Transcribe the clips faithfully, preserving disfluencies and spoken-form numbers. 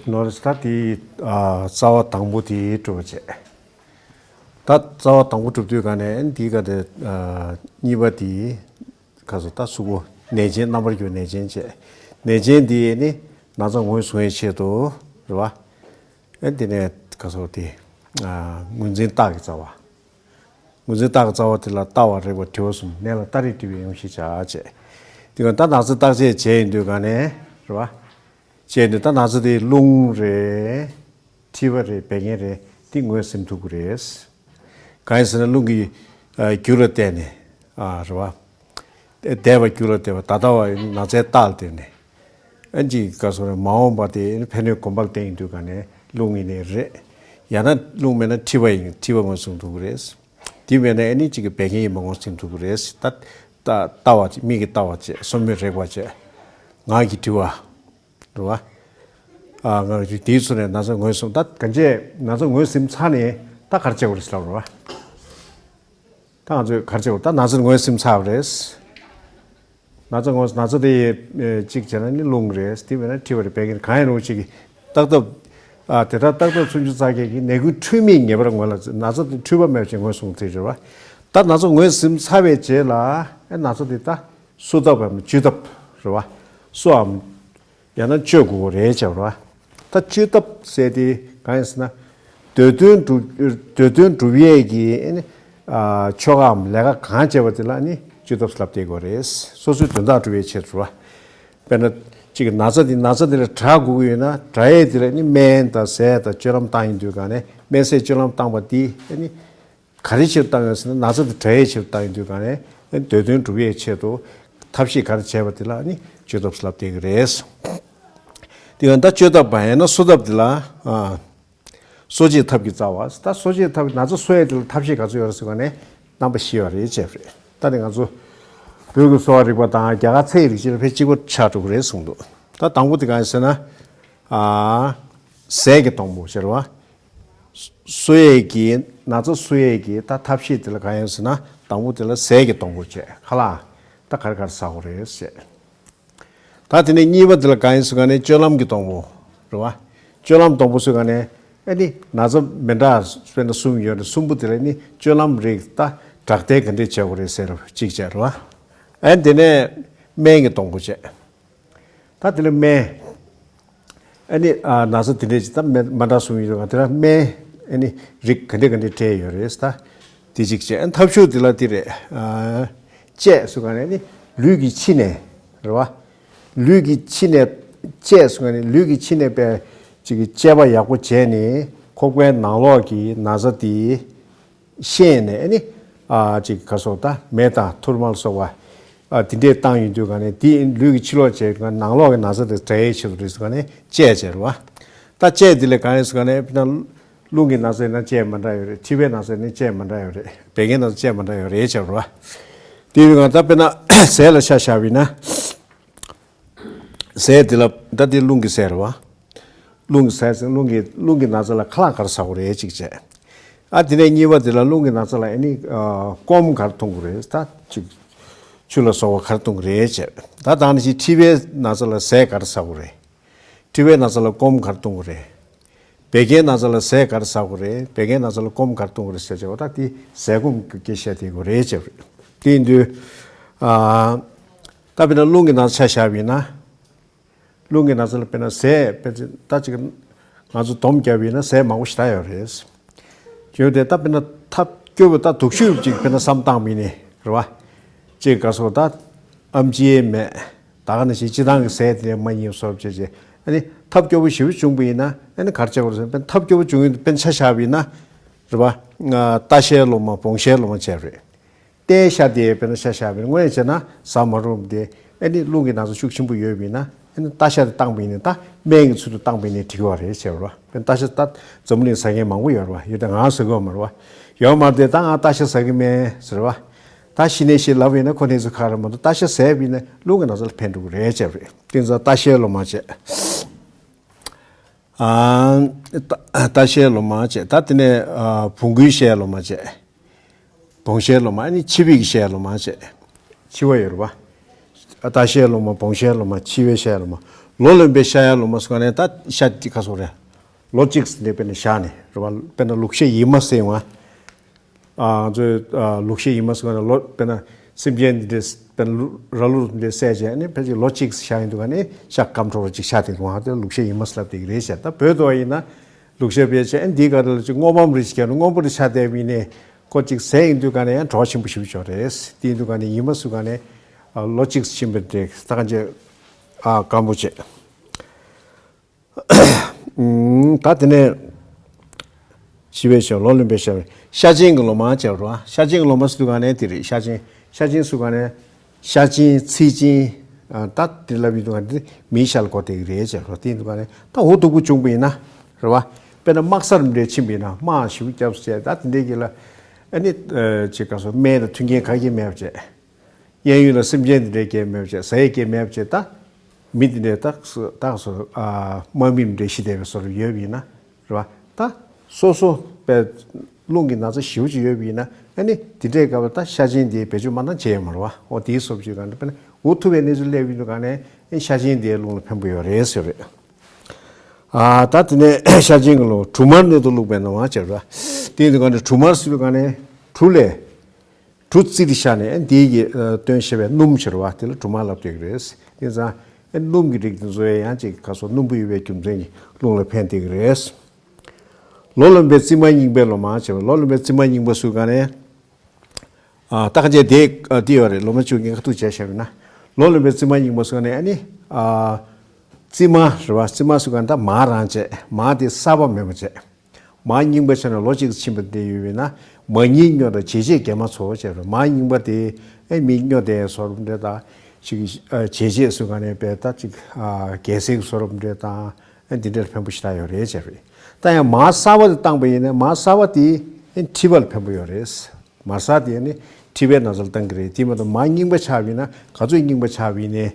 ནོར་ད་དེ་ཨ་རྩ་བ་དང་པོ་དེ་གྲུབ་པ་བྱས། ད་རྩ་བ་དང་པོ་གྲུབ་དུས་ག་ནས་འདི་ག་དེ་ཨ་གཉིས་པ་དེ་ག་སོ་ད་གཟུགས་པོ་ནད་ཅན་རྣམ་པར་གྱུར་ནད་ཅན་བྱས། ནད་ཅན་དེ་ནི་ན་ཚ་ངོས་བཟུང་བའི་ཆེད་དུ་རེད་བ། ཨེ་དེ་ནས་ག་སོ་དེ་ཨ་ངོས་འཛིན་རྟགས་ཀྱི་རྩ་བ། ངོས་འཛིན་རྟགས་ཀྱི་རྩ་བ་དེ་ལ་ལྟ་བ་རེག་པ་དྲི་བ་གསུམ་ནད་ལ་ལྟ་རེག་དྲི་བའི་དབྱེ་བ་ཤེས་བྱ་བྱས། དེ་ག་ད་ན་ཚ་བརྟག་དཔྱད་བྱས་ཡིན་དུས་ག་ནས་རེད་བ། བྱས་ནས་ད་ན་ཚ་དེ་རླུང་རེད། མཁྲིས་པ་རེད། བད་ཀན་རེད། དེ་ངོས་ཟིན་ཐུབ་ཀྱི་རེད། གང་ཡིན་ཟེར་ན་རླུང་གི་ཨ་རྒྱུ་ལ་བརྟེན་ནས་ཨ་རེད་བ། འདས་པ་རྒྱུ་ལ་བརྟེན་པ་ད་ལྟ་བ་ན་ཚའི་རྟགས་ལ་བརྟེན་ནས་ཨ་ཅིག་ག་སོ་རེད། མ་འོངས་པ་དེ་ཕན་གནོད་གོམས་པ་ལ་བརྟེན་ཡིན་དུས་ག་ནས་རླུང་ཡིན་ནའི་རེད། ཡང་ན་རླུང་མེད་ན་མཁྲིས་པ་ཡིན། མཁྲིས་པ་ངོས་ཟིན་ཐུབ་ཀྱི་རེད། དེ་མེད་ན་ཨ་ནི་གཅིག་གི་བད་ཀན་ཡིན་པ་ངོས་ཟིན་ཐུབ་ཀྱི་རེད། ད་ལྟ་བ་བཅས། མིག་གིས་ལྟ་བ་བཅས། སོར་མོས་རེག་པ་བཅས། ངག་གིས་དྲི་བ། རེད་བ། ཨ་ང་གི་དེའི་ཚུལ་ནས་ན་ཚ་ངོས་བཟུང་། ད་གང་བྱས་ན་ཚ་ངོས་ཟིན་ཚར་ནས་ད་ག་རེ་བྱེད་དགོས་རེད་ཟེར་ལབ་རེད་བ། ད་ང་ཚོས་ག་རེ་བྱེད་དགོས། ད་ན་ཚ་ངོས་ཟིན་ཚར་བ་རེད། ན་ཚ་ངོས། ན་ཚ་དེ་ཡི་གཅིག་བྱས་ན་ནི་རླུང་རེད། དེ་མེད་ན་མཁྲིས་པ་རེད། བད་ཀན་རེད། གང་ཡིན་རུང་གཅིག་གི་བརྟག་ཐབས་ཨ་དེ་ལྟར་བརྟག་ཐབས་སུམ་ཅུ་རྩ་བརྒྱད་ཀྱི་ནད་ཀུན་འཁྲུལ་མེད་ངེས་པར་ངོས་ལ། ན་ཚ་དེ་འཁྲུལ་པ་མེད་པ་ཅིག་ངོས་བཟུང་ཚུལ་རེད་བ། ད་ན་ཚ་ངོས་ཟིན་ཚར་བའི་རྗེས་ལ་ཨེ་ན་ཚ་དེ་ད་གསོ་ཐབས་བམ་བཅོས་ཐབས་རེད་བ། གསོའམ་ཡང་ན་བཅོས་དགོས་རེད་བྱ་བ་རེད་བ། ད་བཅོས་ཐབས་ཟེར་དེ་གང་ཡིན་ཟེར་ན། འདོད་དོན་སྒྲུབ། འདོད་དོན་སྒྲུབ་ཡས་ཀྱི་ཨ་ནི་ཨ་ཆོ་གའམ་ལས་ཀ་གང་བྱས་པ་དེ་ལ་ཨ་ནི་བཅོས་ཐབས་ལབ་བསྡད་དགོས་རེད། སོ་སོའི་དོན་དག་སྒྲུབ་ཡས་ཆེད་དུ་རེད་བ། དཔེར་ན་གཅིག་གི་ན་ཚ་དེ། ན་ཚ་དེ་ལ་དྲག་དགོས་ཀྱི་ཡོད་ན་དྲག་ཡས་དེ་ལ་ཨ་ནི་སྨན་དང་ཟས་དང་སྤྱོད་ལམ་བཏང་ཡིན་དུས་ག་ནས་སྨན་ཟས་སྤྱོད་ལམ་བཏང་པ་དེ་ཨ་ནི་ག་རེ་ཕྱིར་བཏང་ཡོད་ཟེར་ན། ན་ཚ་དེ་དྲག་ཡས་ཕྱིར་བཏང་ཡོད་དུས་ག་ནས་འདོད་དོན་སྒྲུབ་ཡས་ཆེད་དུ་ཐབས་ཤེས་ག་རེ་བྱས་པ་དེ་ལ་ནི་བཅོས་ཐབས་ལབ་བསྡད་ཀྱི་རེད། དེ་ཡང་ད་བཅོས་ཐབས་པ་ཡང་ན་གསོ་ཐབས་དེ་ལ་ཨ་གསོ་བྱེད་ཐབས་ཀྱི་རྩ་བ། ད་གསོ་བྱེད་ཐབས། ན་ཚ་གསོ་ཡས་དེ་ལ་ཐབས་ཤེས་ག་ཚོད་ཡོད་རེད་ཟེར་བ་ནས་རྣམ་པ་བཞི་ཡོད་རེད་བྱས་པ་རེད། ད་ནི་ང་ཚོ་བོད་ཀྱི་གསོ་བ་རིག་པ་དང་རྒྱ་གར་ཚེ་ཡི་རིག་བྱེད་ལ་ཕལ་གཅིག་པ་ཆགས་འགྲོ་གི་རེད་གསུངས་འདུག། ད་དང་པོ་དེ་གང་ཡིན་ཟེར་ན། ཨ་ཟས་ཀྱི་སྡོང་པོ་ཟེར་བ། གསོ་ཡས་ཀྱི། ན་ཚ་གསོ་ཡས་ཀྱི་ད་ཐབས་ཤེས་དེ་ལ་གང་ཡིན་ཟེར་ན། དང་པོ་དེ་ལ་ཟས་ཀྱི་སྡོང་པོ་བྱས། ཁ་ལག་ད་ག་རེ་ག་རེ་ཟ་དགོས་རེད་ཟེར། ད་དེ་ནས་གཉིས་པ་དེ་ལ་གང་ཡིན་ཟེར་ག་ནས་སྤྱོད་ལམ་གྱི་སྡོང་པོ་རེད་བ། སྤྱོད་ལམ་སྡོང་པོ་ཟེར་ག་ནས་ཨ་ནི་ན་ཚ་མི་འདྲ་དཔེར་ན་གསུམ་ཡོད་ན་གསུམ་པོ་དེ་ལ་ནི་སྤྱོད་ལམ་རིགས་ད་དྲག་བདེ་ག་འདྲས་བྱེད་དགོས་རེད་ཟེར་གཅིག་བྱས་རེད་བ། ཨ་ནི་དེ་ནས་སྨན་གྱི་སྡོང་པོ་བྱས། ད་དེ་ལ་སྨན། ཨ་ནི་ཨ་ན་ཚ་དེ་འདྲས་ཅིག་ད་སྨན་མ་འདྲ་གསུམ་ཡོད་རེད་བ། དེ་ལ་སྨན་ཨ་ནི་རིགས་ག་འདྲས་ག་འདྲས་སྤྲད་ཡོད་རེད་ད། དེ་གཅིག་བྱས། ཨ་ནི་ཐབས་ཤུགས་དེ་ལ་དེ་རེད། ཨ་དཔྱད་ཟེར་ག་ནས་ནི་ལུས་ཀྱི་ཕྱི་ནས་རེད་བ། ལུས་ཀྱི་ཕྱི་ནས་དཔྱད་ཟེར་ག་ནས་ལུས་ཀྱི་ཕྱི་ནས་པའི་ཅིག་གི་དཔྱད་པ་ཡག་པོ་བྱས་ནས་ཁོག་པའི་ནང་ལོགས་ཀྱི་ན་ཚ་དེ་ཤེས་ནས་ཨ་ནི་ཨ་ཅིག་ག་སོགས་ད་མེ་དང་ཐུར་མ་ལ་སོགས་པ་ཨ་དེ་འདྲས་བཏང་ཡོང་དུས་ག་ནས་དེ་ལུས་ཀྱི་ཕྱི་ལོགས་བྱས་ནང་ལོགས་ཀྱི་ན་ཚ་དེ་དྲག་ཡས་ཆེད་དུ་རེད་ཟེར་ག་ནས་དཔྱད་བྱས་རེད་བ། ད་དཔྱད་དེ་ལས་གང་ཡིན་ཟེར་ག་ནས་དཔེར་ན་རླུང་གི་ན་ཚ་ཡིན་ན་དཔྱད་མ་འདྲ་ཡོད་རེད། མཁྲིས་པའི་ན་ཚ་ཡིན་ན་དཔྱད་མ་འདྲ་ཡོད་རེད། བད་ཀན་ན་ཚ་དཔྱད་མ་འདྲ་ཡོད་རེད་བྱས་རེད་བ། དེ་ཡིན་ག་ད་དཔེར་ན་ཟས་ལ་ཆ་བཞག་པ་ཡིན་ན། ཟས་དེ་ལ་ད་དེ་རླུང་གི་ཟས་རེད་བ། རླུང་གི་ཟས་ཟེར་རླུང་གི་རླུང་གི་ན་ཚ་ལ་ཁ་ལག་ག་རེ་ཟ་དགོས་རེད་གཅིག་བྱས། ཨ་དེ་ནས་གཉིས་པ་དེ་ལ་རླུང་གི་ན་ཚ་ལ་ཨ་ནི་ཨ་སྐོམ་ག་རེ་འཐུང་དགོས་རེད་ད་གཅིག་ཆུ་ལ་སོགས་པ་ག་རེ་འཐུང་དགོས་རེད་བྱས། ད་ད་ནི་ཅིག་མཁྲིས་པའི་ན་ཚ་ལ་ཟས་ག་རེ་ཟ་དགོས་རེད། མཁྲིས་པའི་ན་ཚ་ལ་སྐོམ་ག་རེ་འཐུང་དགོས་རེད། བད་ཀན་ན་ཚ་ལ་ཟས་ག་རེ་ཟ་དགོས་རེད། བད་ཀན་ན་ཚ་ལ་སྐོམ་ག་རེ་འཐུང་དགོས་རེད་ཟེར་བྱས་པ་ད་དེ་ཟས་སྐོམ་གྱི་སྐད་བཤད་དེ་དགོས་རེད་བྱས་པ་རེད། དེ་ཡིན་དུས་ཨ་ད་དཔེར་ན་རླུང་གི་ན་ཚ་ཆ་བཞག་པ་ཡིན་ན། རླུང་གི་ན་ཚ་ལ་དཔེར་ན་ཟས་དཔེར་ན་ད་ཅིག་ང་ཚོ་སྡོམ་བརྒྱབ་པ་ཡིན་ན་ཟས་མང་པོ་ཞེ་དྲག་ཡོད་རེད། བྱས་ཏེ་ད་དཔེར་ན་ཐབས་སྐྱོ་པོ་ད་སྡུག་ཤོས་ཅིག་དཔེར་ན་བསམ་བཏང་མིན་ནི་རེད་བ། ཅིག་ག་སོགས་ད་ཨེམ་ཆི་ཨེ་མེད། ད་ག་ནང་བཞིན་སྤྱི་བཏང་གི་ཟས་དེ་མ་ཡིན་སོགས་བྱས་བྱས་ཨ་ནི་ཐབས་སྐྱོ་པོ་ཞེ་པོ་བྱུང་པ་ཡིན་ན་ཨ་ནི་ག་རེ་བྱེད་དགོས་རེད་ཟེར་ན་དཔེར་ན་ཐབས་སྐྱོ་པོ་བྱུང་ཡོད་དཔེར་ན་ཆ་བཞག་པ་ཡིན་ན་རེད་བ། ལྟ་བཤལ་སློབ་མ་སྤོང་བཤལ་སློབ་མ་བྱས་རེད། རྟའི་ཤ་དེ་དཔེར་ན་ཤ་བཞག་པ་ཡིན་ན་དངོས་གནས་བྱས་ན་ཟ་མ་རུང་བ་དེ་ཨ་ནི་རླུང་གི་ན་ཚ་ཤུགས་ཆེན་པོ་ཡོད་པ་ཡིན་ན་ཨ་ནི་རྟ་ཤ་དེ་བཏང་པ་ཡིན་ན་ད་སྨན་གྱི་ཚུལ་དུ་བཏང་པ་ཡིན་ན་འགྲིག་གི་རེད་ཟེར་བ། དཔེར་ན་རྟ་ཤ་ད་འཛམ་བུ་གླིང་ཟ་མཁན་མང་པོ་ཡོད་རེད་བ། ཡོད་དེ་ང་ཟ་གི་ཡོད་མ་རེད་བ། ཡོད་མ་རེད་དེ་ད་ང་རྟ་ཤ་ཟ་གི་མེད་ཟེར་བ། ད་ཤི་ནས་ཤི་ལབ་ཡིན་ན་ཁོ་གནས་ཚུལ་ཁག་རེད་མ་གཏོགས་རྟ་ཤ་ཟས་པ་ཡིན་ན་རླུང་གི་ན་ཚ་ལ་ཕན་འགྲོ་གི་རེད་ཟེར་བ་རེད། དེ་ཚོ་རྟ་ཤའི་ལོ་མ་བྱས། ཨ། རྟ་ཤའི་ལོ་མ་བྱས། ད་དེ་ནས་ཨ་བོང་གུའི་ཤའི་ལོ་མ་བྱས། བོང་ཤའི་ལོ་མ། ཨ་ནི་འཆི་བའི་ཤའི་ལོ་མ་བྱས། འཆི་བ་ཡོད་རེད་བ། རྟ་ཤའི་ལོ་མ། བོང་ཤའི་ལོ་མ། འཆི་བའི་ཤའི་ལོ་མ། ལོ་ལོན་པའི་ཤ་ཡ་ལོ་མ་སོགས་ནས་ད་ཤ་དེ་ག་སོགས་རེད། ལོ་གཅིག་ནས་དཔེར་ན་བཞག་ནས་རེད་བ། དཔེར་ན་ལུག་ཤ་ཡིན་མ་ཟེར་བ། ང་ཚོས་ལུག་ཤ་ཡིན་མ་ཟེར་བ་ནི་ལོ་དཔེར་ན་སེམས་ཅན་འདི་འདྲས་དཔེར་ན་ར་ལུག་འདི་བསད་བྱས་ནས་ཕལ་ཆེར་ལོ་གཅིག་བཞག་ཡིན་དུས་ག་ནས་ཤ་སྐམ་ཕྲོགས་པ་ཅིག་ཆགས་བསྡད་འདུག་ང་དེ་ལུག་ཤ་ཡིན་མ་ཟེར་ལབ་བསྡད་ཀྱི་རེད་ཟེར། ད་བོད་དུ་ཡིན་ན་ལུག་ཤ་བས་བྱས་འདིའི་སྒང་ལ་ཅིག་སྔོ་བམ་རིགས་ཤིག་སྔོན་པོ་རིགས་ཆགས་བསྡད་པ་ཡིན་ནས་ཁོ་གཅིག་ཟས་ཡིན་དུས་ག་ནས་ཡང་བྲོ་བ་ཆེན་པོ་ཞེ་པོ་ཅིག་རེད། དེ་ཡིན་དུས་ག་ནས་ཡིན་མ་ཟེར་ག་ནས་ལོ་གཅིག་ཕྱིན་པ་འདྲ་ད་ག་འཇེ་སྐམ་པོ་བྱས། ད་དེ་ནས་ཤི་བའི་ཤ། ལོ་ལོན་པའི་ཤ། ཤ་ཆེན་གྱི་ལོ་མ་བྱས་རོ། ཤ་ཆེན་གྱི་ལོ་མ་ཟེར་དུས་ག་ནས་དེ་རེད། ཤ་ཆེན། ཤ་ཆེན་ཟེར་དུས་ག་ནས་ཤ་ཆེན་ཚིལ་ཆེན་ད་དེ་ལབ་ཡོད་དུས་ག་ནས་མིའི་ཤ་ལ་གོ་བསྡད་ཀྱི་རེད་བྱས་རོ། དེ་ཡིན་དུས་ག་ནས་ད་འུ་སྡུག་པོ་བྱུང་པ་ཡིན་ན་རེད་བ། དཔེར་ན་དམག་སར་འདྲ་ཕྱིན་པ་ཡིན་ན་དམག་ཞེ་པོ་བརྒྱབ་བྱས་ད་དེ་འདྲའི་གི་ལ་ཨ་ནི་ཅིག་ག་སོ་སྨན་དང་མཐུན་རྐྱེན་ག་གེ་མེད་བྱས། གཡས་གཡོན་ལ་སེམས་ཅན་དེ་འདྲའི་སྐྱེ་མེད་པ་བྱས། ཟ་ཡས་སྐྱེ་མེད་པ་བྱས། ད་མི་དེ་འདྲའི་ད་སོ་ད་སོ་ཨ་དམག་མི་འདྲ་ཤི་བསྡད་པའི་བཟོ་འདྲ་ཡོད་པ་ཡིན་ན་རེད་བ། ད་སོ་སོ་པའི་རླུང་གི་ན་ཚ་ཞེ་པོ་ཅིག་ཡོད་པ་ཡིན་ན་ཨ་ནི་དེ་འདྲའི་སྐབས་ལ་ད་ཤ་ཆེན་དེ་བེད་སྤྱོད་མ་གཏང་བྱས་ཡོད་མ་རེད་བ། འོ་དེའི་བཟོ་བཅོས་གང་འདྲ་དཔེར་ན་འུ་ཐུག་པའི་གནས་ཚུལ་སླེབས་ཡོད་དུས་ག་ནས་ཨ་ཤ་ཆེན་དེའི་རླུང་ལ་ཕན་པོ་ཡོད་རེད་ཟེར་རེད། ཨ་ད་དེ་ནས་ཤ་ཆེན་གྱི་ལོ་གྲུ་མར་སྣོད་དུ་བླུགས་པའི་ནང་བ་བྱས་རེད་བ། དེ་ཡིན་དུས་ག་ནས་གྲུ་མར་ཟེར་དུས་ག་ནས་གྲུ་ལས། གྲུ་རྩི་དེ་བཞག་ནས་འདིའི་གི་སྟོན་བྱེད་པའི་སྣུམ་ཕྱེ་རེད་བ། དེ་ལ་གྲུ་མར་ལབ་བསྡད་ཀྱི་རེད། དེ་ཙང་སྣུམ་གྱི་རིགས་དེ་ཚོ་ཡང་ཅིག་ག་སོ་སྣུམ་པོ་ཡོད་པའི་རྒྱུ་མཚན་གྱིས་རླུང་ལ་ཕན་བསྡད་ཀྱི་རེད། ལོ་ལོན་པའི་རྩི་མ་རྙིང་པའི་ལོ་མ་བྱས་པ། ལོ་ལོན་པའི་རྩི་མ་རྙིང་པ་ཟེར་ག་ནས་ཨ་ད་ག་ཅེ་དེ་ཨ་དེ་ཡོད་རེད། ལོ་མ་བཅུ་གཉིས་ཁ་ཐུག་བྱས་བཞག་པ་ཡིན་ན་ལོ་ལོན་པའི་རྩི་མ་རྙིང་པ་ཟེར་ག་ནས་ཨ་ནི་ཨ་རྩི་མ་རེད་བ། རྩི་མ་ཟེར་ག་ནས་ད་མར་རང་བྱས། མར་དེ་གསར་པ་མེད་པ་བྱས། མར་རྙིང་པ་ཆགས་ན་ལོ་གཅིག་ཕྱིན་པ་དེ་ཡོད་པས་ན་མར་རྙིང་སྨྱོ་དང་བྱེ་བྱེད་རྒྱ་མ་ཚོ་བྱས་པས། མར་རྙིང་པ་དེ་ཨེ་མི་སྨྱོ་དེ་བཟོ་རུབ་འདྲ་དང་ཅིག་ཨ་བྱེ་བྱེད་ཟེར་ག་ནས་པས་ད་ཅིག་ཨ་རྒྱལ་སྲིད་བཟོ་རུབ་འདྲ་དང་ཨེ་འདི་འདྲར་ཕན་པོ་ཞེ་དྲག་ཡོད་རེད་བྱས་པས། ད་ཡང་མར་གསར་པ་དེ་བཏང་པ་ཡིན་ན་མར་གསར་པ་དེ་ཨེ་མཁྲིས་པ་ལ་ཕན་པོ་ཡོད་རེད། མར་གསར་དེ་ནི་མཁྲིས་པའི་ན་ཚ་ལ་བཏང་གི་རེད། དེ་མ་གཏོགས་མར་རྙིང་པ་ཆགས་པ་ཡིན་ན་ག་ཚོད་རྙིང་པ་ཆགས་པ་ཡིན་ནའི།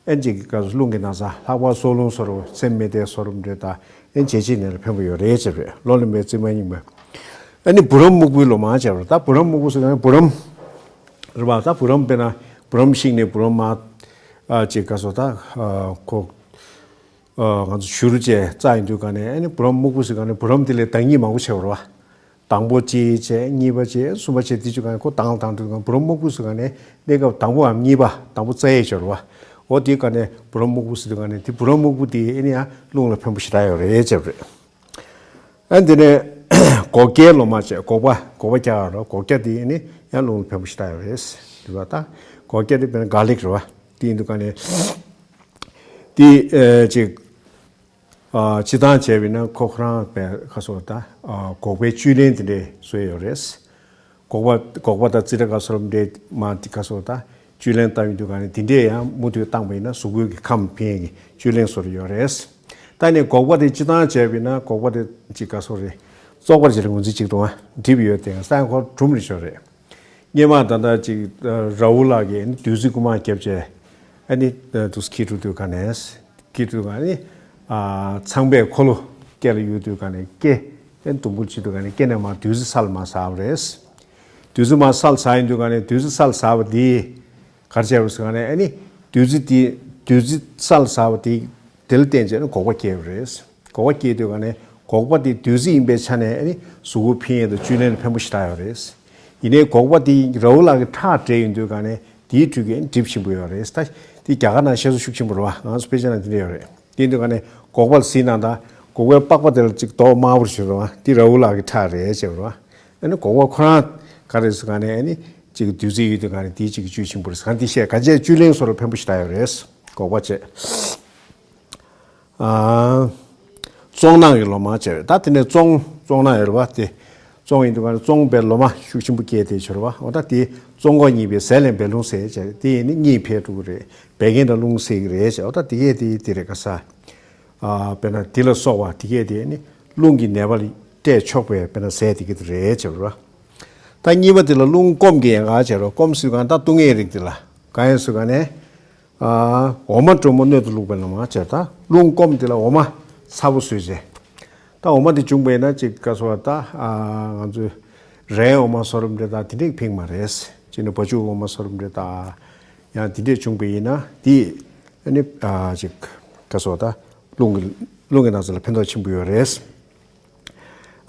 ཨན་ཅིག་ག་རླུང་གི་ན་ཚ་ལྷག་པར་སྲོག་རླུང་སོ་རུ་སེམས་མེད་དེ་སོ་རུ་འདྲེ་དང་ཨན་ཇེ་ཆེ་ནས་ལ་ཕན་པོ་ཡོད་རེད་ཅེས་རེད། ལོ་ལོན་པའི་རྩི་མ་རྙིང་པ། ཨ་ནི་བུ་རམ་སྨུག་པོའི་ལོ་མ་བྱས་པ་རེད། ད་བུ་རམ་སྨུག་པོ་ཟེར་ན་བུ་རམ་རེད་པ། ད་བུ་རམ་དཔེར་ན་བུ་རམ་ཤིང་ནས་བུ་རམ་མ་ཨ་ཅིག་ག་སོ་ད་ཨ་ཁོ་ཨ་ང་ཚོ་བཞུར་བྱས་བཙའ་ཡིན་དུས་ག་ནས་ཨ་ནི་བུ་རམ་སྨུག་པོ་ཟེར་ག་ནས་བུ་རམ་དེ་ལས་ཟླ་ཉིས་མང་པོ་བྱས་པ་རེད་པ། དང་པོ་གཅིག་བྱས། གཉིས་པ་བྱས། གསུམ་པ་བྱས། དེ་ཚོ་ག་ནས་ཁོ་དང་དང་དུ་གང་བུ་རམ་སྨུག་པོ་ཟེར་ག་ནས་གནས་སྐབས་དང་པོའམ་གཉིས་པ། དང་པོ་བཙའ་ཡས་སྦྱོར་བ། འོ་དེ་ག་ནས་བུ་རམ་སྨུག་པོ་ཟེར་དུས་ག་ནས་དེ་བུ་རམ་སྨུག་པོ་དེ་ཨེ་ནི་ཡང་རླུང་ལ་ཕན་པོ་ཞེ་དྲག་ཡོད་རེད་ཅེས་རེད། ཨ་འདི་ནས་སྒོག་སྐྱའི་ལོ་མ་བྱས། སྒོག་པ་སྒོག་པ་རྒྱག་རོ། སྒོག་སྐྱ་དེ་ཨེ་ནི་ཡང་རླུང་ལ་ཕན་པོ་ཞེ་དྲག་ཡོད་རེད། རེད་བ། ད་སྒོག་སྐྱ་དེ་དཔེར་ན་གྷར་ལིག་རེད་བ། དེ་ཡིན་དུས་ག་ནས་དེ་ཨེ་ཅིག་ཨ་སྤྱིར་བཏང་བྱས་པས་ན་ཁོ་ཁོ་རང་པའི་ཁ་སོ་ད་ཨ་སྒོག་པའི་བཅུད་ལེན་དེ་འདྲས་བཟོས་ཡོད་རེད། སྒོག་པ་སྒོག་པ་དང་ཙི་ཏྲ་ཁ་སོ་རམ་འདྲས་མ་དེ་ཁ་སོ་ད་བཅུད་ལེན་བཏང་ཡོང་དུས་ག་ནས་དེ་འདྲས་ཡང་མུ་མཐུད་བཏང་པ་ཡིན་ན་གཟུགས་པོའི་གི་ཁམས་ཕན་གི་བཅུད་ལེན་བཟོ་རུ་ཡོད་རེད། ད་ནི་སྒོག་པ་དེ་སྤྱིར་བཏང་བྱས་པས་ན་སྒོག་པ་དེ་ཅིག་ཁ་སོ་རེད། བཙོག་པར་བྱས་ལ་ངོས་འཛིན་གཅིག་ཏུ་འགྲིབ་ཡོད་དེ་ས་ཡང་ཁོ་གྲུམ་རེ་ཤོར་རེད། སྔོན་མ་ད་ལྟ་ཅིག་ར་ཨུལ་ལགས་ཀྱིས་བདུད་རྩི་རྐུ་མ་བརྒྱབ་བྱས་ཨ་ནི་དུས་ཁྱི་ཕྲུག་དུས་ག་ནས་ཁྱི་ཕྲུག་ག་ནི་ཚངས་པའི་འཁོར་ལོ་སྐེ་ལ་གཡུག་དུས་ག་ནས་སྐེ་ཨེ་དུམ་བུར་བྱེད་དུས་ག་ནས་སྐེ་ནས་མར་བདུད་རྩི་སལ་མར་ཟ་བ་རེད། བདུད་རྩི་མར་སལ་ཟ་ཡིན་དུས་ག་ནས་བདུད་རྩི་སལ་ཟ་བ་འདི་ག་རེ་བྱས་པ་ཟེར་ག་ནས་ཨ་ནི་བདུད་རྩི་འདི་བདུད་རྩི་སལ་ཟ་བ་འདི་དེ་ལ་བརྟེན་བྱས་ནས་སྒོག་པ་སྐྱེས་པ་རེད། སྒོག་པ་སྐྱེས་དུས་ག་ནས་སྒོག་པ་དེ་བདུད་རྩི་ཡིན་པའི་ཆ་ནས་ཨ་ནི་གཟུགས་པོ་ཕན་ཡོན་དང་བཅུད་ལེན་ལ་ཕན་པོ་ཞེ་དྲག་ཡོད་རེད། ཡིན་ནའི་སྒོག་པ་དེ་ར་ཨུལ་ལགས་ཀྱི་ཁྲག་འདྲེས་ཡོང་དུས་ག་ནས་དེའི་དུས་ཀྱི་གྲིབ་ཆེན་པོ་ཡོད་རེད། ད་དེ་རྒྱ་གར་ནང་བཤད་སྲོལ་ཤུགས་ཆེན་པོ་རེད་བ། ང་ཚོ་དཔེ་ཆ་ནང་དེ་འདྲ་ཡོད་རེད། དེ་ཡིན་དུས་ག་ནས་སྒོག་པ་ལ་གཟིགས་ན་ད་སྒོག་པའི་པགས་པ་དེ་ལ་ཅིག་རྡོག་དམར་པོ་ཞིག་རེད་བ། དེ་ར་ཨུལ་ལགས་ཀྱི་ཁྲག་རེད་ཅེས་རེད་བ། ཨ་ནི་སྒོག་པ་ཁོ་རང་ག་རེ་ཟེར་ག་ནས་ཨ་ནི་ཅིག་བདུད་རྩི་ཡོད་དུས་ག་ནས་དེའི་ཅིག་བཅུད་ཆེན་པོ་རེད་ཟེར་ག་ནས་དེ་བཤད་ག་བྱས་བཅུད་ལེན་བཟོ་རུ་ཕན་པོ་ཞེ་དྲག་ཡོད་རེད། སྒོག་པ་བྱས། ཨ། བཙོང་ནག་གི་ལོ་མ་བྱས་པས། ད་དེ་ནས་བཙོང་བཙོང་ནག་ཡོད་རེད་བ། དེ་ བཙོང་ཡིན་དུས་ག་ནས་བཙོང་བའི་ལོ་མ་ཤུགས་ཆེན་པོ་སྐྱེས་ཏེ་ཆོར་བ། འོ་ད་དེ་བཙོང་གོ་གཉིས་པའི་ཟས་ལས་བད་ལུང་ཟེར་བྱས་དེ་ཡིན་ནི་གཉིད་འཕེལ་འགྲོ་གི་རེད། བད་ཀན་དང་རླུང་ཟེར་གི་རེད་བྱས། འོ་ད་དེ་གས་དེ་དེ་རེད་ག་ས། དཔེར་ན་དེ་ལ་སོགས་པ་དེ་གས་དེ་ནི་རླུང་གི་ནད་པ་ལ་སྤྲད་ཆོག་པའི་དཔེར་ན་ཟས་དེ་གས་དེ་རེད་བྱས་ར། ད་གཉིས་པ་དེ་ལ་རླུང་སྐོམ་གྱི་ཡན་ག་བྱས་ར། སྐོམ་ཟེར་གང་ད་སྡུག་བསྔལ་རིགས་དེ་ལ་གང་ཡིན་ཟེར་ག་ནས། འོ་མ་དྲོན་མོ་སྣོད་དུ་བླུགས་པའི་ལོ་མ་བྱས། ད་རླུང་སྐོམ་དེ་ལ་འོ་མ་ཚ་པོ་བཟོས་བྱས། ད་འོ་མ་དེ་བྱུང་པ་ཡིན་ན་ཅིག་ག་སོ་བ་ད་ང་ཚོའི་རའི་འོ་མ་སོ་རུམ་འདྲ་ད་དེ་འདྲས་ཕིག་མ་རེད། ཅིག་ནི་བ་ཕྱུགས་འོ་མ་སོ་རུམ་འདྲ་ད་ཡང་དེ་འདྲས་བྱུང་པ་ཡིན་ན་དེ་ནི་ཅིག་ག་སོ་ད་རླུང་གི་རླུང་གི་ནང་ཚན་ལ་ཕན་ཐོགས་ཆེན་པོ་ཡོད་རེད།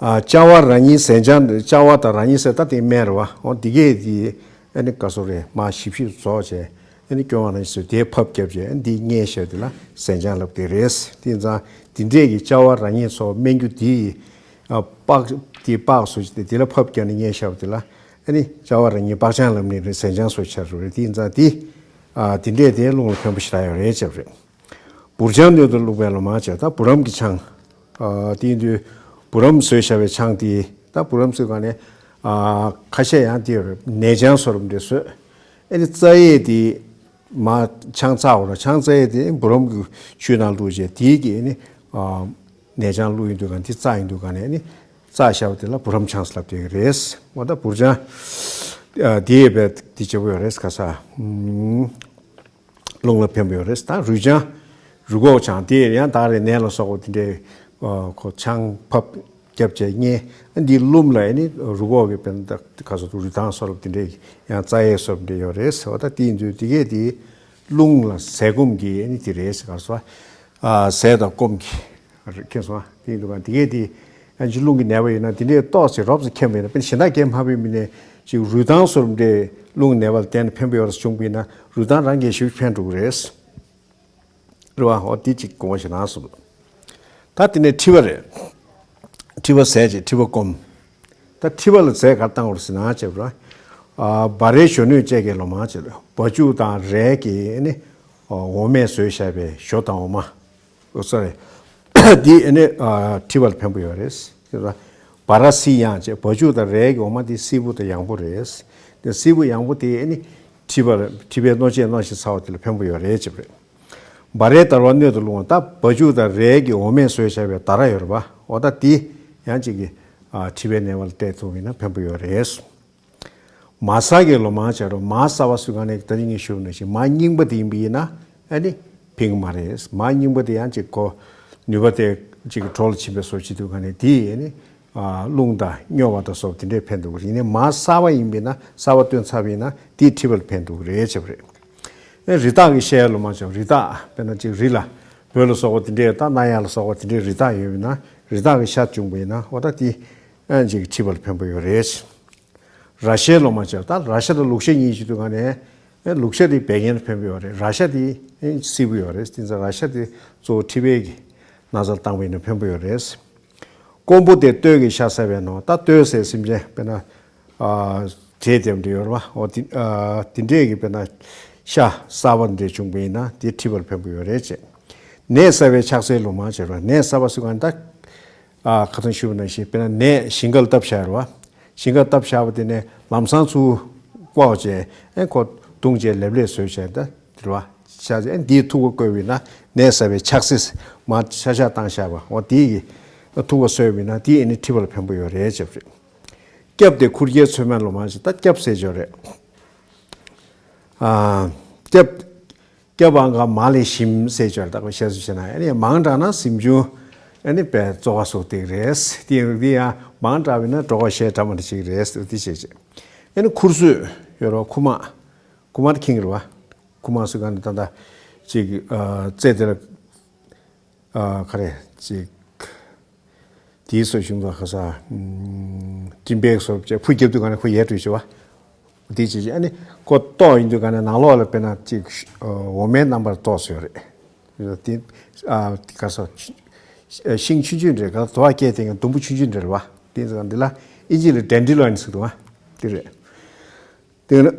ཨ་ཅ་བ་ར་ཉིན་ཟན་ཆང་། ཅ་བ་དང་ར་ཉིན་ཟེར་ད་དེ་སྨན་རེད་བ། འོ་འདི་གས་དེ་ཨ་ནི་ག་སོ་རེད། མ་ཞིབ་ཞིབ་བཟོ་བྱས་ཨ་ནི་སྐྱོ་བ་ར་ཉིན་ཟེར་དེ་ཕབ་བརྒྱབ་བྱས་ཨ་ནི་འདི་མངལ་ཞབས་དེ་ལ་ཟན་ཆང་ལབ་དེ་རེད། དེ་ཙང་དེ་འདྲས་ཀྱི་ཅ་བ་ར་ཉིན་སོགས་སྨན་རྒྱུ་དེ་ཨ་པགས་དེ་པགས་སོ་ཅི་དེ་དེ་ལ་ཕབ་བརྒྱབ་ནས་མངལ་ཞབས་དེ་ལ་ཨ་ནི་ཅ་བ་ར་ཉིན་པགས་ཆང་ལབ་ནི་རེད། ཟན་ཆང་སོགས་ཆ་རུ་རེད། དེ་ཙང་དེ་ཨ་དེ་འདྲས་དེ་རླུང་ལ་ཕན་པོ་ཞེ་དྲག་ཡོད་རེད་བྱས་རེད། བུར་ཆང་སྣོད་དུ་བླུགས་པའི་ལོ་མ་བྱས། ད་བུ་རམ་གྱི་ཆང་། ཨ་དེ་ཡིན་དུས་བུ་རམ་བཟོས་བཞག་པའི་ཆང་དེ་ད་བུ་རམ་ཟེར་ག་ནས་ཨ་ཁ་ཤས་ཡང་དེ་ནས་ཆང་སོ་རུམ་འདྲ་བཟོས། ཨ་ནི་རྩ་ཡས་དེ་མ་ཆང་བཙགས་འོ་ན་ཆང་རྩ་ཡས་དེ་བུ་རམ་གྱི་ཆུའི་ནང་བླུགས་བྱས་དེའི་གི་ཨ་ནི་ཨ་ནས་ཆང་བླུགས་ཡིན་དུས་ག་ནས་དེ་བཙགས་ཡིན་དུས་ག་ནས་ཨ་ནི་བཙགས་བཞག་པ་དེ་ལ་བུ་རམ་ཆང་ཟེར་ལབ་བསྡད་ཀྱི་རེད། འོ་ད་བུར་ཆང་ཨ་དེ་ཡས་པའི་དེ་བྱེད་པོ་ཡོད་རེད་ག་ས། ཨུམ། རླུང་ལ་ཕན་པོ་ཡོད་རེད། ད་རུས་ཆང་། རུས་ཁོག་ཆང་དེ་ཡང་ད་རེས་ནས་ལ་སོགས་པ་དེ་འདྲའི་ཁོ་ཆང་ཕབ་རྒྱབ་བྱས་མངལ་འདི་རླུང་ལ་ཨ་ནི་རུས་ཁོག་གི་དཔེར་ན་ད་ག་སོ་རུས་ཐང་སོགས་དེ་འདྲའི་ཡང་རྩ་ཡས་སོགས་དེ་འདྲ་ཡོད་རེད། འོ་ད་དེ་ཡིན་དུས་དེ་གས་དེ་རླུང་ལ་ཟས་སྐོམ་གྱི་ཨ་ནི་དེ་རེད་ག་སོ། ཟས་དང་སྐོམ་གྱི་མཁྱེན་སོང་། དེ་ཡིན་དུས་ག་དེ་གས་དེ་ཨ་ཅིག་རླུང་གི་ནད་པ་ཡོད་ན་དེ་འདྲའི་ཏོག་ཙམ་རོབ་ཙམ་མཁྱེན་པ་ཡིན་ན་དཔེར་ན་གཞན་དག་རྒན་མ་བའི་མི་ནས་ཅིག་རུས་ཐང་སོགས་འདྲའི་རླུང་ནད་པ་ལ་བརྟེན་ནས་ཕན་པོ་ཡོད་རེད་བྱུང་པ་ཡིན་ན་རུས་ཐང་རང་གིས་ཞིབ་ཕན་འགྲོ་གི་རེད། རེད་བ། འོ་དེ་ཅིག་དགོངས་པ་ཞིག་གནང་སོང་། ད་དེ་ནས་མཁྲིས་པ་རེད། མཁྲིས་པ་ཟས་ཅིག་མཁྲིས་པ་སྐོམ། ད་མཁྲིས་པ་ལ་ཟས་ག་རེ་བཏང་དགོས་ཟེར་ན་བྱས་པ་ར། བ་རའི་གཞོན་ནུ་བཅས་ཀྱི་ལོ་མ་བྱས་བ་ཕྱུགས་དང་རས་ཀྱི་ནི་འོ་མས་བཟོས་བཞག་པའི་ཞོ་དང་འོ་མ། ཨོ་སོ་རི། འདི་ཨ་ནི་ཨ་མཁྲིས་པ་ལ་ཕན་པོ་ཡོད་རེད། བ་ར་སི་ཡང་བྱས་བ་ཕྱུགས་དང་རས་ཀྱི་འོ་མ་འདི་བསིལ་པོ་དང་ཡང་པོ་རེད། འདི་བསིལ་པོ་ཡང་པོ་དེ་ཨ་ནི་མཁྲིས་པ་ལ་མཁྲིས་པའི་གནོད་བྱེད་གནོད་བྱེད་ཚ་བ་དེ་ལ་ཕན་པོ་ཡོད་རེད་བྱས་པ་རེད། བ་རའི་དར་བ་སྣོད་དུ་བླུགས་པ། ད་བ་ཕྱུགས་དང་རས་ཀྱི་འོ་མས་བཟོས་བྱས་པའི་དར་བ་ཡོད་རེད་པ། འོ་ད་འདི་ཡང་ཅིག་གི་ཨ་མཁྲིས་པའི་ནད་པ་ལ་སྤྲད་ཐུབ་པ་ཡིན་ན་ཕན་པོ་ཡོད་རེད། མ་ས་གའི་ལོ་མ་བྱས་ར། མ་ས་བ་ཟེར་ག་ནས་ད་རིང་ངས་ཞུས་པ་ནང་བཞིན་མ་རྙིང་པ་དེ་ཡིན་པ་ཡིན་ན་ཨ་ནི་ཕན་གི་མ་རེད། མ་རྙིང་པ་དེ་ཡང་ཅིག་གོ་ནུས་པ་དེ་ཅིག་གྲོགས་ལ་ཕྱིན་པའི་བཟོ་བྱེད་དུས་ག་ནས་དེ་ཨ་ནི་ཨ་རླུང་དང་སྨྱོ་བ་དང་སོགས་དེ་འདྲས་ཕན་འདུག་ཡིན་ནའི་མ་ས་བ་ཡིན་པ་ཡིན་ན་ས་བ་བཏོན་ཚར་བ་ཡིན་ན་དེ་མཁྲིས་པ་ལ་ཕན་འདུག་རེད་བྱས་པ་རེད། ཨེ་རི་དྭགས་ཀྱི་ཤའི་ལོ་མ་བྱས་རི་དྭགས་དཔེར་ན་ཅིག་རི་ལ་བོད་ལ་སོགས་པ་དེ་འདྲས་ད་སྣ་ཡག་ལ་སོགས་པ་དེ་འདྲས་རི་དྭགས་ཡོད་པ་ཡིན་ན་རི་དྭགས་ཀྱི་ཤ་བྱུང་པ་ཡིན་ན་འོ་ད་དེ་ཨ་ཅིག་མཁྲིས་པ་ལ་ཕན་པོ་ཡོད་རེད། ར་ཤའི་ལོ་མ་བྱས། ད་ར་ཤ་དང་ལུག་ཤ་གཉིས་བྱེད་དུས་ག་ནས་ཨེ་ལུག་ཤ་དེ་བད་ཀན་ལ་ཕན་པོ་ཡོད་རེད། ར་ཤ་དེ་ཨེ་བསིལ་པོ་ཡོད་རེད། དེ་ཚོ་ར་ཤ་དེ་གཙོ་བོ་མཁྲིས་པའི་གི་ན་ཚ་ལ་བཏང་བ་ཡིན་ན་ཕན་པོ་ཡོད་རེད། ཀོང་པོ་དེ་སྟོད་ཀྱི་ཤ་ཟ་བའི་ནོ། ད་སྟོད་ཟེར་སེམས་ཅན་དཔེར་ན་ཨ་བྲེ་དེ་འདྲ་ཡོད་རེད་བ། འོ་དེ་ཨ་དེ་འདྲས་ཀྱི་དཔེར་ན་ཤ་གསར་པ་འདྲ་བྱུང་པ་ཡིན་ན་དེ་མཁྲིས་པ་ལ་ཕན་པོ་ཡོད་རེད་ཅེས། ནས་ཟ་བའི་ཆགས་སའི་ལོ་མ་བྱས་རེད་བ། ནས་ཟ་བ་ཟེར་ག་ནས་ད་ཨ་ཁ་སང་ཞུས་པ་ནང་བཞིན་དཔེར་ན་ནས་ཞིང་ཁ་ལ་བཏབ་བཞག་རེད་བ། ཞིང་ཁ་ལ་བཏབ་བཞག་པ་དེ་ནས་ལམ་སང་ཚུར་བཀོག་བྱས་ཨེ་ཁོ་བརྡུངས་བྱས་ལེབ་ལེབ་བཟོས་བྱས་ད་དེ་རེད་བ། ཤ་ཨེ་འདིའི་ཐུག་པ་བསྐོལ་བ་ཡིན་ན་ནས་ཟ་བའི་ཆགས་སྲེད་མ་ཤ་ཤ་བཏང་བཞག་པ་འོ་དེའི་གི་ཐུག་པ་བཟོས་པ་ཡིན་ན་དེ་ཨེ་ནི་མཁྲིས་པ་ལ་ཕན་པོ་ཡོད་རེད་ཅེས་རེད། སྐྱབས་དེ་ཁུར་ཁྱེར་ཚོད་མའི་ལོ་མ་ཞིག་ད་སྐྱབས་ཟེར་ཅོ་རེད། ཨ་སྐྱབས། སྐྱབས་ཨང་ག་མ་ལས་ཞིམ་ཟེར་ཅོ་རེད། ད་ཁོ་བཤད་སྲོལ་བྱས་ན་ཨ་ནི་མང་དྲགས་ན་ཟིམ་ཆུང་ཨ་ནི་པའི་བཙོ་བ་སོགས་དེ་རེད། དེ་ཡང་དེ་ཡང་མང་དྲགས་པ་ཡིན་ན་གྲོད་ཁོག་བཤལ་དྲགས་མ་འདྲ་ཅིག་རེད་ཟེར་དེ་བྱས་བྱས། ཨ་ནི་ཁུར་ཚོད་ཡོད་རོགས་ཁུག་མ། ཁུག་མ་དེ་མཁྱེན་གི་རེད་བ། ཁུག་མ་ཟེར་ག་ནི་ད་ལྟ་ཅིག་ཨ་རྩེ་དེ་ལ་ཨ་ག་རེ་ཅིག་དེའི་སོ་བཞིན་དུ་ཁ་ས་ཀྲིན་པེག་སོ་བྱས་ཕུ་རྒྱབ་དུས་ག་ནས་ཁོ་ཡལ་འགྲོ་ཤི་བ། དེ་ཅི་ཅི་ཨ་ནི་ཁོ་ཏོག་ཡིན་དུས་ག་ནས་ནང་ལོགས་ལ་དཔེར་ན་ཅིག་འོ་མའི་རྣམ་པར་ཏོག་སོ་ཡོད་རེད། དེ་ཨ་དེ་ག་སོ་ཤིང་ཆུང་ཆུང་རེད། ག་དོ་བ་སྐྱེས་དེ་ཡང་དུམ་བུ་ཆུང་ཆུང་རེད་བ། དེ་ཚོ་འདི་ལ་ཨིན་ཇི་ལ་ཌན་ཌི་ལོན་ཟེར་འདུག་བ། དེ་རེད། དེ་ནི་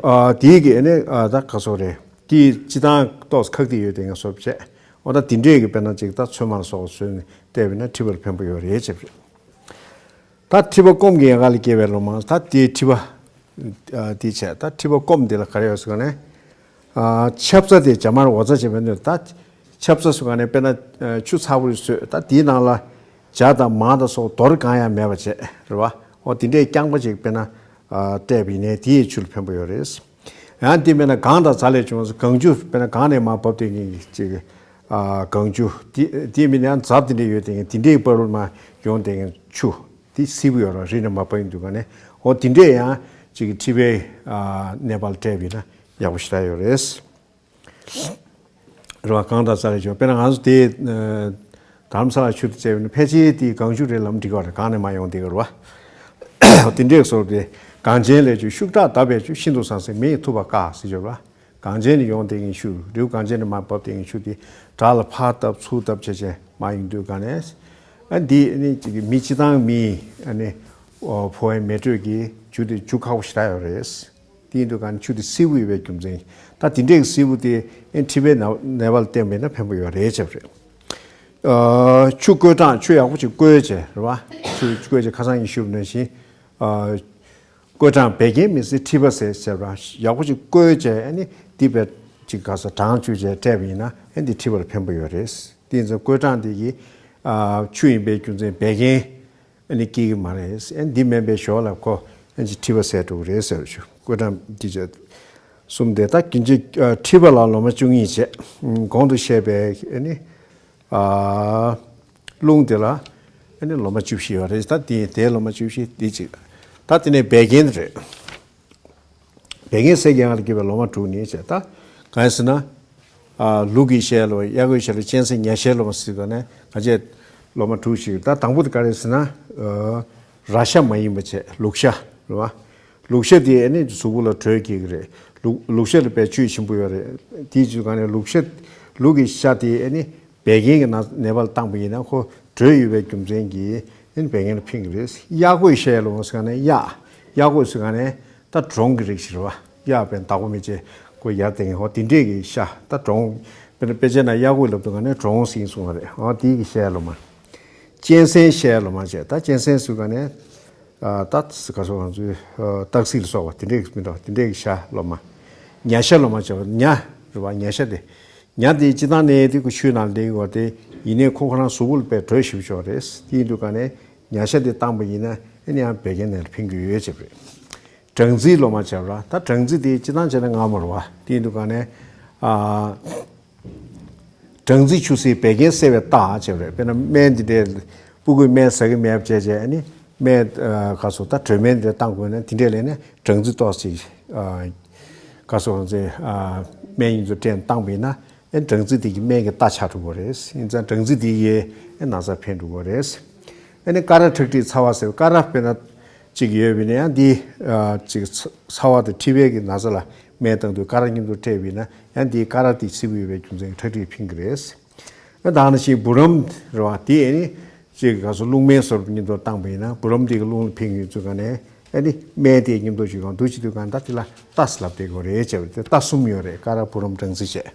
ཨ་དེའི་གི་ནི་ཨ་ད་ག་སོ་རེད། དེའི་སྤྱི་བཏང་ཏོག་ཁག་དེ་ཡོད་དེ་ང་སོབ་བྱས། འོ་ད་དེ་འདྲས་ཀྱི་དཔེར་ན་ཅིག་ད་ཚོད་མར་སོགས་བཟོས་ནས་བལྟས་པས་ན་མཁྲིས་པར་ཕན་པོ་ཡོད་རེད་ཅེས་རེད། ད་མཁྲིས་པ་སྐོམ་གྱི་ཡལ་ག་ལ་སྐྱེས་པའི་ལོ་མ། ད་དེའི་མཁྲིས་པ་ཨ་དེ་བྱས། ད་མཁྲིས་པ་སྐོམ་དེ་ལ་ག་རེ་ཡོད་ཟེར་ག་ནས། ཨ་ཆབ་རྩ་དེ་ཇ་མར་འོ་ཚ་བྱས་པའི་སྣོད། ད་ཆབ་རྩ་ཟེར་ག་ནས་དཔེར་ན་ཨ་ཆུ་ཚ་པོ་རེ་བཟོས། ད་དེའི་ནང་ལ་ཇ་དང་མར་དང་སོགས་དོར་གང་ཡང་མེད་པ་བྱས་རེད་བ། འོ་དེ་འདྲའི་རྐྱང་པ་ཅིག་དཔེར་ན་ཨ་སྤྲད་པ་ཡིན་ནའི་དེ་ཡི་ཆུ་ལ་ཕན་པོ་ཡོད་རེད། ཡང་དེ་མིན་ན་གངས་དང་རྫ་ལས་བྱུང་བའི་གངས་ཆུ། དཔེར་ན་གངས་ནས་མར་བབས་དེ་ངེས་ཅིག་ཨ་གངས་ཆུ། དེ་དེ་མིན་ན་ཡང་རྫ་དེ་འདྲ་ཡོད་དེ་ངེས་དེ་འདྲའི་བར་དུ་མར་ཡོང་དེ་ངེས་ཆུ། དེ་བསིལ་པོ་ཡོད་ར། རི་ནས་མར་བབས་ཡིན་དུས་ག་ནས། འོ་དེ་འདྲས་ཡང་ཅིག་མཁྲིས་པའི་ཨ་ནད་པ་ལ་སྤྲད་པ་ཡིན་ན་ཡག་པོ་ཞེ་དྲག་ཡོད་རེད། རེད་བ། གངས་དང་རྫ་ལས་བྱུང་། དཔེར་ན་ང་ཚོ་དེ་ཨ་དྷ་རམ་ས་ལ་ཆུ་དེ་བཙལ་བ་ཡིན་ན་ཕལ་ཆེར་དེ་གངས་ཆུ་རེད་ལབ་འགྲིག་གི་རེད། གངས་ནས་མར་ཡོང་དེ་གི་རེད་བ། དེ་འདྲས་བཟོས་ཏེ། གངས་ཅན་ལས་བྱུང་ཤུགས་དྲག་དག་པའི་ཆུ། ཤིན་ཏུ་ཟང་ཟིང་མེ་ཡིས་འཐུ་བ་དཀའ་ཟེར་གྱི་རེད་བ། གངས་ཅན་ནས་ཡོང་དེ་ངེས་ཆུ། རི་བོ་གངས་ཅན་ནས་མར་བབས་དེ་ངེས་ཆུ་དེ་བྲག་ལ་ཕར་བཏབ་ཚུར་བཏབ་བྱས་བྱས་མར་ཡོང་དུས་ག་ནས། ཨ་འདི་ནི་ཅིག་མི་སྤྱི་བཏང་མིའི་ཨ་ནི་ཨོ་ཕོ་བའི་མེ་དྲོད་ཀྱིས་ཆུ་དེ་འཇུ་ཁག་པོ་ཞེ་དྲག་ཡོད་རེད། དེ་ཡིན་དུས་ག་ནས་ཆུ་དེ་བསིལ་པོ་ཡོད་པའི་རྒྱུ་མཚན། ད་དེ་འདྲའི་བསིལ་པོ་དེ་ཨེ་མཁྲིས་པའི་ནད་ནད་པ་ལ་བསྟེན་པ་ཡིན་ན་ཕན་པོ་ཡོད་རེད་བྱས་པ་རེད། ཨ་ཆུ་བསྐོལ་གྲང་། ཆུ་ཡག་པོ་ཅིག་བསྐོལ་བྱས་རེད་བ། ཆུ་བསྐོལ་བྱས་ཁ་སང་ངས་ཞུས་པ་ནང་བཞིན། ཨ་བསྐོལ་གྲང་བད་ཀན་མི་བསད་མཁྲིས་པ་ཟད་ཟེར་བ། ཡག་པོ་ཅིག་བསྐོལ་བྱས་ཨ་ནི་དེ་བད་ཅིག་ག་ས་གྲང་བཅུག་བྱས་སྤྲད་པ་ཡིན་ན་ཨ་འདི་མཁྲིས་པ་ལ་ཕན་པོ་ཡོད་རེད། དེ་ཡིན་ཙང་བསྐོལ་གྲང་དེ་གི་ཨ་ཆུ་ཡིན་པའི་རྒྱུ་མཚན་བད་ཀན་ཨ་ནི་སྐྱེ་གི་མ་རེད། ཨ་འདི་མིན་པའི་ཞོར་ལ་ཁོ་ཨ་ཅིག་མཁྲིས་པ་ཟད་འགྲོ་གི་རེད་ཟེར་ཞུ། བསྐོལ་གྲང་འདི་བྱས་གསུམ་དེ། ད་གིན་ཅིག་ཨ་མཁྲིས་པ་ལ་ལོ་མ་བཅུ་གཉིས་བྱས། གོང་དུ་བཤད་པའི་ཨ་ནི་ཨ་རླུང་དེ་ལ་ཨ་ནི་ལོ་མ་བཅུ་བཞི་ཡོད་རེད། ད་དེ་དེའི་ལོ་མ་བཅུ་བཞི་དེ་གཅིག། ད་དེ་ནས་བད་ཀན་དེ་རེད། བད་ཀན་སེལ་གྱི་ཡན་ལག་ལ་སྐྱེས་པའི་ལོ་མ་དྲུག་ནི་བྱས། ད་གང་ཡིན་ཟེར་ན། ཨ་ལུག་གི་ཤའི་ལོ་མ། གཡག་གི་ཤའི་ལོ་མ། གཅན་གཟན་ཉ་ཤའི་ལོ་མ་ཟེར་ག་ནས་ང་ཚོས་ལོ་མ་དྲུག་ཞིག། ད་དང་པོ་དེ་ག་རེ་ཟེར་ན། ཨ་ར་ཤ་མ་ཡིན་པ་བྱས་ལུག་ཤ་རེད་བ། ལུག་ཤ་དེ་ཨ་ནི་གཟུགས་པོ་ལ་དྲོད་སྐྱེད་ཀྱི་རེད། ལུག་ལུག་ཤ་ལ་དཔེ་བཅུད་ཆེན་པོ་ཡོད་རེད། དེའི་བཅུད་ག་ནས་ལུག་ཤ་ལུག་གི་ཤ་དེ་ཨ་ནི་བད་ཀན་གྱི་ནད་ནད་པ་ལ་བཏང་པ་ཡིན་ན་ཁོ་དྲོད་ཡོད་པའི་རྒྱུ་མཚན་གྱིས་ཨ་ནི་བད་ཀན་ལ་ཕན་གྱི་རེད། གཡག་གོས་ཤའི་ལོ་མ་ཟེར་ག་ནས་གཡག་གཡག་གོས་ཟེར་ག་ནས་ད་འབྲོང་གི་རིགས་ཤིག་རེད་བ། གཡག་པའི་བདག་པོ་མི་བྱེད་ཁོ་ཡར་དེ་ངས་ཧོ་དེ་འདྲས་ཀྱི་ཤ། ད་འབྲོང་དཔེར་ན་དཔེ་ཆ་ན་གཡག་གོས་ལབ་དུས་ག་ནས་འབྲོང་ཟེར་གསུང་བ་རེད། ཨ་དེའི་གི་ཤའི་ལོ་མ། གཅན་གཟན་ཤའི་ལོ་མ་བྱས། ད་གཅན་གཟན་ཟེར་ག་ནས་ཨ་ད་ག་སོ་ང་ཚོའི་ཨ་སྟག་གཟིག་ལ་སོགས་པ་དེ་འདྲས་ཀྱི་མི་འདྲ་བ་དེ་འདྲས་ཀྱི་ཤ་ལོ་མ། ཉ་ཤ་ལོ་མ་བྱས་པ། ཉ་རེད་བ། ཉ་ཤ་དེ། ཉ་དེ་སྤྱིར་བཏང་ནས་དེ་ཁོ་ཆུའི་ནང་ལ་བསྡད་ཡོད་དེ་ཡིན་ནའི་ཁོ་ཁོ་རང་གཟུགས་པོ་ལ་དཔེ་དྲོད་ཞེ་པོ་ཅིག་ཡོད་རེད། དེ་ཡིན་དུས་ག་ནས་ཉ་ཤ་དེ་བཏང་པ་ཡིན་ན་ཨ་ནི་ཡང་བད་ཀན་ནད་ལ་ཕན་གྱི་ཡོད་ཅེས་པ་རེད། སྦྲང་རྩིའི་ལོ་མ་བྱས་པ་ར། ད་སྦྲང་རྩི་དེ་སྤྱིར་བཏང་བྱས་ན་མངར་མོ་རེད་བ། དེ་ཡིན་དུས་ག་ནས་ཨ་སྦྲང་རྩི་ཆུ་བསིལ་བད་ཀན་སེལ་བའི་རྟགས་བྱས་པ་རེད། དཔེར་ན་སྨན་འདི་འདྲའི་སྤུ་གུས་སྨན་ཟ་གི་མེད་པ་བྱས་བྱས་ཨ་ནི་སྨན་ཨ་ག་སོ་ད་དྲོད་སྨན་འདི་འདྲ་བཏང་དགོས་ན་དེ་འདྲས་ལས་ནས་སྦྲང་རྩི་ཏོག་ཙམ་ཨ་ག་སོ་ང་ཚོས་ཨ་སྨན་ཡིན་ཚུལ་སྤྲད་བཏང་པ་ཡིན་ན། ཨེ་སྦྲང་རྩི་དེ་གི་སྨན་གྱི་རྟགས་ཆགས་འགྲོ་གི་རེད། ཡིན་ཙང་སྦྲང་རྩི་དེ་གིས་ཨེ་ན་ཚ་ཕན་འགྲོ་གི་རེད། ཨ་ནི་ཀ་ར་ཁྲག་མཁྲིས་ཚ་བ་ཟེར། ཀ་ར་དཔེར་ན་གཅིག་ཡོད་པ་ཡིན་ན་ཡང་འདི་ཨ་གཅིག་ཚ་ཚ་བ་དང་མཁྲིས་པའི་གི་ན་ཚ་ལ་སྨན་བཏང་དུས་ཀ་ར་མཉམ་དུ་སྤྲད་པ་ཡིན་ན་ཡང་འདི་ཀ་ར་དེ་བསིལ་པོ་ཡོད་པའི་རྒྱུ་མཚན་གྱིས་ཁྲག་མཁྲིས་ཕན་གི་རེད། ཨ་ད་ནང་བཞིན་བུ་རམ་རེད་བ། དེ་ཨེ་ནི་གཅིག་ག་སོ་རླུང་སྨན་བཟོ་འདྲ་མཉམ་དུ་བཏང་པ་ཡིན་ན་བུ་རམ་དེ་གི་རླུང་ལ་ཕན་གྱི་ཡོད་ཚུལ་ག་ནས། ཨ་ནི་སྨན་དེ་མཉམ་དུ་ཞིག་གང་འདུག་བྱེད་དུས་གང་ད་དེ་ལ་རྟགས་ལབ་བསྡད་དགོས་རེད་བྱས་པ་དེ་རྟགས་གསུམ་ཡོད་རེད། ཀ་ར་བུ་རམ་སྦྲང་རྩི་བྱས།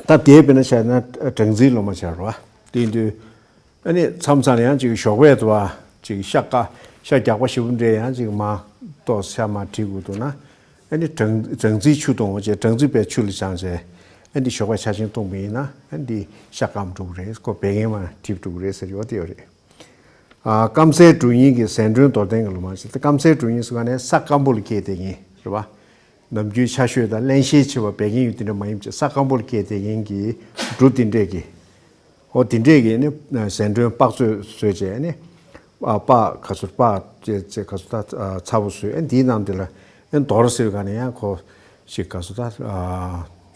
ད་དེའི་དཔེར་ན་བྱས་ན་སྦྲང་རྩིའི་ལོ་མ་བྱས་རོ། དེ་ཡིན་དུས་ཨ་ནི་མཚམས་མཚམས་ལ་ཡང་ཅིག་ཞོགས་པའི་དུ་བ་ཅིག་ཤ་དཀར་ཤ་རྒྱགས་པ་ཞེ་པོ་འདྲས་ཡང་ཅིག་མར་ཏོག་ཤ་མར་དྲིལ་དགོས་འདུག་ན། ཨ་ནི་སྦྲང་སྦྲང་རྩིའི་ཆུ་བཏུང་བ་བྱས། སྦྲང་རྩི་དཔེ་ཆུ་ལ་སྦྱངས་བྱས་ཨ་ནི་ཞོགས་པ་ཆར་ཆེན་བཏུང་བ་ཡིན་ན་ཨ་ནི་འདི་ཤ་སྐམ་འགྲོ་གི་རེད། ཁོ་བད་ཀན་མར་འགྲིབ་འགྲོ་གི་རེད་ཟེར་ཡོད་དེ་ཡོད་རེད། ཨ་སྐམ་སའི་གྲུ་རྙིང་གི་ཟན་གྲོན་དོར་ལྡན་གྱི་ལོ་མ་ཞིག། ད་སྐམ་སའི་གྲུ་རྙིང་ཟེར་ག་ནས་ས་སྐམ་པོ་ལ་སྐྱེས་བསྡད་མཁན་རེད་བ། ནམ་རྒྱུན་ཆར་ཞོད་དང་རླན་གཤེར་ཆེ་བ་བད་ཀན་ཡོད་དེ་འདྲ་མ་ཡིན་པ་བྱས་ས་སྐམ་པོ་ལ་སྐྱེས་བསྡད་མཁན་གྱི་གྲུ་དེ་འདྲས་ཀྱི། ཨོ་དེ་འདྲས་ཀྱི་ནི་ཟན་གྲོན་པགས་བཙོས་བཟོས་བྱས་ནི། ཨ་པགས་ག་ཚོད་པགས་བཅས་བཅས་ག་ཚོད་ད་ཚ་པོ་བཟོས། ཨ་འདིའི་ནང་དེ་ལ་ཨ་དོར་ཟེར་ག་ནས་ཡང་ཁོ་ཞིག་ག་ཚོད་ད་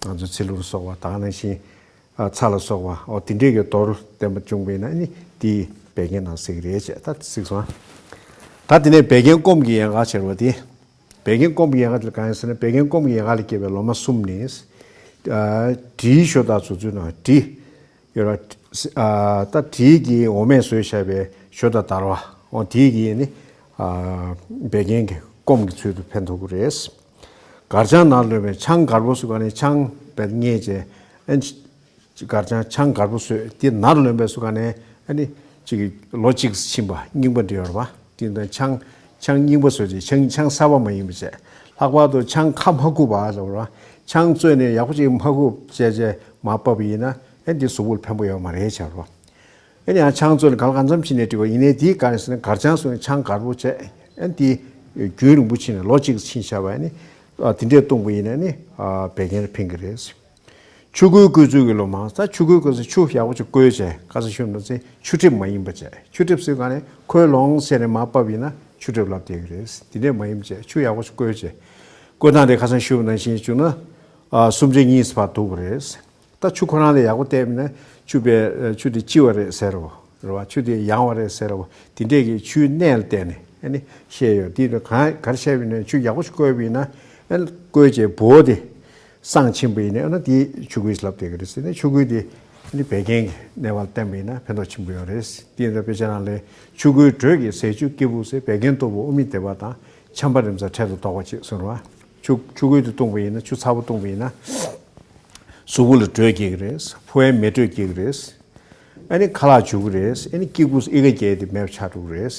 ང་ཚོ་ཚིལ་ལུ་སོགས་པ་དག་ནང་བཞིན། ཨ་ཚྭ་ལ་སོགས་པ་ཨོ་དེ་འདྲས་ཀྱི་དོར་བསྟན་པ་བྱུང་བས་ན་ནི་དེའི་བད་ཀན་ནང་ཟེར་གི་རེད་ཅེས་ད་གཟིགས་སོང་། ད་དེ་ནས་བད་ཀན་སྐོམ་གྱི་ཡན་ག་ཟེར་བ་དེ། བད་ཀན་སྐོམ་གྱི་ཡན་ག་དེ་གང་ཡིན་ཟེར་ན་བད་ཀན་སྐོམ་གྱི་ཡན་ག་ལ་སྐྱེས་པའི་ལོ་མ་གསུམ་ནི། ཨ་དྲིའི་ཞོ་དང་བཟོ་ཚུལ་ནང་དྲི་ཡོད་ར། ཨ་ད་དྲིའི་གི་འོ་མས་བཟོས་བཞག་པའི་ཞོ་དང་དར་བ་འོ་དེའི་གི་ནི་ཨ་བད་ཀན་གྱི་སྐོམ་གྱི་ཚུལ་དུ་ཕན་ཐོགས་ཀྱི་རེད། གར་ཆང་ནར་ལོན་པའི་ཆང་གར་པོ་ཟེར་ག་ནས་ཆང་བད་ངེས་བྱས། ཨ་གར་ཆང་ཆང་གར་པོ་བཟོས་དེ་ནར་ལོན་པའི་ཟེར་ག་ནས་ཨ་ནི་ ཅིག་ལོ་གཅིག་ཕྱིན་པ་རྙིང་པ་འདྲ་ཡོད་རེད་པ། དེ་འདྲ་ཆང་ཆང་རྙིང་པ་བཟོས་ཏེ་ཆང་ཆང་གསར་པ་མ་ཡིན་པ་བྱས། ལྷག་པར་དུ་ཆང་ཁ་མ་ཁུག་པ་ལབ་ར། ཆང་བཙོས་ནས་ཡག་པོ་ཅིག་མ་ཁུག་བྱས་བྱས་མར་ཕབ་པ་ཡིན་ན་ཨེ་འདི་གཟུགས་པོ་ལ་ཕན་པོ་ཡོད་མ་རེད་བྱས་ར། ཨེ་ནི་ཡང་ཆང་བཙོས་ནས་ག་ལ་གང་འཚམ་ཕྱིན་ནས་འགྲིག་པ་ཡིན་ནའི་དེའི་ག་རེ་ཟེར་ན་གར་ཆང་བཟོས་ནས་ཆང་དཀར་པོ་བྱས་ཨེ་འདི་རྒྱུན་རིང་པོ་ཕྱིན་ནས་ལོ་གཅིག་ཕྱིན་བཞག་པ་ཨེ་ནི་དེ་འདྲས་བཏུངས་པ་ཡིན་ན་ཨེ་ནི་བད་ཀན་ལ་ཕན་གི་རེད། ཆུ་ཁོལ་བསྐོལ་ཚུལ་གྱི་ལོ་མང་ས་ཆུ་ཁོལ་བསྐོལ་ཚེ་ཆུ་ཡག་པོ་ཅིག་བསྐོལ་བྱས་ཁ་སང་ཞུས་པ་ནང་བཞིན་ཆུ་གྲིབ་མ་ཡིན་པ་བྱས། ཆུ་གྲིབ་ཟེར་ག་ནས་ཁོལ་ལོང་ཟེར་ནས་མར་ཕབ་ཡིན་ན་ཆུ་གྲིབ་ལབ་བསྡད་ཀྱི་རེད། དེ་འདྲས་མ་ཡིན་པ་བྱས་ཆུ་ཡག་པོ་ཅིག་བསྐོལ་བྱས། བསྐོལ་སྟངས་དེ་ཁ་སང་ཞུས་པ་ནང་བཞིན་བྱུང་ན་ཨ་སུམ་ཆ་གཉིས་ཙམ་ཕར་ལྡུག་པ་རེད། ད་ཆུ་ཁོ་རང་ལ་ཡག་པོ་བལྟས་པ་ཡིན་ན་ཆུ་པའི་ཆུ་དེ་ལྕི་བ་རེད་ཟེར་རོ། རེད་བ། ཆུ་དེ་ཡང་བ་རེད་ཟེར་རོ། དེ་འདྲས་ཀྱི་ཆུའི་གནས་ལ་བལྟས་ནས་ཨ་ནི་བཤད་ཡོད། དེ་ལ་གང་ག་རེ་བཤད་པ་ཡིན་ན་ཆུ་ཡག་པོ་ཞིག་བསྐོལ་བ་ཡིན་ན་ཨ་ནི་བསྐོལ་བྱས་བོ་དེ་སངས་ཕྱིན་པ་ཡིན་ན་ཨ་ནི་དེ་ཆུ་ཁོལ་ལབ་བསྡད་ཀྱི་རེད་ཟེར་ནས་ཆུ་ཁོལ་དེ་ཨ་ནི་བད་ཀན་གྱི་གནས་བབ་ལ་བརྟེན་པ་ཡིན་ན་ཕན་ཐོགས་ཆེན་པོ་ཡོད་རེད། དེ་ཡིན་ཙང་དཔེ་ཆ་ནང་ལས་ཆུ་ཁོལ་དྲོད་ཀྱི་ཟས་བཅུད་སྐྱེས་བུ་ཟས་བད་ཀན་སྟོབས་པོ་དབུ་མའི་བདེ་བ་དང་ཆམ་པ་རིམས་ཚ་འཕྲལ་དུ་ཟློག་པ་བྱེད་གསུངས་རེད་བ། ཆུ་ཆུ་ཁོལ་དེ་བཏུངས་པ་ཡིན་ན་ཆུ་ཚ་པོ་བཏུངས་པ་ཡིན་ན། གཟུགས་པོ་ལ་དྲོད་སྐྱེ་གི་རེད། ཕོ་བའི་མེ་དྲོད་སྐྱེ་གི་རེད། ཨ་ནི་ཁ་ལག་འཇུ་གི་རེད། ཨ་ནི་སྐྱེ་དགུ་ཨི་ཀ་རྒྱས་དེ་མེད་པ་ཆགས་འགྲོ་གི་རེད།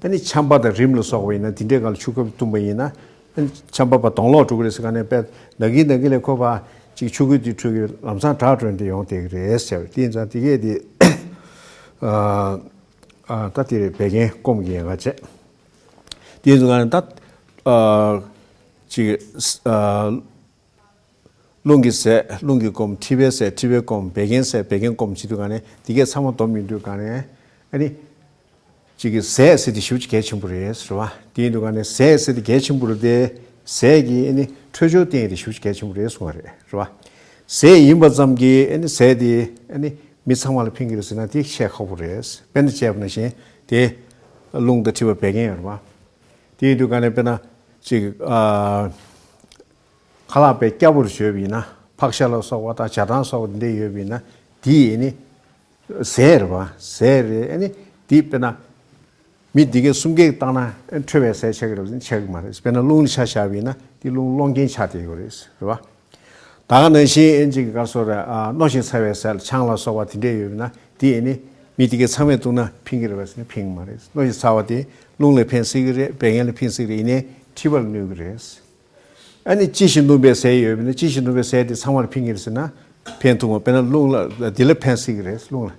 ཨ་ནི་ཆམ་པ་དང་རིམས་ལ་སོགས་པ་ཡིན་ན་དེ་འདྲའི་སྒང་ལ་ཆུ་ཁོལ་བཏུང་བ་ཡིན་ན་ཨ་ནི་ཆམ་པ་ཕར་གདོང་ལོག་འགྲོ་གི་རེད་ཟེར་ག་ནས་པས་ན་གིན་ན་གིན་ལས་ཁོ་ཕར་ཅིག་ཆུ་ཁོལ་དེ་འཕྲོད་ཀྱི་ལམ་སང་དྲག་འགྲོ་འདི་ཡོང་བསྡད་ཀྱི་རེད་ཟེར། དེ་ཡིན་ཙང་དེ་གས་དེ་ཨ་ཨ་ད་དེ་རེད། བད་ཀན་སྐོམ་གྱི་ཡན་ག་བྱས། དེ་ཡིན་ཙང་ག་ནས་ད་ཨ་ཅིག་ཨ། རླུང་གི་ཟས་རླུང་གིས་སྐོམ། མཁྲིས་པའི་ཟས་མཁྲིས་པས་སྐོམ། བད་ཀན་ཟས་བད་ཀན་སྐོམ་བྱེད་དུས་ག་ནས་འདི་གས་ཚང་མ་སྡོམ་ཡིན་དུས་ག་ནས་ཨ་ནི་གཅིག་གི་ཟས་ཟེར་དེ་ཞེ་པོ་ཅིག་གལ་ཆེན་པོ་རེད་ཟེར་བ། དེ་ཡིན་དུས་ག་ནས་ཟས་ཟེར་དེ་གལ་ཆེན་པོ་རེད་དེ། ཟས་ཀྱི་ཨ་ནི་འཕྲོད་སྦྱོར་བསྟེན་ཡས་དེ་ཞེ་པོ་ཅིག་གལ་ཆེན་པོ་རེད་གསུངས་པ་རེད་རེད་བ། ཟས་ཡིན་པ་ཙམ་གྱིས་ཨ་ནི་ཟས་དེ་ཨ་ནི་མི་ཚང་མ་ལ་ཕན་གྱི་རེད་ཟེར་ན་དེ་བཤད་ཁག་པོ་རེད། དཔེར་ན་བྱས་པ་ནང་བཞིན་དེ་རླུང་དང་མཁྲིས་པ་བད་ཀན་ཡོད་རེད་བ། དེ་ཡིན་དུས་ག་ནས་དཔེར་ན་ཅིག་ཨ། ཁ་ལག་དཔེ་སྐྱ་བོར་བཟོས་པ་ཡིན་ན་ཕག་ཤ་ལ་སོགས་པ་དང་ཇ་ཐང་སོགས་པ་འདི་འདྲ་ཡོད་པ་ཡིན་ན་དེ་ཡིན་ནི་ཟས་རེད་བ། ཟས་རེད། ཨ་ནི་དེ་དཔེར་ན་མི་འདི་གས་གསུམ་གས་བཏང་ན་ཨ་འཕྲོད་པའི་ཟས་ཆགས་ཀྱི་རེད་ཟེར་ན་ཆགས་ཀྱི་མ་རེད། དཔེར་ན་རླུང་ལ་ཆ་བཞག་པ་ཡིན་ན་དེ་རླུང་སློང་རྐྱེན་ཆགས་བསྡད་ཡོད་རེད་རེད་བ། ད་ག་ནང་བཞིན་ཨེ་ཅིག་ག་སོགས་རེད། ཨ་རྣོ་ཞིང་ཚ་བའི་ཟས་ལ་ཆང་ལ་སོགས་པ་དེ་འདྲས་ཡོད་པ་ཡིན་ན་དེ་ཡིན་ནི་མི་དེ་གས་ཚང་མས་བཏུང་ན་ཕན་གྱི་རེད་བ་ཟེར་ན་ཕན་གྱི་མ་རེད། རྣོ་ཞིང་ཚ་བ་དེ་རླུང་ལ་ཕན་སྲིད་ཀྱི་རེད། བད་ཀན་ལ་ཕན་སྲིད་ཀྱི་རེད། ཡིན་ནའི་མཁྲིས་པ་ལ་གནོད་ཀྱི་རེད། ཨ་ནི་ལྕི་ཞིང་སྣུམ་པའི་ཟས་ཡོད་པ་ཡིན་ན་ལྕི་ཞིང་སྣུམ་པའི་ཟས་དེ་ཚང་མར་ཕན་གྱི་རེད་ཟེར་ན་ཕན་ཐུབ་མ། དཔེར་ན་རླུང་ལ་འདི་ལ་ཕན་སྲིད་ཀྱི་རེད། རླུང་ལ་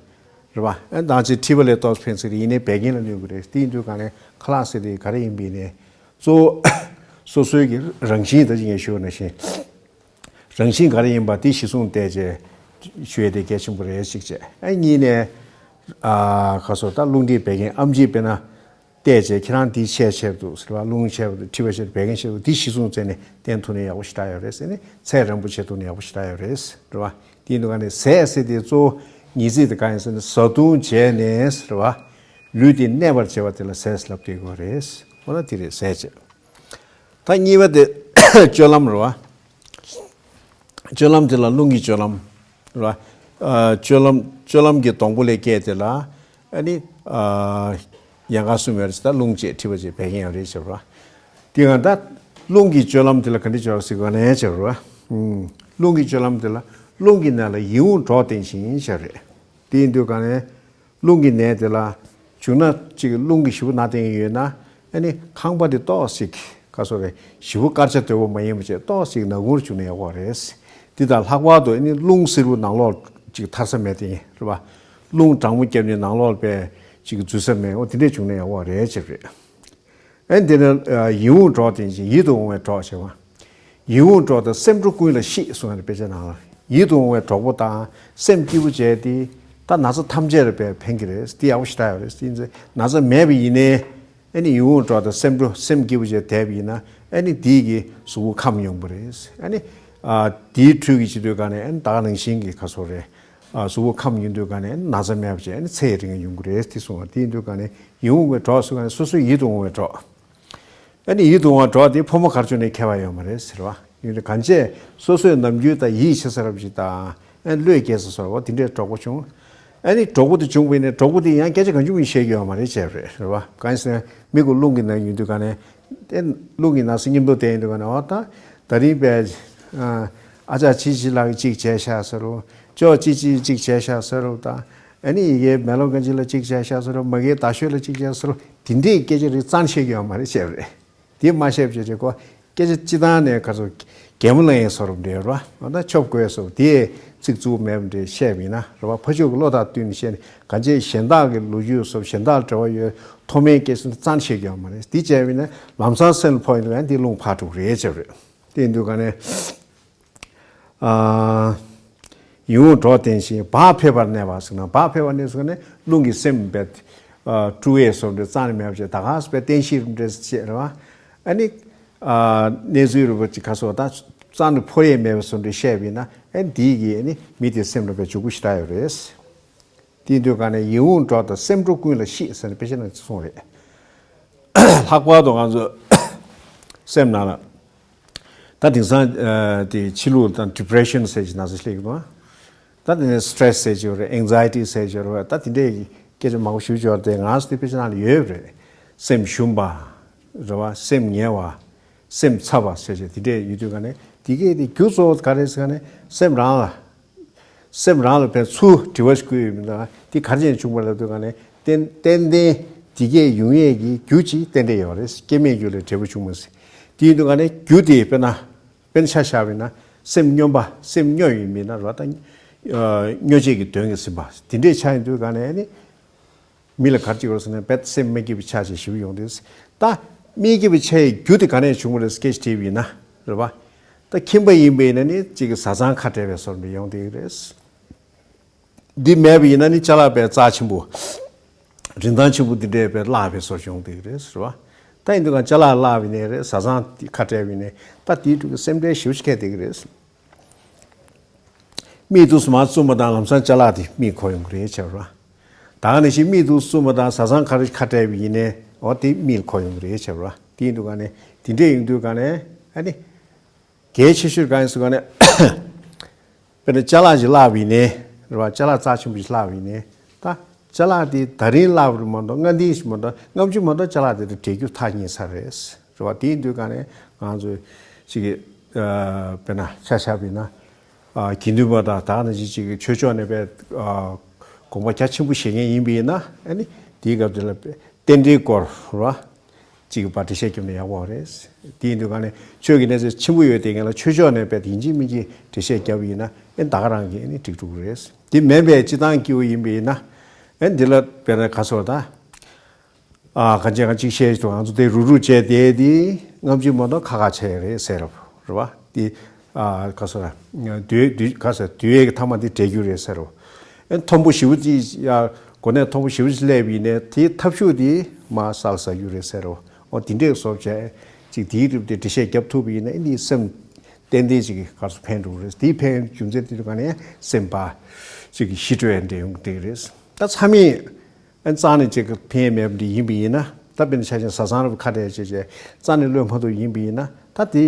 རེད་བ། ཨ་ནི་ད་ཅིག་མཁྲིས་པ་ལ་ཏོག་ཙམ་ཕན་སྲིད་རེད། ཡིན་ནའི་བད་ཀན་ལ་གནོད་ཀྱི་རེད། དེ་ཡིན་དུས་ག་ནས་ཁ་ལག་ཟེར་དེ་ག་རེ་ཡིན་པ་ཡིན་ནའི་གཙོ་བོ་སོ་སོའི་གི་རང་བཞིན་ད་ཅིག་ངས་ཞུས་པ་ནང་བཞིན། རང་བཞིན་ག་རེ་ཡིན་པ་དེ་གཞི་བཟུང་བལྟས་བྱས་ཞུ་ཡས་དེ་གལ་ཆེན་པོ་རེད་ཅིག་བྱས། ཨ་གཉིས་ནས་ཨ་ག་སོ་ད་རླུང་མཁྲིས་བད་ཀན་ཨེམ་ཆི་དཔེར་ན་བལྟས་བྱས་ཁྱེད་རང་དེ་ཆད་ཆད་འདུག་ཟེར་བ། རླུང་ཆད་པ་འདུག་མཁྲིས་པ་ཆད་འདུག་བད་ཀན་ཆད་འདུག་དེ་གཞི་བཟུང་བཙལ་ནས་བསྟེན་ཐུབ་ན་ཡག་པོ་ཞེ་དྲག་ཡོད་རེད་ཟེར་ནས་ཚད་རན་པོ་བྱེད་ཐུབ་ན་ཡག་པོ་ཞེ་དྲག་ཡོད་རེད་ཟེར་བ། དེ་ཡིན་དུས་ག་ནས་ཟས་ཟེར་དེ་གཙོ་བོ་ངེས་ཚིག་དེ་ག་ཡིན་ཟེར་ན་བཟའ་བཏུང་བྱས་ནས་ཟེར་བ། ལུས་དེ་གནས་པར་བྱེད་པ་དེ་ལ་ཟས་ལབ་བསྡད་དགོས་རེད། འོ་ན་དེ་རེད་ཟས་བྱས། ད་གཉིས་པ་དེ་སྤྱོད་ལམ་རེད་བ། སྤྱོད་ལམ་དེ་ལ་རླུང་གི་སྤྱོད་ལམ་རེད་བ། ཨ་སྤྱོད་ལམ་སྤྱོད་ལམ་གྱི་སྡོང་པོ་ལས་སྐྱེས་དེ་ལ་ཨ་ནི་ཨ་ཡལ་ག་གསུམ་ཡོད་རེད། ད་རླུང་བཅས་མཁྲིས་པ་བཅས་བད་ཀན་ཡོད་རེད་ཟེར་བ། དེ་ཡང་ད་རླུང་གི་སྤྱོད་ལམ་དེ་ལ་ག་འདྲ་སྦྱོར་ཟེར་དགོས་ནས་ཟེར་བ། ཨུམ། རླུང་གི་སྤྱོད་ལམ་དེ་ལ་རླུང་གི་ནད་ལ་ཡིད་འོང་གྲོགས་བསྟེན་ཞིང་ཟེར་རེད། དེ་ཡིན་དུས་ག་ནས། རླུང་གི་ནད་དེ་ལ་བྱུང་ན་ཅིག་རླུང་གིས་ཞེ་པོ་ན་བསྟེན་གྱི་ཡོད་ན་ཨ་ནི་ཁང་པ་དེ་ཏོག་ཙིག་ག་སོ་རེ་ཞེ་པོ་དཀར་ཆ་དོད་པོ་མ་ཡིན་པ་བྱས་ཏོག་ཙིག་ནག་ཁུང་རུ་བྱུང་ན་ཡག་པོ་རེད། དེ་དང་ལྷག་པར་དུ་ཨ་ནི་རླུང་བསིལ་པོ་ནང་ལོགས་ཅིག་ཐར་ས་མེད་དེ་རེད་བ། རླུང་གྲང་མོ་བརྒྱབ་ནས་ནང་ལོགས་པའི་ཅིག་འཛུལ་ས་མེད། འོ་དེ་འདྲས་བྱུང་ན་ཡག་པོ་རེད་ཅེས་རེད། ཨ་ནི་དེ་ནས་ཡིད་འོང་གྲོགས་དེ་བཞིན་ཡིད་དུ་འོང་བའི་གྲོགས་ཞེས་པ། ཡིད་འོང་གྲོགས་དང་སེམས་འགྲོ་ཀུན་ལ་ཤིས་གསུངས་ཡོད་རེད་དཔེ་ཆ་ནང་ལ། ཡིད་དུ་འོང་བའི་གྲོགས་པོ་དང་སེམས་སྐྱིད་པོ་བྱས་ཏེ་ད་ན་ཚ་ཐམས་ཅད་ལ་དཔེ་ཕན་གྱི་རེད། དེ་ཡག་པོ་ཞེ་དྲག་ཡོད་རེད། དེ་ཡིན་ཚེ་ན་ཚ་མེད་པ་ཡིན་ནའི་ཨ་ནི་ཡིད་འོང་གྲོགས་དང་སེམས་འགྲོ་སེམས་སྐྱིད་པོ་བྱས་བསྡད་པ་ཡིན་ན་ཨ་ནི་དེའི་གི་གཟུགས་པོ་ཁམས་ཡོང་གི་རེད། ཨ་ནི་ཨ་དེའི་འཕྲོས་ཀྱི་བྱེད་དུས་ག་ནས་ཨ་ནི་ད་ག་ནང་བཞིན་གྱི་ཁ་སོ་རེད། ཨ་གཟུགས་པོ་ཁམས་ཡོང་དུས་ག་ནས་ཨ་ནི་ན་ཚ་མེད་པ་བྱས་ཨ་ནི་ཚེ་ཡི་རིང་ཡོང་གི་རེད། དེ་གསུངས་པ་དེ་ཡིན་དུས་ག་ནས་ཡིད་འོང་བའི་གྲོགས་སུ་ག་ནས་སོ་སོའི་ཡིད་དུ་འོང་བའི་གྲོགས། ཨ་ནི་ཡིད་དུ་འོང་བ་གྲོགས་དེ་ཕོ་མོ་གར་བྱུང་ནས་ཁྱད་པར་ཡོད་མ་རེད་ཟེར་བ། ཡིན་ཏེ་གང་བྱས་སོ་སོའི་ནམ་རྒྱུན་དང་ཡིད་ཆེས་ས་རབ་ཅིག་དང་ཨ་ནི་བློས་སྐྱེས་ས་སོགས་པ་དེ་འདྲའི་གྲོགས་པོ་བྱུང་། ཨ་ནི་གྲོགས་པོ་དེ་བྱུང་བས་ནས་གྲོགས་པོ་དེ་ཡང་སྐད་ཆ་གང་བྱུང་མི་བཤད་རྒྱུ་ཡོད་མ་རེད་བྱས་པ་རེད་རེད་བ། གང་ཡིན་ཟེར་ན་མི་གུ་རླུང་གི་ནད་ཡོང་དུས་ག་ནས་ཨེ་རླུང་གི་ནད་སེ་མཉམ་དུ་བསྡད་ཡོང་དུས་ག་ནས་འོ་ད་ད་རིང་པས་ཨ་ཅག་ཅི་ཅི་ལགས་གཅིག་བྱས་ཤག་ཟེར་རོ། ཅོག་ཅི་ཅི་གཅིག་བྱས་ཤག་ཟེར་རོ། ད་ ཨ་ནི་ཡི་གེ་མེ་ལོང་གང་ཅི་ལ་གཅིག་བྱས་ཤག་ཟེར་རོ། མ་གི་ད་ཤོད་ལ་གཅིག་བྱས་ཟེར་རོ། དེ་འདྲའི་སྐད་ཆ་རིགས་རྩ་ནས་བཤད་ཀྱི་ཡོད་མ་རེད་བཤད་པ་རེད། དེ་མ་བཤད་བྱས་བྱས་ཁོ་སྐད་ཆ་སྤྱི་བཏང་ནས་ག་ཚོད་གད་མོ་ལངས་ཡས་བཟོ་འདྲ་རེད་བ། འོ་ན་ཆོབ་དགོས་སོ་དེ་ཚིག་རྩུབ་མེད་པ་འདྲ་བཤད་པ་ཡིན་ན་རེད་བ། ཕ་ཕྱོགས་ཀྱི་བློ་དང་བསྟུན་ནས་བཤད་ནས་གང་ཅི་གཞན་དག་གི་ལོ་རྒྱུས་སོགས་གཞན་དག་ལ་འབྲེལ་བ་ཡོད་མཐོ་དམན་སྐད་ཆ་འདི་རྩ་ནས་བཤད་ཀྱི་ཡོད་མ་རེད། དེ་བྱས་པ་ཡིན་ན་ལམ་སང་སེམས་ལ་ཕོག་ཡིན་ན་འདི་རླུང་འཕར་འགྲོ་གི་རེད་བྱས་པ་རེད། དེ་ཡིན་དུས་ག་ནས། ཨ། ཡིད་འོང་གྲོགས་བསྟེན་ཞིང་བག་ཕེབས་པར་གནས་པ་ཟེར་ན། བག་ཕེབས་པར་གནས་ཟེར་ན་རླུང་གི་སེམས་པའི་ཨ་དཀྲུག་ཡས་སོགས་འདྲ་རྩ་ནས་མེད་པ་བྱས། ད་ག་སེ་བསྟེན་ཞིང་རུ་འདྲ་བྱས་རེད་བ། ཨ་ནི་ཨ་གནས་ཚུལ་རུ་བ་ཅིག་ག་སོགས་ད་རྩ་ནས་ཕོག་ཡས་མེད་པ་སོགས་འདྲ་བཤད་པ་ཡིན་ན། ཨ་ནི་དེའི་གི་ཨ་ནི་མི་དེའི་སེམས་ལ་བའི་འཇུག་པོ་ཞེ་དྲག་ཡོད་རེད། དེ་ཡིན་དུས་ག་ནས་ཡིད་འོང་གྲོགས་དང་སེམས་འགྲོ་ཀུན་ལ་ཤིས་ཟེར་ནས་དཔེ་ཆ་ནང་གསུངས་རེད། ལྷག་པར་དུ་ང་ཚོ་སེམས་ནང་ལ། ད་དེང་སང་ཨ་དེ་ཕྱི་ལུགས་དང་depression་ཟེར་གྱི་ན་ཚ་སླེབས་ཀྱི་འདུག་ད་དེ་ནས་stress་ཟེར་གྱི་རེད། anxiety་ཟེར་གྱི་རེད། ད་དེ་འདྲའི་སྐད་ཆ་མང་པོ་ཞུ་ཆོག་དེ་ང་ཚོ་དེ་དཔེ་ཆ་ནང་ལ་ཡོད་རེད། སེམས་ཞུམ་པ་རེད་བ། སེམས་ངལ་བ། སེམས་འཚབ་པ་ཟེར་གྱི་དེ་འདྲའི་ཡོད་དུས་ག་ནས་དེ་གས་དེ་རྒྱུ་གཙོ་བོ་ག་རེ་ཟེར་ག་ནས་སེམས་རང་ལ། སེམས་རང་ལ་ཕན་ཚུན་དྲི་བ་ཞིག་བཀོད་ཡོད་མི་འདུག་དེ་ག་རེ་བྱས་ནས་བྱུང་བ་ལབ་དུས་ག་ནས་ཏན་ཏན་ཏན་དེ་གས་ཡོང་ཡས་ཀྱི་རྒྱུ་ཅིག་ཏན་ཏན་ཡོད་རེད། སྐྱེ་མེད་རྒྱུ་ལས་འབྲས་བུ་བྱུང་མ་ཟིན། དེ་ཡིན་དུས་ག་ནས་རྒྱུ་དེ་དཔེར་ན་དཔེར་ན་ཆ་བཞག་པ་ཡིན་ན་སེམས་སྨྱོན་པ། སེམས་སྨྱོ་ཡིན་མིན་ན་རེད་བ། ད་སྨྱོ་བྱེད་ཀྱི་དོན་གྱིས་ཟིན་པ་དེ་འདྲས་ཆགས་ཡོང་དུས་ག་ནས་ནི། མི་ལ་ག་རེ་བྱེད་དགོས་ཟེར་ན་རྦད་སེམས་མི་སྐྱིད་པ་ཆགས་བྱས་ཞེ་པོ་ཡོང་དུས། ད་མི་སྐྱིད་པ་ཆགས་ཡས་རྒྱུ་དེ་ག་ནས་བྱུང་བ་རེད་སྐད་ཆ་དྲིས་པ་ཡིན་ན་རེད་བ། ད་ཁྱིམ་པ་ཡིན་པ་ཡིན་ན་ནི་གཅིག་གི་བཟའ་ཚང་ཁ་བྲལ་བའི་བཟོ་འདྲ་ཡོང་བསྡད་ཀྱི་རེད། འདི་མེད་པ་ཡིན་ན་ནི་ཅ་ལག་པའི་རྩ་ཆེན་པོ། རིན་ཐང་ཆེན་པོ་འདི་འདྲས་པའི་བརླག་པའི་བཟོ་ཡོང་བསྡད་ཀྱི་རེད་རེད་བ། ད་ཡིན་དུས་ག་ཅ་ལག་བརླག་པ་ཡིན་ནའི་རེད། བཟའ་ཚང་ཁ་བྲལ་བ་ཡིན་ནའི་ད་དེའི་འཕྲོ་གི་སེམས་ཁྲལ་ཞེ་པོ་ཞིག་འཁྱེར་བསྡད་ཀྱི་རེད། མིག་ཏོ་སུ་མ་བཙུམ་པ་དང་ལམ་སང་ཅ་ལག་དེ་མིག་འཁོར་ཡོང་གི་རེད་བྱས་པ་རེད། ད་ག་ནང་བཞིན་མིག་ཏོ་སུ་བཙུམ་པ་དང་བཟའ་ཚང་ཁ་རེ་ཁ་བྲལ་བ་ཡིན་ནའི་འོ་དེ་མིག་འཁོར་ཡོང་གི་རེད་བྱས་པ་རེད། དེ་ཡིན་དུས་ག་ནས་དེ་འདྲས་ཡོང་དུས་ག་ནས་ཨ་ནི། གལ་ཆེ་ཤོས་གང་ཡིན་ཟེར་ག་ནས། དཔེར་ན་ཅ་ལག་ཅིག་བརླག་པ་ཡིན་ནའི་རེད་བ། ཅ་ལག་རྩ་ཆེན་པོ་ཞིག་བརླག་པ་ཡིན་ནའི་ད་ཅ་ལག་དེ་ད་རིང་བརླག་པ་རེད་མ་གཏོགས་སྔ་དེ་ཞིག་མ་གཏོགས་སྔ་ཕྱི་མ་གཏོགས་ཅ་ལག་དེ་དང་འབྲེལ་རྒྱུ་ཐག་ཉེ་ས་རེད། རེད་བ། དེ་ཡིན་དུས་ག་ནས་ང་ཚོས་ཅིག་གི་ཨ་དཔེར་ན་ཆ་བཞག་པ་ཡིན་ན། ཨ་དགེ་འདུན་པ་དང་ད་ག་ནང་བཞིན་ཅིག་གི་ཆོས་ཕྱོགས་ནས་པའི་ཨ་དགོངས་པ་རྒྱ་ཆེན་པོ་བཞེས་མཁན་ཡིན་པ་ཡིན་ན། ཨ་ནི་དེའི་སྐབས་དེ་ལ་རྟེན་འབྲེལ་སྐོར་རེད་བ། ཅིག་གི་བར་འགྲེལ་བཤད་བརྒྱབ་ན་ཡག་པོ་རེད། དེ་ཡིན་དུས་ག་ནས་ཆོས་ཀྱི་གནས་ཚད་ཆེན་པོ་ཡོད་དེ་ངས་ལ་ཆོས་ཕྱོགས་ནས་པའི་ཡིན་གཅིག་མིན་གཅིག་འགྲེལ་བཤད་བརྒྱབ་པ་ཡིན་ན་ཨེ་ད་ག་རང་གི་ཨེ་ནི་འགྲིག་འགྲོ་གི་རེད། དེ་མིན་པའི་སྤྱི་བཏང་སྐྱེ་བོ་ཡིན་པ་ཡིན་ན་ཨེ་འདི་ལ་དཔེར་ན་ག་སོགས་ད། ཨ་གང་ཅི་གང་ཅིག་བཤད་དུས་ང་ཚོ་དེ་རུག་རུག་བྱས་དེ་དེ་སྔ་ཕྱི་མ་གཏོགས་ཁ་ཁ་བྱས་རེད་ཟེར་རོ། རེད་བ། དེ་ཨ་ག་སོགས་ད་དུས་དུས་ག་སོགས་དུས་ཡས་ཀྱི་ཐ་མ་དེ་འབྲས་རྒྱུ་རེད་ཟེར་རོ། ཨེ་མཐོན་པོ་ཞེ་པོ་ཅིག་ཡ་གོ་གནས་མཐོན་པོ་ཞེ་པོ་ཅིག་སླེབས་པ་ཡིན་ནའི་དེའི་ཐབས་ཤུགས་དེ་མར་ས་ལ་ཟག་རྒྱུ་རེད་ཟེར་རོ། འོ་དེ་འདྲས་བཟོ་བྱས་ཅིག་དེའི་རིགས་དེ་འགྲེལ་བཤད་རྒྱབ་ཐུབ་པ་ཡིན་ན་ཨེ་འདི་སེམས་ཏན་ཏན་ཅིག་གི་ག་སོགས་ཕན་འགྲོ་གི་རེད། དེའི་ཕན་རྒྱུ་མཚན་དེ་དུས་ག་ནས་སེམས་པ་ཅིག་གི་ཞི་སྤྲོས་འདྲ་ཡོང་གི་རེད། ད་མཚམས་མེད། ཨ་རྩ་ནས་ཅིག་གི་ཕན་མེད་པ་འདི་ཡིན་པ་ཡིན་ན། ད་དཔེར་ན་ཆ་བཞག་བཟའ་ཚང་རུ་ཁ་བྲལ་བྱས་བྱས་རྩ་ནས་བློས་མ་ཐུབ་ཡིན་པ་ཡིན་ན། ད་དེ་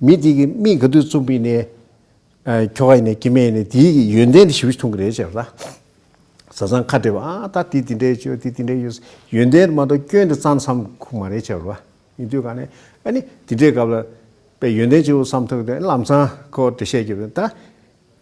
མི་དེ་གི་མིག་ག་དུས་བཙུམ་པ་ཡིན་ནའི་ཨ་ཁྱོ་ག་ཡིན་ནའི་སྐྱེ་དམན་ཡིན་ནའི་དེའི་གི་ཡོན་ཏན་དེ་ཞེ་པོ་ཅིག་མཐོང་གི་རེད་བྱས་པ་ད། བཟའ་ཚང་ཁ་བྲལ་བ་ཨ་ད་དེ་དེ་འདྲའི་ཆོས་དེ་དེ་འདྲའི་ཡོད་ཡོན་ཏན་མ་གཏོགས་སྐྱོན་དེ་རྩ་ནས་བསམ་ཁུག་མ་རེད་བྱས་པ། ཡིན་དུས་ག་ནས་ཨ་ནི་དེ་འདྲའི་སྐབས་ལ་དཔེ་ཡོན་ཏན་ཆེ་བོ་བསམ་ཐུབ་དེ་ལམ་སང་ཁོ་འགྲེལ་བཤད་རྒྱབ་ཡོང་ད།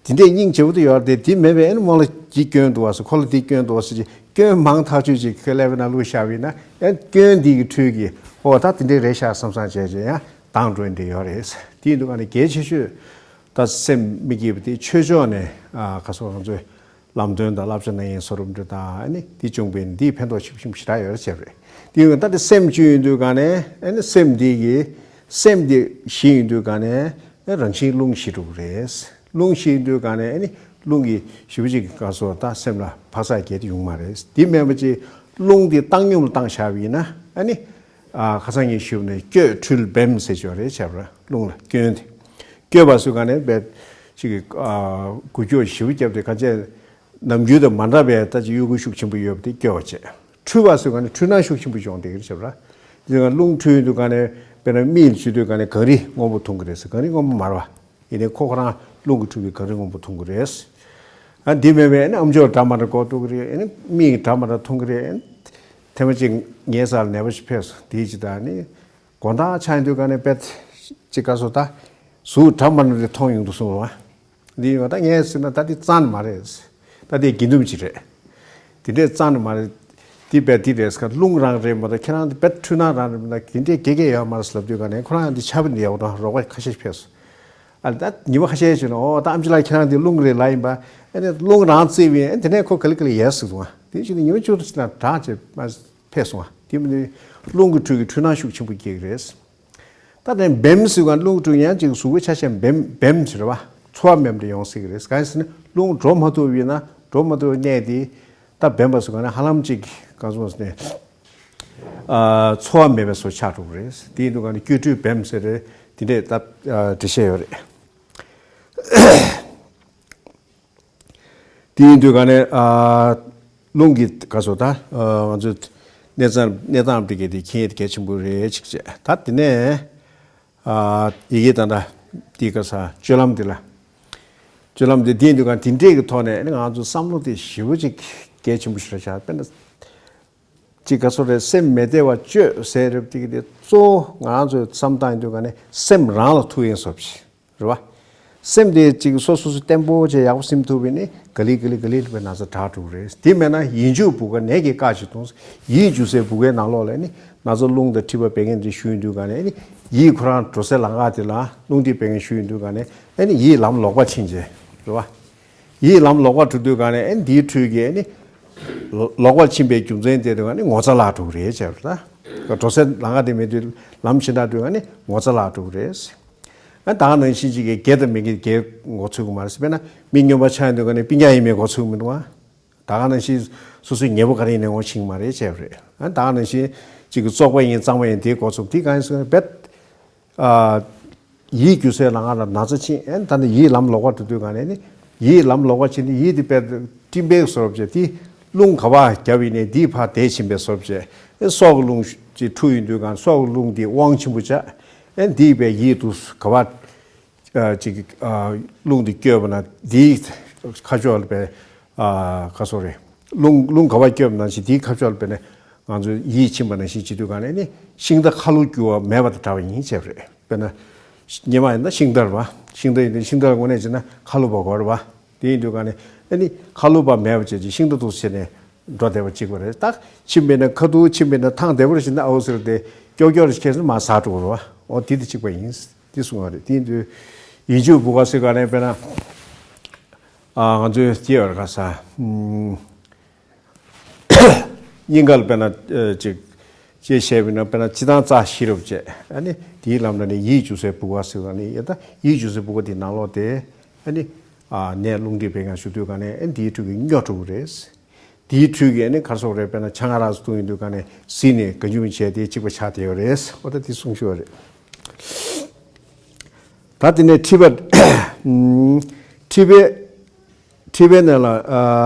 དེ་འདྲས་སྙིང་རྗེ་པོ་དེ་ཡོད་རེད་དེ། དེ་མེད་པའི་ཨེ་ནི་མོ་ལ་ཅིག་སྐྱོན་འདུག་བ་ཟེར། ཁོ་ལ་དེ་སྐྱོན་འདུག་བ་ཟེར་ཅིག་སྐྱོན་མང་ཐག་ཆོད་ཅིག་ཁོས་ཀླད་པའི་ནང་བླུགས་བཞག་པ་ཡིན་ན། ཨེ་སྐྱོན་འདི་གི་འཕྲོས་ཀྱིས་ཨོ་ད་དེ་འདྲས་རེད་ཤག་བསམ་བསམ་བྱས་བྱས་ཡང་དྭངས་འགྲོ་ཡི་འདྲ་ཡོད་རེད། དེ་ཡིན་དུས་ག་ནས་གལ་ཆེ་ཤོས་ད་སེམས་མི་སྐྱིད་པ་དེ་ཆོས་ཕྱོགས་ནས་ཨ་ག་སོགས་ང་ཚོས་ལམ་སྟོན་དང་བསླབ་བྱ་གནང་ཡས་བཟོ་འདྲ་དང་ཨ་ནི་དེ་བྱུང་བས་ནི་དེའི་ཕན་ཐོགས་ཆེ་ཤོས་ཞེ་དྲག་ཡོད་རེད་བྱས་པ་རེད། དེ་ཡིན་ད་དེ་སེམས་བཅུད་ཡིན་དུས་ག་ནས་ཨ་ནི་སེམས་འདི་གི་སེམས་འདི་ཞི་ཡིན་དུས་ག་ནས་ཨེ་རང་བཞིན་རླུང་ཞི་འགྲོ་གི་རེད། རླུང་ཞི་དུས་ག་ནས་ཨ་ནི་རླུང་གི་ཞི་བ་ཅིག་གི་སྐབས་སུ་ད་སེམས་ལ་འཕག་འཚག་རྒྱས་ཏེ་ཡོང་མ་རེད། དེ་མིན་པ་ཅིག་རླུང་དེ་བཏང་སྙོམས་ལ་བཏང་བཞག་པ་ཡིན་ན་ཨ་ནི་ཨ་ཁ་སང་ངས་ཞུས་པ་ནས་བསྐྱོད་འཁྲུལ་བེམ་ཟེར་ཅིག་ཡོད་རེད་བྱས་པ་རེད། རླུང་ལ་སྐྱོན་དེ་བསྐྱོད་པ་སུ་ག་ནས་བས་ཅིག་གི་ཨ་འགུལ་སྐྱོད་ཞི་བ་བརྒྱབ་སྟེ་ག་ཅེ་ནམ་རྒྱུན་དང་མ་འདྲ་བའི་ད་ཅིག་གཡོ་འགུལ་ཤུགས་ཆེན་པོ་ཡོད་པ་དེ་སྐྱོད་པ་བྱས། འཁྲུལ་བ་སུ་ག་ནས་འཁྲུལ་སྣང་ཤུགས་ཆེན་པོ་ཡོང་བསྡད་ཀྱི་རེད་བྱས་པ་རེད། དེ་ནས་རླུང་འཁྲུལ་དུས་ག་ནས་དཔེར་ན་མིག་ལ་ཞུ་དུས་ག་ནས་གངས་རི་སྔོན་པོ་མཐོང་གི་རེད་ཟེར། གངས་རི་སྔོན་པོ་མ་རེད་བ། ཡིན་ནའི་ཁོ་ཁོ་རང་རླུང་གིས་འཁྲུལ་བའི་གངས་རི་སྔོན་པོ་མཐོང་གི་རེད། ཨ་འདི་མེད་པའི་ཨ་ནི་ཨམ་ཅོག་འདྲ་མ་འདྲ་སྐོར་གཏོང་གི་རེད། ཨ་ནི་མིག་འདྲ་མ་འདྲ་མཐོང་གི་རེད། ཨ་ནི་ཐེངས་མ་གཅིག་ངའི་ས་ལ་ནད་པ་ཞིག་ཕེབས་སོང་། དེའི་ཅི་ད་ཨ་ནི་དགོང་དག་ཆགས་ཡོང་དུས་ག་ནས་དཔེ་ཅིག་ག་སོ་ད་གཟུགས་འདྲ་མ་འདྲ་རེ་མཐོང་ཡོང་འདུག་གསུངས་པ། འདི་ཡོད་ད་ངས་ཟེར་ན་ད་འདི་རྩ་ནས་མ་རེད། ད་འདི་དགེ་འདུན་ཅིག་རེད། དེ་འདྲས་གཙང་ནི་མ་རེད། དེ་བས་དེ་རེད་ཟེར་ག་རླུང་རང་རེད་མ་གཏོགས་ཁྱེད་རང་དེ་བས་འཁྲུལ་སྣང་རང་རེད་མ་གཏོགས་དེ་འདྲས་དགེ་རྒན་ཡོད་མ་རེད་ཟེར་ལབ་དུས་ག་ནས་ཁོ་རང་ཡང་དེ་ཆར་པ་འདི་ཡག་པོ་འདུག་རོགས་པ་ཁ་ཤས་ཕེབས་སོང་། ཨ་ད་ཉི་མ་ཁ་ཤས་བྱས་ན་ཨོ་ད་ཨམ་ཆི་ལགས་ཁྱེད་རང་དེ་རླུང་རེད་ལབ་ཡིན་པ། ཨ་ནི་རླུང་རང་བརྩིས་པས་ཨ་དེ་ནས་ཁོ་ག་ལེ་ག་ལེ་ཡལ་སོང་བ། དེ་བཞིན་དུ་ཉི་མ་བཅུ་དྲུག་ཅིག་ན་གྲང་བྱས་མ་ཕེབས་སོང་བ། དེ་མིན་དུ་རླུང་གི་ཁྲོད་ཀྱི་འཁྲུལ་སྣང་ཤུགས་ཆེན་པོ་སྐྱེ་གི་རེད། ད་ནས་བེམ་ཟེར་ག་རླུང་དྲུག་ཡང་ཅིག་གཟུགས་པོའི་ཆ་ཤས་བེམ་བེམ་ཟེར་བ། ཚོར་བ་མེད་པ་ཡོང་སྲིད་ཀྱི་རེད། གང་ཡིན་ཟེར་ན་རླུང་འགྲོ་མ་ཐུབ་ཡིན་ན་འགྲོ་མ་ཐུབ་པའི་གནས་དེ་ད་བེམ་པ་ཟེར་ག་ནས་ཧ་ལམ་ཅིག་གང་སོང་ཟེར་ནས་ཚོར་བ་མེད་པའི་བཟོ་ཆགས་འགྲོ་གི་རེད། དེ་ཡིན་དུས་ག་ནས་སྐྱུ་འཁྲུས་བེམ་ཟེར་རེད། དེ་འདྲས་ད་འགྲེལ་བཤད་ཡོད་རེད། དེ་ཡིན་དུས་ག་ནས་ཨ། རླུང་གི་ག་སོ་ད་ཨ། ང་ཚོས་གནས་སྟངས་གནས་སྟངས་དེ་གའི་དེ་མཁྱེན་ཡས་གལ་ཆེན་པོ་རེད་ཅིག་བྱས། ད་དེ་ནས་ཨ། ཡི་གེ་ད་ད་དེ་ག་ས་སྤྱོད་ལམ་དེ་ལ། སྤྱོད་ལམ་དེ་དེ་ཡིན་དུས་ག་དེ་འདྲས་ཀྱི་ཐོག་ནས་ང་ཚོ་བསམ་བློ་དེ་ཞེ་པོ་ཅིག་གལ་ཆེན་པོ་ཞིག་རེད་ཤག་དཔེར་ན། ཅིག་ག་སོ་རེད། སེམས་མི་བདེ་བ་སྤྱོད་ཟེར་རབས་དེ་གི་དེ་གཙོ་བོ་ང་ཚོས་བསམ་སྟངས་ཡིན་དུས་ག་ནས་སེམས་རང་ལ་ཐུག་ཡིན་བཟོ་བྱས་རེད་བ། སེམས་དེ་ཅིག་སོ་སོ་སོ་བརྟན་པོ་བྱས་ཡག་པོ་སེམས་ཐུབ་པས་ནི་ག་ལེ་ག་ལེ་ག་ལེ་ལ་པའི་ན་ཚ་དྲག་འགྲོ་གི་རེད། དེ་མེད་ན་ཡིད་འཇུག་བུ་ག་ནད་ཀྱི་བཀག་ཅིག་གཏོང་། ཡིད་འཇུག་སའི་བུ་གའི་ནང་ལོགས་ལ་ནི་ན་ཚ་རླུང་དང་མཁྲིས་པ་བད་ཀན་དེ་ཞུ་ཡིན་དུས་ག་ནས་ནི་ཡིད་ཁོ་རང་འགྲོ་སའི་ལམ་ཁ་དེ་ལ་རླུང་མཁྲིས་བད་ཀན་ཞུ་ཡིན་དུས་ག་ནས་ནི་ཡིད་ལམ་ལོག་པ་ཕྱིན་བྱས་རེད་བ། ཡིད་ལམ་ལོག་པ་འགྲོ་དུས་ག་ནས་ཨེ་འདིའི་འཕྲུལ་གྱིས་ཨེ་ནི། ལོག་པར་ཕྱིན་པའི་རྒྱུ་མཚན་དེ་དུས་ག་ནས་ངོ་ཚ་བརླག་འགྲོ་གི་རེད་ཅེས་པ་ད། འགྲོ་སའི་ལམ་ཁ་དེ་མེད་དུས་ལམ་ཕྱིན་དྲགས་དུས་ག་ནས་ངོ་ཚ་བརླག་འགྲོ་གི་རེད། ཨ་ད་ག་ནང་བཞིན་ཅིག་གིས་དགེ་དང་མི་དགེ་དགེ་མགོ་ཚོས་གི་མ་རེད་ཟེར། དཔེར་ན་མི་སྨྱོན་པ་ཆགས་ཡོང་དུས་ག་ནས་སྤུན་ཀྱག་ཡིན་མིན་མགོ་ཚོས་གི་མི་འདུག་ཨ། ད་ག་ནང་བཞིན་སོ་སོའི་ཉེ་པོ་ག་རེ་ཡིན་ནའི་ངོ་ཕྱིན་གི་མ་རེད་ཅེས་པ་རེད། ཨ་ད་ག་ནང་བཞིན་ཅིག་གི་བཙོག་པ་ཡིན་གཙང་མ་ཡིན་དེའི་མགོ་ཚོས་དེ་གང་ཡིན་ཟེར་ན་རྦད། ཡིད་འགྱུ་སའི་ལམ་ཁ་ལ་ན་ཚ་ཕྱིན། ཨེ་ད་ནི་ཡིད་ལམ་ལོག་པ་འགྲོ་དུས་ག་ནས་ནི་ཡིད་ལམ་ལོག་པ་ཕྱིན་ཏེ་ཡིད་དེ་དཔེ་སྤྲིན་པའི་བཟོ་འདྲ་བྱས་ཏེ་རླུང་ག་པར་བརྒྱབ་ཡིན་ནའི་འདིས་ཕར་དེད་ཕྱིན་པའི་བཟོ་འདྲ་བྱས། ཨེ་སྲོག་གི་རླུང་ཅིག་འཁྲུག་ཡོང་དུས་ག་ནས་སྲོག་གི་རླུང་དེ་དབང་ཆེན་པོ་ཆགས། ཨེ་འདིས་དཔེ་ཡིད་དུ་ག་པར་ཅིག་རླུང་དེ་བསྐྱོད་པ་ན་འདིའི་ཁ་ཕྱོགས་ལ་དཔེ་ག་སོ་རེད། རླུང་རླུང་ག་པར་བསྐྱོད་པ་ནང་བཞིན་འདིའི་ཁ་ཕྱོགས་ལ་དཔེ་ནས་ང་ཚོས་ཡིད་ཕྱིན་པ་ནང་བཞིན་བྱེད་དུས་ག་ནས་ནི་ཤིང་རྟ་ཁ་ལོ་རྒྱུ་བ་མེད་པ་དང་འདྲ་བ་ཡིན་ཅེས་པ་རེད། དཔེར་ན། སྙེ་མ་ཡིན་ན་ཤིང་རྟ་རེད་བ། ཤིང་རྟ་ཡིན་ན་ཤིང་རྟ་དངོས་གནས་བྱས་ན་ཁ་ལོ་བ་དགོས་རེད་བ། དེ་ཡིན་དུས་ག་ནས་ཨ་ནི་ཁ་ལོ་བ་མེད་པ་བྱས་ཀྱི་ཤིང་རྟ་འདུག་བྱས་ནས་འགྲོ་བསྡད་པ་གཅིག་པ་རེད། ད་ཕྱིན་པས་ན་ཁ་ཐུག་ཕྱིན་པས་ན་ཐང་བདེ་པོ་རེད་ཟེར་ན་ཨའོ་ཟེར་ཏེ་ཀྱོག་ཀྱོག་རེ་ཁྱེར་ནས་མར་ཟག་འགྲོ་གི་རེད་བ། འོ་དེ་དེ་གཅིག་པ་ཡིན། དེ་གསུང་བ་རེད། དེ་ཡིན་དུས་ཡིད་འཇུག་བུ་ག་ཟེར་ག་ནས་དཔེར་ན། ཨ་ང་ཚོའི་སྐྱེ་བར་ག་ས། སྙིང་ག་ལ་དཔེར་ན་ཅིག་ཅེས་བཤད་པས་ན་དཔེར་ན་སྤྱི་བཏང་རྩ་ཤེས་རབ་བྱས། ཨ་ནི་དེའི་ལམ་ལ་ནི་ཡིད་འཇུག་སའི་བུ་ག་ཟེར་བ་ནི་ཡ་ད་ཡིད་འཇུག་སའི་བུ་ག་དེའི་ནང་ལོགས་དེ་ཨ་ནི་ནད་རླུང་མཁྲིས་བད་ཀན་ཞུ་དུས་ག་ནས་ཨ་ནི་དེའི་ཁྲོད་ཀྱི་སྨྱོ་འགྲོ་གི་རེད། དེའི་ཁྲོད་ཀྱི་ཨ་ནི་གར་སོགས་རེད། དཔེར་ན་ཆང་ང་རག་སུ་བཏུང་ཡོང་དུས་ག་ནས་བཟི་ནས་ག་འཇུ་མི་བྱས་དེ་གཅིག་པ་ཆགས་བསྡད་ཡོད་རེད། འོ་ད་དེ་གསུང་ཞུ་བ་རེད། ད་དེ་ནས་མཁྲིས་པ། མཁྲིས་པའི་མཁྲིས་པའི་ནད་ལ།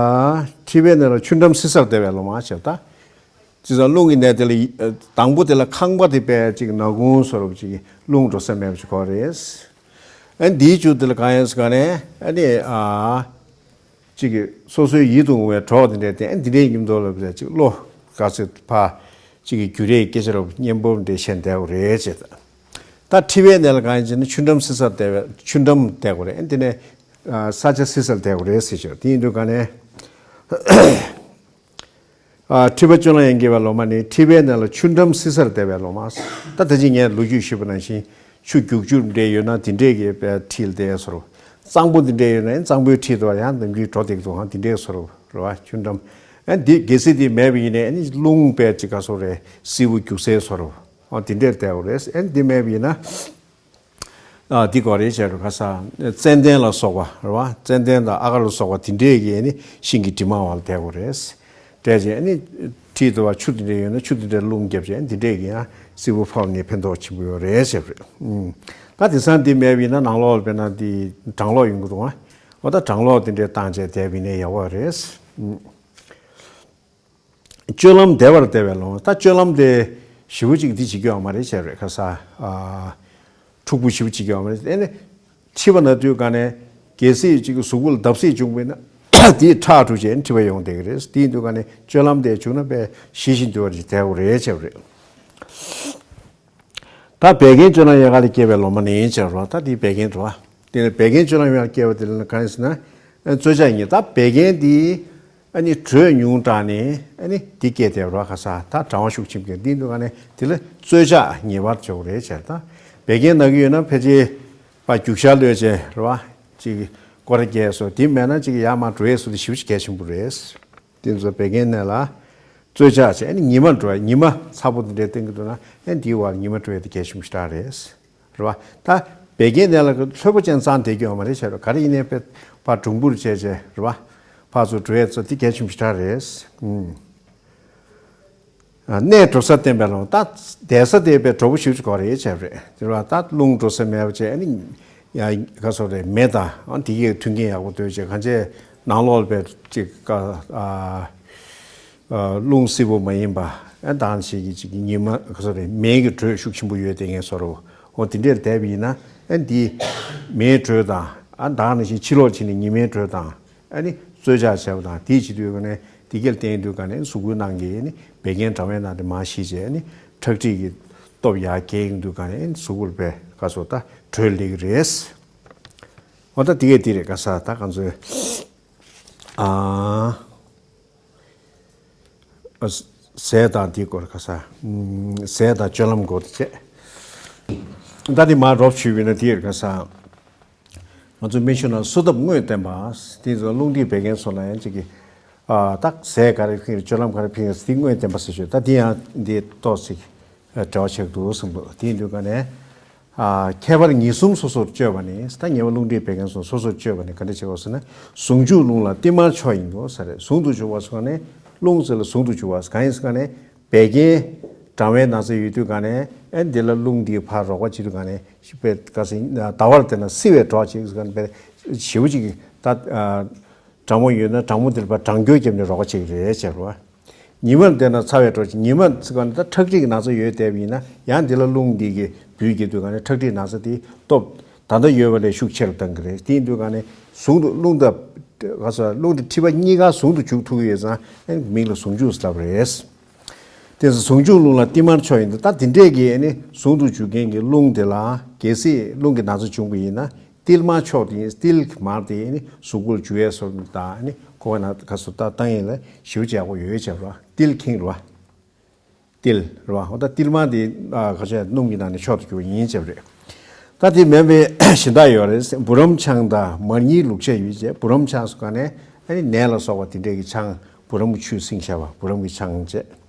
མཁྲིས་པའི་ནད་ལ་ཆུ་འགྲམ་བསིལ་སར་བདེ་བའི་ལོ་མ་ཞེས་པ་ད། ཅི་ཙམ་རླུང་གི་ནད་དེ་ལ་དང་པོ་དེ་ལ་ཁང་པ་དེ་དཔེ་ཅིག་ནག་ཁུང་བཟོ་འདྲ་ཅིག་རླུང་འགྲོ་ས་མེད་པ་ཅིག་དགོས་རེད། ཨ་འདིའི་མཇུག་དེ་ལ་གང་ཡིན་ཟེར་ག་ནས་ཨ་ནི་ཨ། གཅིག་གིས་སོ་སོའི་ཡིད་དུ་འོང་བའི་གྲོགས་འདི་འདྲའི་སྟེང་འདི་འདྲའི་མཉམ་དུ་ལབ་ཟེར་གཅིག་བློ་དགའ་ཚོད་ཕ་གཅིག་གི་རྒྱུ་རེད་སྐད་ཆ་རབ་སྙན་པོ་འདྲའི་བཤད་བསྡད་པ་རེད་ཅེས་དང་། ད་མཁྲིས་པའི་ནད་ལ་གང་ཡིན་ཟེར་ན་ཆུ་འགྲམ་བསིལ་སར་བསྡད་པའི་ཆུ་འགྲམ་བསྡད་དགོས་རེད། འདི་ནས་ས་ཆ་བསིལ་སར་བསྡད་དགོས་རེད་ཟེར་ཞོར་དེ་ཡིན་དུས་ག་ནས། མཁྲིས་པ་སྤྱོད་ལམ་ཡན་གྱི་བའི་ལོ་མ་ནི་མཁྲིས་པའི་ནད་ལ་ཆུ་འགྲམ་བསིལ་སར་བསྡད་པའི་ལོ་མ། ད་ད་ཅི་ངས་ལོ་རྒྱུས་ཞུས་པ་ནང་བཞིན་ཆུ་རྒྱུག་ཆུ་འདྲ་ཡོད་ན་དེ་འདྲས་ཀྱི་པའི་མཁྲིས་ལ་བསྡད་སོ། གཙང་པོ་དེ་འདྲས་ཡོད་ན་གཙང་པོའི་མཁྲིས་དུ་ཡང་ནམ་རྒྱུན་འགྲོ་བསྡད་འདུག་ཧང་དེ་འདྲས་སོ་རུ་རེད་བ། ཆུ་འགྲམ། ཨ་འདི་གལ་སྲིད་དེ་མེད་པ་ཡིན་ནའི་ཨ་ནི་རླུང་པའི་ཅིག་ག་སོ་རེད་བསིལ་པོ་རྒྱུག་སའི་སོ་རུ། ཨ་དེ་འདྲས་བསྡད་པ་རེད། ཨ་འདི་མེད་པ་ཡིན་ན། ཨ་འདི་གོ་རེ་བྱས་རུ་ཁ་ས། ཙན་དན་ལ་སོགས་པ་རེད་བ། ཙན་དན་དང་ཨ་གར་ལ་སོགས་པ་དེ་འདྲས་ཀྱི་ནི་ཤིང་གི་དྲི་མ་བ་ལ་བསྡད་དགོས་རེད། བསྡད་རྗེས་ནི་མཁྲིས་དུ་བ་ཆུ་དེ་འདྲས་ཡོད་ན་ཆུ་དེ་འདྲས་རླུང་བརྒྱབ་རྗེས་དེ་འདྲས་ཀྱི་ཡང་བསིལ་པོ་ཕབ་ནས་ཕན་ཐོགས་ཆེན་པོ་ཡོད་རེད་ཟེར་བ་རེད། ཨུམ། ད་དེང་སང་འདི་མེད་པ་ཡིན་ན་ནང་ལོགས་ལ་དཔེར་ན་འདི་གྲང་གློག་ཡོང་གི་འདུག་ཨ། འོ་ད་གྲང་གློག་དེ་འདྲས་བཏང་རྗེས་བསྡད་པ་ཡིན་ན་ཡག་པོ་རེད། ཨུམ། སྤྱོད་ལམ་བདེ་བར་བདེ་བའི་ལོ། ད་སྤྱོད་ལམ་དེ་ཞེ་པོ་ཅིག་འདི་བྱེད་རྒྱུ་ཡོད་མ་རེད་བྱས་རེད་ཁ་ས། ཨ། འཁྲུག་པོ་ཞེ་པོ་བྱེད་རྒྱུ་ཡོད་མ་རེད། ཨེ་ནི། མཁྲིས་པ་ན་དུས་ག་ནས་གལ་སྲིད་ཅིག་གཟུགས་པོ་ལ་བརྡབ་གསིག་བྱུང་བས་ན་དེས་ཁྲག་འཁྲུ་བྱས་མཁྲིས་པ་ཡོང་བསྡད་ཀྱི་རེད། དེ་ཡིན་དུས་ག་ནས་སྤྱོད་ལམ་དེ་བྱུང་ན་དཔེ་ཞི་ཞིང་དུལ་བ་ཞིག་བསྡད་དགོས་རེད་བྱས་རེད། ད་བད་ཀན་སྤྱོད་ལམ་ཡལ་ག་ལ་སྐྱེ་བའི་ལོ་མ་ནི་ཡིན་ཅེས་རོ། ད་དེའི་བད་ཀན་འགྲོ་བ། དེ་ནས་བད་ཀན་སྤྱོད་ལམ་ཡལ་ག་སྐྱེ་བ་དེ་ལ་གང་ཡིན་ཟེར་ན། རྩོལ་བཅག་ཡིན། ད་བད་ཀན་དེ་ ཨ་ནི་དྲོད་ཉུང་དྲགས་ནས་ཨ་ནི་འདི་སྐྱེས་ཏེ་རོ་ཁ་ས་ད་གྲང་བ་ཤུགས་ཆེན་པོ་སྐྱེས། འདི་འདུག་ག་ནས་དེ་ལ་རྩོལ་ཆགས་ངེས་པར་འཇོག་རེད་བྱས། ད་བད་ཀན་ན་གི་ཡོད་ན་ཕལ་ཆེར་པ་རྒྱུག་ཤར་ལོས་བྱས་རོ་ཅིག་སྐོར་ར་རྒྱས་སོ། དེ་མེད་ན་ཅིག་ཡར་མར་འགྲོ་ཡས་སོ་དེ་ཞེ་པོ་ཅིག་གལ་ཆེན་པོ་རེད། དེ་ཚོ་བད་ཀན་ནད་ལ་རྩོལ་ཆགས་བྱས། ཨ་ནི་ཉི་མ་འགྲོ་ཡ་ཉི་མ་ཚ་པོ་དེ་འདྲའི་སྟེང་གི་འདུག་ན་ཨ་ནི་འདིའི་བར་ཉི་མ་འགྲོ་ཡ་དེ་གལ་ཆེན་པོ་ཞེ་དྲག་རེད། རེད་བ། ད་བད་ཀན་ནད་ལ་ལྷོད་པོ་ཅན་གཙང་བསྡད་རྒྱུ་ཡོད་མ་རེད་བྱས་རོ། ག་རེ་ཡིན་ནའི་དཔེ་ཕར་གྲུམ་བུར་བྱས་བྱས་རེད་བ། ཕར་ཚུར་འགྲོ་ཡས་ཚོ་དེ་གལ་ཆེན་པོ་ཞེ་དྲག་རེད། ཨུམ། ཨ་གནས་འགྲོ་ས་བསྟན་པའི་ལུང་། ད་བསྡད་ས་དེ་དཔེ་དྲོ་པོ་ཞེ་པོ་ཅིག་དགོས་རེད་བྱས་རེད། དེ་རེད་བ། ད་རླུང་འགྲོ་ས་མེད་པ་བྱས་ཨ་ནི་ཡ་ག་སོ་རེད་མེ་དང་ཨ་དེ་གས་མཐུན་རྐྱེན་ཡག་པོ་འདོད་བྱས་གང་བྱས་ནང་ལོགས་ལ་དཔེ་ཅིག་ག་ཨ། ཨ་རླུང་བསིལ་པོ་མ་ཡིན་པ། ཨ་དང་ཞིག་གི་ཅིག་ཉི་མ་ག་སོ་རེད་མེ་གི་དྲོད་ཤུགས་ཆེན་པོ་ཡོད་དེ་ངས་སོ་རོ། འོ་དེ་འདྲར་བསྡད་པ་ཡིན་ན་ཨ་འདི་མེའི་དྲོད་དང་ཨ་དང་ནང་བཞིན་ཕྱི་ལོགས་ཕྱིན་ནས་ཉི་མའི་དྲོད་དང་ཨ་ནི་རྩོལ་ཆགས་བྱས་པ་དང་དེའི་བྱེད་དུས་ཀ་ནས་དེ་གལ་བརྟེན་དུས་ཀ་ནས་གཟུགས་པོའི་ནང་གི་ཨ་ནི་བད་ཀན་གྲང་བའི་ནང་དེ་མར་ཞི་བྱས་ཨ་ནི་ཁྲག་མཁྲིས་ཀྱི་སྟོབས་ཡར་རྒྱས་ཡོང་དུས་ཀ་ནས་ཨ་ནི་གཟུགས་པོར་བས་ག་སོ་ད་དྲོད་སླེབས་ཀྱི་རེད། འོ་ད་དེ་གས་དེ་རེད་ག་ས་ད་ག་ཚོད་ཨ། ཟས་དང་དེའི་སྐོར་ག་ས། ཟས་དང་སྤྱོད་ལམ་སྐོར་བྱས། ད་དེ་མར་རོབ་ཞུས་པ་ཡིན་ན་དེ་ཡོད་ག་ས། ང་ཚོ་སྨན་གཞུང་ནང་གསོ་ཐབས་དངོས་བསྟན་པ། དེ་ཚོ་རླུང་མཁྲིས་བད་ཀན་སོགས་ལ་ཡང་གཅིག་གི། ཨ་ད་ཟས་ག་རེ་ཕིང་སྤྱོད་ལམ་ག་རེ་ཕིང་དེ་དངོས་བསྟན་པ་ཟེར་ཞུ། ད་དེ་ཡང་འདི་ཏོག་ཙིག་འབྲེལ་བ་ཆགས་འདུག་བསམ་འདུག་དེ་ཡིན་དུས་ག་ནས། ཨ་ཁྱད་པར་ཉེར་གསུམ་སོ་སོར་བརྗོད་པ་ནི། ད་ཉེ་བ་རླུང་མཁྲིས་བད་ཀན་གསུམ་སོ་སོར་བརྗོད་པ་ནི་ག་འདྲ་བྱེད་དགོས་ཟེར་ན། ཟུངས་འཇུག་རླུང་ལ་ཏིལ་མར་མཆོག་ཡིན་དུ་ཟེར་རེད། ཟུངས་སུ་འཇུག་པ་ཟེར་ནས་རླུང་ཟེར་ལ་ཟུངས་སུ་འཇུག་པ་གང་ཡིན་ཟེར་ནས་བད་ཀན་གྲང་བའི་ན་ཚ་ཡོད་དུས་ག་ནས་ཨེ་འདི་ལ་རླུང་འདིས་ཕར་རོགས་པ་བྱེད་དུས་ག་ནས་ཤི་བའི་ག་ཟེར་ཟླ་བར་དེ་ན་བསིལ་བའི་གྲོགས་བྱེད་ཟེར་ག་ནས་བས་ཞེ་པོ་ཅིག་ད་གྲང་མོ་ཡོད་ན་གྲང་མོ་འདིར་ཕར་གྲང་སྐྱོ་བརྒྱབ་ནས་རོགས་པ་བྱེད་ཀྱི་རེད་ཟེར་བ། ཉི་མར་བསྡད་ན་ཚ་བའི་གྲོགས་ཀྱི་ཉི་མ་ཚིག་ག་ནི་ད་ཁྲག་མཁྲིས་ཀྱི་ན་ཚ་ཡོད་བསྡད་པ་ཡིན་ན་ཡང་འདི་ལ་རླུང་འདི་གིས་འབུད་བགྱིད་དུས་ག་ནི་ཁྲག་མཁྲིས་ན་ཚ་དེའི་སྟོབས་ད་ལྟ་ཡོད་པ་ལས་ཤུགས་ཆེ་རུ་བཏང་གི་རེད། དེ་ཡིན་དུས་ག་ནི་ཟུངས་དུ་རླུང་དང་ག་ས་རླུང་དང་མཁྲིས་པ་གཉིས་ཀ་ཟུངས་དུ་འཇུག་ཐུབ་ཀྱི་ཡོད་ཙང་མིང་ལ་ཟུངས་འཇུག་ཟེར་ལབ་རེད། དེ་ཟུངས་འཇུག་རླུང་ལ་ཏིལ་མར་མཆོག་ཡིན་ཏེ། ད་དེ་འདྲས་ཀྱི་ནི་ཟུངས་དུ་འཇུག་མཁན་གྱི་རླུང་དེ་ལ་གལ་སྲིད་རླུང་གི་ན་ཚ་བྱུང་བ་ཡིན་ན། ཏིལ་མར་མཆོག་དེ་ཡིན། ཏིལ་གྱི་མར་དེ་ཡིན་ནི་གཟུགས་པོར་འཇུ་ཡས་སོགས་དང་ནི་ཁོ་བ་ན་ག་སུ་ད་བཏང་ཡིན་ལ་ཞིའུ་ཅག་པོ་ཡོད་ཅེས་པ་ཏིལ་ཁེངས་རུ་བ། ཏིལ་རུ་བ་འོ་ད་ཏིལ་མར་དེ་ག་ཆ་སྣུམ་གྱི་ནང་ནས་མཆོག་ཏུ་གྱུར་པ་ཡིན་ཅེས་པ་རེད། ད་དེ་མེད་པའི་གཞན་དག་ཡོད་རེད། བུ་རམ་ཆང་དང་མར་གཉིས་ལུག་ཤ་ཡོད་ཅེས། བུ་རམ་ཆང་སུ་ག་ནས་ཨ་ནི་ནས་ལ་སོགས་པ་དེ་འདྲས་ཀྱི་ཆང་བུ་རམ་གྱི་ཆུས་བསྲིངས་བཞག་པ་བུ་རམ་གྱི་ཆང་བཅས།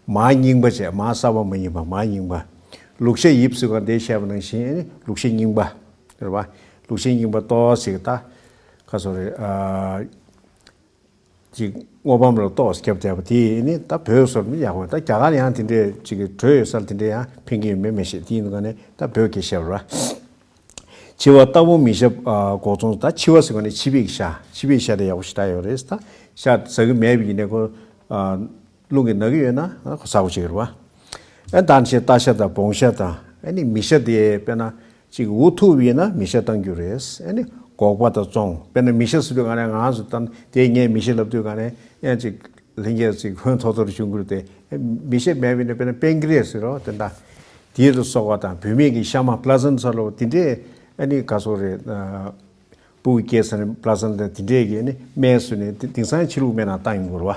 མར་རྙིང་པ་བཅས་མར་གསར་པ་མ་ཡིན་པ་མར་རྙིང་པ། ལུག་ཤ་ཡིབ་སུ་ག་འདས་བཤད་པ་ནང་བཞིན་ཨ་ནི་ལུག་ཤ་རྙིང་པ། རེད་བ། ལུག་ཤ་རྙིང་པ་ཏོག་ཙམ་ད། ཁ་སོ་རེད། ཨ། ཅིག་སྔོ་བམ་ལ་ཏོག་ཙམ་བརྒྱབ་བསྡད་པ་དེ་ནི་ད་བོད་སོར་མི་ཡག་པོ་ད་རྒྱ་གར་ཡང་དེ་འདྲས་ཅིག་གི་དྲོད་ཡོད་སར་དེ་འདྲས་ཡང་ཕན་གྱི་ཡོད་མེད་མི་ཤེས། དེ་ཡིན་དུས་ཀ་ནས་ད་བོད་སྐད་བཤད་པ་ར། འཆི་བ་ལྟ་བུ་མི་ཤ་འགོག་ཚོང་ད་འཆི་བ་ཟེར་བ་ནི་འཆི་བའི་ཤ་འཆི་བའི་ཤ་དེ་ཡག་པོ་ཞེ་དྲག་ཡོད་རེད། ད་ཤ་ཟ་གི་མེད་པ་ཡིན་ནའི་ཁོ། རླུང་གི་ན་གི་ཡོད་ན་ཁོ་ཟ་བོ་བྱེད་ཀྱི་རེད་བ། ཨ་ད་ནི་ཤ་སྟག་ཤ་དང་བོང་ཤ་དང་ཨ་ནི་མི་ཤ་དེ་དཔེར་ན་ཅིག་འུ་ཐུག་པ་ཡིན་ན་མི་ཤ་བཏང་རྒྱུ་རེད། ཨ་ནི་སྒོག་པ་དང་བཙོང་དཔེར་ན་མི་ཤ་ཟེར་དུས་ག་ནས་ང་རང་ཚོ་ད་དེ་ངས་མི་ཤ་ལབ་དུས་ག་ནས་ཡང་ཅིག་ལྷན་རྒྱས་ཅིག་ཧོན་ཐོར་ཐོར་བྱུང་གི་རེད་དེ། མི་ཤ་མེད་པ་ཡིན་ན་དཔེར་ན་པན་ཀི་རེ་ཟེར་རོ་དེ་འདྲ། དེ་ལ་སོགས་པ་དང་བུད་མེད་ཀྱི་ཤ་མ་པླ་ཛན་ཚ་ལོ་དེ་འདྲས་ཨ་ནི་ག་སོགས་རེད། སྤུ་གུ་སྐྱེས་ས་ནས་པླ་ཛན་ད་དེ་འདྲས་ཀྱི་ནི་སྨན་བཟོས་ནས་དེང་སང་ཕྱི་ལུགས་སྨན་ནང་བཏང་ཡོང་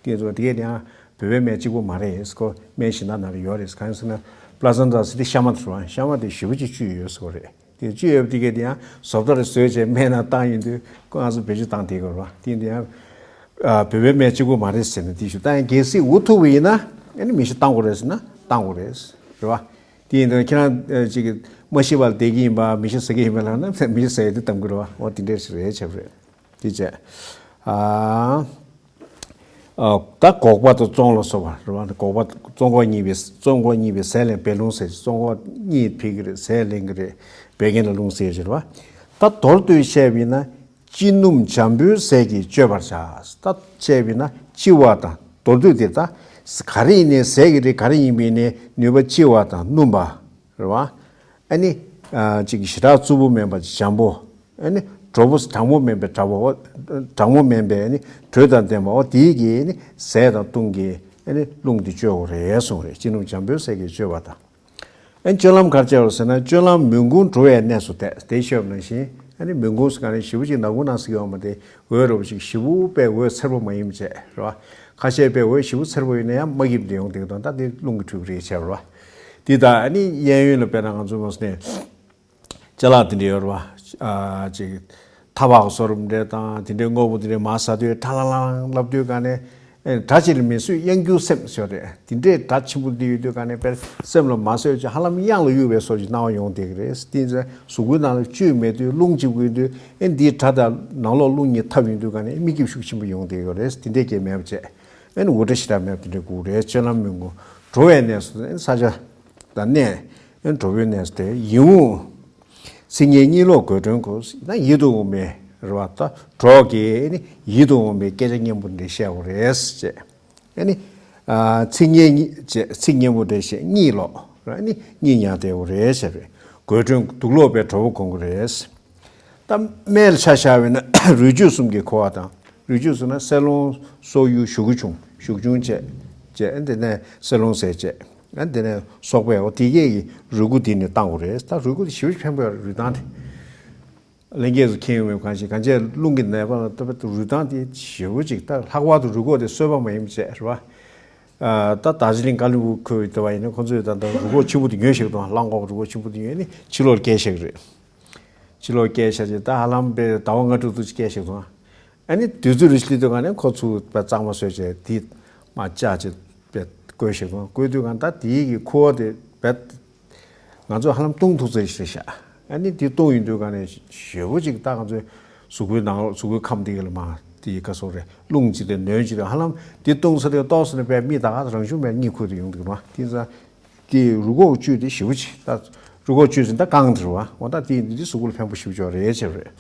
གི་རེད་བ། དེ་ཚོ་དེ་གས་ཡང་བོད་པའི་སྨན་གཅིག་པོ་མ་རེད་ཁོ། སྨན་གཞན་དག་ནང་ལ་ཡོད་རེད། གང་ཡིན་ཟེར་ན་པླ་ཛན་ད་ཟེར་དེ་ཤ་མ་དེ་རེད་བ། ཤ་མ་དེ་ཞེ་པོ་ཅིག་བཅུད་ཡོད་ཟེར་བ་རེད། དེ་བཅུད་ཡོད་པ་དེ་གས་དེ་ཡང་བཟོ་ལྟ་རེ་བཟོས་བྱས་སྨན་ནང་བཏང་ཡོང་དུས་ཁོ་ང་ཚོ་བེད་སྤྱོད་བཏང་བསྡད་ཀྱི་རེད་བ། དེ་ཡིན་དུས་ཡང་བོད་པའི་སྨན་གཅིག་པོ་མ་རེད་ཟེར་ནས་དེ་ཞུ། ད་ཡང་གལ་སྲིད་འུ་ཐུག་པ་ཡིན་ན་ཨ་ནི་མི་ཤ་བཏང་དགོས་རེད་ཟེར་ན་བཏང་དགོས་རེད། རེད་བ། དེ་ཡིན་དུས་ཁྱེད་རང་ཅིག་མ་ཤི་བར་བསྡད་ཀྱི་ཡིན་པ་མི་ཤ་ཟ་གི་ཡིན་པ་ལབ་ན་མི་ཤ་ཟ་ཡི་དེ་གཏམ་གྱི་རེད་བ། འོ་དེ་འདྲས་ཞིག་རེད་བྱས་པ་རེད། དེ་བྱས། ཨ། ཨ། ད་སྒོག་པ་དང་བཙོང་ལ་སོགས་པ་རེད་བ། སྒོག་པ་བཙོང་སྒོག་གཉིས་པའི་བཙོང་སྒོག་གཉིས་པའི་ཟས་ལེན་བད་རླུང་ཟེར། བཙོང་སྒོག་གཉིས་ཕིག་གི་རེད། ཟས་ལེན་གི་རེད། བད་ཀན་ལ་རླུང་ཟེར་གྱི་རེད་བ། ད་མདོར་བསྡུས་བཤད་པ་ཡིན་ན་ལྕི་སྣུམ་འཇམ་པོའི་ཟས་ཀྱིས་བཅོས་པར་བྱ། ད་བཤད་པ་ཡིན་ན་ལྕི་བ་དང་མདོར་བསྡུས་དེ་ད་ག་རེ་ཡིན་ནའི་ཟས་ཀྱི་རིགས་ག་རེ་ཡིན་པ་ཡིན་ནའི་ནུས་པ་ལྕི་བ་དང་སྣུམ་པ། རེད་བ། ཨ་ནི། ཨ་ཅིག་ཞེ་དྲག་རྩུབ་པོ་མིན་པ་འཇམ་པོ། ཨ་ནི་དྲོ་པོ་གྲང་མོ་མིན་པའི་དྲག་པོ། གྲང་མོ་མིན་པའི་ཨ་ནི་དྲོད་དང་ལྡན་པ་འོ་དེའི་གི་ཨ་ནི་ཟས་དང་བཏུང་གི་ཨ་ནི་རླུང་འདི་བཅོས་དགོས་རེད་གསུངས་རེད། ལྕི་སྣུམ་འཇམ་པོའི་ཟས་ཀྱིས་བཅོས་པ་དང་། ཨ་ནི་སྤྱོད་ལམ་ག་རེ་བྱ་བ་ཟེར་ན་སྤྱོད་ལམ་མུན་ཀུན་གྲོལ་བའི་གནས་སུ་བསྡད་དེ་ཤོད་པ་ནང་བཞིན་ ཨ་ནི་མུན་ཁུང་ཟེར་ག་ནས་ཞེ་པོ་ཅིག་ནག་ཁུང་ནང་ཟེར་གྱི་ཡོད་མ་རེད། འོད་འདྲ་པོ་ཅིག་ཞེ་པོ་པའི་འོད་འཚེར་པོ་མ་ཡིན་བྱས་རེད་བ། ཁ་ཤས་པའི་འོད་ཞེ་པོ་འཚེར་པོ་ཡིན་ན་ཡང་མ་སྐྱིད་པ་དེ་ཡོང་བསྡད་ཀྱི་འདུག་ད་དེ་རླུང་གི་འཁྲུལ་པ་རེད་བྱས་རེད་བ། དེ་དང་ཨ་ནི་གཡས་གཡོན་ལ་དཔེར་ན་ང་ཚོ་མ་སོང་ནས་ཅ་ལག་དེ་འདྲ་ཡོད་རེད་བ། ཨ་ཅིག་ཐ་བག་བཟོ་རིམ་འདྲ་དང་དེ་འདྲའི་དངོས་པོ་དེ་འདྲ་མར་ཟ་དུས་ཁྲ་ལང་ལང་ལབ་དུས་ག་ནས། ཨེ་སྒྲ་གཅིག་ལ་མི་བཟོད་གཡང་འགུལ་སེམས་ཟེར་བ་རེད། དེ་འདྲའི་སྒྲ་ཆེན་པོ་འདི་ཡོད་དུས་ག་ནས་དཔེར་སེམས་ལ་མ་བཟོད་ཅིག་ཧ་ལམ་གཡང་ལ་གཡུག་པའི་བཟོ་ཅིག་སྣང་བ་ཡོང་བསྡད་ཀྱི་རེད། དེ་ཚོ་གཟུགས་པོའི་ནང་ལ་བཅུད་མེད་དུས་རླུང་གཅིག་པུ་ཡིན་དུས་ཨེ་འདིའི་སྒྲ་དང་ནང་ལོགས་རླུང་གཉིས་འཐབ་ཡོང་དུས་ག་ནས་མིག་སྐྱིབས་ཤུགས་ཆེན་པོ་ཡོང་བསྡད་ཀྱི་རེད། དེ་འདྲའི་སྐད་མེད་པ་བྱས་ཨེ་ནི་འུར་སྒྲ་ཞེ་དྲག་མེད་པ་དེ་འདྲ་དགོས་རེད། སྤྱོད་ལམ་མི་དགོས། འགྲོ་བའི་གནས་སུ་ཨེ་ནི་ས་ཆ་དང་གནས་ཨེ་ནི་འགྲོ་བའི་གནས་སུ་དེ་ཡིན་འོང་། ཚིག་ངན་གཉིད་ལོག་དགོད་བྲོའི་གོ་ན་ཡིད་དུ་འོང་བའི་རེད་བ། ད་གྲོགས་ཀྱིས་ནི་ཡིད་དུ་འོང་བའི་སྐད་ཆ་སྙན་པོ་འདི་བཤད་དགོས་རེད་ཅེས། ཨ་ནི་ཚིག་ངན་གཉིད་ཅེས་ཚིག་སྙན་པོ་འདི་བཤད་གཉིད་ལོག་རེད། ཨ་ནི་གཉིད་ཉལ་བསྡད་དགོས་རེད་ཟེར་བས་དགོད་བྲོའི་དུག་ལོག་པའི་གྲོགས་པོ་གོན་དགོས་རེད། ད་སྨད་ལ་ཆ་བཞག་པས་ན་རུས་བཅུད་གསུམ་གྱི་ཁུ་བ་དང་། རུས་བཅུད་གསུམ་ན་སྲེ་ལོང་སོག་ཡུ་ཞུ་གུ་ཆུང་ཞུ་གུ་ཆུང་བཅས་བཅས་ཨ་དེ་ནས་སྲེ་ལོང་ཟས་བཅས་ཨ་དེ་ནས་སོག་པའི་འོ་དེ་གས་ཀྱི་རུས་ཁུ་དེ་ནས་བཏང་དགོས་རེད། ད་རུས་ཁུ་དེ་ཞེ་པོ་ཕན་པོ་ཡོད་རེད། རུས་ཐང་དེ་ལྷན་རྒྱས་སུ་མཁྱེན་ཡོང་མེད་གང་ཞིག་གང་བྱས་རླུང་གི་ནད་པ་ལ་ལྟ་བུ་རུས་ཐང་དེ་ཞེ་པོ་ཅིག་ད་ལྷག་པར་དུ་རུས་ཁུ་དེ་གསོད་པ་མ་ཡིན་པ་བྱས་རེད་བ། ད་རྡོ་རྗེ་གླིང་ཀ་ལོན་སྦུག་ཁུལ་དུ་བ་ཡིན་ན་ཁོང་ཚོས་ད་ལྟ་རུས་ཁུ་ཆེན་པོ་དེ་ཉོས་ཤིག་དང་རླངས་འཁོར་རུས་ཁུ་ཆེན་པོ་དེ་ཉོས་ནི་ཕྱི་ལོགས་སྐྱེལ་ཤག་རེད། ཕྱི་ལོགས་སྐྱེལ་ཤག་ཅིག་ད་ཧ་ལམ་པའི་ཟླ་བ་ལྔ་དྲུག་ཙམ་ཅིག་སྐྱེལ་ཤག་དང་། ཨ་ནི་དུས་ཚོད་རེ་ཞིག་སླེབས་དུས་ག་ནས་ཁོ་ཚུར་པའི་གཙང་མ་བཟོས་བྱས་དེ་མ་བཅག་ཅིག་པའི་བསྐོལ་ཤག་དང་། བསྐོལ་དུས་ག་ད་དེའི་གི་ཁུ་བ་དེ་པའི་ང་ཚོས་ཧ་ལམ་བཏུང་ཐུབ་ཚོད་ཞིག་རེད་ཤག་ཨ་ནི་དེ་བཏུང་ཡོང་དུས་ག་ནས་ཞེ་པོ་ཅིག་ད་ང་ཚོའི་གཟུགས་པོའི་ནང་ལོགས་གཟུགས་པོའི་ཁམས་དེ་ག་ལ་མ་དེ་ག་སོགས་རེད། རླུང་ཅིག་དང་ནོན་ཅིག་དང་ཧ་ལམ་དེ་བཏུང་ཚར་དུས་ཏོག་ཙམ་ནས་པའི་མི་ད་ག་རང་བྱུང་པའི་གཉིད་ཁུག་དེ་ཡོང་དུས་མ་དེ་ཚ། དེ་རུས་ཁུག་བཅུད་དེ་ཞེ་པོ་ཅིག་ད་རུས་ཁུག་བཅུད་ཟིན་ད་གང་དེ་རུ་བ་འོ་ད་དེ་འདི་དེ་གཟུགས་པོ་ལ་ཕན་པོ་ཞེ་པོ་ཅིག་རེད་ཅེས་རེད།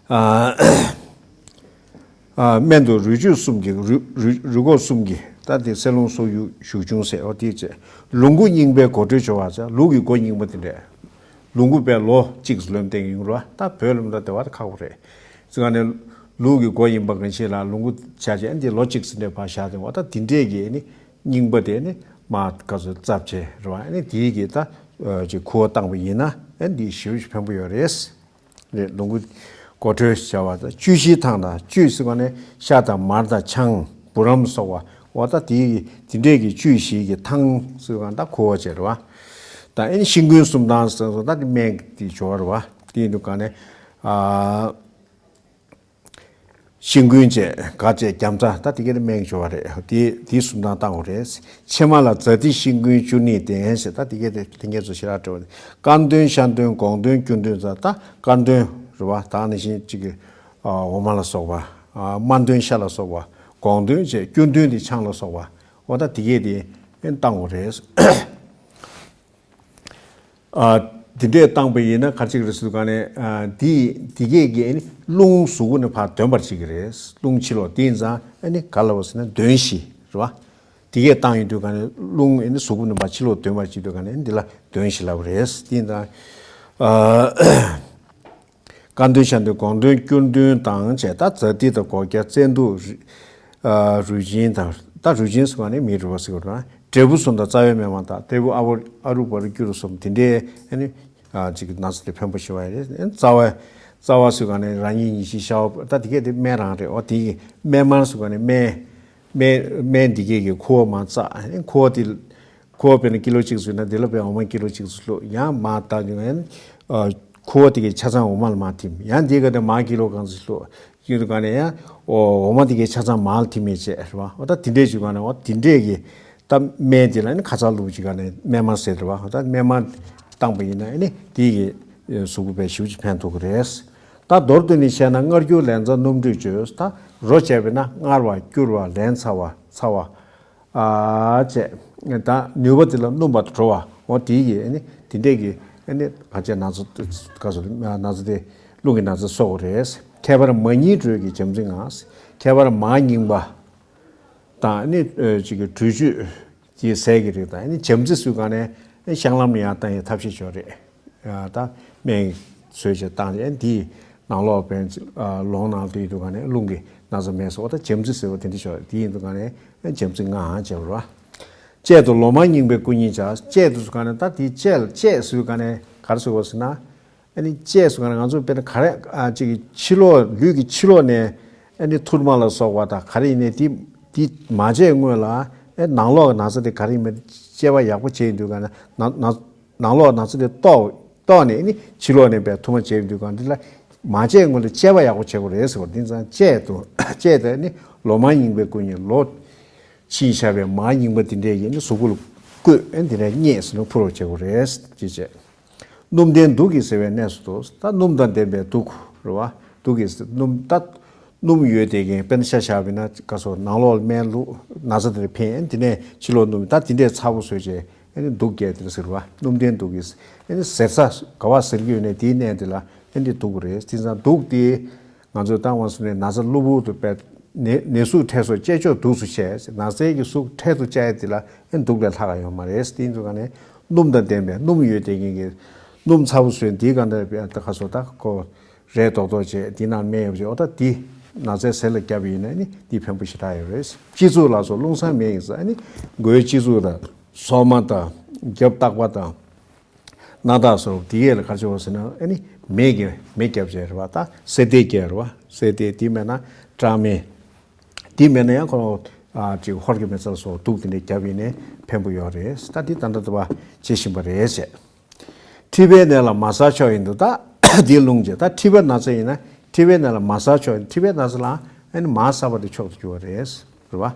ཨ་ཨ་སྨན་དུ་རུས་བཅུད་གསུམ་གྱི་རུས་རུས་རུས་ཁུག་གསུམ་གྱི་ད་དེ་སྲེ་ལོང་སོག་ཡུ་ཞུ་གུ་ཆུང་ཟས་འོ་དེ་བཅས་ལུག་མགོ་རྙིང་པའི་མགོ་དྲོད་སྦྱོར་བ་ཟེར་ལུག་གི་མགོ་རྙིང་པ་དེ་འདྲས་ལུག་མགོ་པའི་ལོ་གཅིག་ལོན་བསྟན་ཡོང་རུ་བ་ད་བོད་ལ་མི་ད་དེ་བ་ད་ཁག་པོ་རེད། ཙི་ག་ནས་ལུག་གི་མགོ་ཡིན་པ་གང་ཞིག་ལ་ལུག་མགོ་བྱ་བྱེད་འདི་ལོ་གཅིག་ཙམ་འདྲས་བ་བཞག་དེ་འོ་ད་དེ་འདྲས་ཀྱི་ནི། རྙིང་པ་དེ་ནི་མ་ག་ཚོད་རྩབ་བྱས་རེད་བ། ཨ་ནི་དེའི་གི་ད་ཅིག་ཁུ་བ་བཏང་པ་ཡིན་ན་ཨ་ནི་འདི་ཞེ་པོ་ཞིག་ཕན་པོ་ཡོད་རེད། རེད་ལུག་མགོ་མགོ་དྲོད་བྱ་བ་དང་བཅུད་བཞིའི་ཐང་དང་བཅུད་ཟེར་བ་ནི་ཤ་དང་མར་དང་ཆང་བུ་རམ་སོགས་པ་འོ་ད་དེའི་གི་དེ་འདྲས་ཀྱི་བཅུད་བཞིའི་གི་ཐང་ཟེར་བ་ད་ཁུ་བ་བྱས་རེད་བ། ད་ཨ་ནི་ཤིང་ཀུན་གསུམ་དང་ཟེར་སོང་ད་དེ་སྨན་གྱི་སྦྱོར་བ་རེད་བ། དེ་ཡིན་དུས་ག་ནས་ཨ། ཤིང་ཀུན་བཅས་ག་བཅས་རྒྱམ་ཚ་ད་དེ་གའི་སྨན་སྦྱོར་བ་རེད། དེ་དེ་གསུམ་དང་བཏང་བ་རེད། ཕྱེ་མ་ལ་ཛཱ་ཏི་ཤིང་ཀུན་བཅུ་གཉིས་ལྡན་ཞེས་ད་དེ་གའི་དེ་ལྷན་རྒྱས་ཚོ་ཞེ་དྲག་སྤྲོ་བ་རེད། དཀར་འདོན་ཤར་འདོན་སྒོང་འདོན་སྐྱུར་འདོན་ཟེར་ད་དཀར་འདོན་རེད་བ། ད་ནང་བཞིན་གཅིག་གི་འོ་མ་ལ་སོགས་པ་དམར་འདོན་ཤ་ལ་སོགས་པ་སྒོང་འདོན་བཅས་སྐྱུར་འདོན་དེ་ཆང་ལ་སོགས་པ་འོ་ད་དེ་གའི་དེ་བཏང་བ་རེད། ཨ། དེ་འདྲས་བཏང་པ་ཡིན་ན་ག་ཅིག་རེད་ཟེར་ག་ནས་ཨ། དེ་དེ་གས་ཀྱི་ཨ་ནི་རླུང་གཟུགས་པོ་ནས་ཕར་འདོན་པར་བྱེད་ཀྱི་རེད། རླུང་ཕྱི་ལོགས་དེ་ཡིན་ཙང་ཨ་ནི་ག་ལབ་པ་ཟེར་ན་འདོན་བཞི་རེད་བ། དེ་གས་བཏང་ཡོང་དུས་ག་ནས་རླུང་ཨ་ནི་གཟུགས་པོ་ནས་ཕར་ཕྱི་ལོགས་འདོན་པར་བྱེད་དུས་ག་ནས་འདི་ལ་འདོན་བཞི་ལབ་པ་རེད། དེ་ཡིན་ཙང་ཨ། དཀར་འདོན་ཤར་འདོན་སྒོང་འདོན་སྐྱུར་འདོན་དང་བཅས་ད་ཛཱ་ཏི་དང་སྒོག་སྐྱ་བཙན་དུག་རུས་ཨ། རུས་ཆེན་དང་ད་རུས་ཆེན་ཟེར་བ་ནི་མིའི་རུས་པ་ཟེར་བ་དང་འབྲས་བུ་གསུམ་དང་རྩ་བའི་སྨན་མར་དང་འབྲས་བུ་ཨ་བོ་ཨ་རུ་བ་རུ་སྐྱུ་རུ་གསུམ་དེ་འདྲའི་ཨ་ནི་ཨ། ཅིག་ན་ཚ་དེ་ཕན་པོ་ཞེ་བ་རེད། རྩ་བ་རྩ་བ་ཟེར་བ་ནི་རང་ཉིད་ཉིད་ཤི་ཤ་བ་ད་དེ་གས་དེ་སྨན་རང་རེད། འོ་དེ་གི་སྨན་མར་ཟེར་བ་ནི་སྨན་སྨན་སྨན་འདི་གས་ཀྱི་ཁུ་བ་མར་བཙགས་ཁུ་བ་དེ། ཁུ་བ་དཔེར་ན་ཀི་ལོ་གཅིག་བཟོས་ན་དེ་ལ་དཔེ་འོ་མ་ཀི་ལོ་གཅིག་བཟོས་བླུགས་ཡང་མར་བཏང་ཡོང་ཡང་ཁུ་བ་དེ་གའི་ཆ་ཚང་འོ་མ་ལ་མར་ཐིམ་ཡང་དེ་ག་དེ་མར་ཀི་ལོ་གང་ཙམ་བླུགས་ཡོང་དུས་ག་ནས་ཡང་འོ་མ་དེ་གའི་ཆ་ཚང་མར་ལ་ཐིམ་མེད་བྱས་རེད་བ། འོ་ད་དེ་འདྲས་བྱུང་ག་ནས་འོ་དེ་འདྲས་ཀྱི་ད་སྨན་དེ་ལ་ནི་ཁ་ཚ་བླུགས་བྱས་ག་ནས་སྨན་མར་ཟེར་རེད་བ། འོ་ད་སྨན་མར་བཏང་པ་ཡིན་ན་ནི་དེ་གི་གཟུགས་པོ་དཔེ་ཞེ་པོ་ཅིག་ཕན་ཐོགས་ཀྱི་རེད། ད་མདོར་བསྡུས་ནས་བཤད་ན་མངར་སྐྱུར་ལན་ཚྭ་སྣུམ་དྲོད་བཅོས་ད་རོ་བཅད་པས་ན་མངར་བ་སྐྱུར་བ་ལན་ཚྭ་བ་ཚ་བ། ཨ་ཅེ། ད་ནུས་པ་དེ་ལ་སྣུམ་པ་དུ་འགྲོ་བ་འོ་དེའི་གི་ཨ་ནི་དེ་འདྲས་ཀྱི་ཨ་ནི་ག་ཅེ་ན་ཚ་ག་ཚོད་ན་ཚ་དེ་རླུང་གི་ན་ཚ་གསོ་བ་རེད། ཁྱད་པར་མ་རྙིང་དྲོད་ཀྱི་བྱམས་བརྩེ་ངང་ཁྱད་པར་མ་རྙིང་པ་དང་ཨ་ནི་ཅིག་གི་དྲོད་བཅུད་ཀྱི་ཟས་ཀྱི་རིགས་དང་ཨ་ནི་བྱམས་བརྩེ་སུ་ག་ནས་ཨ་ནི་བཤང་ལམ་ཡང་བཏང་ཡའི་ཐབས་ཤེས་ཅིག་ཡོད་རེད། ད་སྨན་བཟོས་བྱས་བཏང་རྗེས་འདིའི་ནང་ལོགས་པའི་ལོང་ནང་དུ་ཡོད་དུས་ག་ནས་རླུང་གི་ན་ཚ་མེད་སོགས་ད་བྱམས་བརྩེ་ཟེར་བ་དེ་འདྲ་ཞིག་དེ་ཡིན་དུས་ག་ནས་བྱམས་བརྩེ་ངང་བྱས་པ་རེད། གཅད་དུ་ལོ་མ་རྙིང་པའི་སྐུ་ཉིད་བྱ། གཅད་དུ་ག་ནས་ད་དེའི་གཅད་ལ་གཅད་ཟེར་བའི་ག་ནས་ག་རེ་ཟེར་བ་ཟེར་ན། ཨ་ནི་བཅད་སོང་ན་ང་ཚོ་དཔེར་ན་ག་རེ་ཨ་ཅིག་ཕྱི་ལོགས་ལུས་ཀྱི་ཕྱི་ལོགས་ནས་ཨ་ནི་ཐུར་མ་ལ་སོགས་པ་དང་ག་རེ་ཡིན་ནའི་དེ་དེ་མ་བཅད་སྔོན་ལ་ཨ་ནང་ལོགས་ཀྱི་ན་ཚ་དེ་ག་རེ་ཡིན་མིན་དཔྱད་པ་ཡག་པོ་བྱས་ཡོང་དུས་ག་ན་ནང་ནང་ནང་ལོགས་ན་ཚ་དེ་རྟོགས་རྟོགས་ནས་ཨ་ནི་ཕྱི་ལོགས་ནས་དཔེ་ཐུར་མ་བཅད་ཡོང་དུས་ག་འདི་ལ་མ་བཅད་སྔོན་ལ་དཔྱད་པ་ཡག་པོ་བྱེད་དགོས་རེད་ཟེར་བ། དེ་ཙང་བཅད་དུ་བཅད་དེ་ཨ་ནི་ལོ་མ་རྙིང་པའི་སྐུ་ཉིད་ལོ་ཕྱིན་བཞག་པའི་མ་རྙིང་པ་དེ་འདྲས་ཀྱིས་ནི་གཟུགས་པོ་ལ་བཀོད་ཨེ་འདི་འདྲས་མཉེས་ཟེར་ནས་ཕུལ་རོགས་བྱེད་དགོས་རེད་ཅེས་བྱས། སྣུམ་ལྡན་དུག་གིས་བསལ་བའི་གནས་སུ་འདུག་ད་སྣུམ་དང་ལྡན་པའི་དུག་རེད་བ། དུག་གིས་སྣུམ་ད་སྣུམ་ཡོད་དེ་གིན་དཔེར་ན་ཤ་བཞག་པ་ཡིན་ན་ག་སོ་ནང་ལོགས་ལ་སྨན་བླུགས་ན་ཚ་དེ་འདྲ་ཕན་ཨེ་འདི་ནས་ཕྱི་ལོགས་སྣུམ་ད་དེ་འདྲས་ཚ་པོ་བཟོས་བྱས་ཨེ་ནི་དུག་བརྒྱབ་དེ་ཟེར་བ། སྣུམ་ལྡན་དུག་གིས་ཨེ་ནི་གཟེར་ས་ག་བ་གཟེར་གྱི་ཡོད་ནས་དེའི་གནས་དེ་ལ་ཨེ་འདི་དུག་རེད། དེ་ཙང་དུག་དེ་ང་ཚོས་ད་འོང་སོང་ནས་ན་ཚ་གློ་བུར་དུ་པའི་ནད་ནད་ཟུག་འཕྲལ་སོགས་བཅད་གཅོག་དུགས་སུ་བཤད། ན་ཚའི་གི་ཟུག་འཕྲལ་དུ་བཅད་ཡ་དེ་ལ་ཨེ་དུག་ལས་ལྷག་ག་ཡོད་མ་རེད། དེ་ཡིན་དུས་ག་ནས་སྣུམ་དང་ལྡན་པའི་སྣུམ་ཡོད་དེ་ངེད་ཀྱི་སྣུམ་ཚ་པོ་བཟོས་འདིའི་ག་འདྲ་ད་ཁ་སོ་ད་ཁོ་རས་རྡོག་རྡོག་བྱས་འདི་ནང་སྨན་ཡོད་བྱས་འོ་ད་འདི་ན་ཚའི་ཟས་ལ་བརྒྱབ་ཡིན་ན་ནི་འདི་ཕན་པོ་ཞེ་དྲག་ཡོད་རེད། སྤྱི་གཙུག་ལ་སོགས་རླུང་གསང་སྨན་ཡིན་ས་ཨ་ནི་མགོའི་སྤྱི་གཙུག་དང་སོག་མ་དང་རྒྱབ་ལྟག་པ་དང་། སྣ་ཐག་སོགས་དེ་གས་ལ་ག་ཅི་བ་ཟེར་ན་ཨ་ནི་མེ་གི་མེ་བརྒྱབ་བྱས་རེད་བ། ད་སེ་ཏེ་བརྒྱབ་རེད་བ། སེ་ཏེ་དེ་མེད་ན་སྐྲག་མེ། དེ་མེད་ན་ཡང་ཁོ་ཨ་ཅིག་ཧོར་གྱི་མེ་ཚལ་སོགས་དུག་དེ་འདྲས་བརྒྱབ་ཡིན་ནའི་ཕན་པོ་ཡོད་རེད། ད་དེ་ད་ལྟ་དུ་བ་བྱེད་བཞིན་པ་རེད་བྱས། མཁྲིས་པའི་ནད་ལ་མ་ཟ་ཆོག་ཡིན་འདུག་ད་དེ་རླུང་བྱས་ད་མཁྲིས་པའི་ན་ཚ་ཡིན་ན་མཁྲིས་པའི་ནད་ལ་མ་ཟ་ཆོག་ཡིན། མཁྲིས་པའི་ན་ཚ་ལ་ཨ་ནི་མ་ཟ་བ་དེ་མཆོག་ཏུ་གྱུར་བ་རེད་རེད་བ།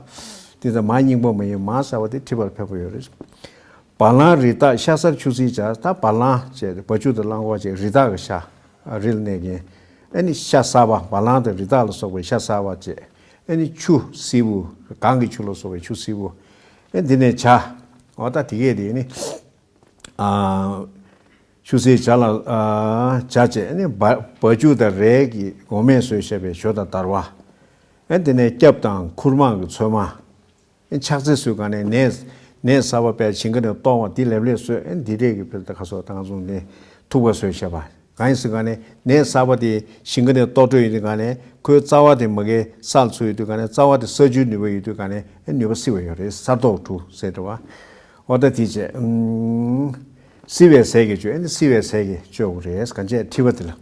དེ་ད་མ་རྙིང་པ་མ་ཡིན་མ་ཟ་བ་དེ་མཁྲིས་པར་ཕན་པོ་ཡོད་རེད། བ་ལང་རི་དྭགས་ཤ་གསར་ཆུ་སེར་བྱ། ད་བ་ལང་བྱས་བ་ཕྱུགས་དང་གླང་པོ་བྱས་རི་དྭགས་ཀྱི་ཤ་རི་ལ་གནས་མཁན། ཨ་ནི་ཤ་གསར་པ་བ་ལང་དང་རི་དྭགས་ལ་སོགས་པའི་ཤ་གསར་པ་བྱས། ཨ་ནི་ཆུ་བསིལ་པོ་གངས་ཀྱི་ཆུ་ལ་སོགས་པའི་ཆུ་བསིལ་པོ། ཨ་འདི་ནས་བྱ། འོ་ད་དེ་གས་དེ་ནི་ཨ་ཆུ་སེར་བྱ་ལ་ཨ་བྱ་བྱས། ཨ་ནི་བ་བ་ཕྱུགས་དང་རས་ཀྱི་འོ་མས་བཟོས་བཞག་པའི་ཞོ་དང་དར་བ། ཨ་འདི་ནས་སྐྱབས་དང་ཁུར་མང་གི་ཚོད་མ། ཕྱག་འཚལ་སོས་ག་ནས་ནས་ནས་གསར་པ་པའི་ཞིང་ཁ་ནས་གཏོར་བ་འདི་ལེབ་ལེབ་སོས། ཨེ་འདི་འདྲས་ཀྱི་བེར་ད་ཁ་སོགས་ད་ང་ཚོ་ནས་ཐུག་པ་སོས་བྱས་པ་གང་ཡིན་ཟེར་ག་ནས་ནས་གསར་པ་དེ་ཞིང་ཁ་ནས་གཏོར་འགྲོ་ཡིན་དུས་ག་ནས་ཁོའི་རྩ་བ་དེ་མ་གའི་སར་ཚུད་ཡོད་དུས་ག་ནས་རྩ་བ་དེ་ས་ཆུའི་ནུས་པ་ཡོད་དུས་ག་ནས་ཨེ་ནུས་པ་སྲི་བ་ཡོད་རེད། ས་རྡོག་གྲུ་ཟེར་འདྲ་བ་འོ་ད་དེ་བྱས། བསིལ་བའི་ཟས་ཀྱིས་བཅོས། ཨེ་ནི་བསིལ་བའི་ཟས་ཀྱིས་བཅོས་དགོས་རེད། གང་བྱས་མཁྲིས་པ་དེ་ལ།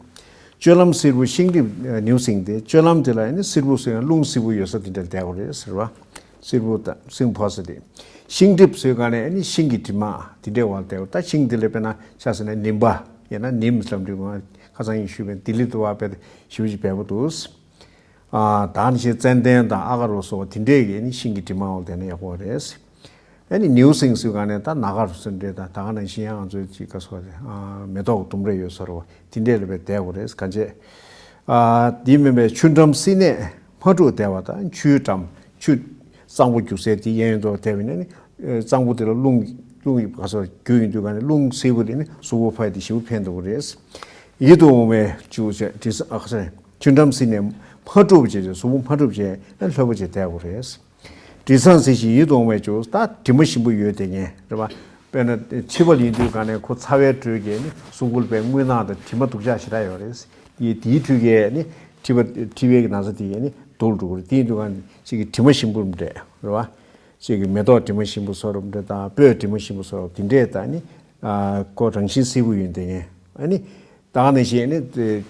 སྤྱོད་ལམ་བསིལ་པོ་ཤིང་གྲིབ་ནེའུ་སིང་དེ་སྤྱོད་ལམ་དེ་ལ་ཨ་ནི་བསིལ་པོ་བཟོས་ཡང་རླུང་བསིལ་པོ་ཡོད་ས་དེ་འདྲ་བསྡད་དགོས་རེད་ཟེར་བ། བསིལ་པོ་དང་སིང་ཕོ་ས་དེ། ཤིང་གྲིབ་བཟོས་ག་ནས་ཨ་ནི་ཤིང་གི་དྲི་མ་དེ་འདྲའི་འོག་ལ་བསྡད་དགོས། ད་ཤིང་དེ་ལ་དཔེར་ན་ཆ་བཞག་ན་ནིམ་པ་ཡང་ན་ནིམ་ལབ་འདྲི་ཁ་སང་ཡིན་ཞུས་པའི་ལྡི་ལི་དུ་བ་དཔེ་ཞིབ་ཅིག་བས་པོ་འདུག་ཨ་ད་ནི་ཤིང་ཙན་དན་དང་ཨ་ག་རུ་སོགས་དེ་འདྲའི་གི་ཨ་ནི་ཤིང་གི་དྲི་མ་འོག་ལ་བསྡད་ན་ཡག་པོ་རེད། ཨ་ནི་ནེའུ་སིང་ཟེར་ག་ནས་ད་ན་ག་རུ་སོགས་འདྲེ་དང་ད་ག་ནང་བཞིན་ཡང་ང་ཚོའི་ཅིག་ག་སོགས་རེད། ཨ་མེ་ཏོག་ལྡུམ་ར་ཡོད་སོགས་རེད་བ། དེ་འདྲས་ལ་བས་བསྡད་དགོས་རེད། གང་བྱས། ཨ་དེ་མིན་པའི་ཆུ་འགྲམ་བསིལ་གནས་སྨ་འབྲུག་བསྡད་པ་དང་ཆུའི་འགྲམ་ཆུ་གཙང་པོ་རྒྱུག་སའི་དེ་གཡས་གཡོན་དུ་བསྡད་པ་ཡིན་ན་ནི་གཙང་པོ་དེ་ལ་རླུང་རླུང་གི་ག་སོགས་རྒྱུ་ཡིན་དུས་ག་ནས་རླུང་བསིལ་པོ་དེ་ནི་གཟུགས་པོ་ཕ་ཡི་དེ་ཞེ་པོ་ཕན་ཐོགས་རེད། ཡིད་དུ་འོང་བའི་ཆུ་བྱས་དྲི་ས་ཨ་ཁ་ས་ཆུ་འགྲམ་བསིལ་གནས་སྨ་འབྲུག་བྱས་ཏེ་གཟུགས་པོ་སྨ་འབྲུག་བྱས་ལྷོད་པོ་བྱས་བསྡད་དགོས་རེད། དྲི་བཟང་བསིལ་ཞིང་ཡིད་དུ་འོང་བའི་ཆུ། ད་དྲི་མ་ཞིམ་པོ་ཡོད་དེ་ངས་རེད་བ། དཔེར་ན་ཕྱི་པ་ཡིན་དུས་ག་ནས་ཁོ་ཚ་བའི་དྲོད་ཀྱིས་ནི་གཟུགས་པོ་ལ་པའི་རྔུལ་ནག་དང་དྲི་མ་སྡུག་ཅག་ཞེ་དྲག་ཡོད་རེད། དེའི་དྲོད་ཀྱིས་ནི་མཁྲིས་པ་མཁྲིས་པའི་གི་ན་ཚ་དེ་ཡིས་ནི་སྡུག་འགྲོ་གི་རེད། དེ་ཡིན་དུས་ག་ནས་ཅིག་གི་དྲི་མ་ཞིམ་པོ་རུ་འདྲ་རེད་བ། ཅིག་གི་མེ་ཏོག་དྲི་མ་ཞིམ་པོ་སོགས་རུ་འདྲ་དང་སྤོས་དྲི་མ་ཞིམ་པོ་སོགས་དེ་འདྲས་དང་ནི་ཁོ་རང་བཞིན་བསིལ་པོ་ཡོད་དེ་ངས་ཨ་ནི། ད་ག་ནང་བཞིན་ནི་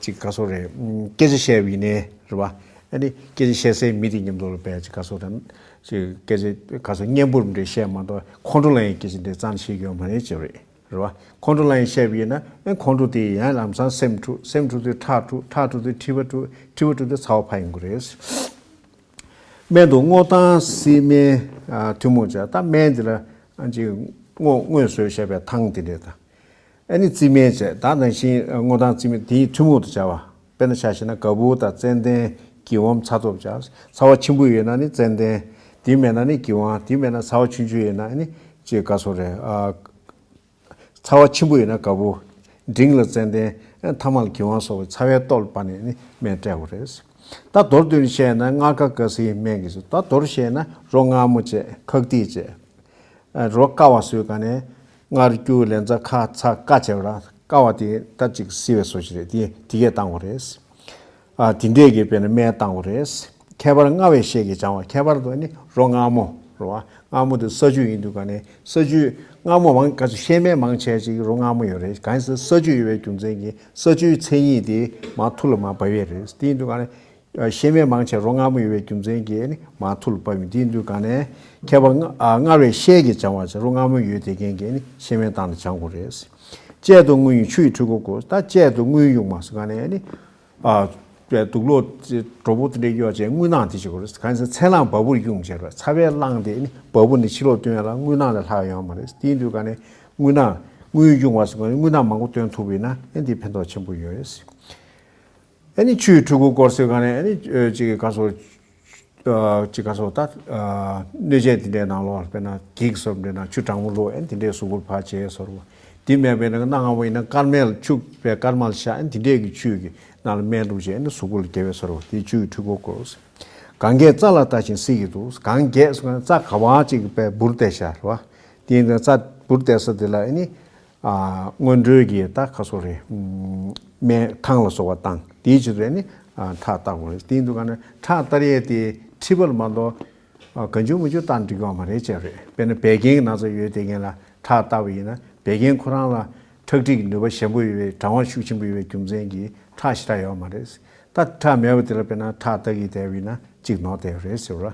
ཅིག་ག་སོགས་རེད། སྐད་ཆ་བཤད་པ་ཡིན་ནའི་རེད་བ། ཨ་ནི་སྐད་ཆ་བཤད་སའི་མི་དེ་མཉམ་དུ་ལ་བས་ཅིག་ག་སོགས་རེད། ཅིག་སྐད་ཆ་ག་སོགས་སྙན་པོ་རེ་བཤད་མ་གཏོགས་ཁོང་ཁྲོ་ལངས་ཡའི་སྐད་ཆ་འདི་རྩ་ནས་བཤད་རྒྱུ་ཡོད་མ་རེད་ཅེས་རེད་རེད་བ། ཁོང་ཁྲོ་ལངས་ཡའི་བཤད་པ་ཡིན་ན་ཨ་ཁོང་ཁྲོ་དེ་ཡང་ལམ་སང་སེམས་འཁྲུག་སེམས་འཁྲུག་དུས་ཁྲག་འཁྲུག་ཁྲག་འཁྲུག་དུས་མཁྲིས་པ་འཁྲུག་མཁྲིས་པ་འཁྲུག་དུས་ཚ་བ་ཕར་ཡོང་གི་རེད། སྨན་དུ་སྔོ་བཏང་བསིལ་སྨན་ཐུན་མོང་བྱ། ད་སྨན་འདི་ལ་ཅིག་སྔོ་སྔོས་བཟོས་བཞག་པའི་ཐང་དེ་འདྲས་དང་། ཨ་ནི་བསིལ་སྨན་བྱས། ད་ནང་བཞིན་སྔོ་ཐང་བསིལ་སྨན་དེའི་ཐུན་མོང་དུ་བྱ་བ། དཔེར་ན་ཆ་བཞག་ན་ག་བུར་དང་ཙན་དན་གི་འོམ་ཚ་ཐོབ་བྱ། ཚ་བ་ཆེན་པོ་ཡོད་ན་ནི་ཙན་དན། དེ་མེད་ན་ནི་གི་འོམ། དེ་མེད་ན་ཚ་བ་ཆུང་ཆུང་ཡོད་ན་ནི་ཅེས་ག་སོགས་རེད། ཨ། ཚ་བ་ཆེན་པོ་ཡོད་ན་ག་བུར། འབྲིང་ལ་ཙན་དན། ཨ་ཐ་མ་ལ་གི་འོམ་སོགས་པའི་ཚ་བའི་ལྟོ་ལ་བབས་ནས་ནི་སྨན་སྤྲད་དགོས་རེད། ད་མདོར་བསྡུས་ནས་བཤད་ན་མངར་ཁ་དཀར་བསིལ་སྨན་གྱི་ཚུལ། ད་མདོར་བཤད་ན་རོ་མངར་མོ་བྱས་ཁག་ཏིག་བྱས། རོ་བསྐ་བ་བཟོས་ག་ནས་མངར་སྐྱུར་ལན་ཚྭ་ཁ་ཚ་བསྐ་བྱས་པ་ལ་བསྐ་བ་དེ་ད་ཅིག་བསིལ་བའི་བཟོ་ཞིག་རེད། དེ་དེ་གས་བཏང་དགོས་རེད། ཨ་དེ་འདྲས་ཀྱི་དཔེར་ན་སྨན་བཏང་དགོས་རེད། ཁྱད་པར་མངར་བའི་ཤས་ཀྱིས་སྦྱང་བ། ཁྱད་པར་དུ་ནི་རོ་མངར་མོ། རེད་བ། མངར་མོ་དེ་ས་ཆུ་ཡིན་དུས་ག་ནས་ས་ཆུ་མངར་མོ་མང་ག་ཚོད་ཤེལ་སྨན་མང་ཆེ་ཅིག་རོ་མངར་མོ་ཡོད་རེད། གང་ཡིན་ཟེར་ས་ཆུ་ཡོད་པའི་རྒྱུ་མཚན་གྱིས་ས་ཆུའི་མཚན་ཉིད་དེ་མར་ཐུར་ལ་མར་འབབ་ཡས་རེད། དེ་ཡིན་དུས་ག་ནས་ཤེལ་སྨན་མང་ཆེ་རོ་མངར་མོ་ཡོད་པའི་རྒྱུ་མཚན་གྱིས་ནི་མར་ཐུར་ལ་འབབ་ཡོད། དེ་ཡིན་དུས་ག་ནས་མཁས་པ་མངར་བའི་ཤེལ་གྱིས་སྦྱང་བ་བྱས་རོ་མངར་མོ་ཡོད་དེ་མཁན་གྱིས་ནི་ཤེལ་སྨན་བཏང་ནས་སྦྱང་དགོས་རེད། དཔྱད་དུ་རྔུལ་ཡུང་ཆུ་ཡིས་འཁྲུད་དགོས་དགོས། ད་དཔྱད་དུ་རྔུལ་ཡུང་བ་ཟེར་ག་ནས་ནི། ཨ། དུག་ལོག་དེ་གྲོགས་པོ་དེ་འདྲས་གཡོག་བྱས་རྔུལ་ནག་དེ་བྱེད་དགོས་རེད། གང་ཡིན་ཟེར་ཚལ་སླང་བ་སྤུར་དབྱུང་བྱས་རེད། ཚ་བས་བསླངས་ཏེ་ནི་བ་སྤུ་ནི་ཕྱི་ལོགས་བཏོན་ཡ་ལ་རྔུལ་ནག་ལས་ལྷག་ཡོད་མ་རེད། དེ་ཡིན་དུས་ག་ནས་རྔུལ་ནག་རྔུལ་དབྱུང་བ་ཟེར་ག་ནས་རྔུལ་ནག་མང་པོ་བཏོན་ཐུབ་པ་ཡིན་ན་ཨེ་འདི་ཕན་ཐོགས་ཆེན་པོ་ཡོད་རེད། ཨེ་ནི་ཆུ་ཡིས་འཁྲུད་དགོས་སྐོར་ཟེར་ག་ནས་ཨེ་ནི་ཅིག་ག་སོ། ཅིག་ག་སོ་ད། སྣོད་ཆས་དེ་འདྲའི་ནང་ལོགས་དཔེར་ན་འགྱིག་སོབ་འདྲའི་ནང་ཆུ་གྲང་མོ་བླུགས་ཨེ་དེ་འདྲའི་གཟུགས་པོར་ཕར་བྱས་སོ་རུ། དེ་མེད་པའི་ནང་གནའ་སྔ་མོ་ཡིན་ན་དཀར་མལ་ཆུ་བའི་དཀར་མལ་ཤ་ཨེ་དེ་འདྲའི་གི་ཆུ་གི་ནང་ལ་སྨན་བླུགས་བྱས་ཨེ་གཟུགས་པོ་ལ་བརྒྱབ་པའི་སོ་རུ་དེ་ཆུ་ཡིས་འཁྲུད་དགོས་སྐོར། གངྒཱའི་རྩ་ལ་ལྟ་ཞིང་བསིལ་གྱིས་འདུག་གངྒཱའི་སོ་ན་རྩ་ག་བ་ཅིག་པའི་འབུར་ཏེ་ཤ་རུ་བ། དེ་ཡིན་ཙང་རྩ་འབུར་ཏེ་ས་དེ་ལ་ཨེ་ནི། སྔོན་འགྲོའི་གི་ད་ཁ་སོ་རེ། སྨན་ཐང་ལ་སོགས་པ་བཏང་དེའི་ཕྱིར་རེ་ནི་ཁྲག་བཏགས་དགོས་རེད། དེ་ཡིན་དུས་ག་ནས་ཁྲག་བཏགས་ཡས་དེ་མཁྲིས་པ་ལ་མ་གཏོགས་གང་བྱུང་མང་བྱུང་བཏགས་འགྲིག་གི་མ་རེད་ཅེས་རེད། དཔེར་ན་བད་ཀན་གྱི་ན་ཚ་ཡོད་དེ་ངན་ལ་ཁྲག་བཏགས་པ་ཡིན་ན་བད་ཀན་ཁོ་རང་ལ་ཁྲག་མཁྲིས་ཀྱི་ནུས་པ་ཞན་པོ་ཡོད་པའི་གྲང་བ་ཤུགས་ཆེན་པོ་ཡོད་པའི་རྒྱུ་མཚན་གྱིས་ཁྲག་ཞེ་དྲག་ཡོད་མ་རེད། ད་ཁྲག་མེད་པ་དེ་ལ་དཔེར་ན་ཁྲག་བཏགས་ཀྱི་བསྡད་པ་ཡིན་ན་གཅིག་ནོར་བསྡད་ཡོད་རེད་ཟེར་བ།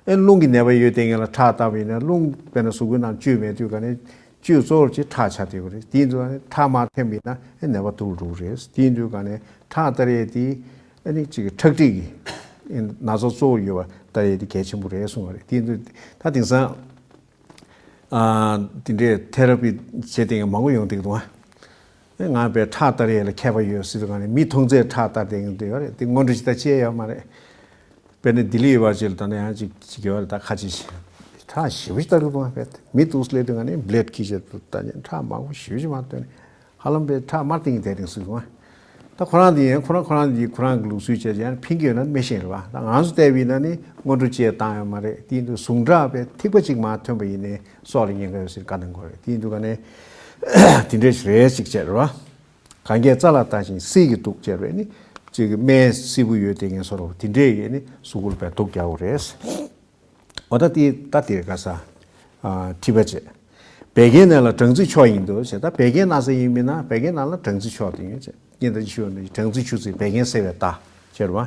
ཨེ་རླུང་གི་ནད་པ་ཡོད་དེ་ངན་ལ་ཁྲག་བཏགས་པ་ཡིན་ན་རླུང་དཔེར་ན་གཟུགས་པོའི་ནང་བཅུད་མེད་དུས་ག་ནས། བཅུད་གཙོ་བོར་གྱི་ཁྲག་ཆགས་བསྡད་ཡོད་རེད། དེ་ཡིན་དུས་ཁྲག་མར་འཐེན་པ་ཡིན་ན་ནད་པ་སྡུག་རུ་འགྲོ་གི་རེད། དེ་ཡིན་དུས་ག་ནས་ཁྲག་བཏགས་ཡས་དེ་ཨ་ནི་གཅིག་གི་ཁྲག་མཁྲིས་ཀྱི་ན་ཚ་གཙོ་བོར་ཡོད་པ་བཏགས་ཡས་དེ་གལ་ཆེན་པོ་རེད་གསུངས་པ་རེད། དེ་ཡིན་དུས་ད་དེང་སང་དེ་འདྲའི་ཐེ་ར་པི་བྱེད་མཁན་མང་པོ་ཡོང་བསྡད་འདུག་ཨ། ང་དཔེ་ཁྲག་བཏགས་ཡས་ལ་མཁས་པ་ཡོད་ཟེར་དུས་ག་ནས་མི་མཐོང་ཚད་ཁྲག་བཏགས་བསྡད་མཁན་དེ་ཡོད་རེད། དེ་སྔོན་འགྲོ་ཇི་ལྟར་བྱས་ཡོད་མ་རེད། དཔེར་ན་ལྡི་ལི་ཡོད་པ་ཅིག་ལ་ད་ནས་ཡང་ཅིག་ཅིག་ཡོད་རེད། ད་ཁ་ཅིག་ཁྲག་ཞེ་པོ་ཅིག་བཏགས་འདུག་ག་མི་འདུག་ལས་དུས་ག་ནས་བླེད་ཁྱི་ཆེད་དུ་ད་ནས་ཁྲག་མང་པོ་ཞེ་པོ་ཅིག་མ་བཏོན་ནས་ཧ་ལམ་པའི་ཁྲག་དམར་སྟེང་གི་དེ་རིང་སུས་གོ། ད་ཁོ་རང་འདི་ཡང་ཁོ་རང་ཁོ་རང་འདི་ཁོ་རང་གི་ལུགས་སྲོལ་བྱས་ཀྱང་ཕིང་གི་ཡོད་ན་མི་ཤེས་རེད་བ། ད་ང་ཚོ་བལྟས་པ་ཡིན་ན་ནི་སྔོན་འགྲོ་བཅས་བཏང་ཡོད་མ་རེད། དེ་ཡིན་དུས་ཟུངས་ཁྲག་པའི་ཐིགས་པ་གཅིག་མ་ཐོན་པ་ཡིན་ནའི་སྲོག་ལ་ཉེན་ཁ་ཡོད་ཟེར་བཀའ་གནང་དགོས་རེད། དེ་ཡིན་དུས་ག་ནས་དེ་འདྲས་ཞིག་རེད་ཅིག་བྱས་རེད་བ། གངྒཱའི་རྩ་ལ་ལྟ་ཞིང་བསིལ་གྱིས་འདུག་ཅེས་པས་ནི་གཅིག་གི་སྨན་བསིལ་པོ་ཡོད་དེ་ངན་སོ་རོ་དེ་འདྲས་ཡས་ནི་གཟུགས་པོར་བས་དུག་རྒྱག་དགོས་རེད། འོ་ད་དེ་ད་དེ་ག་ས་མཁྲིས་པ་བྱས། བད་ཀན་ནད་ལ་སྦྲང་རྩི་མཆོག་ཡིན་འདུག་ཅེས། ད་བད་ཀན་ན་ཚ་ཡིན་མིན་ན་བད་ཀན་ནད་ལ་སྦྲང་རྩི་མཆོག་དེ་ཡིན་ཅེས་ཉིན་ད་ཅི་ཞུ་ནི་སྦྲང་རྩི་ཆུ་བསིལ་བད་ཀན་སེལ་བའི་རྟགས་བྱས་རེད་བ།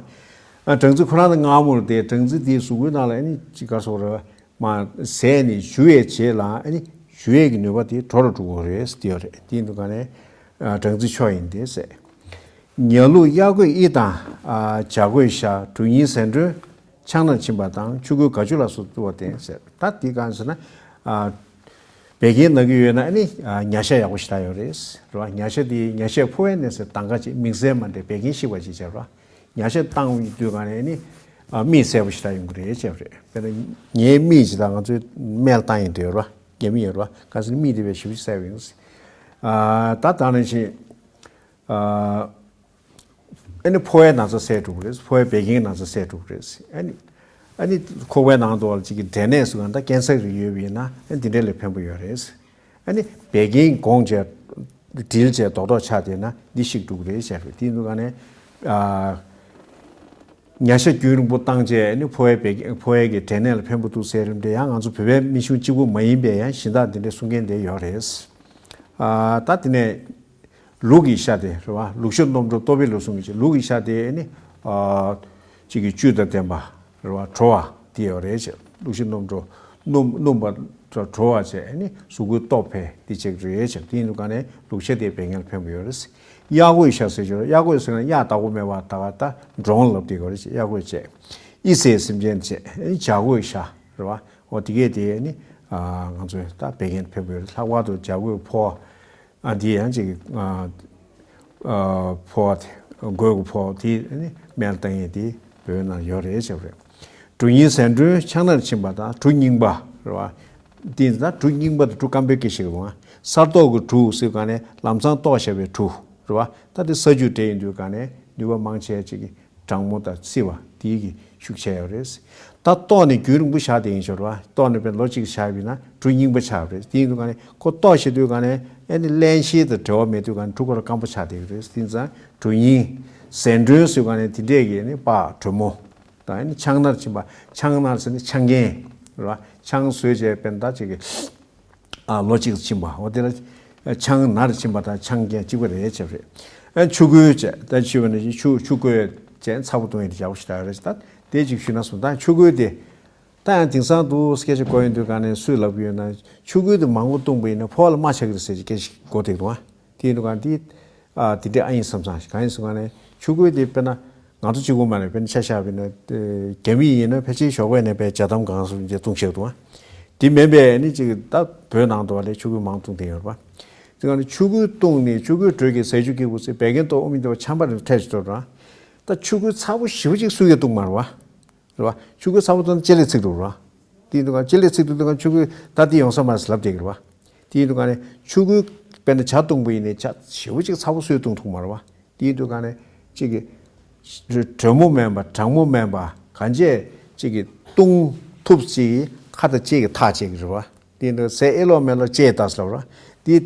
སྦྲང་རྩི་ཁོ་རང་ནི་མངར་མོ་རེད་དེ་སྦྲང་རྩི་དེ་གཟུགས་པོའི་ནང་ལ་ཨ་ནི་ཅི་ག་སོགས་རེད་བ། མ་ཟས་ནི་ཞུ་བའི་རྗེས་ལ་ཨ་ནི་ཞུ་ཡས་ཀྱི་ནུས་པ་དེ་འགྲོ་རུ་འགྲོ་གི་རེད་ཟེར་ཡོད་རེད། དེ་ཡིན་དུས་ག་ནས་སྦྲང་རྩི་མཆོག་ཡིན་ཏེ་ཟེར། ཉ་ལུག་གཡག་རྒོད་དབྱི་དང་བྱ་རྒོད་ཤ་གྲུ་རྙིང་ཟན་སྒྲོན་ཆང་སྣར་ཕྱིན་པ་དང་ཆུ་ཁོལ་སྒ་ཆུ་ལ་སོགས་བཏུ་བ་བསྟེན་ཟེར། ད་དེ་གང་ཟེར་ན། བད་ཀན་ན་གི་ཡོད་ན་ཨ་ནི་ཉ་ཤ་ཡག་པོ་ཞེ་དྲག་ཡོད་རེད་རེད་བ། ཉ་ཤ་དེ་ཉ་ཤས་ཕོ་བའི་གནས་སའི་དང་ག་ཅིག་དམིགས་བསལ་མ་འདྲེས་བད་ཀན་ཤིག་པ་ཅིག་བྱས་རེད་བ། ཉ་ཤ་བཏང་ཡོང་དུས་ག་ནས་ནི་མིག་གསལ་པོ་ཞེ་དྲག་ཡོང་གི་རེད་ཅེས་པ་རེད། དཔེར་ན་ངའི་མིག་ཅིག་དང་ང་ཚོའི་སྨན་བཏང་ཡིན་དུས་རེད་བ། ངའི་མིག་ཡོད་རེད་བ། ག་ཟེར་ན་མིག་དེ་བས་ཞིབ་ཞིབ་གསལ་བ་ཡིན། ད་ད་ནང་བཞིན་ཨ་ནི་ཕོ་བའི་ན་ཚ་སེལ་འགྲོ་གི་རེད། ཕོ་བའི་བད་ཀན་ན་ཚ་སེལ་འགྲོ་གི་རེད། ཨ་ནི་ཨ་ནི་ཁོག་པའི་ནང་དུ་བ་ཅིག་གི་འབྲས་ནད་སུ་གང་ད་ཀན་སར་རིགས་ཡོད་པ་ཡིན་ན་ཨ་ནི་འདི་འདྲ་ལས་ཕན་པོ་ཡོད་རེད། ཨ་ནི་བད་ཀན་གོང་བྱས་ཌིལ་བྱས་རྡོག་རྡོག་ཆགས་བསྡད་ན་འདི་ཤིག་འགྲོ་གི་རེད་བྱས་པས། དེ་ཡིན་དུས་ག་ནས་ཨ་ཉ་ཤ་རྒྱུན་རིང་པོ་བཏང་བྱས་ཨ་ནི་ཕོ་བའི་བད་ཕོ་བའི་གི་འབྲས་ནད་ལ་ཕན་པོ་འདུག་ཟེར་རིམ་འདྲ་ཡང་ང་ཚོ་བོད་པའི་མི་གཞུང་གཅིག་པུ་མ་ཡིན་པའི་ཡང་གཞན་དག་འདི་འདྲའི་གསུང་མཁན་དེ་ཡོད་རེད། ཨ་ད་དེ་ནས་ལུག་གི་ཤ་དེ་རེད་བ། ལུག་ཤ་སྣུམ་དྲོ་ལྟོ་ཕད་ལུག་གསུམ་གྱི་ལུག་གི་ཤ་དེ་ནི་ཨ་གཅིག་གི་བཅུད་དང་ལྡན་པ་རེད་བ། དྲོ་བ་དེ་ཡོད་རེད་ཅེས། ལུག་ཤ་སྣུམ་དྲོ་སྣུམ་སྣུམ་པ་དྲོ་བ་བྱས་ནི་གཟུགས་པོའི་ལྟོ་ཕད་དེ་བྱེད་ཀྱི་རེད་ཅེས། དེ་ཡིན་དུས་ག་ནས་ལུག་ཤ་དེ་བད་ཀན་ལ་ཕན་པོ་ཡོད་རེད། གཡག་རྒོད་ཤ་ཟེར་ཞོར་གཡག་རྒོད་ཟེར་ན་གཡག་བདག་པོ་མེད་པ་ད་ག་ད་འབྲོང་ལབ་དེ་ག་རེད་ཅེས། གཡག་རྒོད་བྱས་ཨི་ཟེར་སེམས་ཅན་བྱས་བྱ་རྒོད་ཤ་རེད་བ། འོ་དེ་གས་དེ་ནི་ང་ཚོའི་ད་བད་ཀན་ལ་ཕན་པོ་ཡོད་རེད། ལྷག་པར་དུ་བྱ་རྒོད་ཕོ་བ། ཨ་འདི་ཡང་ཅིག་ཨ་ཨ་ཕོ་བ་དེ་རྒོད་ཀྱི་ཕོ་བ་དེ་ནི་སྨན་བཏང་ཡས་དེ་བོད་ནང་ཡོད་རེད་ཅེས་པ་རེད། གྲུ་རྙིང་ཟན་སྒྲོན་ཆང་སྣར་ཕྱིན་པ་དང་གྲུ་རྙིང་པ་རེད་བ། དེ་ཡིན་ཙང་གྲུ་རྙིང་པ་དང་གྲུ་སྐམ་པོའི་སྐད་ཆ་ཞིག་རེད་བ། ས་རྡོ་གི་གྲུ་ཟེར་ག་ནས་ལམ་སང་གཏོགས་བཞག་པའི་གྲུ་རེད་བ། ད་དེ་ས་རྒྱུ་འདྲེས་ཡིན་དུས་ག་ནས་ནུས་པ་མང་ཆེ་ཅིག་གི་གྲང་མོ་དང་བསིལ་བ་དེའི་གི་ཤུགས་ཆེ་ཡོད་རེད། ད་ལྟོགས་ནས་རྒྱུན་རིང་པོ་བཞག་བསྡད་ཡིན་ཞོར་བ། ལྟོགས་ནས་དཔེར་ན་ལོ་གཅིག་བཞག་པ་ཡིན་ན་གྲུ་རྙིང་པ་ཆགས་པ་རེད། དེ་ཡིན་དུས་ག་ནས་ཁོ་ལྟོགས་བཞག་དུས་ག་ནས་ཨ་ནི་བརླན་གཤེར་དང་འབྲེལ་བ་མེད་དུས་ག་ནས་གྲུ་ཁོ་རང་སྐམ་པོ་ཆགས་བསྡད་ཀྱི་རེད། དེ་ཡིན་ཙང་གྲུ་རྙིང་ཟན་སྒྲོན་ཟེར་ག་ནས་དེ་འདྲས་ཀྱི་ཨ་ནི་པགས་དྲོན་མོ་དང་ཨ་ནི་ཆང་སྣར་ཕྱིན་པ། ཆང་སྣར་ཟེར་ནི་ཆང་རྐྱེན། རེད་བ། ཆང་ཟོས་བྱས་དཔེར་ན་ད་ཅིག་གི་ཨ་ལོ་གཅིག་ཕྱིན་པ་འོ་དེ་ལ་ཆང་ནར་ཕྱིན་པ་དང་ཆང་རྐྱེན་གཅིག་པ་རེད་བྱས་པ་རེད། ཨ་ཆུ་ཁོལ་བྱས་ད་ཆུ་བ་ནི་ཆུ་ཆུ་ཁོལ་བྱས་ཚ་པོ་བཏུང་ཡས་དེ་ཡག་པོ་ཞིག་རེད། ད་དེ་ཅིག་ཞུས་ན་སོང་། ད་ཆུ་ཁོལ་དེ་ད་ཡང་དེང་སང་འདུག་སྐད་ཆ་གོ་ཡོང་དུས་ག་ནས་སུས་ལབ་ཀྱི་ཡོད་ན། ཆུ་ཁོལ་དེ་མང་པོ་བཏུངས་པ་ཡིན་ན་ཕོ་བ་ལ་རྨ་ཆགས་ཀྱི་རེད་ཟེར་གྱི་སྐད་ཆ་གོ་བསྡད་འདུག་ཨ། དེ་ཡིན་དུས་ག་དེ་ཨ་དེ་འདྲས་ཨ་ཡིན་བསམ་སོང་། གང་ཡིན་ཟེར་ག་ནས་ཆུ་ཁོལ་དེ་དཔེར་ན་ང་ཚོ་གཅིག་པོ་མ་རེད། དཔེར་ན་ཆ་བཞག་པ་ཡིན་ན་རྒྱ་མི་ཡིན་ན་ཕལ་ཆེར་ཞོགས་པ་ནས་དཔེ་ཇ་དམ་གང་སོང་ཅེས་བཏུང་བྱས་འདུག་ཨ། དེ་མིན་པའི་ནི་ཅིག་ད་བོད་ནང་དུ་བ་ལས་ཆུ་ཁོལ་མང་བཏུང་བསྡད་ཡོད་རེད་པ། དེ་ག་ནས་ཆུ་ཁོལ་བཏུངས་ནས་ཆུ་ཁོལ་དྲོད་ཀྱི་ཟས་བཅུད་སྐྱེ་དགུ་ཚེ་བད་ཀན་ལྟོགས་དབུགས་མི་བདེ་བ་ཆམ་པ་རེ་འཕྲད་ཅིག་འགྲོ་ར། ད་ཆུ་ཁོལ་ཚ་པོ་ཞེ་པོ་ཅིག་སུས་ཀྱང་བཏུང་མ་རེད་པ། རེད་པ། ཆུ་ཁོལ་ཚ་པོ་བཏུང་ན་ལྕེ་ལས་ཚིག་འགྲོ་རེད་པ། དེ་ཡིན་དུས་ག་ལྕེ་ལས་ཚིག་འགྲོ་དུས་ག་ཆུ་ཁོལ་ད་དེ་ཡོང་ས་མ་རེད་ལབ་བསྡད་ཀྱི་རེད་པ། དེ་ཡིན་དུས་ག་ནས་ཆུ་ཁོལ་དཔེར་ན་ཇ་བཏུངས་པ་ཡིན་ནའི་ཇ་ཞེ་པོ་ཅིག་ཚ་པོ་སུས་བཏུང་ཐུབ་མ་རེད་པ། དེ་ཡིན་དུས་ག་ནས་ཅིག་གི་དྲོན་མོ་མིན་པ་གྲང་མོ་མིན་པ་གང་བྱས་ཅིག་གི་བཏུང་ཐུབ་ཅིག་ཁ་དང་ལྕེ་གི་ཐག་བཅད་ཀྱི་རེད་པ། དེ་ཡིན་དུས་ཟས་ཨེ་ལོག་མེ་ལོག་ལྕེ་ལྟ་ཟེར་ལབ་ར། དེ་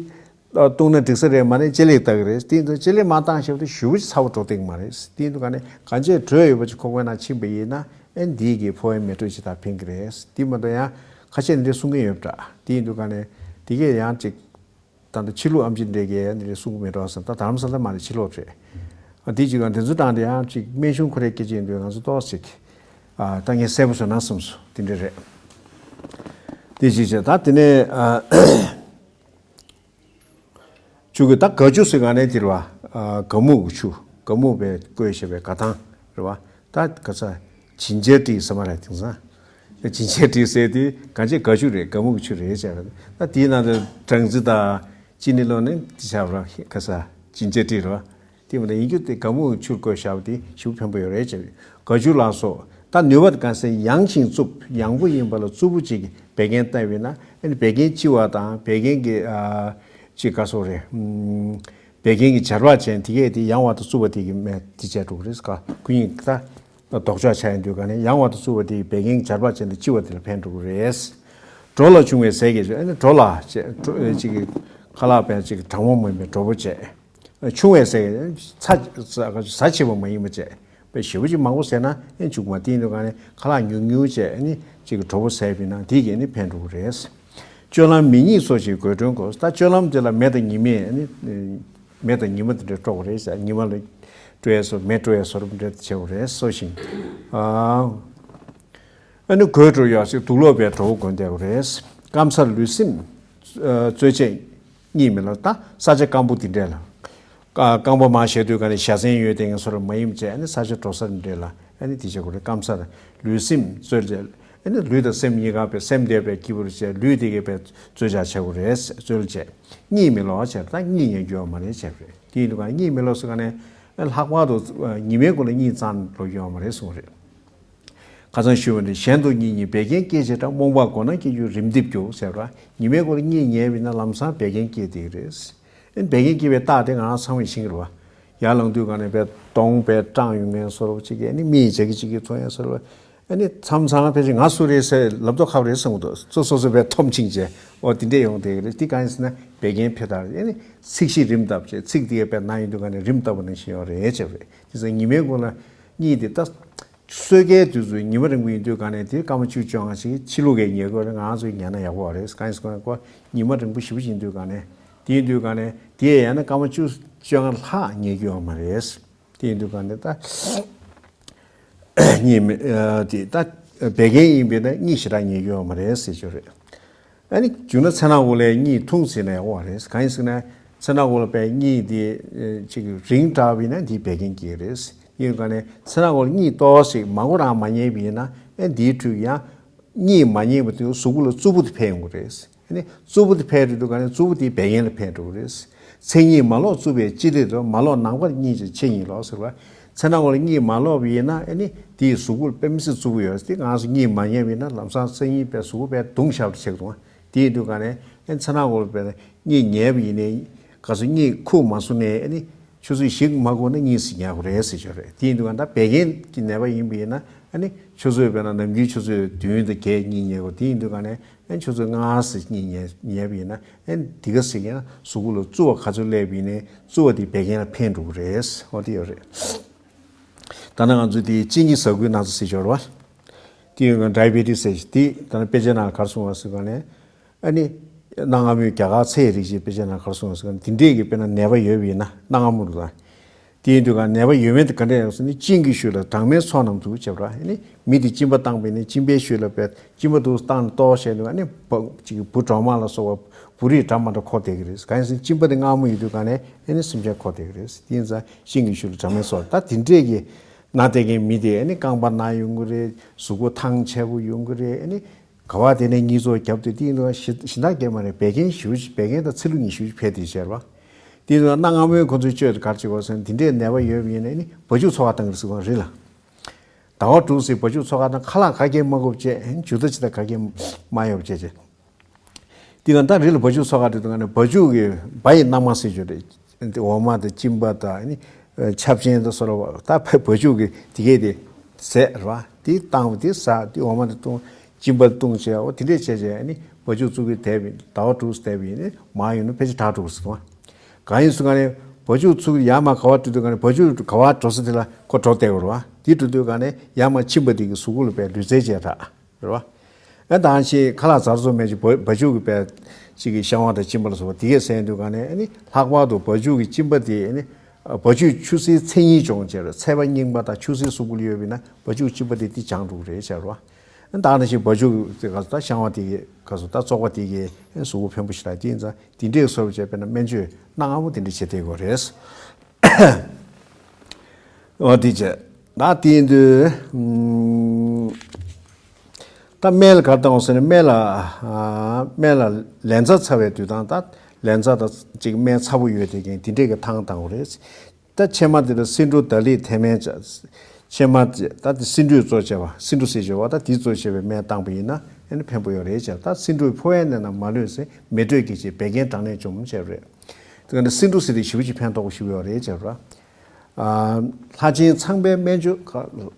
བཏུང་ན་འགྲིག་ས་རེད། མ་ནས་ལྕེ་ལེགས་ལྟ་གི་རེད། དེ་ཡིན་དུས་ལྕེ་ལེགས་མ་བཏང་ཞེ་པོ་དེ་ཞེ་པོ་ཅིག་ཚ་པོ་འགྲོ་བསྡད་ཀྱི་མ་རེད། དེ་ཡིན་དུས་ག་ནས་གང་བྱས་དྲོད་ཡོད་པ་ཅིག་ཁོག་པའི་ནང་ཕྱིན་པ་ཡིན་ན་ཨེ་འདི་གི་ཕོ་བའི་མེ་དྲོད་ཅིག་ད་ཕན་གི་རེད། དེ་མ་གཏོགས་ཡང་ཁ་ཤས་འདི་གསུང་གི་ཡོད་པ་འདྲ། དེ་ཡིན་དུས་ག་ནས་དེ་གས་ཡང་ཅིག་ད་ལྟ་ཕྱི་ལུགས་ཨམ་ཆི་འདྲ་གས་འདི་གསུང་གི་མེད་འགྲོ་བསམ། ད་དྷ་རམ་ས་ལ་མ་རེད། ཕྱི་ལོགས་རེད། ཨ་དེ་ཅིག་ག་དེ་ཚོ་དང་དེ་ཡང་ཅིག་སྨན་གཞུང་ཁོ་རའི་སྐད་ཆ་ཡིན་དུས་ང་ཚོ་ཏོག་ཙམ་ཅིག་ཨ་ད་ངས་གསལ་པོ་བཟོས་ན་བསམ་སོང་། དེ་འདྲ་རེད། དེ་ཅིག་བྱས་ད་དེ་ནས་ཨ། ཆུ་ཁོལ་ད་དགའ་ཆུ་ཟེར་ག་ནས་དེ་རེད་པ། ཨ་དགའ་སྨུག་གི་ཆུ། དགའ་སྨུག་པའི་བསྐོལ་བྱས་པའི་དགའ་ཐང་རེད་པ། ད་ག་ས་ཇིན་ཇར་ཊི་ཟེར་མ་རེད། དེང་སང་ཇིན་ཇར་ཊི་ཟེར་དེ་གང་བྱས་དགའ་ཆུ་རེད། དགའ་སྨུག་གི་ཆུ་རེད་བྱས་པ། ད་དེའི་ནང་དུ་སྦྲང་རྩི་དང་ཅི་ནི་བླུགས་ནས་དེ་བྱས་པ་རེད། ག་ས་ཇིན་ཇར་ཊི་རེད་པ། དེ་མ་གཏོགས་ཡིན་རྒྱུ་དེ་དགའ་སྨུག་ཆུར་བསྐོལ་བཞག་པ་དེ་ཞེ་པོ་ཕན་པོ་ཡོད་རེད་ཅེས། དགའ་ཆུ་ལ་སོགས་ད་ནུས་པ་དེ་གང་ཟེར་ཡང་ཞིང་རྩུབ། ཡང་པོ་ཡིན་པ་ལ་རྩུབ་པོ་ཅིག་གིས་བད་ཀན་བཏབ་པས་ན་ཨ་ནི་བད་ཀན་ལྕི་བ་དང་བད་ཀན་གྱི་ཨ་ཅིག་ག་སོགས་རེད། ཨམ་བད་ཀན་གྱི་འབྱར་བ་ཅན་དེ་གས་དེ་ཡང་བ་དང་རྩུབ་པ་དེ་གི་མེ་དེ་བྱས་འགྲོ་གི་རེད། ཀ་ཁོ་གཉིས་ད་ལྡོག་ཕྱོགས་ཆགས་ཡོང་དུས་ག་ནས་ཡང་བ་དང་རྩུབ་པ་དེ་གི་བད་ཀན་གྱི་འབྱར་བ་ཅན་དང་ལྕི་བ་དེ་ལ་ཕན་འགྲོ་གི་རེད། གྲོ་ལ་བྱུང་བའི་ཟས་ཀྱི་ཨ་ནི་གྲོ་ལ་ཅེས་གྲོ་ཅིག་གི་ཁ་ལག་པའི་ཅིག་གྲང་མོ་མིན་པའི་གྲོ་པོ་བཅས། ཆུང་བའི་ཟས་ཚ་ཚ་ཆེ་བ་མ་ཡིན་པ་བཅས་པའི་ཞེ་པོ་ཅིག་མང་པོ་ཟས་ན་ཨེ་འཇུག་མ་བསྟན་དུས་ག་ནས་ཁ་ལག་ཉུང་ཉུང་བཅས་ཨ་ནི་ཅིག་གྲོ་པོ་ཟས་པས་ན་དེ་གས་ནི་ཕན་འགྲོ་གི་རེད། སྤྱོད་ལམ་མེ་གཉིས་སོགས་ཀྱི་དགོས་དོན་གོ། ད་སྤྱོད་ལམ་དེ་ལ་མེ་དང་ཉི་མས་ཨ་ནི་མེ་དང་ཉི་མ་དེ་འདྲ་སྤྲོ་གི་རེད་ཟེར། ཉི་མ་ལ་སྤྲོ་ཡས་སོགས་མེ་སྤྲོ་ཡས་སོགས་འདྲ་བྱེད་དགོས་རེད་གསོ་ཞིང་། ཨ་ནི་གོས་དྲོ་ཡག་ཞིག་དུག་ལོག་པའི་དྲོ་པོ་གོན་བསྡད་དགོས་རེད། སྐམ་སར་ལུས་སེམས་རྩོལ་བྱེད། གཉིད་མི་ལོག་ད་ས་ཆ་སྐམ་པོ་དེ་འདྲས་ལ། ཀ་སྐམ་པོ་མ་བཞག་དུས་ག་ནས་བཞའ་ཚན་ཡོད་དེ་ངས་སོ་ར་མ་ཡིན་བྱས་ཨ་ནི་ས་ཆ་དྲོ་སར་འདྲས་ལ་ཨ་ནི་དེ་བྱེད་དགོས་རེད། སྐམ་སར་ལུས་སེམས་རྩོལ་བྱེད། ཨ་ནི་ལུས་དང་སེམས་གཉིས་ཀ་པའི་སེམས་བདེ་བའི་སྐྱིད་པོར་བྱས། ལུས་དེ་གས་པའི་རྩོལ་བྱ་བྱེད་དགོས་རེད། རྩོལ་བྱེད། གཉིད་མི་ལོག་བྱས་ད་གཉིད་ཉལ་རྒྱུ་ཡོད་མ་རེད་བྱས་རེད། དེ་ཡིན་དུས་ག་གཉིད་མི་ལོག་ཟེར་ག་ནས་ལྷག་པར་དུ་ཉི་མའི་གུང་ལ་གཉིད་ཙམ་ལོག་རྒྱུ་ཡོད་མ་རེད་གསུངས་རེད། ཁ་སང་ཞུས་པ་ནི་གཞན་དུ་གཉིད་ཉལ་བད་ཀན་སྐྱེད་བྱེད་དྲག། རྨོངས་པ་མགོ་ན་སྐྱེ་རྒྱུ་རིམས་འདེབས་རྒྱུ་ཟེར་བ། ཉི་མའི་གུང་ལ་གཉིད་ཉལ་བས་ན་ལམ་སང་བད་ཀན་སྐྱེ་བསྡད་ཀྱི་རེད། ཨ་ནི་བད་ཀན་སྐྱེ་བའི་རྟགས་དེ་ང་རང་ཚང་མས་ཤེས་ཀྱི་རེད་བ། ཡར་ལངས་དུས་ག་ནས་བད་གདོང་བད་སྐྲངས་ཡོང་མཁན་བཟོ་འདྲ་ཅིག་གིས་ཨ་ནི་མིག་ཅིག་གིས་ཅིག་གིས་མཐོང་ཡས་བཟོ་འདྲ། ཨ་ནི་མཚམས་མཚམས་ཕལ་ཆེར་ང་སུ་རེད་ཟེར་ལབ་མདོག་ཁ་པོ་རེད་བསམ་གྱི་འདུག་ཚོ་སོ་སོ་བད་འཐོམ་ཕྱིན་བྱས་ཨོ་དེ་འདྲས་ཡོང་བསྡད་ཀྱི་རེད། དེ་གང་ཡིན་ཟེར་ན་བད་ཀན་འཕེལ་དར་ཨ་ནི་ཚིགས་གཞི་རིམས་བཏབ་བྱས་ཚིགས་དེ་གའི་བད་ན་ཡོང་དུས་ག་ནས་རིམས་བཏབ་པ་ནང་བཞིན་ཡོད་རེད་བྱས་པ་རེད། དེ་ཚོ་ཉི་མའི་གུང་ལ་གཉིད་དེ་ད། སོས་ཀའི་དུས་ཚོད་ཉི་མ་རིང་པོ་ཡིན་དུས་ག་ནས་དེ་སྐར་མ་བཅུ་བཅོ་ལྔ་ཞིག་ཕྱི་ལུགས་ཀྱི་ཉལ་དགོས་རེད། ང་རང་ཚོས་ཉལ་ན་ཡག་པོ་རེད། གང་ཡིན་ཟེར་ན་ཁོ་ཉི་མ་རིང་པོ་ཞེ་པོ་ཅིག་ཡིན་དུས་ག་ནས་དེ་ཡིན་དུས་ག་ནས་དེ་ཡང་ན་སྐར་མ་བཅུ་བཅོ་ལྔ་ལྷག་ཉལ་རྒྱུ་ཡོད་མ་རེད། དེ་ཡིན་དུས་ག་ནས་ད་གཉིད་མི་ཨ་དེ་ད་བད་ཀན་ཡིན་པས་ན་གཉིད་ཞེ་དྲག་ཉལ་རྒྱུ་ཡོད་མ་རེད་ཟེར་རྒྱུ་རེད། ཨ་ནི་བྱུང་ན་ཚེ་ན་འོག་ལས་གཉིད་ཐུང་ཟེར་ན་ཡག་པོ་རེད། གང་ཡིན་ཟེར་ན་ཚེ་ན་འོག་ལ་པའི་གཉིད་དེ་ཅིག་རིང་དྲགས་པ་ཡིན་ན་དེ་བད་ཀན་སྐྱེ་རེད། ཡིན་ག་ནས་ཚེ་ན་འོག་ལ་གཉིད་ཏོག་ཙམ་མང་པོ་རང་མ་ཉལ་བ་ཡིན་ན་ཨ་འདིའི་འཕྲོས་ཡང་གཉིད་མ་ཉལ་བ་དེ་གཟུགས་པོ་ལ་རྩུབ་པོ་དེ་འཕེལ་ཡོང་གི་རེད། ཨ་ནི་རྩུབ་པོ་དེ་འཕེལ་དུས་དུས་ག་ནས་རྩུབ་པོ་དེ་བད་ཀན་ལ་འཕེལ་འགྲོ་གི་རེད། མཚན་ཉིད་མ་ལོག་རྩུབ་པའི་ལྕེ་ལེགས་དོ། མ་ལོག་ནང་པར་གཉིད་ཀྱི་ཆེ་ཉིད་ལོག་ཟེར་བ། ཚེ་ན་འོག་ལ་གཉིད་མ་ལོག་པ་ཡིན་ན་ཨ་ནི་དེའི་གཟུགས་པོར་དཔེ་མི་སྲིད་རྩུབ་པོ་ཡོད་དེ། ང་ཚོ་གཉིད་མ་ཉལ་བ་ཡིན་ན་ལམ་སང་མཚན་ཉིད་པའི་གཟུགས་པོ་པའི་གདུང་ཤར་བ་ཆགས་འདུག་དེ་ཡིན་དུས་ག་ནས་ཨ་ནི་ཚེ་ན་འོག་ལ་པའི་གཉིད་ཉལ་བ་ཡིན་ནའི་ག་ཚོད་གཉིད་ཁུག་མ་སོང་ནའི་ཨ་ནི་ཆུ་ཚོད་བཞི་མ་འགོར་ན་གཉིད་སད་ཉལ་དགོས་རེད་ཟེར་ཆོག་རེད། དེ་ཡིན་དུས་ག་ད་བད་ཀན་གྱི་ནད་པ་ཡིན་པ་ཡིན་ན་ཨ་ནི་ཆུ་ཚོད་དཔེར་ན་ནམ་རྒྱུན་ཆུ་ཚོད་བདུན་དང་བརྒྱད་གཉིད་ཉལ་དགོས། དེ་ཡིན་དུས་ག་ནས་ཨ་ནི་ཆུ་ཚོད་ལྔ་ཙམ་གཉིད་ཉལ་ཉལ་བ་ཡིན་ན་ཨ་ནི་འདི་ག་ཟེར་ཡང་གཟུགས་པོ་ལ་རྩུབ་པ་ག་ཚོད་སླེབས་པ་ཡིན་ནའི་རྩུབ་པ་དེ་བད་ཀན་ལ་ཕན་འགྲོ་གི་རེད། འོ་དེ་ཡོད་རེད། ད་ནང་ང་ཚོ་དེ་གཅིན་སྙི་ཟ་ཁུའི་ན་ཚ་ཟེར་ཆོག་རེད་བ། དེ་ཡང་ཌའི་བེ་ཊི་སི་ཟེར་ཞིག་དེ་ད་ནི་དཔེ་ཆའི་ནང་ག་རེ་གསུངས་པ་ཟེར་ག་ནས། ཨ་ནི་སྣ་ལྔ་མོའི་རྒྱ་གར་ཚེ་ཡི་རིགས་ཞེས་དཔེ་ཆའི་ནང་ག་རེ་གསུངས་པ་ཟེར་ག་ནས། དེ་འདྲས་ཀྱི་དཔེར་ན་ནད་པ་ཡོད་པ་ཡིན་ན་སྣ་ལྔ་མོ་རུ་དང་། དེ་ཡིན་དུས་ག་ནད་པ་ཡོད་མེད་དེ་ག་འདྲས་ཡོང་ཟེར་ནས། གཅིན་གྱི་ཤུལ་ལ་སྦྲང་མའི་ཚོགས་རྣམས་འདུ་བྱས་པ་རེད། ཨ་ནི་མི་དེ་གཅིན་པ་བཏང་བས་ནས་གཅིན་པའི་ཤུལ་ལ་བས་གཅིན་པ་འདུག་བཏང་ནས་ལྟོགས་བྱས་འདུག་ཨ་ནི་བ་ཅིག་བུ་གྲོག་མ་ལ་སོགས་པ་བུ་རིགས་འདྲ་མ་འདྲ་འཁོར་བསྡད་ཀྱི་རེད། གང་ཡིན་ཟེར་ན་གཅིན་པ་དེ་མངར་མོ་ཡིན་དུས་ག་ནས་ཨ་ནི་སེམས་ཅན་འཁོར་བསྡད་ཀྱི་རེད། དེ་ཡིན་ཙང་གཅིན་གྱི་ཤུལ་ལ་སྦྲང་མའི་ཚོགས། ད་དེ་འདྲས་ཀྱི་ན་བསྡད་མཁན་མི་དེ་ཨ་ནི་རྐང་པ་ན་ཡོང་གི་རེད། གཟུགས་པོ་ཐང་ཆད་པོ་ཡོང་གི་རེད། ཨ་ནི་ག་བ་དེ་ནས་གཉིད་ཚོགས་རྒྱབ་དུས་དེ་ཡིན་དུས་ག་ཞི་ཞི་འདང་རྒྱག་མ་རེད། བད་ཀན་ཞེ་པོ་ཅིག་བད་ཀན་དང་ཚིལ་ལུ་གཉིས་ཞེ་པོ་ཅིག་འཕེལ་དེ་བྱས་རེད་བ། དེ་ཡིན་དུས་ག་སྣ་ལྔ་མོའི་ཁོ་ཚོའི་བཅོས་དེ་ག་རེ་བྱེད་དགོས་ཟེར་ན། དེ་འདྲའི་ནད་པ་ཡོད་པ་ཡིན་ན་ཨ་ནི་བ་ཕྱུགས་འཚོ་ཁ་བཏང་གི་རེད་ཟེར་གོ་རེད་ལ། ཟླ་བ་དྲུག་ཙམ་བ་ཕྱུགས་འཚོ་ཁ་བཏང་། ཁ་ལག་ག་གེ་མ་དགོས་བྱས། ཨ་ནི་ཇུས་གཏོགས་ཇི་ལྟར་ག་གེ་མ་ཡོང་བྱས་བྱས། དེ་ན་ད་རི་ལ་བ་ཕྱུགས་འཚོ་ག་འགྲོ་དུས་ག་ནས་བ་ཕྱུགས་ཀྱི་བ་ཡི་སྣ་མང་ཟེར་རྒྱུ་རེད། འོ་མ་དང་གཅིན་པ་དང་ཨ་ནི་ཆབ་ཆེན་དང་སོགས་ལ་ད་བ་ཕྱུགས་ཀྱི་དེ་གས་དེ་ཟས་རེད་བ། དེ་བཏང་བ་དེ་ཟ། དེ་འོ་མ་དེ་བཏུང་། གཅིན་པ་བཏུང་བྱས། འོ་དེ་འདྲས་བྱས་བྱས་ཨ་ནི་བ་ཕྱུགས་འཚོ་གི་བསྡད་པ་ཡིན། ཟླ་བ་དྲུག་བསྡད་པ་ཡིན་ནི་མ་ཡོང་ན་ཕལ་ཆེར་དྲག་འགྲོ་གི་ཟེར་བ། གང་ཡིན་ཟེར་ག་ནས་བ་ཕྱུགས་འཚོ་གི་ཡར་མར་ག་བ་འགྲོ་དུས་ག་ནས་བ་ཕྱུགས་ག་བ་འགྲོ་ས་དེ་ལ་ཁོ་འགྲོ་བསྡད་དགོས་རེད་བ། དེ་འགྲོ་དུས་ག་ནས་ཡར་མར་ཕྱིན་པ་དེ་གི་གཟུགས་པོ་ལ་བས་ལུས་རྩལ་བྱས་དྲག་རེད་བ། ཨ་ད་ཅིག་ཁ་ལག་ཟ་རུ་སོང་མེད་ཅིག་བ་བ་ཕྱུགས་ཀྱི་བས་ཅིག་གི་བཤང་བ་དང་གཅིན་པ་ལ་སོགས་པ་དེ་གས་ཟས་དུས་ག་ནས་ཨ་ནི་ལྷག་པར་དུ་བ་ཕྱུགས་ཀྱི་གཅིན་པ་དེ་ཨ་ནི་བ་ཕྱུགས་ཆུ་སེར་ཚད་སྙིང་སྦྱོང་བྱས་རེད། ཚད་པ་རྙིང་པ་དང་ཆུ་སེར་གཟུགས་པོ་ལ་ཡོད་པ་ཡིན་ན་བ་ཕྱུགས་གཅིན་པ་དེ་དེ་སྦྱང་འགྲོ་གི་རེད་བྱས་རེད་བ། ཨ་ད་ནང་བཞིན་བ་ཕྱུགས་དེ་ག་ཚོད་ད་བཤང་བ་དེ་གས་ག་ཚོད་ད་བཙོག་པ་དེ་གས་ཨ་གཟུགས་པོ་ཕན་པོ་ཞིག་ལ། དེ་ཡིན་ཙང་དེ་འདྲས་བཟོ་བྱས་དཔེར་ན་སྨན་བཅོས་སྣ་ལྔ་པོ་དེ་འདྲས་བྱེད་བསྡད་དགོས་རེད། འོ་དེ་བྱས། ད་དེ་ཡིན་དུས་ཨུམ། ད་སྨན་ལ་ག་རེ་བཏང་བ་ཟེར་ན། སྨན་ལ་ཨ་སྨན་ལ་ལན་ཚྭ་ཚ་བའི་དུས་དང་། ད་ལན་ཚྭ་དང་གཅིག་སྨན་ཚ་པོ་ཡོད་དེ་ཀྱང་དེ་འདྲས་ཀྱི་ཐང་བཏང་དགོས་རེད། ད་ཕྱེ་མར་དེ་ལ་སེ་འབྲུ་ད་ལི་ཐལ་སྨན་བྱས། ཕྱེ་མར་བྱས། ད་དེ་སེ་འབྲུས་གཙོ་བྱས་པ། སེ་འབྲུ་ཟེར་བྱས་པ། ད་དེ་གཙོ་བྱས་པའི་སྨན་བཏང་པ་ཡིན་ན་ཨ་ནི་ཕན་པོ་ཡོད་རེད་བྱས། ད་སེ་འབྲུ་ཕོ་བའི་ནད་རྣམས་མ་ལུས་ཟིན། མེ་དྲོད་སྐྱེད་བྱེད་བད་ཀན་གྲང་ནད་འཇོམས་བྱས་པ་རེད། དེ་ནས་སེ་འབྲུ་ཟེར་དེ་ཞེ་པོ་ཅིག་ཕན་ཐོགས་པོ་ཞེ་པོ་ཡོད་རེད་བྱས་པ། ལྷ་ཆེན་ཚངས་པའི་སྨན་བཅོས།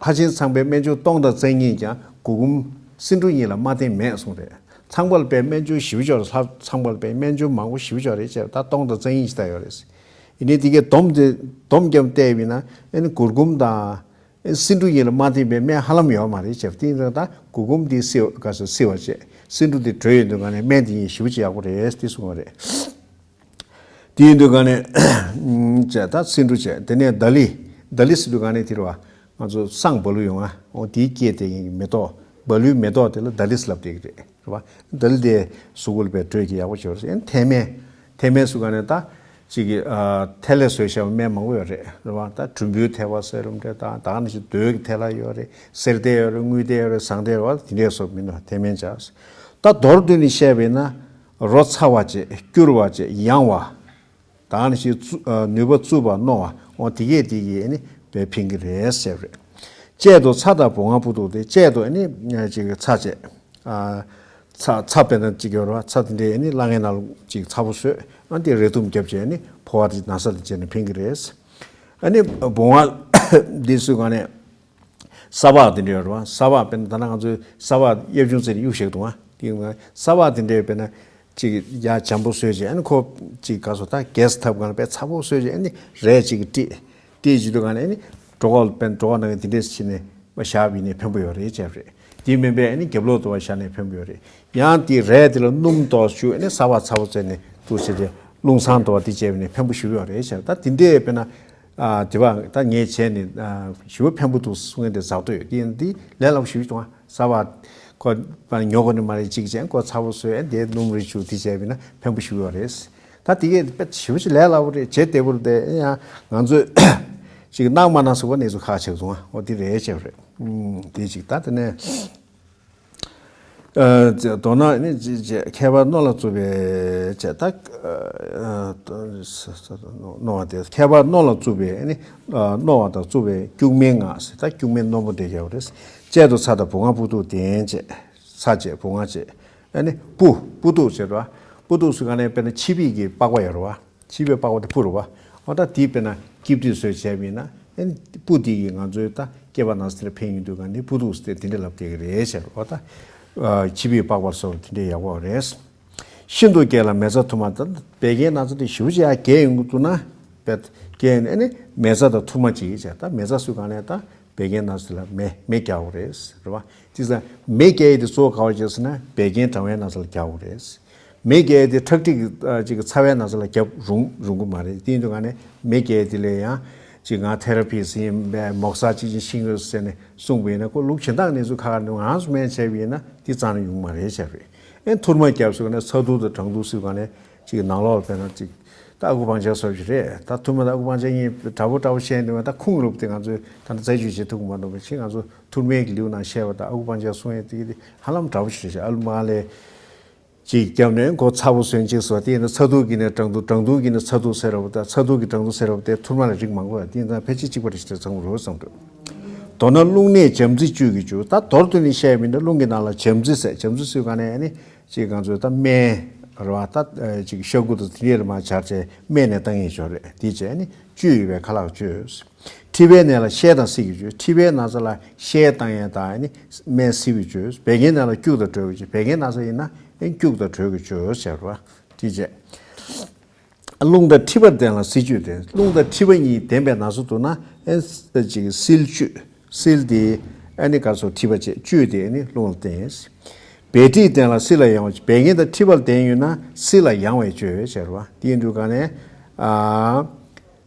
ལྷ་ཆེན་ཚངས་པའི་སྨན་བཅོས་སྟོང་དང་རྩ་གཉིས་ཀྱང་། མགུ་འབུམ་སེ་འབྲུ་གཉིས་ལ་མ་བརྟེན་མེད་གསུངས་རེད། ཚངས་པ་ལ་དཔེ་སྨན་བཅོས་ཞེ་པོ་ཅིག་ཡོད་རེད། ལྷ་ཚངས་པ་ལ་དཔེ་སྨན་བཅོས་མང་པོ་ཞེ་པོ་ཅིག་ཡོད་རེད་བྱས་པ། ད་སྟོང་དང་རྩ་གཉིས་ཅིག་ད་ཡོད་རེད། ཡིན་ནའི་དེ་གའི་སྡོམ་དེ་སྡོམ་རྒྱབ་བལྟས་པ་ཡིན་ན་ཨ་ནི་མགུར་འབུམ་དང་སེ་འབྲུ་གཉིས་ལ་མ་བརྟེན་པའི་སྨན་ཧ་ལམ་ཡོད་མ་རེད་བྱས་པ། དེ་ཡིན་ཙང་ད་མགུར་འབུམ་དེ་བསིལ་བ་ག་ཚོད་བསིལ་བ་བྱས། སེ་འབྲུ་དེ་དྲོད་ཡོད་དུས་ག་ནས་སྨན་དེ་གཉིས་ཞེ་པོ་ཅིག་ཡག་པོ་རེད་དེ་གསུངས་པ་རེད། དེ་ཡིན་དུས་ག་ནས་བྱས། ད་སེ་འབྲུ་བྱས། དེ་ནས་ད་ལི། ད་ལི་ཟེར་དུས་ག་ནས་དེ་རེད་བ། ང་ཚོ་སྲང་བ་ལུ་ཡོང་ང་། འོ་དེའི་སྐྱེས་དེ་ཡིན་མེ་ཏོག་བ་ལུའི་མེ་ཏོག་དེ་ལ་ད་ལི་ཟེར་ལབ་བསྡད་ཀྱི་རེད། རེད་བ། ད་ལི་དེ་གཟུགས་པོ་ལ་དཔེ་དྲོད་ཀྱི་ཡག་པོ་ཅིག་ཡོད་རེད། ཨ་ནི་ཐལ་སྨན། ཐལ་སྨན་ཟེར་ག་ནས་ད་ཅིག་གི་ཨ་ཐལ་ལས་བཟོས་བཞག་པའི་སྨན་མང་པོ་ཡོད་རེད། རེད་བ། ད་གྲུམ་བུའི་ཐལ་བ་ཟེར་རུང་འདྲ། ད་ད་ག་ནང་བཞིན་རྡོའི་གི་ཐལ་བ་ཡོད་རེད། སེར་ཐལ་ཡོད་རེད། དངུལ་ཐལ་ཡོད་རེད། ཟངས་ཐལ་ཡོད་རེད། དེ་འདྲས་སོགས་མིན་ནོ། ཐལ་སྨན་བྱས། ད་མདོར་བསྡུས་ནས་བཤད་པས་ན། རོ་ཚ་བ་བྱས། སྐྱུར་བ་བྱས། ཡང་བ། ད་ག་ནང་བཞིན་རྩུ་ཨ་ནུས་པ་རྩུབ་པ་རྣོ་བ། འོ་དེ་གས་དེ་གིས་ཨ་ནི་དཔེ་ཕན་གྱི་རེད་ཟེར་བ་རེད། གཅལ་དུ་ཚྭ་དང་བུང་བ་སྤུ་དུགས་ཏེ། གཅལ་དུ་ཨ་ནི་ཅིག་ཚྭ་བྱས། ཨ་ཚྭ་ཚྭ་དཔེར་ན་ཅིག་ཡོད་རེད་བ། ཚྭ་དེ་འདྲས་ཨ་ནི་སླ་ངའི་ནང་ལ་ཅིག་ཚྭ་པོ་བཟོས། ཨ་དེ་རས་ཐུམ་བརྒྱབ་བྱས་ཨ་ནི་ཕོ་བ་དེ་ན་ཚ་དེ་བྱས་ནས་ཕན་གྱི་རེད། ཨ་ནི་བུང་བ་འདི་ཚོའི་སྒང་ནས། ས་ཕག་དེ་འདྲ་ཡོད་རེད་བ། ས་ཕག་དཔེར་ན་ད་ལྟ་ང་ཚོའི་ས་ཕག་གཡས་གཡོན་ཚོ་ནས་གཡུག་བཞག་འདུག་ཨ། དེ་ང་ས་ཕག་དེ་འདྲ་དཔེར་ན་ཅིག་ཡ་འཇམ་པོ་བཟོས་བྱས། ཨ་ནི་ཁོ་ཅིག་ག་སོ་ད་གས་ཐབ་གང་ལ་དཔེ་ཚ་པོ་བཟོས་བྱས། ཨ་ནི་རས་ཅིག་དཀྲིས། དཀྲིས་བྱེད་དུས་གང་ནས་ཨ་ནི་གྲོད་ཁོག་དཔེར་ན་གྲོད་ཁོག་ནང་གི་དེ་འདྲས་བྱས་ནས་བཞག་པ་ཡིན་ནའི་ཕན་པོ་ཡོད་རེད་བྱས་པ་རེད། དེ་མིན་པའི་ཨ་ནི་རྒྱབ་ལོགས་དུ་བ་བཞག་ནས་ཕན་པོ་ཡོད་རེད། ཡང་དེ་རས་དེ་ལ་སྣུམ་ཏོག་བྱུགས། ཨ་ནི་ས་ཕག་ཚ་པོ་བཙལ་ནས་འདུག་བྱས་ཏེ་རླུང་སྲང་དུ་བ་དེ་བྱས་པ་ཡིན་ནའི་ཕན་པོ་ཞེ་པོ་ཡོད་རེད་བྱས་པ། ད་དེ་འདྲས་དཔེར་ན། ཨ་དེ་བ་ད་ངས་བྱས་ནས་ཨ་ཞེ་པོ་ཕན་པོ་འདུག་གསུང་མཁན་དེ་ཛག་འདོད་ཡོད། དེ་ཡིན་དེ་ལས་སླ་པོ་ཞེ་པོ་ཅིག་འདུག་ཨ། ས་ཕག་ཁོ་ཉོ་དགོས་ནི་མ་རེད། གཅིག་བྱས་ཁོ་ཚ་པོ་བཟོས། ཨ་དེ་སྣུམ་རེ་བྱུགས་དེ་བྱས་པ་ཡིན་ན་ཕན་པོ་ཞེ་པོ་ཡོད་རེད། ད་དེ་གས་དཔེ་ཞེ་པོ་ཅིག་ལས་སླ་པོ་རེད། བྱེད་བདེ་པོ་རེད། དེ་ཡང་ང་ཚོས་ཅིག་གནང་མ་གནང་སོགས་པ་གནས་ཚུལ་ཁག་ཆགས་སོང་ཨ། འོ་དེ་རེད་བྱས་པ་རེད། ཨུམ་དེ་ཅིག་ད་དེ་ནས། ཨ་ཅེ་མདོར་ན་ནི་ཅེ་ཅེ་ཁྱད་པར་རྣོ་ལ་རྩུབ་པའི་ཅེ་ད་ཨ་རྣོ་བ་དེ། ཁྱད་པར་རྣོ་ལ་རྩུབ་པའི་ནི་ཨ་རྣོ་བ་དང་རྩུབ་པའི་སྐྱུག་མའི་ངག་ཟེར། ད་སྐྱུག་མའི་རྣོན་པོ་དེ་རྒྱག་པ་རེད། གཅལ་དུ་ཚྭ་དང་བུང་བ་སྤུ་དུགས་ལྡན་བྱས། ཚྭ་བྱས་བུང་བ་བྱས། ཨ་ནི་སྤུ་སྤུ་དུགས་ཟེར་བ། སྤུ་དུགས་ཟེར་ག་ནས་དཔེར་ན་ཆིབས་པིག་གི་པགས་པ་ཡོད་རེད་བ། ཆིབས་པའི་པགས་པ་དེ་སྤུ་རུ་བ། འོ་ད་དེའི་དཔེར་ན་སྐྱིབས་དུས་བཟོས་བྱས་པ་ཡིན་ན། ཨེ་སྤུ་དེ་གིས་ང་ཚོའི་ད་སྐེད་པ་ན་ཚ་དེར་ཕན་ཡོང་དུས་ག་ནས་སྤུ་དུགས་དེ་དེ་འདྲས་ལབ་བསྡད་ཀྱི་རེད་ཟེར། འོ་ད་ཆིབས་པའི་པགས་པ་སོགས་དེ་འདྲས་ཡག་པོ་རེད། ཤིན་ཏུ་རྒྱས་ལ་མེ་བཙའ་ཐུར་མ། ད་བད་ཀན་ན་ཚ་དེ་ཞེ་པོ་ཅིག་ཡར་རྒྱས་ཡོང་གི་འདུག་ན། བད་རྒྱས་ཡོང་ནས་ཨེ་ནི་མེ་བཙའ་དང་ཐུར་མ་བྱེད་ཀྱི་བྱས། ད་མེ་བཙའ་ཟེར་ག་ནས་ད། བད་ཀན་ནང་ཚུད་ལ་མེ་མེ་རྒྱག་དགོས་རེད། རེད་བ། དེ་ཙང་མེ་རྒྱག་ཡས་དེ་གཙོ་བོ་ག་བ་བྱས་ཟེར་ན་བད་ཀན་གྲང་བའི་ནང་ཚུད་ལ་རྒྱག་དགོས་རེད། མེ་རྒྱག་ཡས་དེ་ཁྲག་ཁྲིག་གི་ཨ་ཅིག་ཚ་བའི་ནང་ཚུད་ལ་རྒྱབ་རུང་རུང་གི་མ་རེད། དེ་ཡིན་དུས་ག་ནས་མེ་རྒྱག་ཡས་དེ་ལས་ཡང་ཅིག་ང་ཐེ་ར་པི་སི་ཡིན་པས་མོག་ས་ཅིག་ཅིག་ཤིང་ཡོད་ཟེར་ནས་གསུངས་པ་ཡིན་ན་ཁོ་ལུགས་གཞན་དག་གནས་ཚུལ་ཁག་ཁག་འདུག་ང་རང་ཚོ་སྨན་བྱས་པ་ཡིན་ན་དེ་རྩ་ནས་ཡོང་མ་རེད་བྱས་པ་རེད། ཨེ་ཐུར་མ་བརྒྱབ་ཟེར་ག་ནས་ཚ་གདུང་དང་གྲང་གདུང་ཟེར་ག་ནས་ཅིག་ནང་ལོགས་ལ་དཔེར་ན་ཅིག་ད་ཨ་ཁུ་པང་ཆེན་སོགས་ཞིག་རེད། ད་ཐུར་མ་དང་ཨ་ཁུ་པང་ཆེན་གཉིས་འདྲ་པོ་འདྲ་པོ་བཤད་འདུག་ད་ཁུངས་ལུགས་དེ་ང་ཚོས་ད་ལྟ་རྩད་གཅོད་བྱེད་ཐུབ་ཀྱི་མ་འདུག་པ་ཕྱིན། ང་ཚོ་ཐུར་མའི་གི་ལེའུ་ནང་བཤད་པ་དང་ཨ་ཁུ་པང་ཆེན་གསུང་ཡས་དེ་གི་དེ་ཧ་ལམ་འདྲ་པོ་ཞིག་རེད་ཤག་ཨ་ལུ་མ་ལས་ཅིག་བརྒྱབ་ནས་མགོ་ཚ་པོ་ཟོན་ཅིག་ཟེར་བ་དེ་ཡིན་ན་ཚ་གདུང་གིས་ནས་གྲང་གདུང་གྲང་གདུང་གིས་ནས་ཚ་གདུང་ཟེར་བ་དང་ཚ་གདུང་གིས་གྲང་གདུང་ཟེར་བ་དེ་ཐུར་མ་ལ་རིགས་མང་པོ་ཡོད། དེ་ཡིན་ཙང་ཕལ་ཆེར་གཅིག་པ་རེད་ཤག་དེ་ཚང་མ་རོ་བསམ་འདུག་མདོར་ན་རླུང་ནད་འཇམ་རྩི་བཅུད་ཀྱིས་བཅུ། ད་མདོར་བསྡུས་ནས་བཤད་པ་ཡིན་ན་རླུང་གི་ནང་ལ་འཇམ་རྩི་ཟེར། འཇམ་རྩི་ཟེར་ག་ནས་ཨ་ནི་ཅིག་ང་ཚོས་ད་སྨན་རེད་བ། ད་ཅིག་ཤ་ཁུ་དང་དེ་འདྲས་ལ་མར་སྦྱར་བྱས་སྨན་ནས་བཏང་ཡས་ཅིག་ཡོད་རེད། དེ་བྱས་ནི་བཅུད་ཡོད་པའི་ཁ་ལག་བཅོས། མཁྲིས་པའི་ནད་ལ་བཤལ་དང་སིལ་གྱིས་བཅོས། མཁྲིས་པའི་ན་ཚ་ལ་བཤལ་བཏང་ཡས་དང་ནི་སྨན་སིལ་བས་བཅོས། བད་ཀན་ནད་ལ་སྐྱུག་དང་དྲོད་ཀྱིས་བཅོས། བད་ཀན་ན་ཚ་ཡིན་ན་ཨེ་སྐྱུག་དང་དྲོད་ཀྱིས་བཅོས་བྱས་རེད་བ། དེ་བྱས། རླུང་དང་མཁྲིས་པ་ལྡན་ལ་སིལ་བཅོས་ལྡན། རླུང་དང་མཁྲིས་པ་གཉིས་ལྡན་པའི་ན་ཚ་འདུག་ན་ཨེ་ཅིག་སིལ་བཅོས། སིལ་དེ་ཨ་ནི་ག་སོ་མཁྲིས་པ་བཅས་བཅོས་དེ་ཨ་ནི་རླུང་ལ་བརྟེན། བད་མཁྲིས་ལྡན་ལ་སིལ་ལ་ཡང་བ་བཅོས། བད་ཀན་དང་མཁྲིས་པ་ལྡན་ཡོད་ན་སིལ་ལ་ཡང་བས་བཅོས་བྱས་རེད་བ། དེ་ཡིན་དུས་ག་ནས་ཨ་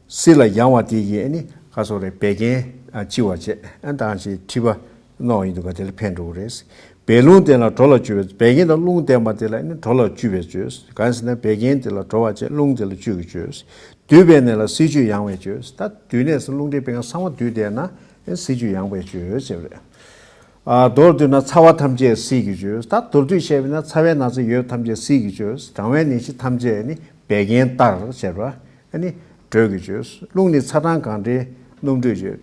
སིལ་ལ་ཡང་བ་དེ་གིས་ཨ་ནི་ག་སོ་རེད་བད་ཀན་ཨ་ལྕི་བ་བྱས། ཨ་ནི་ད་ཅིག་མཁྲིས་པ་རྣོ་བ་ཡིན་དུས་ག་དེ་ལ་ཕན་འགྲོ་གི་རེད། བད་རླུང་ལྡན་ལ་དྲོ་ལ་བཅུད་པས། བད་ཀན་དང་རླུང་ལྡན་པ་དེ་ལ་ཨ་ནི་དྲོ་ལ་བཅུད་པས་བཅོས། གང་ཟེར་ན་བད་ཀན་དེ་ལ་དྲོ་བ་བཅས་རླུང་དེ་ལ་བཅུད་ཀྱིས་བཅོས། འདུས་པའི་ནད་ལ་སིལ་བཅོས་ཡང་བས་བཅོས། ད་འདུས་ནད་སོགས་རླུང་མཁྲིས་བད་ཀན་ཚང་མ་འདུས་བསྡད་ན་ཨེ་སིལ་བཅོས་ཡང་བས་བཅོས་བྱས་པ་རེད། ཨ་མདོར་བསྡུས་ན་ཚ་བ་ཐམས་ཅད་སིལ་གྱིས་བཅོས། ད་མདོར་བསྡུས་བཤད་པ་ཡིན་ན་ཚ་བའི་ན་ཚ་ཡོད་ཐམས་ཅད་སིལ་གྱིས་བཅོས། གྲང་བའི་ནད་གཞི་ཐམས་ཅད་ནི་བད་ཀན་ལྟར་བྱས་པ་ཨ་ནི་དྲོད་ཀྱིས་བཅོས། རླུང་ནི་ཚ་གྲང་གང་འདྲའི་སྣུམ་དྲོད་བཅོས།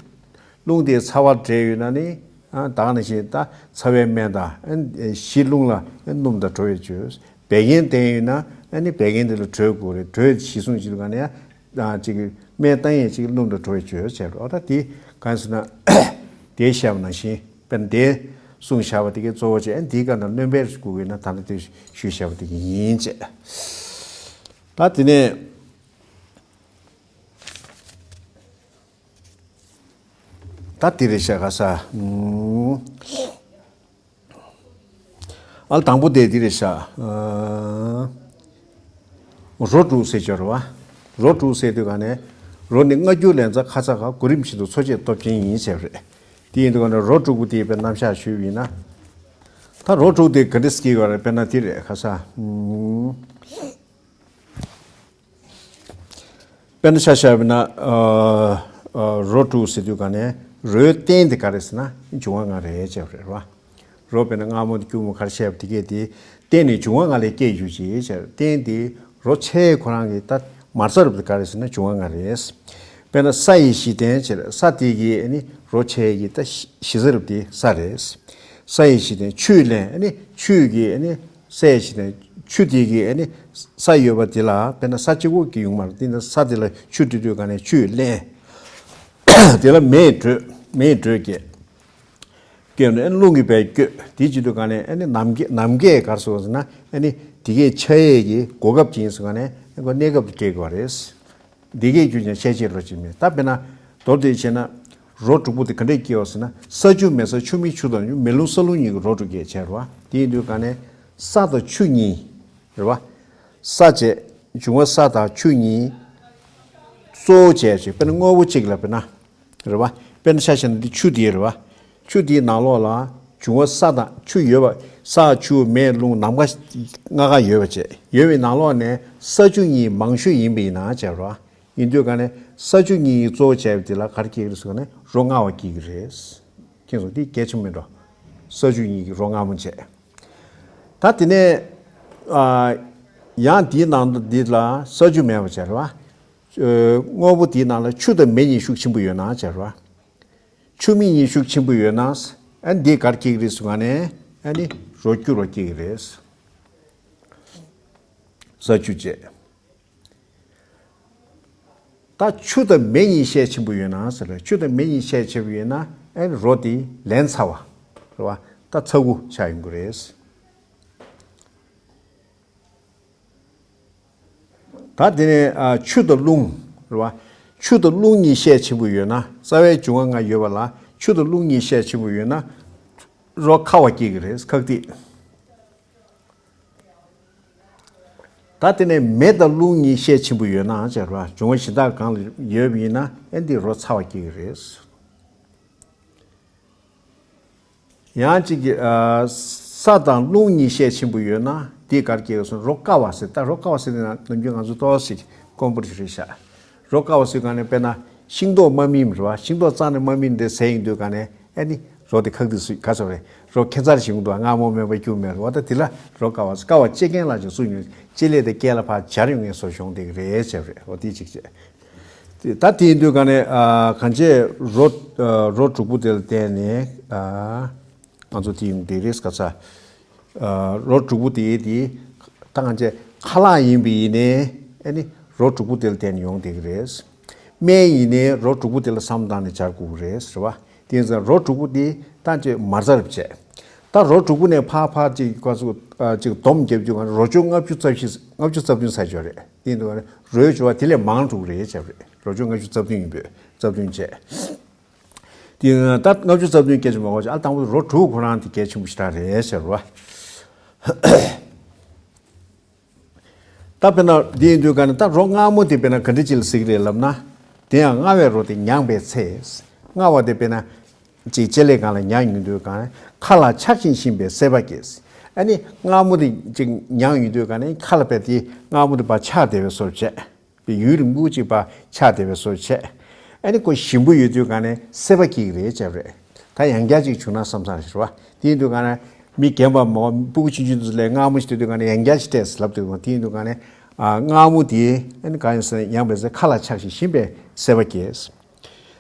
རླུང་དེ་ཚ་བ་འདྲེས་ཡོད་ན་ནི་ཨ་ད་ག་ནང་བཞིན་ད་ཚ་བའི་སྨན་དང་ཨ་གཞི་རླུང་ལ་ཨ་སྣུམ་དང་དྲོ་བས་བཅོས། བད་ཀན་ལྡན་ཡོད་ན་ཨ་ནི་བད་ཀན་དེ་ལ་དྲོད་དགོས་རེད། དྲོད་གཞི་བཟུང་བྱེད་དུས་ག་ནས་ཨ་ཅིག་སྨན་བཏང་ཡས་ཅིག་རླུང་དང་དྲོ་བས་བཅོས་བྱས་རོགས། ད་དེ་གང་ཟེར་ན་དེ་བཤད་པ་ནང་བཞིན་དཔེར་ན་དེ་གསུངས་བཞག་པ་དེ་གའི་གཙོ་བོ་བྱས་ཨ་འདིའི་སྐབས་ན་སྣོན་པའི་དགོས་ཀྱི་ན་ད་ལྟ་དེ་ཞུས་བཞག་པ་དེ་གའི་ཡིན་བྱས། ད་དེ་ནས། ད་འདི་རེད་ཤག་ག་ས། ཨ་ལ་དང་པོ་དེ་འདི་རེད་ཤག་རོ་དྲུག་ཟེར་ཅོ་རེད་བ། རོ་དྲུག་ཟེར་དུས་ག་ནས་རོ་ནི་སྔ་འགྱུར་ལན་ཚྭ་ཁ་ཚ་ཁ་གོ་རིམ་བཞིན་དུ་འཚོ་བྱེད་སྟོབས་ཆེན་ཡིན་ཟེར་བ་རེད། དེ་ཡིན་དུས་ག་ནས་རོ་དྲུག་པོ་དེ་དཔེ་རྣམ་གཞག་ཞུས་པ་ཡིན་ན། ད་རོ་དྲུག་དེ་ག་འདྲ་སྐྱེ་དགོས་རེད་དཔེར་ན་དེ་རེད་ག་ས། དཔེར་ན་ཆ་བཞག་པ་ན། ཨ་ཨ་རོ་དྲུག་ཟེར་དུས་ག་ནས་རོའི་རྟེན་དེ་ག་རེ་ཟེར་ན་འབྱུང་བ་ལྔ་རེད་ཅེས་རེད་བ། རོ་དཔེར་ན་མངར་མོ་དང་སྐྱུར་མོ་ག་རེ་བཤད་པ་དེ་གས་དེ་རྟེན་ནི་འབྱུང་བ་ལྔ་ལས་སྐྱེས་ཡོད་ཅེས་བཤད། རྟེན་དེ་རོ་ཆེ་ཁོ་རང་གི་ད་མར་ཚ་རུབ་དེ་ག་རེ་ཟེར་ན་འབྱུང་བ་ལྔ་རེད། དཔེར་ན་ས་ཡི་གཞི་རྟེན་ཅེས་ས་དེ་གི་ནི་རོ་ཆེ་གི་ད་གཞི་ཚ་རུབ་དེ་ས་རེད། ས་ཡི་གཞི་རྟེན་ཆུས་བརླན་ནི་ཆུས་གི་ནི། ས་ཡི་གཞི་རྟེན་ཆུ་དེ་གི་ཨ་ནི་ས་ཡོད་པ་དེ་ལ་དཔེར་ན་ས་གཅིག་པོ་གི་ཡོང་མ་རེད། དེ་ནི་ས་དེ་ལ་ཆུ་འདྲི་དུས་ག་ནས་ཆུས་བརླན། དེ་ལ་མེ་ཡིས་དྲོད། མེ་ཡིས་དྲོད་སྐྱེད། སྐྱེད་ནས་ཨ་ནི་རླུང་གིས་བས་བསྐྱོད། དེ་བྱེད་དུས་ག་ནས་ཨ་ནི་ནམ་མཁའི་ནམ་མཁའི་གར་སོང་ཟེར་ན་ཨ་ནི་དེ་གའི་ཆ་ཡས་ཀྱི་གོ་སྐབས་ཅིག་ཡིན་ཟེར་ག་ནས་ཨ་ནི་གནས་སྐབས་དེ་སྤྲད་དགོས་པ་རེད། འདི་གའི་རྒྱུ་ཅན་ཤས་ཆེ་རོ་གཅིག་མེད། ད་དཔེར་ན་མདོར་བསྡུས་བྱས་ན་རོ་དྲུག་པོ་དེ་ག་འདྲས་སྐྱེ་བ་ཟེར་ན་ས་ཆུ་མེ་ས་ཆུ་མེ་ཆུ་དང་མེ་རླུང་ས་རླུང་གཉིས་ཀྱི་རོ་དྲུག་སྐྱེ་བྱས་རོ། དེ་ཡིན་དུས་ག་ནས་ས་དང་ཆུ་གཉིས་རེད་བ། ས་བྱས་འབྱུང་བ་ས་དང་ཆུ་གཉིས་གཙོ་བོ་བྱས་བྱས་དཔེར་ན་དངོས་པོ་གཅིག་ལ་དཔེར་ན་རེད་བ། དཔེར་ན་ཆ་བཞག་ན་འདི་ཆུ་དེ་རེད་བ། ཆུ་དེའི་ནང་ལོགས་ལ་འབྱུང་བ་ས་དང་ཆུ་ཡོད་པ། ས་ཆུ་མེ་རླུང་ནམ་མཁའ་ལྔ་ཀ་ཡོད་པ་བྱས་ཡོད་པའི་ནང་ལོགས་ནས་ས་ཆུ་གཉིས་མང་ཤོས་ཡིན་པ་ཡིན་ན་བྱས་རོ། ཡིན་དུས་ག་ནས་ས་ཆུ་གཉིས་ཀྱིས་གཙོ་བོ་བྱས་པ་དེ་ལ་ག་རེ་སྐྱེ་གི་རེད་ཟེར་ག་ནས་རོ་མངར་བ་སྐྱེ་གི་རེད། མཁྱེན་སོང་འདི་གལ་ཆེན་པོ་མིན་འགྲོ། ས་ཆུ་གཉིས་ཀྱིས་རོ་མངར་མོ་བྱས། ད་དེ་ནས་ཨ་ཡང་དེའི་ནང་དུ་འདི་ལ་ས་ཆུ་མེད་པ་བྱས་རོ། དངོས་པོ་དེའི་ནང་ལ་ཆུ་དང་མེ་གཉིས་ཤུགས་ཆེན་པོ་ཡོད་ན་བྱས་རོ། ཆུ་མེ་གཉིས་ཤུགས་ཆེན་པོ་ཡོད་ན། ཨ་ནི་འདི་གར་སྐྱེ་གི་རེད་ཟེར་ག་ནས་ཨ་ནི་རོ་སྐྱུར་བ་སྐྱེ་གི་རེད། ས་ཆུ་བཅས། ད་ཆུ་དང་མེ་གཉིས་ཤས་ཆེན་པོ་ཡོད་ན་ཟེར་རེད། ཆུ་དང་མེ་གཉིས་ཤས་ཆེན་པོ་ཡོད་ན་ཨ་ནི་རོ་དེ་ལན་ཚྭ་བ་རེད་བ། ད་ཚྭ་ཁུ་ཆགས་ཡོང་གི་རེད། ད་དེ་ནས་ཨ་ཆུ་དང་རླུང་རེད་བ། ཆུ་དང་རླུང་གཉིས་ཤས་ཆེན་པོ་ཡོད་ན་རྩ་བའི་འབྱུང་བ་ལྔ་ཡོད་པ་ལ་ ཆུ་དང་རླུང་གཉིས་ཤས་ཆེན་པོ་ཡོད་ན་རོ་ཁ་བ་སྐྱེ་གི་རེད། ཁག་ཐིག་ད་དེ་ནས་མེ་དང་རླུང་གཉིས་ཤས་ཆེན་པོ་ཡོད་ན་ཅེས་རོ་འབྱུང་བ་གཞན་དག་གང་ལ་ཡོད་པ་ཡིན་ན་ཨེ་འདི་རོ་ཚ་བ་སྐྱེ་གི་རེད། ཡང་གཅིག་གིས་ཨ་ས་དང་རླུང་གཉིས་ཤས་ཆེན་པོ་ཡོད་ན་དེ་གར་སྐྱེ་བ་སོང་རོ་ཀ་བ་ཟེར། ད་རོ་ཀ་བ་ཟེར་ན་ནམ་རྒྱུན་ང་ཚོ་ཏོག་ཙམ་དཀོན་པོ་རེད་ཤག་རོ་ཀ་བ་ཟེར་ག་ནས་དཔེར་ན་ཤིང་ཏོག་མ་སྨིན་རེད་བ། ཤིང་ཏོག་རྩ་ནས་མ་སྨིན་དེ་ཟས་ཡིན་དུས་ག་ནས་ཨ་ནི་རོ་དེ་ཁག་དེ་སུ་ག་ཚོད་རེད། རོ་ཁྱད་མཚར་ཞིག་འདུག་མངར་མོ་སྨན་པ་སྐྱུར་མེད་རེད་བ། ད་དེ་ལ་རོ་ཀ་བ་ཟེར། ཀ་བ་ལྕེ་རྐན་ལ་ཅིག་སུ་ཉོན་ལྕེ་ལས་དེ་རྐན་ལ་ཕར་འབྱར་ཡོང་ངེས་སོ་བྱུང་དེ་ག་རེད་ཟེར་རེད། འོ་དེ་གཅིག་བྱས། དེ་ད་དེ་ཡིན་དུས་ག་ནས་ཨ་གང་བྱས་རོ་ཨ་རོ་དྲུག་པོ་དེ་ལ་བརྟེན་ནས་ཨ་ང་ཚོ་དེ་ཡོང་དེ་རེས་ག་ཚ་ཨ་རོ་དྲུག་པོ་དེ་དེ་ད་གང་བྱས་ཁ་ལག་ཡིན་པ་ཡིན་ནའི་ཨ་ནི་རོ་དྲུག་པོ་དེ་ལ་བརྟེན་ནས་ཡོང་དེ་གི་རེད། སྨན་ཡིན་ནའི་རོ་དྲུག་པོ་དེ་ལ་བསམ་བཏང་ནས་སྦྱར་དགོས་གི་རེད་ཟེར་བ། དེ་ཡིན་ཙང་རོ་དྲུག་པོ་དེ་ད་ཅིག་མར་ཚར་བྱས། ད་རོ་དྲུག་པོ་ནས་ཕར་ཕར་ཅིག་ག་ཚོད་ཨ་ཅིག་སྡོམ་བརྒྱབ་རྒྱུ་ག་ནས་རོ་བཅུ་ལྔ་བཅུ་རྩ་བཞི་ལྔ་བཅུ་རྩ་བདུན་ཚར་ཆོག་རེད། དེ་ཡིན་དུས་ག་ནས་རོའི་སྦྱོར་བ་དེ་ལས་མང་དྲུག་རེད་བྱས་པ་རེད། རོ་བཅུ་ལྔ་བཅུ་རྩ་བདུན་ཡིན་པས་རྩ་བདུན་བྱས། དེ་ད་ལྔ་བཅུ་རྩ་བདུན་སྐད་ཆ་མ་གོ་ཅིག་ཨ་དང་པོ་རོ་དྲུག་ཁོ་རང་དེ་གལ་ཆེན་པོ་ཞེ་དྲག་རེད་ཟེར་བ། ད་དཔེར་ན་འདི་ཡིན་དུས་ག་ནས་ད་རོ་མངར་མོ་དེ་དཔེར་ན་ག་འདྲ་ཅིག་ལ་ཟེར་གི་རེད་ལབ་ན། དེ་ཡང་མངར་བའི་རོ་དེ་མྱངས་པའི་ཚེ། མངར་བ་དེ་དཔེར་ན་ཅིག་ལྕེ་ལེ་སྒང་ལ་མྱངས་ཡོང་དུས་ག་ནས་ཁ་ལ་ཆགས་ཤིང་ཞིམ་པའི་སྲེད་པ་སྐྱེས། ཨ་ནི་མངར་མོ་དེ་ཅིག་མྱངས་ཡོང་དུས་ག་ནས་ཁ་ལ་དཔེ་དེ་མངར་མོ་དེ་ཕར་ཆགས་བསྡད་པའི་བཟོ་བྱས། པའི་ཡུན་རིང་པོ་ཅིག་ཕར་ཆགས་བསྡད་པའི་བཟོ་བྱས། ཨ་ནི་ཁོ་ཞིམ་པོ་ཡོད་དུས་ག་ནས་སྲེད་པ་སྐྱེ་གི་རེད་བྱས་པ་རེད། ད་ཡང་བསྐྱར་ཅིག་བྱུང་ན་བསམ་བསམ་རེད་བ། དེ་ཡིན་དུས་ག་ནས་མི་རྒན་པ་མོ་སྤུ་གུ་ཆུང་ཆུང་དེ་ཚོ་ལ་མངར་མོ་ཞིག་སྟེར་དུས་ག་ནས་ཡང་བསྐྱར་ཞིག་སྤྲད་ཟེར་ལབ་དུས་ག་དེ་ཡིན་དུས་ག་ནས་ཨ་མངར་མོ་དེ་ཨ་ནི་གང་ཡིན་ཟེར་ན་མྱངས་པའི་ཚེ་ཁ་ལ་ཆགས་ཤིང་ཞིམ་པའི་སྲེད་པ་སྐྱེས།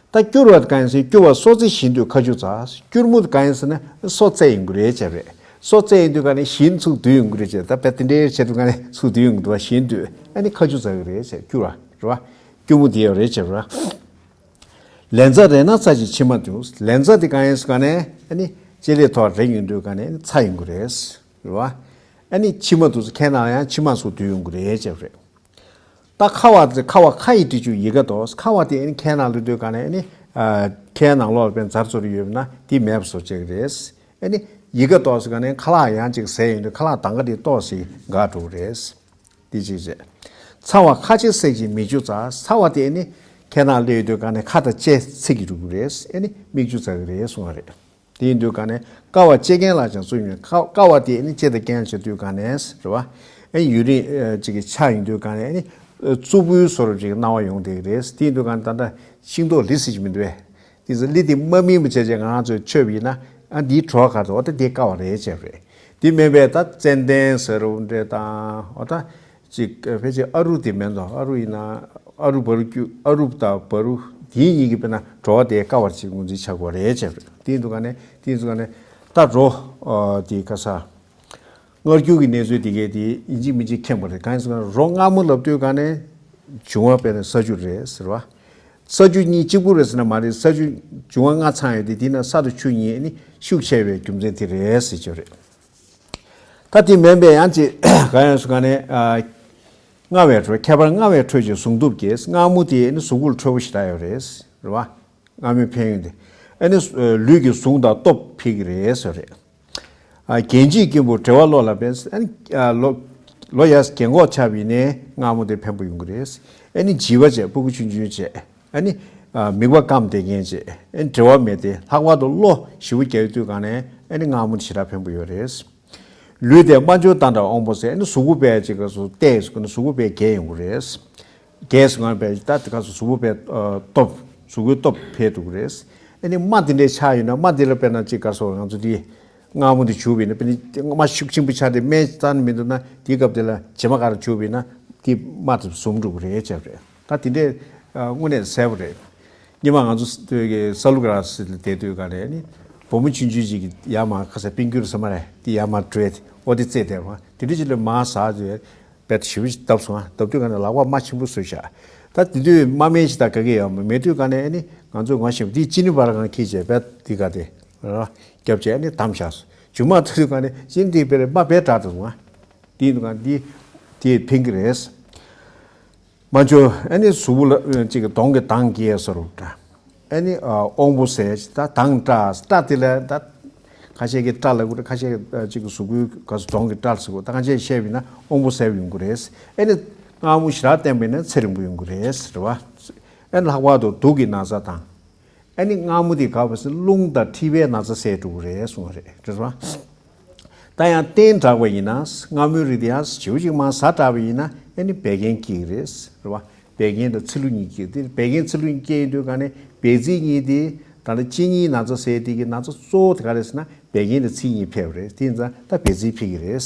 ད་སྐྱུར་བ་གང་ཡིན་ཟེར་སྐྱུར་བ་སོ་རྩེ་བཞིན་དུ་ཁ་ཆུ་འཛག་སྐྱུར་མོ་གང་ཡིན་ཟེར་ན་སོ་རྩེ་ཡོང་གི་རེད་བྱས་པ་རེད། སོ་རྩེ་ཡོང་དུས་ག་ནས་ཞིང་ཚུགས་དུས་ཡོང་གི་རེད་བྱས། ད་དཔེ་དེ་འདྲའི་བྱས་དུས་ག་ནས་ཚུགས་དུས་ཡོང་གི་འདུག་བ་ཞིང་དུས་ཨ་ནི་ཁ་ཆུ་འཛག་གི་རེད་བྱས་སྐྱུར་བ་རེད་བ། སྐྱུར་མོ་དེ་ཡང་རེད་བྱས་པ་རེད། ལན་ཚྭ་རེག་ན་ཚྭ་ཞིག་མཆི་མ་འདུག་ལན་ཚྭ་དེ་གང་ཡིན་ཟེར་ག་ནས་ཨ་ནི་ལྕེ་ལེ་ཐོག་རེག་ཡོང་དུས་ག་ནས་ཚྭ་ཡོང་གི་རེད་རེད་བ། ཨ་ནི་མཆི་མ་འདུག་ཁའི་ནང་ལ་ཡང་མཆི་མ་ཚུགས་དུས་ཡོང་གི་རེད་བྱས་པ་རེད། ད་ཁ་བ་དེ་ཁ་བ་ཁ་ཡི་སྤྲི་ཆུ་ཡི་ག་དོ། ཁ་བ་དེ་ཨ་ནི་ཁའི་ནང་ལ་སྡོད་ག་ནས་ཨ་ནི་ཨ་ཁའི་ནང་ལོགས་ལ་དཔེ་འཛར་ཚོར་ཡོད་ན་དེ་མེད་པ་བཟོ་བྱེད་ཀྱི་རེད། ཨ་ནི་ཡི་ག་དོ་ཟེར་ག་ནས་ཁ་ལག་ཡང་ཅིག་ཟས་ཡོང་དུས་ཁ་ལག་དང་ག་དེ་ཏོག་ཙམ་འགག་འགྲོ་གི་རེད། དེ་ཅིག་བྱས། ཚ་བ་ཁ་ཕྱེ་བསྲེགས་ཀྱི་མིག་ཆུ་འཛག་ཚ་བ་དེ་ཨ་ནི་ཁའི་ནང་སླེབས་ཡོང་དུས་ག་ནས་ཁ་དང་ལྕེ་འཚིག་གི་འགྲོ་གི་རེད། ཨ་ནི་མིག་ཆུ་འཛག་གི་རེད་གསུངས་པ་རེད། དེ་ཡིན་དུས་ག་ནས་ཀ་བ་ལྕེ་རྐན་ལ་ཀྱང་བཙུགས་ཡོད། ཀ་ཀ་བ་དེ་ནི་ལྕེ་དང་རྐན་བྱེད་དུས་ག་ནས་རེད་བ། ཨེ་ཡུན་རིང་ཨེ་ཅིག་གི་ཆགས་ཡོང་དུས་ག་ནས་ཨེ་ནི་ཨེ་རྩུབ་པོའི་བཟོ་འདྲ་ཅིག་གི་སྣང་བ་ཡོང་བསྡད་ཀྱི་རེད། དེ་ཡིན་དུས་ག་ནས་ད་ལྟ་ཤིང་ཏོག་ལི་ཟེར་གྱི་མི་འདུག་བས། དེ་ཚོ་ལི་དེ་མ་སྨིན་པ་བྱས་བྱས་ང་རང་ཚོས་མཆོད་པ་ཡིན་ན་ཨ་འདིའི་བྲོ་བ་ག་རེ་འདུག་འོ་ད་དེ་ཀ་བ་རེད་བྱས་པ་རེད། དེ་མིན་པའི་ད་ཙན་དན་ཟེར་རོ་འདྲ་དང་འོ་ད། ཅིག་ཕལ་ཆེར་ཨ་རུ་དེ་མིན་འདུག་ཨ་རུ་ཡིན་ན་ཨ་རུ་བ་རུ་ཀྱུ་ཨ་རུ་དང་བ་རུ་དེའི་གཉིས་ཀྱི་དཔེར་ན་བྲོ་བ་དེ་ཀ་བར་ཅིག་ངོས་འཛིན་བྱ་དགོས་རེད་བྱས་པ་རེད། དེ་ཡིན་དུས་ག་ནས་དེ་ཡིན་དུས་ག་ནས་ད་རོ་ཨ་དེ་ག་ས་མངར་སྐྱུར་གྱི་གནས་ཚུལ་དེ་གས་དེ་ཡིན་གཅིག་མིན་གཅིག་མཁྱེན་པ་རེད། གང་ཡིན་ཟེར་ན་རོ་མངར་མོ་ལབ་དུས་ག་ནས་འབྱུང་བ་དཔེར་ན་ས་ཆུ་རེད་ཟེར་བ། ས་ཆུ་གཉིས་གཅིག་པུ་རེད་ཟེར་ན་མ་རེད། ས་ཆུ་འབྱུང་བ་ལྔ་ཚང་ཡོད་དེ་དེ་ན་ས་དང་ཆུ་གཉིས་ནི་ཤུགས་ཆེ་བའི་རྒྱུ་མཚན་དེ་རེད་ཟེར་གྱི་རེད། ད་དེ་མིན་པའི་ཡང་ཅིག་གང་ཡང་སུ་ག་ནས་ཨ་མངར་བའི་དྲོད་ཁྱད་པར་མངར་བའི་དྲོད་ཀྱི་ཟུངས་སྟོབས་ཀྱིས་མངར་མོ་དེ་ནི་གཟུགས་པོར་འཕྲོད་པོ་ཞེ་དྲག་ཡོད་རེད། རེད་བ། མངར་མོའི་ཕན་ཡོན་དེ་ཨ་ནི་ལུས་ཀྱི་ཟུངས་དང་སྟོབས་འཕེལ་གྱི་རེད་ཟེར་རེད། ཨ་རྒྱན་གྱི་སྐྱེས་བུ་བྲེལ་བ་ལོ་ལ་ཕན་ཨ་ནི་ལོ་ལོ་ཡར་རྒན་གོག་ཆགས་པ་ཡིན་ནའི་མངར་མོ་དེ་ཕན་པོ་ཡོང་གི་རེད། ཨ་ནི་བྱིས་པ་བྱས་སྤུ་གུ་ཆུང་ཆུང་བྱས། ཨ་ནི་ཨ་མིད་པ་སྐམ་བསྡད་མཁན་བྱས། ཨ་ནི་བྲེལ་བ་མེད་དེ་ལྷག་པར་དུ་གློ་ཞེ་པོ་རྒྱག་དུས་ག་ནས་ཨ་ནི་མངར་མོ་དེ་ཞེ་དྲག་ཕན་པོ་ཡོད་རེད། ལུས་དེ་རྨ་འབྱོར་དང་འདྲ་དབང་པོ་ཟེར་ཨ་ནི་གཟུགས་པོ་དཔེ་ཅིག་ག་སུ་བལྟས་སུ་ག་ནི་གཟུགས་པོ་དཔེ་རྒྱས་ཡོང་གི་རེད། རྒྱས་སུ་ང་དཔེ་ད་དེ་ག་སུ་གཟུགས་པོ་དཔེ་སྟོབས་གཟུགས་པོའི་སྟོབས་འཕེལ་འདུག་རེད། ཨ་ནི་རྨ་དེ་འདྲའི་ཆགས་ཡོད་ན་རྨ་དེ་ལ་དཔེར་ན་ཅིག་ག་སོ་ང་ཚོ་དེ་མངར་མོ་དེ་བྱུག་པས་ན་དཔེར་ན་རྨ་ཤུགས་ཆེན་པོ་ཆགས་ཏེ་སྨན་རྩ་ནས་མི་འདུག་ན་དེའི་སྐབས་དེ་ལ་བྱེ་མ་ག་རེ་བྱུག་པས་ན་དེ་རྨ་དེ་ཟུམ་འགྲོ་གི་རེད་བྱས་པ་རེད། ད་དེ་འདྲའི་དངོས་གནས་གསལ་པོ་རེད། སྔོན་མ་ང་ཚོ་ས་ལུ་ག་ར་སི་ལ་བསྡད་དུས་ག་རེ་ནི་བུ་མོ་ཆུང་ཆུང་ཅིག་གིས་ཡར་མར་ཁ་ས་པིང་ཀུར་ས་མ་རེད་དེ་ཡར་མར་བྲོས་ཏེ་ཨོ་དེ་རྩེད་དེ་མ་དེ་འདྲ་ཅིག་ལ་མར་ཟག་ཅེས་བེད་ཞིབ་བཏབ་སོང་ཨ། བཏབ་དུས་ག་ནས་ལག་པ་རྨ་ཆེན་པོ་བཟོས་བཞག་ད་དེ་དུས་རྨ་སྨན་ཞིག་ད་ག་གེ་ཡོད་མ་མེད་དུས་ག་ནས་ནི་ང་ཚོས་ངོ་ཤེས་པ་དེ་ཅི་ནི་བར་གང་ཁྱི་བྱས་བེད་དེ་ག་དེ་རྒྱབ་བྱས་ནི་བསྡམས་བཞག་སོང་། ཇུ་མ་ཐུག་དུས་ག་ནས་ཅི་ནི་དེ་བེད་རྨ་བེད་དྲག་ཏུ་སོང་ཨ། དེ་ཡིན་དུས་ག་འདི་དེ་ཕན་གི་རེད། མ་འཇོ་ཨ་ནི་གཟུགས་པོ་ལ་ཅིག་གི་གདོང་གི་མདངས་སྐྱེས་སོ་རུ་འདྲ། ཨ་ནི་ཨ་དབང་པོ་ཟས་ད་དང་སྐྲ་སྐྲ་དེ་ལ་ད་ཁ་ཤས་ཀྱིས་སྐྲ་ལབ་ཀྱི་རེད། ཁ་ཤས་ཀྱིས་ཨ་གཅིག་གི་གཟུགས་པོའི་ག་ཚོད་གདོང་གི་སྐྲ་ཟེར་གོ། ད་ཁ་ཤས་བཤད་པ་ཡིན་ན་དབང་པོ་ཟས་ཡོང་གི་རེད། ཨ་ནི་མངར་མོ་ཞེ་དྲག་བསྟེན་པ་ཡིན་ན་ཚེ་རིང་པོ་ཡོང་གི་རེད་ཟེར་བ། ཨ་ནི་ལྷག་པར་དུ་དུག་གི་ན་ཚ་དང་། ཨ་ནི་མངར་མོ་དེ་ག་བ་སེ་རླུང་དང་མཁྲིས་པའི་ན་ཚ་སེལ་འགྲོ་གི་རེད་གསུངས་པ་རེད། རེད་བ། ད་ཡང་བསྟེན་དྲགས་པ་ཡིན་ན་མངར་མོའི་རིགས་དེ་ཡང་ཞེ་པོ་ཅིག་མར་ཟ་དྲགས་པ་ཡིན་ན་ཨ་ནི་བད་ཀན་སྐྱེ་གི་རེད། རེད་བ། བད་ཀན་དང་ཚིལ་ལུ་གཉིས་སྐྱེ། དེ་བད་ཀན་ཚིལ་ལུ་གཉིས་སྐྱེ་ཡིན་དུས་ག་ནས་བད་ཚིལ་གཉིས་དེ་ད་ལྟ་གཅིན་སྙིའི་ན་ཚ་སེལ་དེ་གི་ན་ཚ་གཙོ་བོ་དེ་ག་རེད་ཟེར་ན་བད་ཀན་དང་ཚིལ་གཉིས་ཕེབས་པ་རེད། དེ་ཡིན་ཙང་ད་བད་ཚིལ་ཕེབས་ཀྱི་རེད།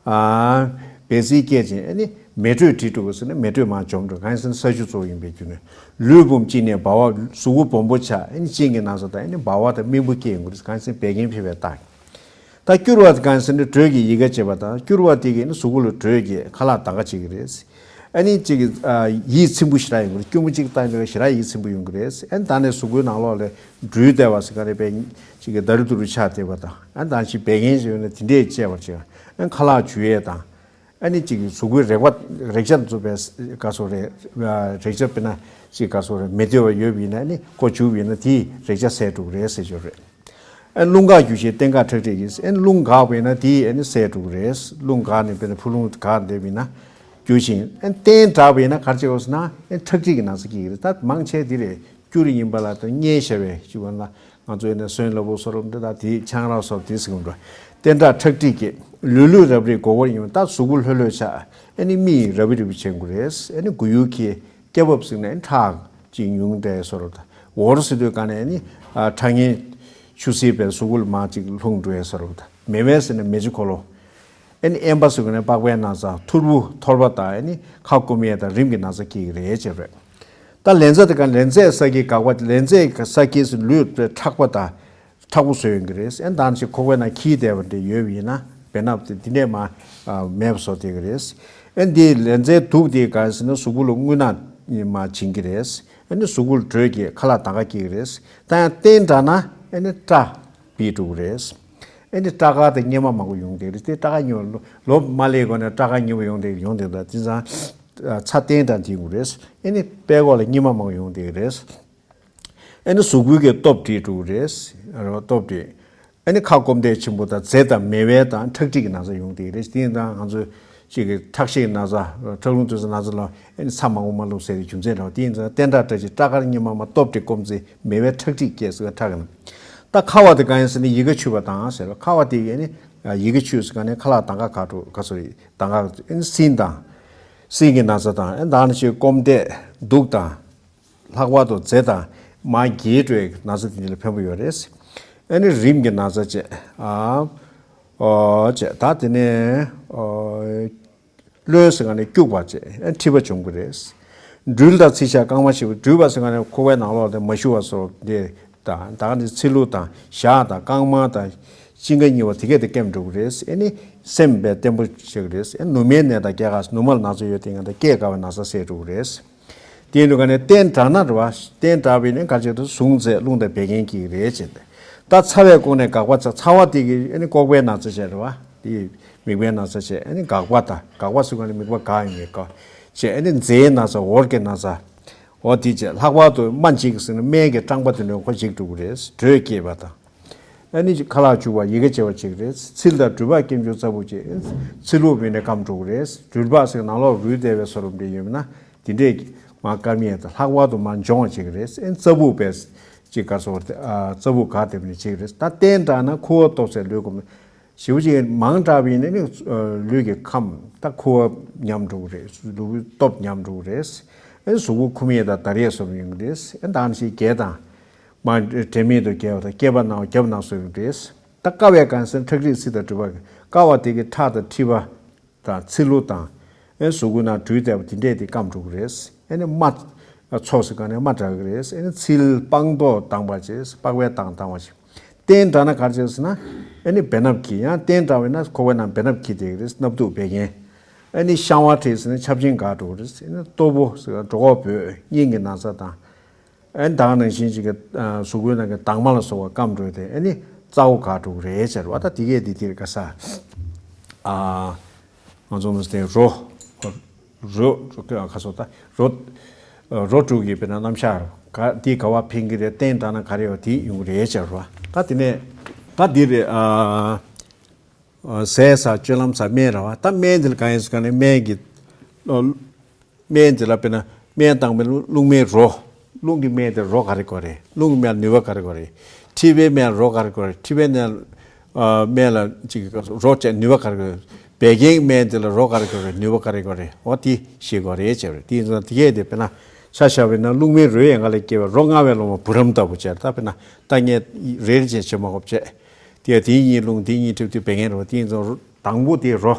ཨ། བད་ཚིལ་སྐྱེད་ཅིང་ཨ་ནི་མེ་དྲོད་འགྲིབ་འགྲོ་གི་ཟེར་ན་མེ་དྲོད་མར་འཇོམས་འགྲོ། གང་ཡིན་ཟེར་ན་ས་ཆུ་གཙོ་བོ་ཡིན་པའི་རྒྱུ་ནས། ལུས་བུམ་གཅིན་ནས་སྦ་བ། གཟུགས་པོ་སྦོམ་པོ་ཆགས། ཨ་ནི་གཅིན་གྱི་ན་ཚ་དང་ཨ་ནི་སྦ་བ་དང་རྨེན་བུ་སྐྱེ་ཡོང་གི་རེད། གང་ཡིན་ཟེར་ན་བད་ཀན་ཕེབས་པའི་རྟགས། ད་སྐྱུར་བ་དེ་གང་ཡིན་ཟེར་ན་དྲོད་ཀྱིས་ཡི་གེ་བྱེད་པ་དང་སྐྱུར་བ་དེ་གིས་ནི་གཟུགས་པོ་ལ་དྲོད་ཀྱིས་ཁ་ལག་དང་ག་བྱེད་ཀྱི་རེད། ཨ་ནི་གཅིག་གི་ཨ་ཡིད་ཚིམ་པོ་ཞེ་དྲག་ཡོང་གི་རེད། སྐྱུར་མོ་གཅིག་བཏང་ཡོང་ཞེ་དྲག་ཡིད་ཚིམ་པོ་ཡོང་གི་རེད། ཨ་ནི་ད་ནས་གཟུགས་པོའི་ནང་ལོགས་ལ་འབྲུས་བསྡད་པ་ཟེར་ག་རེ་བས་གཅིག་གི་ད་རུ་ཏུ་རུ་ཆགས་བསྡད་པ་དང་ཨ་ནི་ད་ཅིག་བད་ཀན་ཞིག་ཡོད་ན་དེ་འདྲས་བཅད་པར་བྱེད། ཨ་ནི་ཁ་ལག་འཇུ་ཡས་དང་། ཨ་ནི་གཅིག་གི་གཟུགས་པོའི་རེག་པ་རེག་བྱ་འཛུགས་པའི་ག་སོ་རེད། རེག་བྱ་དཔེར་ན་གཅིག་ག་སོ་རེད། མི་བདེ་བ་ཡོད་པ་ཡིན་ན་ཨ་ནི་ཁོ་འཇུ་བ་ཡིན་ན་དེའི་རེག་བྱ་སེལ་འགྲོ་གི་རེད་ཟེར་ཞོར་རེད། ཨ་རླུང་འགག་རྒྱུ་ཞེས་བསྟེན་འགག་ཁྲག་མཁྲིས་ཀྱིས། ཨ་རླུང་འགག་པ་ཡིན་ན་དེས་ཨ་ནི་སེལ་འགྲོ་གི་རེད། རླུང་འགག་ནས་དཔེར་ན་ཕུ་རླུང་འགག་བསྡད་པ་ཡིན་ན་རྒྱུ་ཞིང་། ཨ་བསྟེན་དྲགས་པ་ཡིན་ན་ག་རེ་བྱེད་དགོས་ཟེར་ན་ཨ་ཁྲག་མཁྲིས་ཀྱི་ན་ཚ་སྐྱེ་གི་རེད། ད་མང་ཆེ་འདི་རེད། སྐྱུ་རུ་ཡིན་པ་ལ་ད་མངལ་ཞ་བའི་ཅིག་བ་ལ་ང་ཚོ་ཡིན་ན་སོན་ལ་བོ་སོ་རོ་འདི་ད་དེ་ཆང་རག་སོགས་དེ་ཟེར་གི་འགྲོ། བསྟེན་དྲགས་ཁྲག་མཁྲིས་ཀྱིས། ལུས་ལུས་རབ་རིབ་མགོ་སྐོར་ཡིན་པ། ད་གཟུགས་པོ་ལྷོད་ལྷོད་ཆགས། ཨ་ནི་མིག་རབ་རིབ་བྱེད་དགོས་རེད། ཨ་ནི་མགོ་ཡུ་གི་སྐེ་བབ་ཟེར་ནས་ཁྲག་ཅིག་ཉུང་འདྲ་སོ་རོ་ད། འོར་ཟེར་དུས་ག་ནས་ནི་ཁྲག་ངན་ཆུ་སེར་བའི་གཟུགས་པོ་ལ་མར་ཅིག་ལྷུང་འགྲོ་སོ་རོ་ད། མེ་བས་ཟེར་ནས་མེ་ལྕེ་འཁོར་ལོ། ཨ་ནི་དབེན་པ་ཟེར་ག་ནས་པགས་པའི་ན་ཚ། ཐུར་བུ་འཐོར་བ་དང་ཨ་ནི་ཁ་སྐོམ་ཡས་དང་རིམས་ཀྱི་ན་ཚ་སྐྱེ་གི་རེད་ཅེས་རེད། ད་ལན་ཚྭ་དེ་ག་ལན་ཚྭའི་ས་ཀྱི་འགག་པ། ལན་ཚྭའི་ས་ཀྱི་ལུས་མཁྲེགས་པ་དང་མཁྲེགས་པོ་བཟོ་ཡོང་གི་རེད། ཨ་ནི་ད་ནི་ཁོག་པའི་ནང་འཁྱིལ་བསྡད་པ་འདྲ་ཡོད་པ་ཡིན་ན་བེ་སྣབས་དེ་འདི་འདྲས་མ་མེད་པ་བཟོ་བསྡད་ཀྱི་རེད། ཨ་ནི་འདི་ལན་ཚྭའི་དུག་དེ་ག་རེ་ཟེར་ན་གཟུགས་པོ་ལ་རྔུལ་ནག་མ་བྱིན་གྱི་རེད། ཨ་ནི་གཟུགས་པོ་ལ་དྲོད་ཀྱིས་ཁ་ལག་དང་ག་སྐྱེ་གི་རེད། ད་ཡང་བསྟེན་དྲགས་ན་ཨ་ནི་སྐྲ་འབིགས་འགྲོ་གི་རེད། ཨ་ནི་སྐྲ་དཀར་དང་གཉེར་མ་མང་པོ་ཡོང་བསྡད་ཀྱི་རེད། དེ་སྐྲ་དཀར་གཉེར་མ་ལོ་ལོ་མ་སླེབས་གོང་ནས་སྐྲ་དཀར་གཉེར་མ་ཡོང་བསྡད་ཡོང་བསྡད་འདུག་དེ་ཙང་ཚྭ་བསྟེན་དྲགས་འདི་དགོས་རེད། ཨ་ནི་པད་ཀོག་ལ་གཉེར་མ་མང་པོ་ཡོང་བསྡད་ཀྱི་རེད། ཨ་ནི་གཟུགས་པོའི་གི་སྟོབས་འགྲིབ་འགྲོ་གི་རེད། རེད་བ། སྟོབས་འགྲིབ། ཨ་ནི་ཁ་སྐོམ་དད་ཆེན་པོ་དང་མཛེ་དང་མེ་བལ་དང་ཁྲག་མཁྲིས་ཀྱི་ན་ཚ་ཡོང་བསྡད་ཀྱི་རེད། དེ་ཡིན་ཙང་ང་ཚོ་གཅིག་གི་ཁྲག་ཤེད་ན་ཚ། ཁྲག་རླུང་དུས་ཚོད་ན་ཚ་ལ་ཨ་ནི་ཚྭ་མང་པོ་མ་བླུགས་ཟེར་བའི་རྒྱུ་མཚན་རེད་བ། དེ་ཡིན་ཙང་བསྟེན་དྲགས་སྐྲ་ཆེ་སྐྲ་དཀར་གཉེར་མ་མ་སྟོབས་འགྲིབ་སྐོམ་མཛེ་མེ་བལ་ཁྲག་མཁྲིས་སྐྱེ་ཟེར་བ་ཁྲག་གི་ན། ད་ཁ་བ་དེ་གང་ཡིན་ཟེར་ན་ཡི་ག་འཆུས་པ་དང་ཟེར་བ། ཁ་བ་དེ་གི་ཨ་ནི་ཡི་ག་འཆུས་ཟེར་ག་ནས་ཁ་ལག་དང་ག་ག་འགྲོ་ག་སོ་རེད། དང་ག་ཨ་ནི་སྲིན་དང་། སྲིན་གྱི་ན་ཚ་དང་ཨ་ནི་ད་ནི་ཆེ་སྐོམ་དད་དུག་དང་། ལྷག་པར་དུ་མཛེ་དང་མར་འགྱེལ་འགྲོའི་ན་ཚ་དེ་འདི་ལ་ཕན་པོ་ཡོད་རེད། ཨ་ནི་རིམས་ཀྱི་ན་ཚ་བཅས། ཨ། ཨོ་བཅས་ད་དེ་ནས་ཨོ། གློན་ཟེར་ག་ནས་སྐྱུག་པ་བཅས་ཨ་མཁྲིས་པ་འཇོམས་ཀྱི་རེད། འདྲུལ་དང་ཚིལ་ཞག་རྐང་མ་ཞིག་པ། འདྲུལ་བ་ཟེར་ག་ནས་ཁོག་པའི་ནང་ལོགས་དེ་མ་ཞུ་བ་སོགས་དེ་དང་ད་ག་ནས་ཚིལ་ལུ་དང་ཞག་དང་རྐང་མ་དང་གཅིན་ཁ་གཉིས་པ་དེ་གས་དེ་སྐེམ་འགྲོ་གི་རེད། ཨ་ནི་སེམས་པའི་བརྟན་པོ་བྱེད་ཀྱི་རེད། ཨ་ནི་ནུ་མའི་ནད་དང་སྐེ་རགས་ནུ་མ་ལ་ན་ཚ་ཡོད་དེ་ང་དང་སྐེ་རྒ་བའི་ན་ཚ་སེལ་འགྲོ་གི་རེད། དེ་ཡིན་དུས་ག་ནས་བསྟེན་དྲགས་ན་རེད་བ། བསྟེན་དྲགས་པས་ནི་ག་ཅིག་ཏུ་ཟུངས་མཛད་རླུང་དང་བད་ཀན་སྐྱེ་གི་རེད་ཅེས། ད་ཚ་བས་བཀུག་ནས་འགག་པ་ཚ། ཚ་བ་དེ་གི་ཨ་ནི་ལྐོག་པའི་ན་ཚ་བྱས་རེད་བ། དེ་མིག་པའི་ན་ཚ་བྱས། ཨ་ནི་འགག་པ་དང་འགག་པ་ཟེར་ག་ནི་མིག་པ་འགག་ཡིན་པའི་འགག་བྱས། ཨ་ནི་མཛེའི་ན་ཚ་འོར་གྱི་ན་ཚ། འོ་དེ་བྱས་ལྷག་པར་དུ་རྨ་འཇིག་ཟེར་ན་སྨན་གྱི་སྐྲངས་པ་དེ་འདྲ་ཁོ་འཇིག་འགྲོ་གི་རེད། དྲོད་སྐྱེས་པ་དང་། ཨ་ནི་ཁ་ལག་འཇུ་བ་ཡི་ག་བྱེད་པ་བྱེད་ཀྱི་རེད། ཚིལ་དང་འདྲུལ་པ་སྐེམ་འཇུ་རྩ་བུག་བཅས། ཚིལ་ལུ་བུད་ནས་སྐམ་འགྲོ་གི་རེད། འདྲུལ་པ་ཟེར་ནང་ལོགས་རུལ་བསྡད་པའི་བཟོ་འདྲ་འདྲ་ཡོད་ན་དེ་འདྲས་མར་སྐམ་ཡས་དང་ལྷག་པར་དུ་མར་འཇོང་བ་བྱེད་ཀྱི་རེད། ཨ་ནི་རྩ་བུག་པས་ཅིག་ག་སོ་རྩ་བུག་ག་དེ་བུད་ནས་བྱེད་ཀྱི་རེད། ད་བསྟེན་དྲགས་ན་ཁུ་བ་སྟོབས་ཟད་ལུས་སྐོམ། ཞེ་པོ་ཅིག་མང་དྲགས་པ་ཡིན་ན་ནི་ལུས་ཀྱི་ཁམས་ད་ཁུ་བ་ཉམས་འགྲོ་གི་རེད། ལུས་སྟོབས་ཉམས་འགྲོ་གི་རེད། ཨ་ནི་གཟུགས་པོ་ཁུ་མེད་དང་འདར་ཡས་སོགས་ཡོང་གི་རེད། ཨ་ནི་ད་ནི་ཞིག་རྒྱས་དང་། མ་དྲན་མེད་དུ་བརྒྱལ་བ་དང་སྐེད་པ་ན་བ་རྒྱབ་ན་བ་སོགས་ཡོང་གི་རེད། ད་ཀ་བས་གང་ཟེར་ན་ཁྲག་མཁྲིས་ཚིལ་དང་འདྲུལ་པ། ཀ་བ་དེ་གི་ཁྲག་དང་མཁྲིས་པ་དང་ཚིལ་ལུ་དང་། ཨ་ནི་གཟུགས་པོའི་ནང་འདྲུལ་བསྡད་པ་དེ་འདྲས་དེ་སྐམ་འགྲོ་གི་རེད། ཨ་ནི་རྨ་ཚོགས་ཟེར་ག་ནས་རྨ་དྲག་གི་རེད། ཨ་ནི་ཚིལ་སྤང་རྡོག་ལྡང་བ་བྱས། པགས་པའི་མདངས་ལྡང་བ་བྱས། བསྟེན་དྲགས་ན་ག་རེ་བྱེད་ཟེར་ན། ཨ་ནི་བེ་སྣབས་འཁྱིལ། ཡང་བསྟེན་དྲགས་པ་ཡིན་ན་ཁོག་པའི་ནང་བེ་སྣབས་འཁྱིལ་བསྡད་ཀྱི་རེད། སྣབས་དུག་བད་ཀན། ཨ་ནི་བཤང་བ་འཁྲིས་ཟེར་ན་ཆབ་ཆེན་འགག་འགྲོ་གི་རེད། ཨ་ནི་ལྟོ་ཕོ་ཟེར་ག་གྲོད་ཁོག་བོད་སྙིང་གི་ན་ཚ་དང་། ཨ་ནི་ད་ག་ནང་བཞིན་ཅིག་གི་གཟུགས་པོའི་ནང་གི་དྭངས་མ་ལ་སོགས་པ་སྐམ་འགྲོ་སྟེ་ཨ་ནི་རྩ་བོ་འགག་འགྲོ་གི་རེད་ཟེར་བ། ད་དེ་གས་དེ་དེར་ག་ས། ཨ། ང་ཚོ་མི་སྟེ་རོ། རོ། ཁ་སོ་ད་རོ། རོ་དྲུག་གི་དཔེར་ན་རྣམ་གཞག་ག་དེ་ག་བ་འཕེན་གྱི་རེད། སྟེང་དྲངས་ན་ག་རེ་ཡོད་དེ་ཡོང་གི་རེད་ཟེར་བ། ད་དེ་ནས་ད་འདི་རེད། ཟས་ཟ། སྤྱོད་ལམ་ཟ། སྨན་རེད་བ། ད་སྨན་འདི་ལ་གང་ཡིན་ཟེར་ག་ནས་སྨན་གྱི་སྨན་འདི་ལ་དཔེར་ན་སྨན་བཏང་བའི་རླུང་སྨན་རོ། རླུང་གི་སྨན་དེ་རོ་ག་རེ་དགོས་རེད། རླུང་གི་སྨན་ནུས་པ་ག་རེ་དགོས་རེད། མཁྲིས་པའི་སྨན་རོ་ག་རེ་དགོས་རེད། མཁྲིས་པའི་སྨན་སྨན་ལ་ཅིག་རོ་བཅས་ནུས་པ་ག་རེ་དགོས་རེད། བད་ཀན་སྨན་དེ་ལ་རོ་ག་རེ་དགོས་རེད། ནུས་པ་ག་རེ་དགོས་རེད། འོ་དེ་ཤེས་དགོས་རེད་ཅེས་རེད། དེ་ཡིན་ཙང་དེ་གས་དེ་དཔེར་ན་ཆ་བཞག་པ་ཡིན་ན་རླུང་སྨན་རོའི་ཡལ་ག་ལས་སྐྱེ་བའི་རོ་མངར་བའི་ལོ་མ་བུ་རམ་ལྟ་བུ་བྱས། ད་དཔེར་ན་ད་ངས་རེ་རེ་བྱས་བྱེད་མ་དགོས་བྱས། དེ་དེ་གཉིས་རླུང་དེ་གཉིས་མཁྲིས་དེ་བད་ཀན་རེད་བ། དེ་ཡིན་ཙང་དང་པོ་དེ་རོ།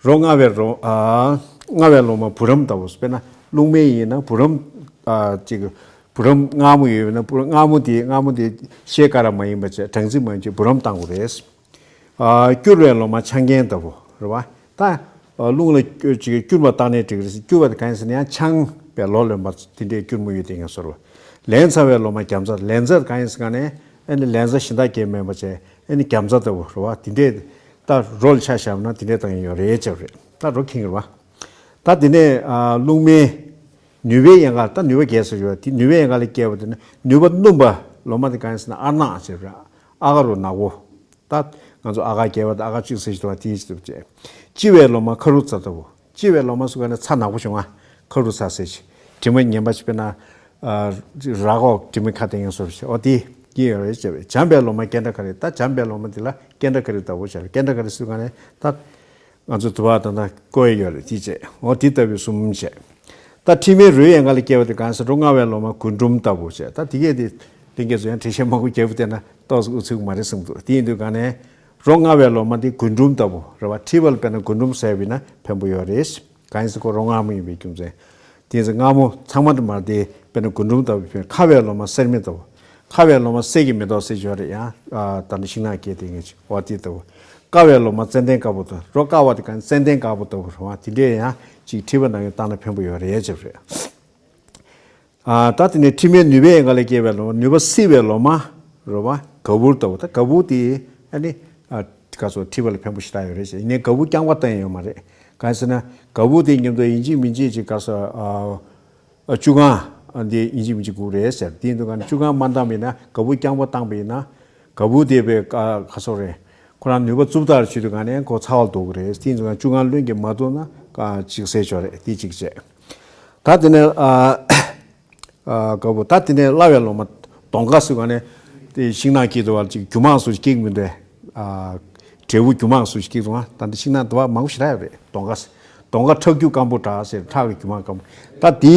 རོ་མངར་བའི་རོ། ཨ། མངར་བའི་ལོ་མ་བུ་རམ་ལྟ་བུ། དཔེར་ན་རླུང་སྨན་ཡིན་ན་བུ་རམ། ཨ། ཅིག་བུ་རམ་མངར་མོ་ཡོད་པས་ན་བུ་རམ་མངར་མོ་དེ་མངར་མོ་དེ་ཤེལ་དཀར་མ་ཡིན་པ་བྱས། སྦྲང་རྩི་མ་ཡིན་བྱས་བུ་རམ་བཏང་དགོས་རེད། ཨ། སྐྱུར་བའི་ལོ་མ་ཆང་རྐྱེན་ལྟ་བུ་རེད་བ། ད་རླུང་ལ་སྐྱུ་ཅིག་སྐྱུར་བ་བཏང་ནས་འགྲིག་རེད། སྐྱུར་བ་དེ་གང་ཡིན་ཟེར་ན་ཡང་ཆང་བའི་ལོ་ལོན་པ་དེ་འདྲའི་སྐྱུར་མོ་ཡོད་དེ་ངས་ཟེར་བ། ལན་ཚྭ་བའི་ལོ་མ་རྒྱམ་ཚྭ། ལན་ཚྭ་གང་ཡིན་ཟེར་ག་ནས་ཨ་ནི་ལན་ཚྭ་གཞན་དག་གས་མིན་པ་བྱས། ཨ་ནི་རྒྱམ་ཚྭ་ལྟ་བུ་རེད་བ། དེ་འདྲའི་ད་རོ་ལ་ཆ་བཞག་ན་དེ་འདྲའི་བཏང་ཡོད་རེད་ཅེས་རེད། ད་རོ་ཁེངས་རེད་བ། ད་དེ་ནས་ཨ་རླུང་སྨན་ནུས་པའི་ཡལ་ག། ད་ནུས་པ་རྒྱས་སུ་ཡོད་དེ། ནུས་པའི་ཡལ་ག་ལས་སྐྱེ་བ་དེ་ནི་ནུས་པ་སྣུམ་པ་ལོ་མ་དེ་གང་ཡིན་ཟེར་ན་ཨར་ནག་ཅེས་རེད། ཨ་ག་རུ་ནག་པོ། ད་ང་ཚོ་ཨ་ག་རྒྱས་པ་དང་ཨ་ག་གཅིག་ཟེར་གྱི་འདུག་བ། དེ་ཡིན་ཞིག་འདུག་ཅེས། ལྕི་བའི་ལོ་མ་ཁ་རུ་ཚ་ལྟ་བུ། ལྕི་བའི་ལོ་མ་སུ་ག་ནས་ཚ་ནག་པོ་བྱུང་ང་། ཁ་རུ་ཚ་ཟེར་ཞིག་དྲི་མ་ངན་པ་ཞིག་དཔེར་ན། ཨ། ར་གོག་དྲི་མ་ཁ་དེ་ཡང་སོར་ཞིག་འོ་དེ་ཡིན་ཡོད་རེད་ཅེས་པས། འཇམ་པའི་ལོ་མ་ཀེན་ཏྲ་ཀ་རི། ད་འཇམ་པའི་ལོ་མ་འདི་ལ་ཀེན་ཏྲ་ཀ་རི་ལྟ་བུ་བྱ་རེད། ཀེན་ཏྲ་ཀ་རི་སུ་ག་ནས་ད་ང་ཚོ་དུ་བ་དང་ད་བཀོད་ཡོད་རེད། དེ་བྱས་འོ་དེ་ལྟ་བུའི་གསུམ་བྱས། ད་མཁྲིས་མའི་རོའི་ཡལ་ག་ལས་སྐྱེ་བ་དེ་གང་ཟེར། རོ་མངར་བའི་ལོ་མ་རྒུན་འབྲུམ་ལྟ་བུ་བྱས། ད་དེ་གས་དེ་ལྷན་རྒྱས་ཚོ་ཡང་འགྲེལ་བཤད་མང་པོ་རྒྱབ་པ་བལྟས་ན་ཏོག་ཙམ་ཨུ་ཚུགས་མ་རེད་བསམ་འདུག་དེ་ཡིན་དུས་ག་ནས་རོ་མངར་བའི་ལོ་མ་དེ་རྒུན་འབྲུམ་ལྟ་བུ་རེད་བ། མཁྲིས་པ་ལ་དཔེར་ན་རྒུན་འབྲུམ་ཟས་པ་ཡིན་ན་ཕན་པོ་ཡོད་རེད། གང་ཡིན་ཟེར་ཁོ་རོ་མངར་མོ་ཡིན་པའི་རྒྱུ་མཚན། དེ་ཚེ་མངར་མོ་ཚང་མ་དུ་མར་དེ་དཔེར་ན་རྒུན་འབྲུམ་ལྟ་བུ་ཕན། ཁ་བའི་ལོ་མ་གསེར་མེ་ལྟ་བུ། ཁ་བའི་ལོ་མ་གསེར་གྱི་མེ་ཏོག་ཟེར་ཡོད་རེད་ཡང་། ཨ། ད་ནི་ཤིང་ནགས་སྐྱེས་དེ་ངེས་ཅིག་འོ་དེ་ལྟ་བུ། ཀ་བའི་ལོ་མ་ཙན་དན་དཀར་པོ་དང་། རོ་ཀ་བ་དེ་གང་ཙན་དན་དཀར་པོ་ལྟ་བུ་རེད་བ། དེ་འདྲས་ཡང་ཅིག་མཁྲིས་པ་ནང་ཡང་བཏང་ན་ཕན་པོ་ཡོད་རེད་ཅེས་རེད། ཨ། ད་དེ་ནས་མཁྲིས་མའི་ནུས་པའི་ཡལ་ག་ལས་སྐྱེ་བའི་ལོ་མ། ནུས་པ་བསིལ་བའི་ལོ་མ་རེད་བ། ག་བུར་ལྟ་བུ། ད་ག་བུར་དེ་ཨ་ནི། ཨ། ག་ཚོ་མཁྲིས་པ་ལ་ཕན་པོ་ཞེ་དྲག་ཡོད་རེད་ཅེས། ཡིན་ནའི་ག་བུར་རྐྱང་པ་བཏང་ཡོད་མ་རེད། གང་ཡིན་ཟེར་ན་ག་བུར་དེ་མཉམ་དུ་ཡིན་གཅིག་མིན་གཅིག་ཅིག་ག་ཚོ། ཨ། ཨ། བཅུད་ཁང་འདི་ཡིན་གཅིག་མིན་གཅིག་དགོས་རེད་ཟེར། དེ་ཡིན་དུས་ག་ནས་བཅུད་ཁང་མ་བཏང་བ་ཡིན་ན། ག་བུར་རྐྱང་པ་བཏང་བ་ཡིན་ན། ག་བུར་དེ་བས་ཀ་ཁ་སོ་རེད། ཁོ་རང་ནུས་པ་རྩུབ་ཐག་ཆོད་དུས་ག་ནས་ཁོ་ཚ་བ་ལྡོག་གི་རེད། དེ་ཡིན་དུས་ག་བཅུད་ཁང་རློན་གྱིས་མ་བཏུབ་ན་ཀ་ཅིག་ཟས་ཆོག་རེད། དེ་གཅིག་བྱས། ད་དེ་ནས། ཨ། ཨ། ག་བུར། ད་དེ་ནས་སླ་བའི་ལོ་མ་གདོང་ཁ་སུ་ག་ནས་དེ་ཤིང་ནགས་སྐྱེས་དུ་བ་ཅིག་རྒྱུ་མང་སུ་ཞིག་སྐྱེ་གི་མི་འདུག་ཨ། འབྲས་བུ་རྒྱུ་མང་སུ་ཞིག་སྐྱེ་སོང་ང་། ད་འདི་ཤིང་ནགས་འདི་བ་མང་པོ་ཞེ་དྲག་ཡོད་རེད། གདོང་ཁ་གདོང་ཁ་ཁྲག་རྒྱུ་སྐམ་པོ་འདྲ་ཟེར། ཁྲག་གི་རྒྱུ་མ་སྐམ་པོ། ད་འདི་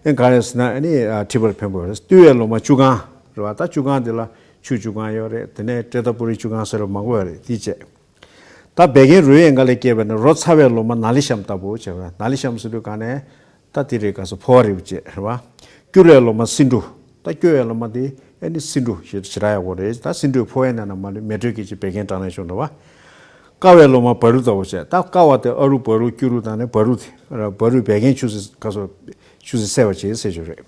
ཨེ་ག་རེ་ཟེར་ན་ཨ་ནི་མཁྲིས་པར་ཕན་པོ་ཡོད་རེད། རྟུལ་བའི་ལོ་མ་བཅུད་ཁང་རེད་བ། ད་བཅུད་ཁང་འདི་ལ་ཆུ་བཅུད་ཁང་ཡོད་རེད། དེ་ནས་ཏྲེ་ཏ་པུ་རི་བཅུད་ཁང་ཟེར་བ་མང་པོ་ཡོད་རེད། འདི་བྱས། ད་བད་ཀན་རོའི་ཡལ་ག་ལས་སྐྱེས་པ་ནི་རོ་ཚ་བའི་ལོ་མ་ན་ལི་ཤམ་ལྟ་བུ་བྱས་པ། ན་ལི་ཤམ་ཟེར་དུས་ག་ནས། ད་དེ་རེད། ག་ས་ཕོ་བ་རིལ་བུ་བྱས་རེད་བ། སྐྱུར་བའི་ལོ་མ་སེ་འབྲུ། ད་སྐྱུར་བའི་ལོ་མ་དེ་ཨ་ནི་སེ་འབྲུ་ཞེས་ཞེ་དྲག་ཡག་པོ་རེད། ད་སེ་འབྲུ་ཕོ་བའི་ནང་ན་མ་ལུས་མེ་དྲོད་སྐྱེད་ཅིང་བད་ཀན་གྲང་ནད་བྱུང་རེད་བ། ཀ་བའི་ལོ་མ་བ་རུ་ལྟ་བུ་བྱས། ད་ཀ་བ་དེ་ཨ་རུ་བ་རུ་སྐྱུ་རུ་དང་ནི་བ་རུ་དེ་བ་རུ་བད་ཀན་ཆུ་སེ་ག་སོ་ཆུ་སེ་སེལ་བ་བྱེད་ཟེར་ཞུ་རེད།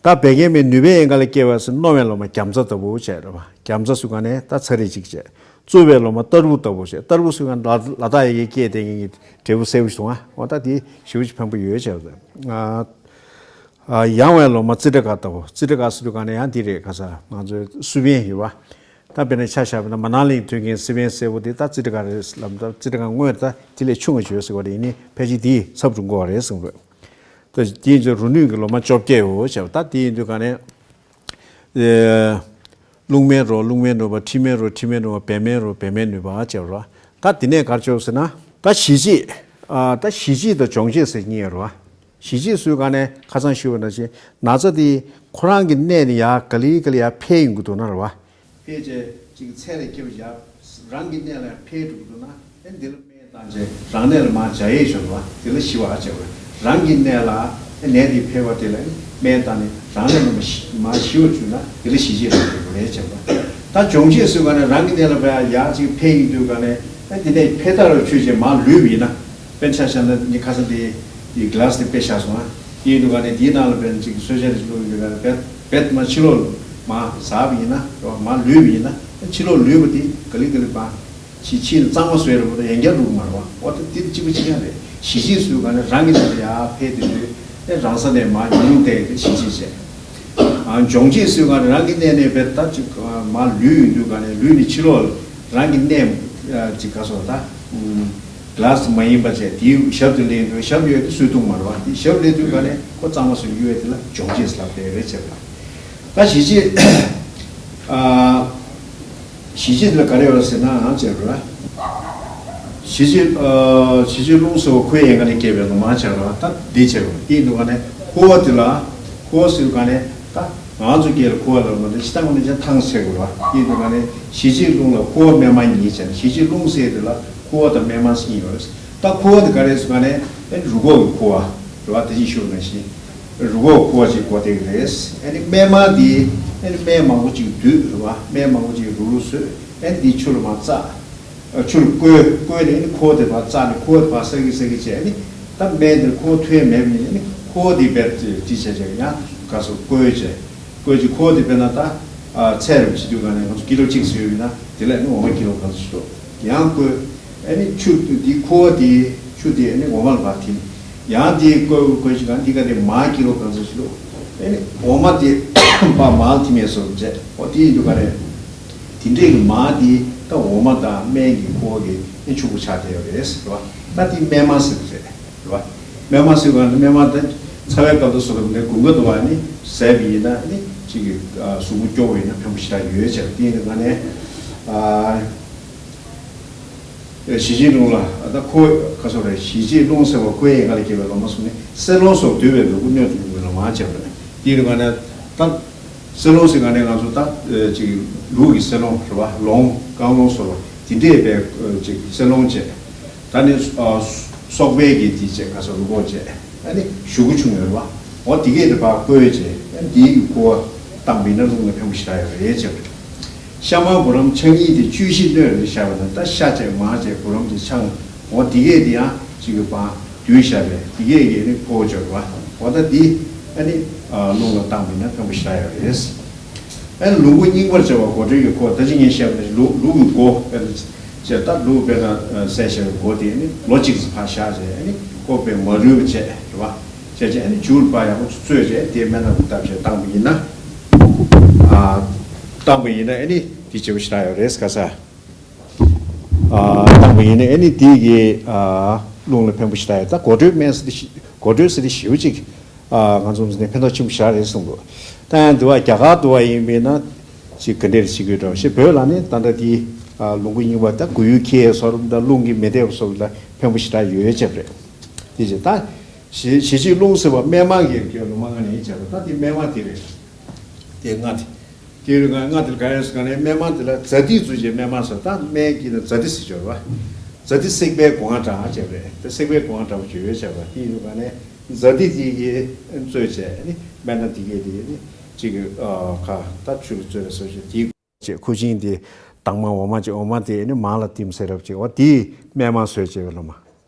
ད་བད་ཀན་མའི་ནུས་པའི་ཡལ་ག་ལས་སྐྱེ་བ་སེ་རྣོ་བའི་ལོ་མ་རྒྱམ་ཚྭ་ལྟ་བུ་བྱས་རེད་བ། རྒྱམ་ཚྭ་སུ་ག་ནས་ད་ཚྭ་རིལ་གཅིག་བྱས། རྩུབ་པའི་ལོ་མ་སྟར་བུ་ལྟ་བུ་བྱས། སྟར་བུ་སུ་ག་ལ་ལ་དྭགས་ཡ་གི་སྐད་དེ་ངེད་ཀྱི་འབྲས་བུ་གསལ་བོ་ཞིག་འདུག་ཨ། འོ་ད་དེ་ཞེ་པོ་ཅིག་ཕན་པོ་ཡོད་བྱས་རེད། ཨ། ཨ། ཡང་བའི་ལོ་མ་ཙི་ཏྲ་ཀ་ལྟ་བུ། ཙི་ཏྲ་ཀ་སུ་ག་ནས་ཡང་འདི་རེད། ག་ས་ང་ཚོའི་སུ་བན་ཡོད་བ། ད་དཔེར་ན་ཆ་བཞག་པ་ན་མ་ན་ལི་ཐོན་མཁན་སི་བན་སེར་པོ་དེ་ད་ཙི་ཏྲ་ཀ་རེད་ལབ། ད་ཙི་ཏྲ་ཀ་དངོས་ད་དེ་ལས་ཆུང་བ་བྱོས་ཟེར་བ་རེད། ཡིན་ནའི་ཕལ་ཆེར་དེའི་ཚབ་ཏུ་འགོ་བ་རེད་གསུངས་རེད། ད་དེ་ཡིན་ཚེ་རུ་སྣོད་ཀྱི་ལོ་མ་བཅོ་བརྒྱད་འོ་བྱས་པ། ད་དེ་ཡིན་དུས་ག་ནས། ཨེ། རླུང་སྨན་རོ། རླུང་སྨན་ནུས་པ། མཁྲིས་སྨན་རོ། མཁྲིས་སྨན་ནུས་པ། བད་སྨན་རོ། བད་སྨན་ནུས་པ་བྱས་པ་རེད། ད་དེ་ནས་ག་རེ་བྱུང་ཟེར་ན། ད་གཞིས་བྱེས། ཨ། ད་གཞིས་བྱེས་དང་འབྱུང་བྱེད་ཟེར་གཉིས་ཡོད་རེད་བ། གཞིས་བྱེས་སུ་ག་ནས་ཁ་སང་ཞུས་པ་ནང་བཞིན་ན་ཚ་དེ་ཁོ་རང་གི་གནས་ནས་ཡར་ག་ལེ་ག་ལེ་ཡར་འཕེལ་ཡོང་གི་འདུག་ན་རེད་བ། འཕེལ་བྱས་ཅིག་ཚད་ལས་བརྒལ་བ་ཡར་རང་གི་གནས་ལ་འཕེལ་འགྲོ་གི་འདུག་ན། ཨེ་འདི་ལ་སྨན་བཏང་བྱས་རང་གནས་ལ་མར་འབྱར་ཡས་བྱུང་བ་དེ་ལ་ཞི་བ་བྱ་བ། རང་གི་གནས་ལ་ཨེ་ནད་དེ་འཕེལ་བ་དེ་ལ་ཨེ་སྨན་བཏང་ནས་རང་གནས་ལ་མར་ཞི་མར་ཞི་བ་བྱུང་ན་དེ་ལ་གཞིས་བྱེས་ལ་འགྲོ་དགོས་རེད་བྱས་པ། ད་འབྱུང་བྱེད་ཟེར་ག་ནས་རང་གི་གནས་ལ་བས་ཡར་ཅིག་འཕེལ་ཡིན་དུས་ག་ནས་ཨེ་འདི་ནས་འཕེལ་ཐར་རུ་ཆུད་བྱས་མར་ལུས་པ་ཡིན་ན། དཔེར་ན་ཆ་བཞག་ན་ངས་ཁ་སང་དེ་དེ་གི་ལཱ་སི་དེ་དཔེ་བཞག་སོང་ཨ། དེ་ཡིན་དུས་ག་ནས་དེའི་ནང་ལ་དཔེར་ན་ཅིག་གསོལ་ཇ་རེ་ཞིག་བླུགས་ཡོང་དུས་ག་ནས་བེད་བེད་མར་ཕྱི་ལོགས་མར་ཟགས་པ་ཡིན་ན་རེད་བ། མར་ལུས་པ་ཡིན་ན་ཕྱི་ལོགས་ལུས་པ་དེ་ག་ལེ་ག་ལེ་མར་ཕྱི་ཕྱི་ནས་གཙང་མ་བཟོས་རེད་བ། ད་ཡང་བསྐྱར་འགྲོ་གི་མ་རེད་བ། འོ་ད་དེ་གཅིག་པ་གཅིག་རྐྱང་རེད། གཞིས་བྱེས་སུ་ག་ནས་རང་གི་ནང་ལ་ཡར་འཕེལ་དེ་དུས་ ཨེ་རང་ས་ནས་མར་ཉུང་བཏང་དེ་གཞིས་བྱེས་བྱས། ཨ་སྦྱོང་བྱེད་ཟེར་ག་ནས་རང་གི་གནས་ནས་བས་ད་ཅིག་མར་ལུས་ཡོང་དུས་ག་ནས་ལུས་ནས་ཕྱི་ལོགས་རང་གི་གནས་ཅིག་ག་སོ་ད་ག་ལ་སི་མ་ཡིན་པ་བྱས་དེའི་ཞབས་ཏུ་ལེན་དུས་ཞབས་ཡོད་དེ་སུས་བཏུང་མ་རེད་བ། དེ་ཞབས་ལེན་དུས་ག་ནས་ཁོ་གཙང་མ་སུ་ཡོད་དེ་ལ་སྦྱོང་བྱེད་ལབ་དེ་རེད་བྱས་པ། ད་གཞིས་བྱེས་ཨ། གཞིས་བྱེས་འདི་ལ་ག་རེ་ཡོད་ཟེར་ན་ཨང་བྱས་རོ། གཞིས་བྱེས་ཨ་གཞིས་བྱེས་རླུང་ཟེར་བ་ཁོའི་ཡན་ག་ནས་སྐྱེས་པའི་ལོ་མ་བྱས་རོ། ད་འདི་བྱས་རོ། དེའི་འདུག་ག་ནས་ཁུ་བ་འདི་ལ་ཁུ་བ་ཟེར་ག་ནས་ད་ང་ཚོ་སྐད་ལ་ཁུ་བ་ལ་མ་འདི་ཕྱི་ཐང་ནས་ཀྱང་ཐང་ཟེར་དགོས་རོ། དེའི་འདུག་ག་ནས་གཞིས་བྱེས་རླུང་ལ་ཁུ་བ་སྨན་མ་གཉིས་བྱས་ནས་གཞིས་བྱེས་རླུང་ཟེར་དེ་ལ་ཁུ་བ་དང་སྨན་མ་གཉིས་ཡོད་རེད། ད་ཁུ་བ་འདི་ག་རེ་ཟེར་ག་ནས་ཨེ་རུས་ཁོག་གི་ཁུ་བ་རེད་བ། དེ་ཅིག་ཤོད་ན་ཤི། རུས་ཁོག་ཁུ་བ་ཅིག་གོ་བསྡད་ཀྱི་རེད། ཨ་ནི་སྨན་མ་དེ་ཨ་ནི་སྨན་མང་པོ་ཅིག་བསྡུས་རེད་བ། སྨན་མང་པོ་ཅིག་རུལ་རུལ་བཟོས། ཨ་ནི་དེ་ཆུ་ལ་མར་བཙགས། ཆུ་ལ་བསྐོལ། བསྐོལ་ནས་ཨ་ནི་ཁུ་བ་དེ་ཕར་བཙགས་ནས་ཁུ་བ་དེ་ཕར་སག་གི་སག་གི་བྱས། ཨ་ནི་ད་སྨན་དེ་ཁུ་བ་ཐོན་མེད་པ་ཡིན། ཨ་ནི་ཁུ་བ་དེ་བེད་ཅི་བྱས་བྱས་ཡང་ག་སོ་བསྐོལ་བྱས། བསྐོལ་ཅིག་ཁུ་བ་དེ་དཔེར་ན་ད་ཚད་རུ་བྱེད་དུས་ག་ནས་ང་ཚོ་ཀི་ལོ་གཅིག་བཟོས་ཡོད་ན་དེ་ལ་ཨ་ནི་འོ་མ་ཀི་ལོ་ག་ཚོད་ཞིག་འགྲོ། ཡང་བསྐོལ། ཨ་ནི་ཆུ་དེ་ཁུ་བ་དེ་ཆུ་དེ་ཨ་ནི་འོ་མ་ལ་ཕར་ཐིམ། ཡང་དེ་བསྐོལ་བསྐོལ་ཞིག་ག་འདི་ག་དེ་མར་ཀི་ལོ་ག་ཚོད་ཞིག་ལོ། ཨ་ནི་འོ་མ་དེ་ཕར་མར་ལ་ཐིམ་ཡས་སོ་བྱས། འོ་དེ་ཡིན་དུས་ག་རེད། དེ་འདྲས་ཀྱི་མར་དེ་ད་འོ་མ་དང་སྨན་གྱི་ཁུ་བ་གི་ཨ་ནི་ཕྱུག་པོ་ཆགས་བསྡད་ཡོད་རེད་ཟེར་བ། ད་དེ་སྨན་མ་ཟེར་གི་རེད་ཟེར་བ། སྨན་མ་ཟེར་བ་ནི་སྨན་མ་ད་ཚ་བའི་སྐབས་དུ་སོ་ནས་དགུན་ཁ་དུ་བ་ནི་ཟས་པ་ཡིན་ན་ཨ་ནི་གཅིག་གི་གཟུགས་པོ་སྐྱོ་བ་ཡིན་ན་ཕན་པོ་ཞེ་དྲག་ཡོད་ཅེས་དེ་ཡིན་དུས་ག་ནས། གཞིས་བྱེས་རླུང་ལ་ད་ཁོ་ག་སོགས་རེད། གཞིས་བྱེས་རླུང་ཟེར་བ་ཁོའི་ཡན་ག་ལ་སྐྱེས་པའི་ལོ་མ་སོང་ནས་སེར་རླུང་སོགས་འདུས་པའི་ལུ་གུ་སྣོད་དུ་ཡོང་བའི་ལོ་མ་བྱས་པ་རེད། དེའི་རིང་ག་ནས་ད་སེར་རླུང་ཟེར་ག་ནས་ང་ཚོ་ད་ཅིག་ལུག་གི་སེར་རླུང་རེད་བ། ལོང་རྐང་རླུང་སོགས་དེ་འདྲས་པའི་ཅིག་སེར་རླུང་བྱས། ད་ནི་སོག་པའི་གི་དེ་བྱས་ག་སོགས་ལུ་གོ་བྱས། ཨ་ནི་གཞུ་གུ་ཆུང་ཡོད་རེད་བ། འོ་དེ་གས་དེ་ཕར་བསྐོལ་བྱས་ཨ་ནི་དེའི་གི་ཁུ་བ་བཏང་པ་ཡིན་ན་རླུང་ལ་ཕན་པོ་ཞེ་དྲག་ཡོད་རེད་བྱས་པ་རེད། ཤ་མར་བུ་རམ་ཆང་གཉིས་དེ་བཅུད་བཞི་སྣོད་རེ་བཞག་པ་དང་། ད་ཤ་བྱས་མར་བྱས་བུ་རམ་བྱས་ཆང་། འོ་དེ་གས་དེ་ཡང་གཅིག་གི་བང་བསྡུས་བཞག་པས་དེ་གས་ཀྱི་ནི་ཕོ་སྦྱོར་བ། འོ་ད་འདི་ཨ་ནི་རླུང་ལ་བཏང་པ་ཡིན་ན་ཕན་པོ་ཞེ་དྲག་ཡོད་རེད། ཨ་ནི་ལུག་མགོ་རྙིང་པར་བྱ་བ་མགོ་དྲོད་ཀྱི་ཁུ་བ། ད་ཅི་ངས་བཤད་པ་ནི་ལུག་ལུག་གི་མགོ་དཔེར་ན་བྱས། ད་ལུག་དཔེར་ན་བསད་བཞག་པའི་མགོ་དེ་ནི་ལོ་གཅིག་ཙམ་ཕར་བཞག་བྱས། ཨ་ནི་ཁོ་དཔེ་མ་རུལ་བ་བྱས་རེད་བ། བྱས་བྱས་ཨ་ནི་ཆུ་ལ་ཕར་ཡག་པོ་བཙོས་བྱས་དེ་སྨན་ནང་དུ་བཏབ་བྱས་བཏང་པ་ཡིན་ན། ཨ་བཏང་པ་ཡིན་ན་ཨ་ནི་དེ་བྱེད་པོ་ཞེ་དྲག་ཡོད་རེད་ག་ས། ཨ་བཏང་པ་ཡིན་ན་ཨ་ནི་དེ་གི་ཨ་རླུང་ལ་ཕན་པོ་ཞེ་དྲག་ཡོད། ད་མགོ་དྲོད་སྨན་ཟེར་དེ་ཞི་མགོ་དྲོད་ཟེར་དེ་ཞེ་པོ་ཅིག་ཨ་ང་ཚོ་ནས་ཕན་ཐོགས་ཆེན་པོ་ཞེ་དྲག་རེད་གསུངས་འདུག་ད་ཡང་འདི་བ་རྒྱ་གར་འདི་བ་ཡིན་པས་ན་ཅིག་ག་འདྲས་ཞིག་གི་འགྲོ་ཞེས། བོད་ལ་ནི་ད་ལྟ་དེ་ཨ་ལུང་པ་རྙིང་པ་ད་མགོ་ཡུ་ཁེ་སོགས་ད་རླུང་གི་མི་བདེ་བ་སོགས་ལ་ཕན་པོ་ཞེ་དྲག་ཡོད་ཅེས་རེད། དེ་ཅེས་ད་ཞི་ཞི་བྱེད་རླུང་ཟེར་བ་སྨན་མ་གི་རྒྱུད་ལུང་མ་ང་ནས་ཡིན་ཅེས་རེད། ད་དེ་སྨན་མ་དེ་རེད། དེ་ལྔ་དེ། དེ་རུ་ང་ལྔ་དེ་ལ་ག་རེ་ཟེར་ག་ནས་སྨན་མ་དེ་ལ་ཛ་ཏི་བཙུགས་བྱས་སྨན་མ་ཟེར། ད་སྨན་གྱི་ནང་ཛ་ཏི་ཟེར་ཅོག་རེད་བ། ཛ་ཏི་བསྲེགས་པའི་སྒོ་ང་འདྲ་བྱས་པ་རེད། དེ་བསྲེགས་པའི་སྒོ་ང་འདྲ་བོ་ཅིག་ཡོད་བྱས་པ་དེ་ཡིན་དུས་ག་ནས་ཛ་ཏི་དེ་གིས་བཙོས་བྱས་ནི་སྨན་སྣ་དེ་གས་དེ་ནི་གཅིག་གི་ཁ་ད་ཆུ་ལ་བཙོས་པའི་བཟོ་བྱས་དེ་བྱས། ཁུ་ཆིང་དེ་དྭངས་མ་འོ་མ་ཅིག་འོ་མ་དེ་ནི་མར་ལ་བསྟིམ་ཟེར་རབ་ཅིག་འོ་དེ་སྨན་མ་བཟོས་བྱས་པའི་ལོ་མ།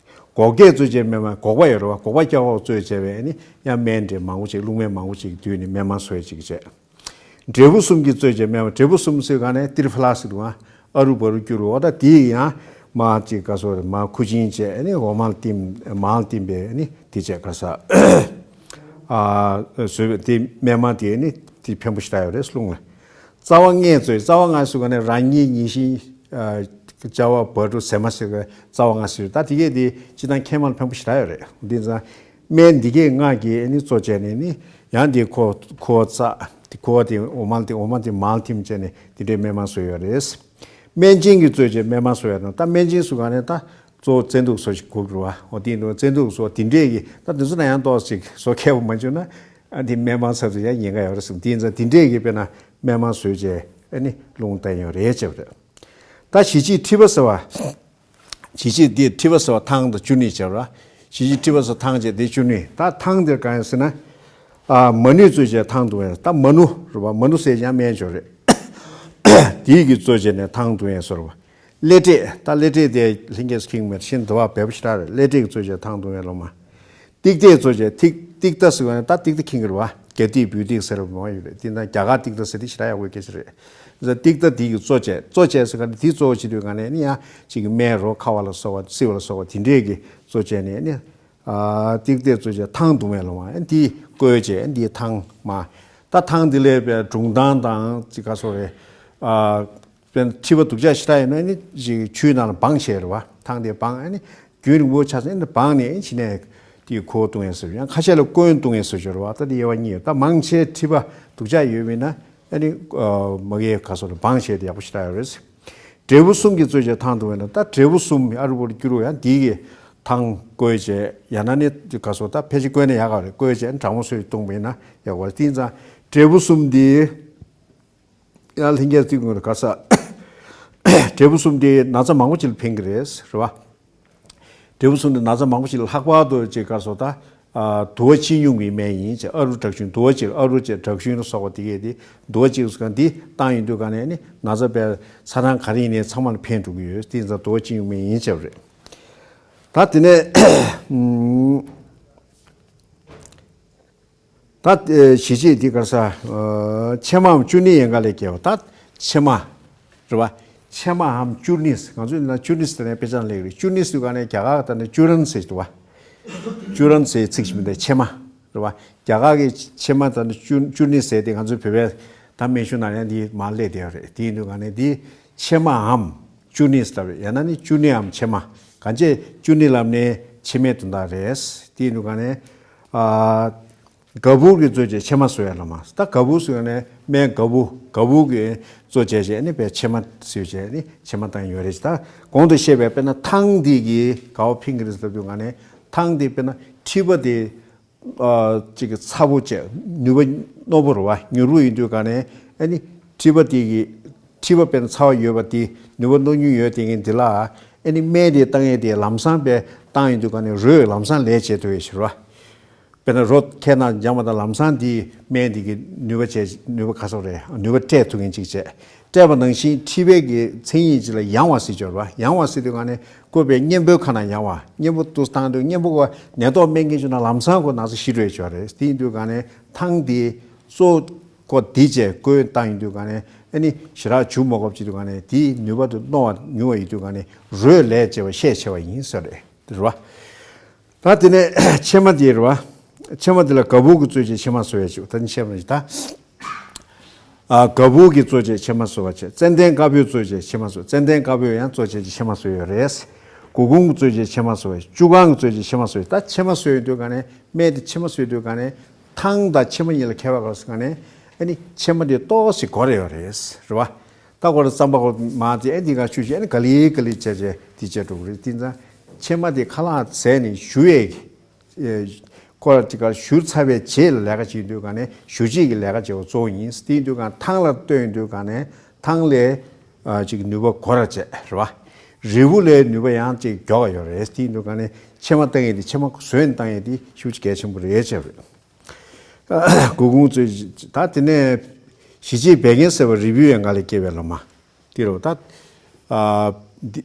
སྒོག་སྐྱ་བཙོས་བྱས་སྨན་མ། སྒོག་པ་ཡོད་རེད་བ། སྒོག་པ་སྐྱ་བོ་བཙོས་བྱས་པས་ནི་ཡང་སྨན་འདྲེ་མང་པོ་ཅིག་རླུང་སྨན་མང་པོ་ཅིག་བསྡུས་ནས་སྨན་མ་བཟོས་ཅིག་བྱས། འབྲས་བུ་གསུམ་གྱིས་བཙོས་བྱས་སྨན་མ། འབྲས་བུ་གསུམ་ཟེར་ག་ནས་ཏིར་ཕ་ལ་ཟེར་འདུག་ཨ། ཨ་རུ་བ་རུ་སྐྱུ་རུ་འོ་ད་དེ་ཡང་མ་ཅིག་ག་སོ་རེད་མ་ཁུ་ཆིང་བྱས་ནི་འོ་མ་ལ་བསྟིམ་མར་ལ་བསྟིམ་པས་ནི་དེ་བྱས་ག་ས། ཨ་བཟོས་པའི་དེ་སྨན་མ་དེ་ནི་དེ་ཕན་པོ་ཞེ་དྲག་ཡོད་རེད་རླུང་ལ། རྩ་བ་ལྔས་བཙོས། རྩ་བ་ལྔ་ཟེར་ག་ནས་རང་ཉིད་ཉིན་ཤིང་། ཨ་ཅ་བ་བ་དྲུག་ཟེ་མ་ཟེར་ག་རྩ་བ་ལྔ་ཟེར། ད་དེ་གས་དེ་སྤྱིར་བཏང་མཁལ་མ་ལ་ཕན་པོ་ཞེ་དྲག་ཡོད་རེད། འདི་ཚང་སྨན་འདི་གས་ལྔ་གིས་ནི་བཙོ་བྱས་ནས་ནི་ཡང་དེ་ཁོ་ཁོ་བཙགས། དེ་ཁོ་དེ་འོ་མ་དེ་འོ་མ་དེ་མར་ལ་ཐིམ་བྱས་ནས་དེ་འདྲའི་སྨན་མ་བཟོས་ཡོད་རེད། སྨན་ཆེན་གྱིས་བཙོས་བྱས་སྨན་མ་བཟོས་ཡོད་དང་། ད་སྨན་ཆེན་ཟེར་ག་ནས་ད་གཙོ་བོ་བཙན་དུག་བཟོ་ཞིག་དགོས་རེད་བ། འོ་དེ་འདུག་བཙན་དུག་བཟོ་དེ་འདྲས་ཀྱི་ད་དེ་ཚོ་ན་ཡང་ཏོག་ཅིག་བཟོ་མཁས་པོ་མ་བྱུང་ན། ཨ་འདི་སྨན་མ་ཚབ་ཚུ་ཡང་ཉེན་ཁ་ཡོད་རེད་ཟེར། དེ་ཡིན་ཙང་དེ་འདྲས་ཀྱི་དཔེར་ན་སྨན་མ་བཟོས་བྱས་ཨ་ནི་རླུང་བསྟན་ཡོད་རེད་བྱས་པ་རེད། ད་གཞིས་བྱེས་མཁྲིས་པ་ཟེར་བ། གཞིས་བྱེས་འདི་མཁྲིས་པ་ཟེར་བ་ཐང་དང་བཅུ་གཉིས་བྱས་པ་རེད། གཞིས་བྱེས་མཁྲིས་པ་ཟེར་ཐང་བྱས་དེ་བཅུ་གཉིས། ད་ཐང་འདིར་གང་ཡིན་ཟེར་ན། ཨ་མ་ནུས་བཙོས་བྱས་ཐང་བཏུང་ཡས། ད་མ་ནུ་རེད་བ། མ་ནུ་ཟེར་ཡང་སྨན་སྦྱོར་རེད། དེའི་གིས་བཙོས་བྱས་ནས་ཐང་བཏུང་ཡས་ཟེར་བ། ཀླད་ཀྲེད། ད་ཀླད་ཀྲེད་དེ་ལྷན་རྒྱས་སུ་ཁེངས་མེད་ཤིན་ཏུ་བ་བས་པོ་ཞེ་དྲག་རེད། ཀླད་ཀྲེད་ཀྱིས་བཙོས་བྱས་ཐང་བཏུང་ཡས་ལོ་མ། ཏིག་ཏའི་བཙོས་བྱས་ཏིག་ཏིག་ཏ་ཟེར་བ་ནི་ད་ཏིག་ཏ་ཁེངས་ཀྱི་རེད་བ། རྒྱ་ཏིག་བོད་ཏིག་ཟེར་བ་མ་ཡོད་རེད། དེ་ན་རྒྱ་གར་ཏིག་ཏ་ཟེར་དེ་ཞེ་དྲག་ཡག་པོ་སྐད་ཆ་རེད། ཟེར་ཏིག་ཏ་དེ་གིས་བཙོས་བྱས་བཙོས་བྱས་ཟེར་ག་ནི་དེ་བཙོ་བྱེད་དུས་ག་ནས་ནི་ཡང་ཅིག་གི་སྨན་རོ་ཁ་བ་ལ་སོགས་པ་བསིལ་བ་ལ་སོགས་པ་དེ་འདྲས་ཀྱིས་བཙོས་བྱས་ནས་ནི། ཨ་ཏིག་ཏེ་གཙོ་བྱས་ཐང་བརྡུང་བའི་ལོ་མ་ཨ་འདི་བཀོལ་བྱས་འདི་ཐང་མ། ད་ཐང་འདི་ལས་པའི་སྒྲུང་ཐང་དང་ཅི་ག་སོགས་རེད། ཨ་དཔེར་ན་མཁྲིས་པ་སྡུག་ཅག་ཞེ་དྲག་ཡིན་ན་ནི་ཅིག་ཆུའི་ནང་ལ་སྦངས་བྱས་རེད་བ། ཐང་དེ་སྦངས་ཨ་ནི་རྒྱུན་རིང་པོ་ཆགས་ཚེ་ཨ་ནི་སྦངས་ནས་ཨ་ནི་ཕྱི་ནས་དེ་ཁུ་བ་བརྡུང་ཡས་ཟེར། ཡང་ཁ་ཤས་ལ་བསྐོན་བརྡུང་ཡས་ཟེར་ཞོར་བ། ད་དེ་དབྱེ་བ་གཉིས་ཡོད། ད་མང་ཆེ་མཁྲིས་པ་སྡུག་ཅག་ཡོད་མིན་ན་ཨ་ནི་མ་གིའི་ག་སོགས་ལ་སྦངས་བྱས་དེ་ཡག་པོ་ཞེ་དྲག་ཡོད་རེད། འབྲས་བུ་གསུམ་གྱིས་གཙོ་བྱས་ཐང་བརྡུང་བས་ན། ད་འབྲས་བུ་གསུམ་ཨ་རུ་བོ་རུ་སྐྱུ་རུ་ཡང་འདི་གི་ཐང་བཀོལ་བྱས་ཡང་ན་ནི་ག་སོགས་ད་ཕལ་ཆེར་བཀོལ་ན་ཡག་ག་རེད། བཀོལ་བྱས་གྲང་མོ་བཟོས་བརྡུངས་པ་ཡིན་ན་ཡག་པ་རེད། དེ་ཡིན་ཙང་འབྲས་བུ་གསུམ་འདི་ཡང་ལྷན་རྒྱས་ཚིག་ངོས་ག་ས་འབྲས་བུ་གསུམ་འདི་ན་ཚ་མང་པོ་ཅིག་ལ་ཕན་གི་རེད་རེད་བ། འབྲས་བུ་གསུམ་འདི་ན་ཚ་མང་པོ་ཞིག་ལ་ལྷག་པར་དུ་ཅིག་ག་སོགས་ད། ཨ་དུ་བ་ཅི་ཉུང་གི་སྨན་ཡིན་ཅེས། ཨ་རུ་དྲག་ཞུན། དུ་བ་ཅིག་ཨ་རུ་ཅེས་དྲག་ཞུན་ལ་སོགས་པ་དེ་གས་དེ་དུ་བ་ཅིག་སུ་གང་དེ་བཏང་ཡོང་དུས་ག་ནས་ནི་ན་ཚ་པའི་ཚ་གྲང་ག་རེ་ཡིན་ནའི་ཚང་མ་ལ་ཕན་འགྲོ་གི་ཡོད། དེ་ཡིན་ཙང་དུ་བ་ཅི་ཉུང་སྨན་ཡིན་ཅེས་པ་རེད། ད་དེ་ནས་ད་ཞི་བྱེད་འདི་ག་ས་ཕྱེ་མའམ་ཅུ་ནི་ཡན་ག་ལས་སྐྱེ་བ། ད་ཕྱེ་མ་རེད་བ། ཕྱེ་མའམ་ཅུར་ནིས། ང་ཚོས་ན་ཅུར་ནིས་དེ་ནས་དཔེ་ཆ་ལ་སླེབས་རེད། ཅུར་ནིས་དུ་ག་ནས་རྒྱ་གར་ད་ནི་ཅུ་རན་ཟེར་འདུག་བ། ཅུ་རན་ཟེར་ཚིག་ཞིག་མི་འདུག་ཕྱེ་མ་རེད་བ། རྒྱ་གར་གྱི་ཕྱེ་མ་ད་ནི་ཅུ་ཅུར་ནིས་ཟེར་དེ་ང་ཚོའི་བོད་པའི་ད་སྨན་གཞུང་ནང་ཡང་འདི་མར་སླེབས་བསྡད་ཡོད་རེད། དེ་ཡིན་དུས་ག་ནས་འདི་ཕྱེ་མའམ་ཅུར་ནིས་ལབ་རེད། ཡང་ན་ནི་ཅུར་ནིའམ་ཕྱེ་མ། གང་ཅི་ཅུར་ནི་ལབ་ནས་ཕྱེ་མའི་དོན་དག་རེད། དེ་ཡིན་དུས་ག་ནས་ཨ། ག་བུར་གྱིས་གཙོ་བྱས་ཕྱེ་མ་བཟོ་ཡ་ལ་མ། ད་ག་བུར་ཟེར་ནས་སྨན་ག་བུར། ག་བུར་གྱིས་གཙོ་བྱས་བྱས་ནི་པའི་ཕྱེ་མ་བཟོས་བྱས་ནི་ཕྱེ་མ་བཏང་ཡོད་རེད། ད་གོང་དུ་བཤད་པའི་དཔེར་ན་ཐང་འདི་གིས་ག་བ་ཕན་གྱི་རེད་ཟེར་དུས་ག་ནས་ཐང་འདི་དཔེར་ན་མཁྲིས་པ་དེ་ཨ་ཅིག་གི་ཚ་པོ་བྱས་ནུས་པ་རྣོ་པོ་རེད་བ། མྱུར་པོ་ཡིན་དུས་ག་ནས་ཨ་ནི་མཁྲིས་པ་དེ་གི་མཁྲིས་པ་དཔེར་ན་ཚ་བ་ཡོད་པ་དེ་ནུས་པ་རྣོ་ཉུང་ཡོད་དེ་ངས་འདི་ལ་ཨ་ནི་སྨན་དེ་བཏང་ཡས་དེ་ལམ་སང་པའི་བཏང་ཡོང་དུས་ག་ནས་རོས་ལམ་སང་ལས་བྱེད་ཐུབ་ཡས་ཞེས་པ། དཔེར་ན་རོ་ཁྱེར་ན་འཇམ་པ་དང་ལམ་སང་དེའི་སྨན་དེ་གི་ནུས་པ་བྱས། ནུས་པ་ག་ཚོད་རེད། ནུས་པ་སྤྲད་ཐུབ་མཁན་ཅིག་བྱས། སྤྲད་པ་ནང་བཞིན་མཁྲིས་པའི་གི་མཚན་ཉིད་ཅིག་ལ་ཡང་བ་ཟེར་ཅོར་བ། ཡང་བ་ཟེར་དུས་ག་ནས་ཁོ་པའི་གཉེན་པོའི་ཁ་ན་ཡང་བ། གཉེན་པོ་དུ་བཏང་དུས་གཉེན་པོ་ག་ནད་ཐོག་སྨན་མཁན་ཅིག་ན་ལམ་སང་ཁོ་ན་ཚ་ཞི་འགྲོ་ཡས་ཅོར་རེད། དེ་ཡིན་དུས་ག་ནས་ཐང་དེ་གཙོ་ཁོ་དེ་བྱས་བཀོལ་བཏང་ཡིན་དུས་ག་ནས་ཨ་ནི་ཞེ་དྲག་བྱུག་མ་དགོས་ཅིག་དུས་ག་ནས་དེའི་ནུས་པ་དུ་རྣོ་བ་ཉུང་བ་ཡིན་དུས་ག་ནས་རོས་ལས་བྱས་པ་ཤས་ཆེ་བ་ཡིན་ཟེར་རེད། དེ་རེད་བ། ད་དེ་ནས་ཕྱེ་མ་དེ་རེད་བ། ཕྱེ་མ་དེ་ལ་ག་བུར་གྱིས་གཙོ་བྱས་ཕྱེ་མ་བཟོ་ཡ་ཅིག་ད་ནི་ཕྱེ་མ་ཅིག་ད། ཨ་ག་བུར་གྱིས་གཙོ་བྱས་ཕྱེ་མ་བཟོ་བ་བྱས། ཙན་དན་དཀར་པོས་གཙོ་བྱས་ཕྱེ་མ་བཟོ། ཙན་དན་དཀར་པོས་ཡང་གཙོ་བྱས་ཀྱི་ཕྱེ་མ་བཟོ་ཡོད་རེད། གུར་གུམ་གྱིས་གཙོ་བྱས་ཕྱེ་མ་བཟོ་བ། བཅུ་གང་གིས་གཙོ་བྱས་ཕྱེ་མ་བཟོ་ཡོད། ད་ཕྱེ་མ་བཟོ་ཡོད་དུས་ག་ནས་སྨན་དེ་ཕྱེ་མ་བཟོ་ཡོད་དུས་ག་ནས་ཐང་དང་ཕྱེ་མ་གཉིས་ལ་ཁྱད་པར་ག་རེ་ཟེར་ག་ནས་ཨ་ནི་ཕྱེ་མ་དེ་ཏོག་ཙམ་འགོར་ཡོད་རེད། རེད་བ། ད་གོ་ར་རྩམ་པ་གོ་མ་དེ་ཨེ་འདི་ག་ཆུ་ཞིག་ཨེ་ནི་ག་ལི་ག་ལི་བྱས་བྱས་དེ་བྱས་འགྲོ་གི་རེད། དེ་ཙང་ཕྱེ་མ་དེ་ཁ་ལག་བཟས་ནས་བཞུ་ཡས་ཀྱི་ཁོ་ར་དེ་ག་བཞུ་ཚར་བའི་རྗེས་ལ་ལས་ཀ་བྱེད་དུས་ག་ནས་བཞུ་བྱེད་ཀྱི་ལས་ཀ་བྱེད་པ་གཙོ་བོ་ཡིན། དེ་ཡིན་དུས་ག་ཐང་ལ་བཏོན་དུས་ག་ནས་ཐང་ལས་ཅིག་ནུས་པ་འགོར་ར་བྱས་རེད་བ། རིལ་བུ་ལས་ནུས་པ་ཡང་ཅིག་མགྱོགས་ཡོད་རེད། དེ་ཡིན་དུས་ག་ནས་ཕྱེ་མ་བཏང་ཡས་དེ་ཕྱེ་མ་བཟོས་ནས་བཏང་ཡས་དེ་ཤུགས་ཆེ་གལ་ཆེན་པོ་རེད་བྱས་རེད། གུར་གུམ་གཙོ་ད་དེ་ནས་ཞི་བྱེད་བད་ཀན་སེལ་བ་རིལ་བུའི་ཡན་ག་ལས་སྐྱེ་བའི་ལོ་མ། དེ་རུ་ད་ཨ་འདི་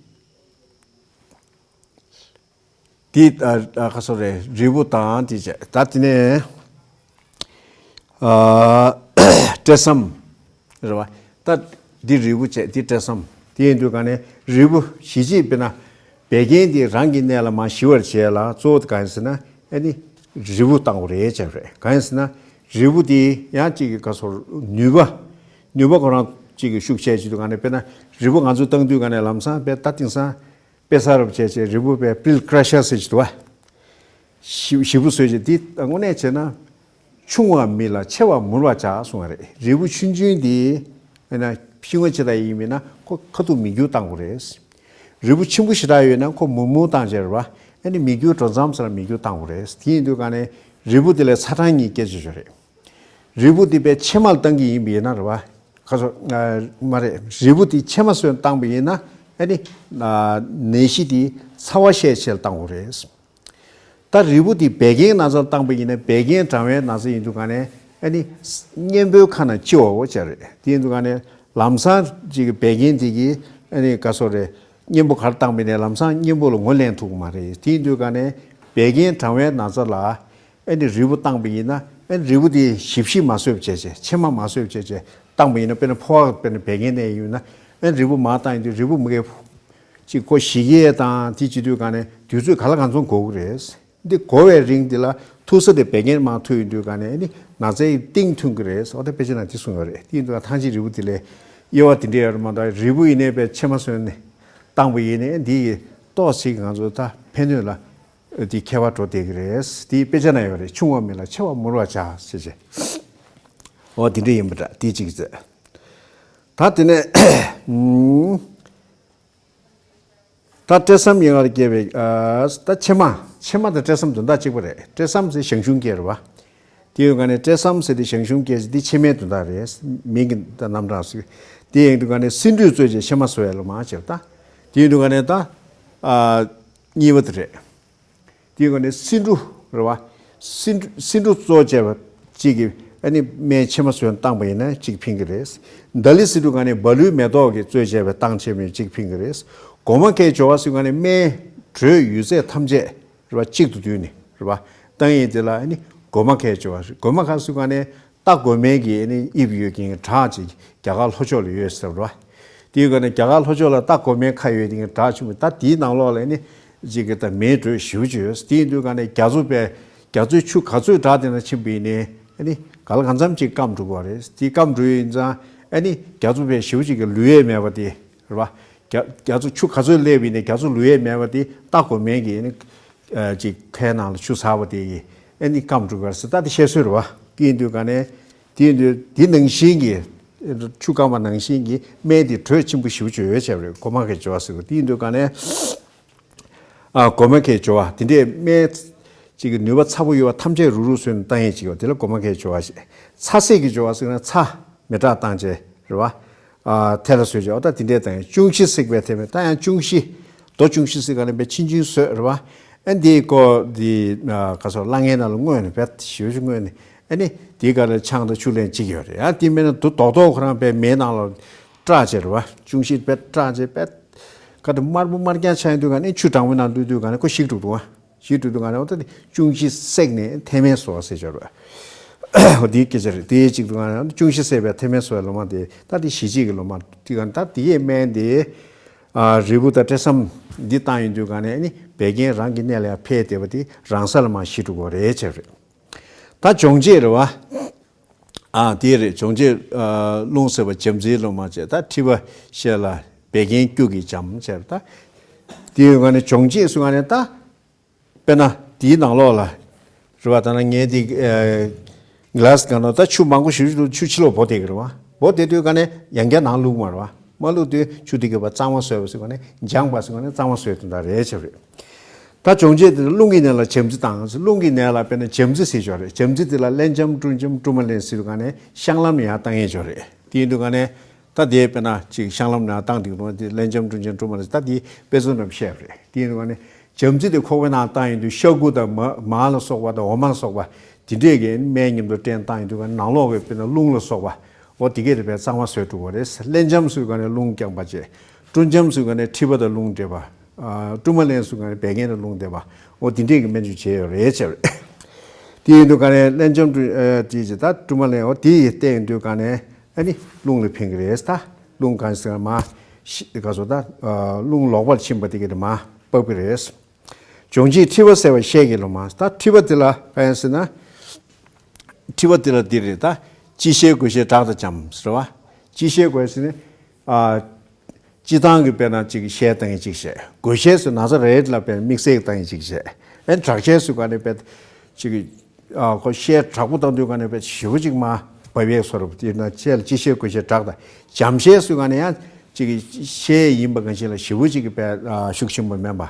འདི་ཨ་ཨ་ཁ་སོ་རེ་རིལ་བུ་དང་དེ་བྱས། ད་དེ་ནས་ཨ་སྤྲེལ་ཟམ་རེད་བ། ད་འདི་རིལ་བུ་བྱས་འདི་སྤྲེལ་ཟམ། དེ་ཡིན་དུས་ག་ནས་རིལ་བུ་ཞི་བྱེད་དཔེར་ན་བད་ཀན་དེ་རང་གི་གནས་ལ་མར་ཞི་བར་བྱེད་ལ་གཙོ་བོ་གང་ཡིན་ཟེར་ན་ཨ་ནི་རིལ་བུ་བཏང་དགོས་རེད་བྱས་རེད། གང་ཡིན་ཟེར་ན་རིལ་བུ་དེ་ཡང་གཅིག་གི་ག་སོ་ནུས་པ་ནུས་པ་ཁོ་རང་གཅིག་གི་ཤུགས་ཆེ་བྱེད་དུས་ག་ནས་དཔེར་ན་རིལ་བུ་ང་ཚོས་བཏང་དུས་ག་ནས་ལམ་སང་དཔེ་ད་དེང་སང་དཔེ་ས་རབ་བྱས་བྱས་རིལ་བུ་དཔེ་པིལ་ཀྲ་ཤར་ཟེར་གྱི་འདུག་བ། ཞི་ཞི་བུ་བཟོས་བྱས་འདི་དངོས་གནས་བྱས་ན་ཆུང་བ་མི་ལ་ཆེ་བ་མུར་བར་བྱ་གསུང་བ་རེད། རིལ་བུ་ཆུང་ཆུང་འདི་ཨ་ན་ཕྱི་ངོས་ཆེ་ད་ཡིན་མིན་ན་ཁོ་ཁ་ཐུག་མིག་རྒྱུག་བཏང་དགོས་རེད། རིལ་བུ་ཆེན་པོ་ཞེ་དྲག་ཡོད་ན་ཁོ་མུར་མུར་བཏང་བྱས་རེད་བ། ཨ་ནི་མིག་རྒྱུག་འགྲོ་མཚམས་སུ་ལ་མིག་རྒྱུག་བཏང་དགོས་རེད། དེ་ཡིན་དུས་ག་ནས་རིལ་བུ་དེ་ལས་ཚ་གྲང་གཉིས་སྐྱེ་བྱེད་ཆོག་རེད། རིལ་བུ་དེ་དཔེ་ཕྱེ་མར་བཏང་གི་ཡིན་པ་ཡིན་ན་རེད་བ། ཁ་སོ་ཨ་མ་རེད། རིལ་བུ་དེ་ཕྱེ་མ་སོན་བཏང་པ་ཡིན་ན་ཨ་ནི་ཨ་ནད་གཞི་དེ་ཚ་བ་ཤས་ཆེ་ལ་བཏང་དགོས་རེད། ད་རིལ་བུ་དེ་བད་ཀན་ན་ཚ་ལ་བཏང་པ་ཡིན་ན་བད་ཀན་གྲང་བའི་ན་ཚ་ཡིན་དུས་ག་ནས་ཨ་ནི་གཉེན་པོའི་ཁ་ན་ལྕི་བ་འོ་བྱ་རེད། དེ་ཡིན་དུས་ག་ནས་ལམ་སང་ཅིག་གི་བད་ཀན་དེ་གིས་ཨ་ནི་ག་སོ་རེད། གཉེན་པོ་གར་བཏང་པ་ཡིན་ན་ལམ་སང་གཉེན་པོ་ལ་ངོ་ལེན་ཐུབ་ཀྱི་མ་རེད། དེ་ཡིན་དུས་ག་ནས་བད་ཀན་གྲང་བའི་ན་ཚ་ལ་ཨ་ནི་རིལ་བུ་བཏང་པ་ཡིན་ན་ཨ་ནི་རིལ་བུ་དེ་ཞིབ་ཞིབ་མ་བཟོས་པ་བྱས་བྱས་ཕྱེ་མ་མ་བཟོས་པ་བྱས་བྱས་བཏང་པ་ཡིན་ན་དཔེར་ན་ཕོ་བ་དཔེར་ན་བད་ཀན་ནས་ཡིན་ན་ཨ་ནི་རིལ་བུ་མར་བཏང་ཡིན་དུས་རིལ་བུ་མི་གས་ཅིག་ཁོ་ཞི་གེ་དང་དེ་བྱེད་དུས་ག་ནས་དུས་ཚོད་ག་ལ་གང་འཚམ་འགོར་གི་རེད། འདི་འགོ་བའི་རིང་འདི་ལ་ཐུག་ས་དེ་བད་ཀན་མར་ཐུག་ཡོང་དུས་ག་ནས་ནི་ན་ཚའི་གཏིང་ཐུང་གི་རེད་ཟེར་བ་དེ་དཔེ་ཆ་ནང་དེ་གསུངས་ཡོད་རེད། དེ་ཡིན་དུས་ཐང་ཅིག་རིལ་བུ་དེ་ལས་དབྱེ་བ་དེ་འདྲ་ཡོད་རེད་མ་གཏོགས། རིལ་བུ་ཡིན་ནའི་པའི་ཕྱེ་མ་ཟོས་ནས་བཏང་པ་ཡིན་ནའི་འདི་ཡི་ཏོག་ཙམ་ང་ཚོ་ད་ཕན་གནོད་ལ་དེ་ཁྱད་པར་འགྲོ་བསྡད་ཀྱི་རེད། དེ་དཔེ་ཆ་ནང་ཡོད་རེད། ཆུང་བ་མིན་ལ་ཆེ་བ་མུར་བར་བྱ་ཞེས་བྱས། འོ་དེ་འདྲ་ཡིན་པ་འདྲ། དེ་གཅིག་བྱས། ད་དེ་ནས་ད་སྤྲེལ་ཟམ་ཡན་ལག་ལ་སྐྱེས་པའི་ཨ་ད་ཕྱེ་མ། ཕྱེ་མ་དང་སྤྲེལ་ཟམ་དོན་དག་གཅིག་པ་རེད། སྤྲེལ་ཟམ་ཟེར་ཞང་ཞུང་སྐྱེས་རེད་བ། དེ་ཡོད་ག་ནས་སྤྲེལ་ཟམ་ཟེར་དེ་ཞང་ཞུང་སྐྱེས་ཟེར་དེ་ཕྱེ་མའི་དོན་དག་རེད། མིང་གི་ད་རྣམ་གྲངས་ཟེར། དེ་ཡིན་དུས་ག་ནས་སེ་འབྲུས་གཙོ་བྱས་ཕྱེ་མ་ཟོ་ཡ་ལ་མ་བྱས་པ། ད་དེ་ཡིན་དུས་ག་ནས་ད་ཨ་གཉིས་པ་དེ་རེད། དེའི་སྒོ་ནས་སེ་འབྲུ་རེད་བ། སེ་འབྲུ་སེ་འབྲུ་གཙོ་བྱས་པ་གཅིག་གིས་ཨ་ནི་སྨན་ཕྱེ་མ་ཟོས་བཏང་པ་ཡིན་ན་གཅིག་ཕན་གྱི་རེད། ད་ལི་སེ་འབྲུ་ག་ནས་བ་ལུའི་མེ་ཏོག་གིས་གཙོ་བྱས་པའི་བཏང་བྱས་མིན་གཅིག་ཕན་གྱི་རེད། གོ་མ་ཁའི་སྦྱོར་བ་ཟེར་ག་ནས་སྨན་དྲོད་ཡོད་ཚད་ཐམས་ཅད་རེད་བ། གཅིག་ཏུ་བསྡུས་ནས་རེད་བ། བཏང་ཡས་དེ་ལ་ཨ་ནི་གོ་མ་ཁའི་སྦྱོར་བ། གོ་མ་ཁ་ཟེར་ག་ནས་རྟ་གོ་མའི་གི་ཨ་ནི་དབྱིབས་ཡོད་མཁན་གྱི་བྲག་ཅིག་རྒྱ་གར་ལྷོ་ཕྱོགས་ལ་ཡོད་ཟེར་བ། དེའི་སྒོ་ནས་རྒྱ་གར་ལྷོ་ཕྱོགས་ལ་རྟ་གོ་མའི་ཁ་ཡོད་མཁན་གྱི་བྲག་ཆེན་པོ། ད་དེའི་ནང་ལོགས་ལ་ཨ་ནི་ཅིག་གི་ད་མེའི་དྲོད་ཞེ་པོ་ཅིག་ཡོད། དེ་ཡིན་དུས་ག་ནས་རྒྱ་མཚོ་པའི་རྒྱ་མཚོའི་ཆུ་ག་ཚོད་བྲག་དེ་ན་ཕྱིན་པ་ཡིན་ནའི་ཨ་ནི་ག་ལ་གང་འཚམ་ཅིག་སྐམ་འགྲོ་གི་རེད། དེ་སྐམ་འགྲོ་ཡིན་ཙང་ཨ་ནི་རྒྱ་མཚོ་པའི་ཞེ་པོ་ཅིག་གི་ལུས་ཡས་མེད་པ་དེ་རེད་བ། རྒྱ་རྒྱ་མཚོ་ཆུ་ག་ཚོད་སླེབས་པ་ཡིན་ནའི་རྒྱ་མཚོ་ལུས་ཡས་མེད་པ་དེ་རྟ་གོ་མའི་གི་ཨ་ནི་ཨ་ཅིག་ཁའི་ནང་ལ་ཆུ་ཟགས་པ་དེ་ཡིས་ཨ་ནི་སྐམ་འགྲོ་གི་རེད་ཟེར། ད་དེ་བཤད་སྲོལ་རེད་བ། དེ་ཡིན་དུས་ག་ནས་དེ་ཡིན་དུས་དེ་ནང་བཞིན་གྱི་ཆུ་སྐམ་པ་ནང་བཞིན་གྱི་སྨན་དེ་དྲོད་ཆེན་པོ་ཞེ་པོ་ཅིག་ཡོད་བྱས་པ་རེད། གོ་མ་ཁའི་སྦྱོར་བ་ཟེར་བ། དེ་ཡིན་དུས་ག་ནས་ཨ་གོ་མ་ཁའི་སྦྱོར་བ་དེ་འདྲའི་སྨན་ཅིག་གི་ནུས་པ་ཚ་པོ་ཡོད་པ་ཐམས་ཅད་རུག་རུག་བཟོས་ནས་བཏང་ཡས་ཅིག་ཡོད། དེ་ལ་གོ་མ་ཁའི་སྦྱོར་བ་ཞེས། ཚ་བསྲེག་གི་སྦྱོར་བ་ཟེར་ན་ཚྭ་མེ་སྲེག་བཏང་བྱས་རེད་བ། ཨ་ཐལ་ལ་བཟོས་བྱས། འོ་ད་དེ་འདྲས་བཏང་ཡས། ཅུང་ཞི་བསྲེགས་པའི་ཐལ་མེ། ད་ཡང་ཅུང་ཞི། རྡོ་ཅུང་ཞི་ཟེར་ག་ནས་པའི་ཆིན་ཆིན་བཟོས་རེད་བ། ཨ་འདིའི་སྐོར་འདི་ཨ་ག་སོ་སླ་ངའི་ནང་ལ་བརྔོས་ནས་པའི་ཞུ་ཞུ་བརྔོས་ནས། ཨ་ནི་དེའི་སྒང་ལ་ཆང་དང་ཆུ་ལེན་གཅིག་ཡོད་རེད། ཨ་དེ་མིན་ན་དུ་རྡོག་རྡོག་ཁོ་རང་པའི་མེའི་ནང་ལ་བཀྲག་བྱས་རེད་བ། ཅུང་ཞི་པའི་བཀྲག་བྱས་པའི་ཁ་དུ་དམར་པོ་དམར་རྐྱང་ཆགས་ཡོང་དུས་ག་ནས་ཆུ་གྲང་མོའི་ནང་བླུགས་དུས་ག་ནས་ཁོ་ཞིག་འགྲོ་འདུག་བ། ཞིག་འགྲོ་དུས་ག་ནས་འོ་ད་དེ་ཅུང་ཞི་བསྲེགས་ནས་ཐལ་མེ་བཟོ་བ་ཟེར་བྱས་རེད་བ། འོ་དེའི་སྐད་ཆ་རེད། དེའི་གཅིག་ཏུ་ག་ནས་ཅུང་ཞི་བསྲེགས་པའི་ཐལ་མེ་བཟོ་བའི་ལོ་མ་དེ། ད་དེ་ཞི་བྱེད་ཀྱི་ལོ་མ་དེ་ག་ནས་ད་དེ་ཡས་སྨན་དེ་ཨ་རིལ་བུ་དང་སྤྲེལ་ཟམ་འདི་བཏང་ཡོང་དུས་ག་ནས་ནི་བད་ཀན་རང་གི་གནས་ལ་ཡང་འཕེལ་བསྡད་པ་དེ་རང་ས་ལ་མར་ཞི་འགྲོ་གི་རེད་བྱས་རེད། ད་སྦྱོང་བྱེད་རེད་བ། ཨ་དེ་རེད། སྦྱོང་བྱེད་ཨ་རླུང་བསྲེས་པ་བྱམས་བརྩེའི་ལོ་མ་བྱས། ད་མཁྲིས་པ་བཤལ་ལ་བད་ཀན་སྐྱུག་གིས་འཇམ་བྱས་རེད། ད་དེའི་ག་ནས་སྦྱོང་བྱེད་ཟེར་ག་ནས་ད། དཔེར་ན་དེའི་ནང་ལོགས་ལ་རེད་བ། ད་ན་ངས་དེ་ཨ་གི་ལཱ་སི་ག་ནང་ད་ཆུ་མང་པོ་ཞིག་བླུགས། ཆུ་ཕྱི་ལོགས་འབོ་བསྡད་ཀྱི་རེད་བ། འབོ་བསྡད་དུས་ག་ནས་ཡང་བསྐྱར་ནང་བླུགས་མ་རེད་བ། མ་བླུགས་དུས་ཆུ་དེ་གས་པ་གཙང་མ་བཟོས་པ་ཟེར་ག་ནས་འཇམ་པ་ཟེར་ག་ནས་གཙང་མ་བཟོས་དོན་དག་རེད་བྱས་རེད། ད་སྦྱོང་བྱེད་དེ་རླུང་གི་ནད་ལ་བྱམས་བརྩེ་བཏང་། རླུང་གི་ནད་ལ་དཔེར་ན་བྱམས་བརྩེ་ཟེར་ཆོག་རེད། བྱམས་བརྩེ་དེ་ལ་རླན་འཇམ་དཀྲུམ་འཇམ་དཀྲུམ་མ་རླན་ཟེར་དུས་ག་ནས་བཤང་ལམ་ཡང་བཏང་ཡས་ཆོག་རེད། དེ་ཡིན་དུས་ག་ནས་ད་དེ་དཔེར་ན་ཅིག་བཤང་ལམ་ནང་བཏང་དུས་རླུང་དེ་རླན་འཇམ་དཀྲུམ་འཇམ་དཀྲུམ་མ་རླན་ཟེར། ད་དེ་དཔེ་མཚོན་རྣམས་བཤད་པ་རེད། དེ་ཡིན་དུས་ག་ནས་བྱམས་བརྩེ་དེ་ཁོག་པའི་ནང་བཏང་ཡོང་དུས་ཤ་ཁུ་དང་མ་མར་ལ་སོགས་པ་དང་འོ་མ་ལ་སོགས་པ་དེ་འདྲས་ཀྱི་སྨན་མཉམ་དུ་བསྲེས་བཏང་ཡོང་དུས་ག་ནས་ནང་ལོགས་ཀྱི་དཔེར་ན་རླུང་ལ་སོགས་པ་འོ་དེ་གས་དེ་དཔེ་གཙང་མ་བཟོས་འགྲོ་བ་རེད། རླན་འཇམ་ཟེར་དུས་ག་ནས་རླུང་རྐྱང་པ་བྱས། དཀྲུམ་འཇམ་ཟེར་དུས་ག་ནས་མཁྲིས་པ་དང་རླུང་འདྲེས་པ། ཨ་དཀྲུམ་མ་རླན་ཟེར་དུས་ག་ནས་བད་ཀན་དང་རླུང་འདྲེས་པ། འོ་དེ་འདྲས་ཀྱི་སྨན་བཅོས་བྱས་ཡོད་རེད་བྱས་པ་རེད། དེ་ཡིན་དུས་ག་ནས་རླན་འཇམ་དཀྲུམ་ཨ་དེ་བྱས། ད་དཀྲུམ་མ་རླན་འོ་དེ་ཡི་བསྟེན་ཡོང་དུས་ག་ནས་ཨ་ནི་རླུང་ལ་ཕན་གྱི་རེད། ད་རླུང་གང་ཟེར་མ་ཤི་ག་སོ་ད་ཨ་རླུང་ལོག་པར་ཕྱིན་པ་དེ་གས་དེ་མར་ཕབ་ཀྱི་རེད། སྦྱོང་བྱེད་མཁྲིས་པ་བསལ་བ་བཤལ་གྱི་ལོ་མ། ད་མཁྲིས་པ་དེ་ལ་གང་ཡིན་ཟེར་ན། མཁྲིས་པ་དེ་ལ་འདི་རེད། ད་དཔྱི་བཤལ་མགོ་བཤལ་དྲག་དང་འཇམ་ཟེར་བ། དཔྱི་བཤལ་དགོས་ཟེར་ནས་ཨ་སྤྱིར་བཏང་གི་དཔེར་ན་ཅིག་བཤལ་བཏང་ཡས་ཅིག་བཤད། མགོ་བཤལ་ཟེར་ན་ཚ་རེད་ལ་དཔེར་དམིགས་བསལ་བཏང་ཡས་ཅིག་བཤད། ཨེ་དྲག་བཤལ་ཟེར་ག་ནས་དཔེར་ཅིག་ཨ་ཁོ་བཤལ་དྲག་པོ་བཏང་དུས་ག་ནས་དཔེར་ཞེ་པོ་ཅིག་མར་བབས་ཡས་བཟོ་འདྲ་པོ། དེ་ན་བཤལ་ལ་དཔྱི་བཤལ་མགོ་བཤལ་དྲག་དང་། འཇམ་བཤལ་ཟེར་ག་ནས་ཡང་ཅིག་བཤལ་ཡིན་པ་གང་ཞིག་ལ་ཞེ་པོ་ཅིག་གི་དཔེར་ཤུགས་ཆེན་པོ་མེད་པ།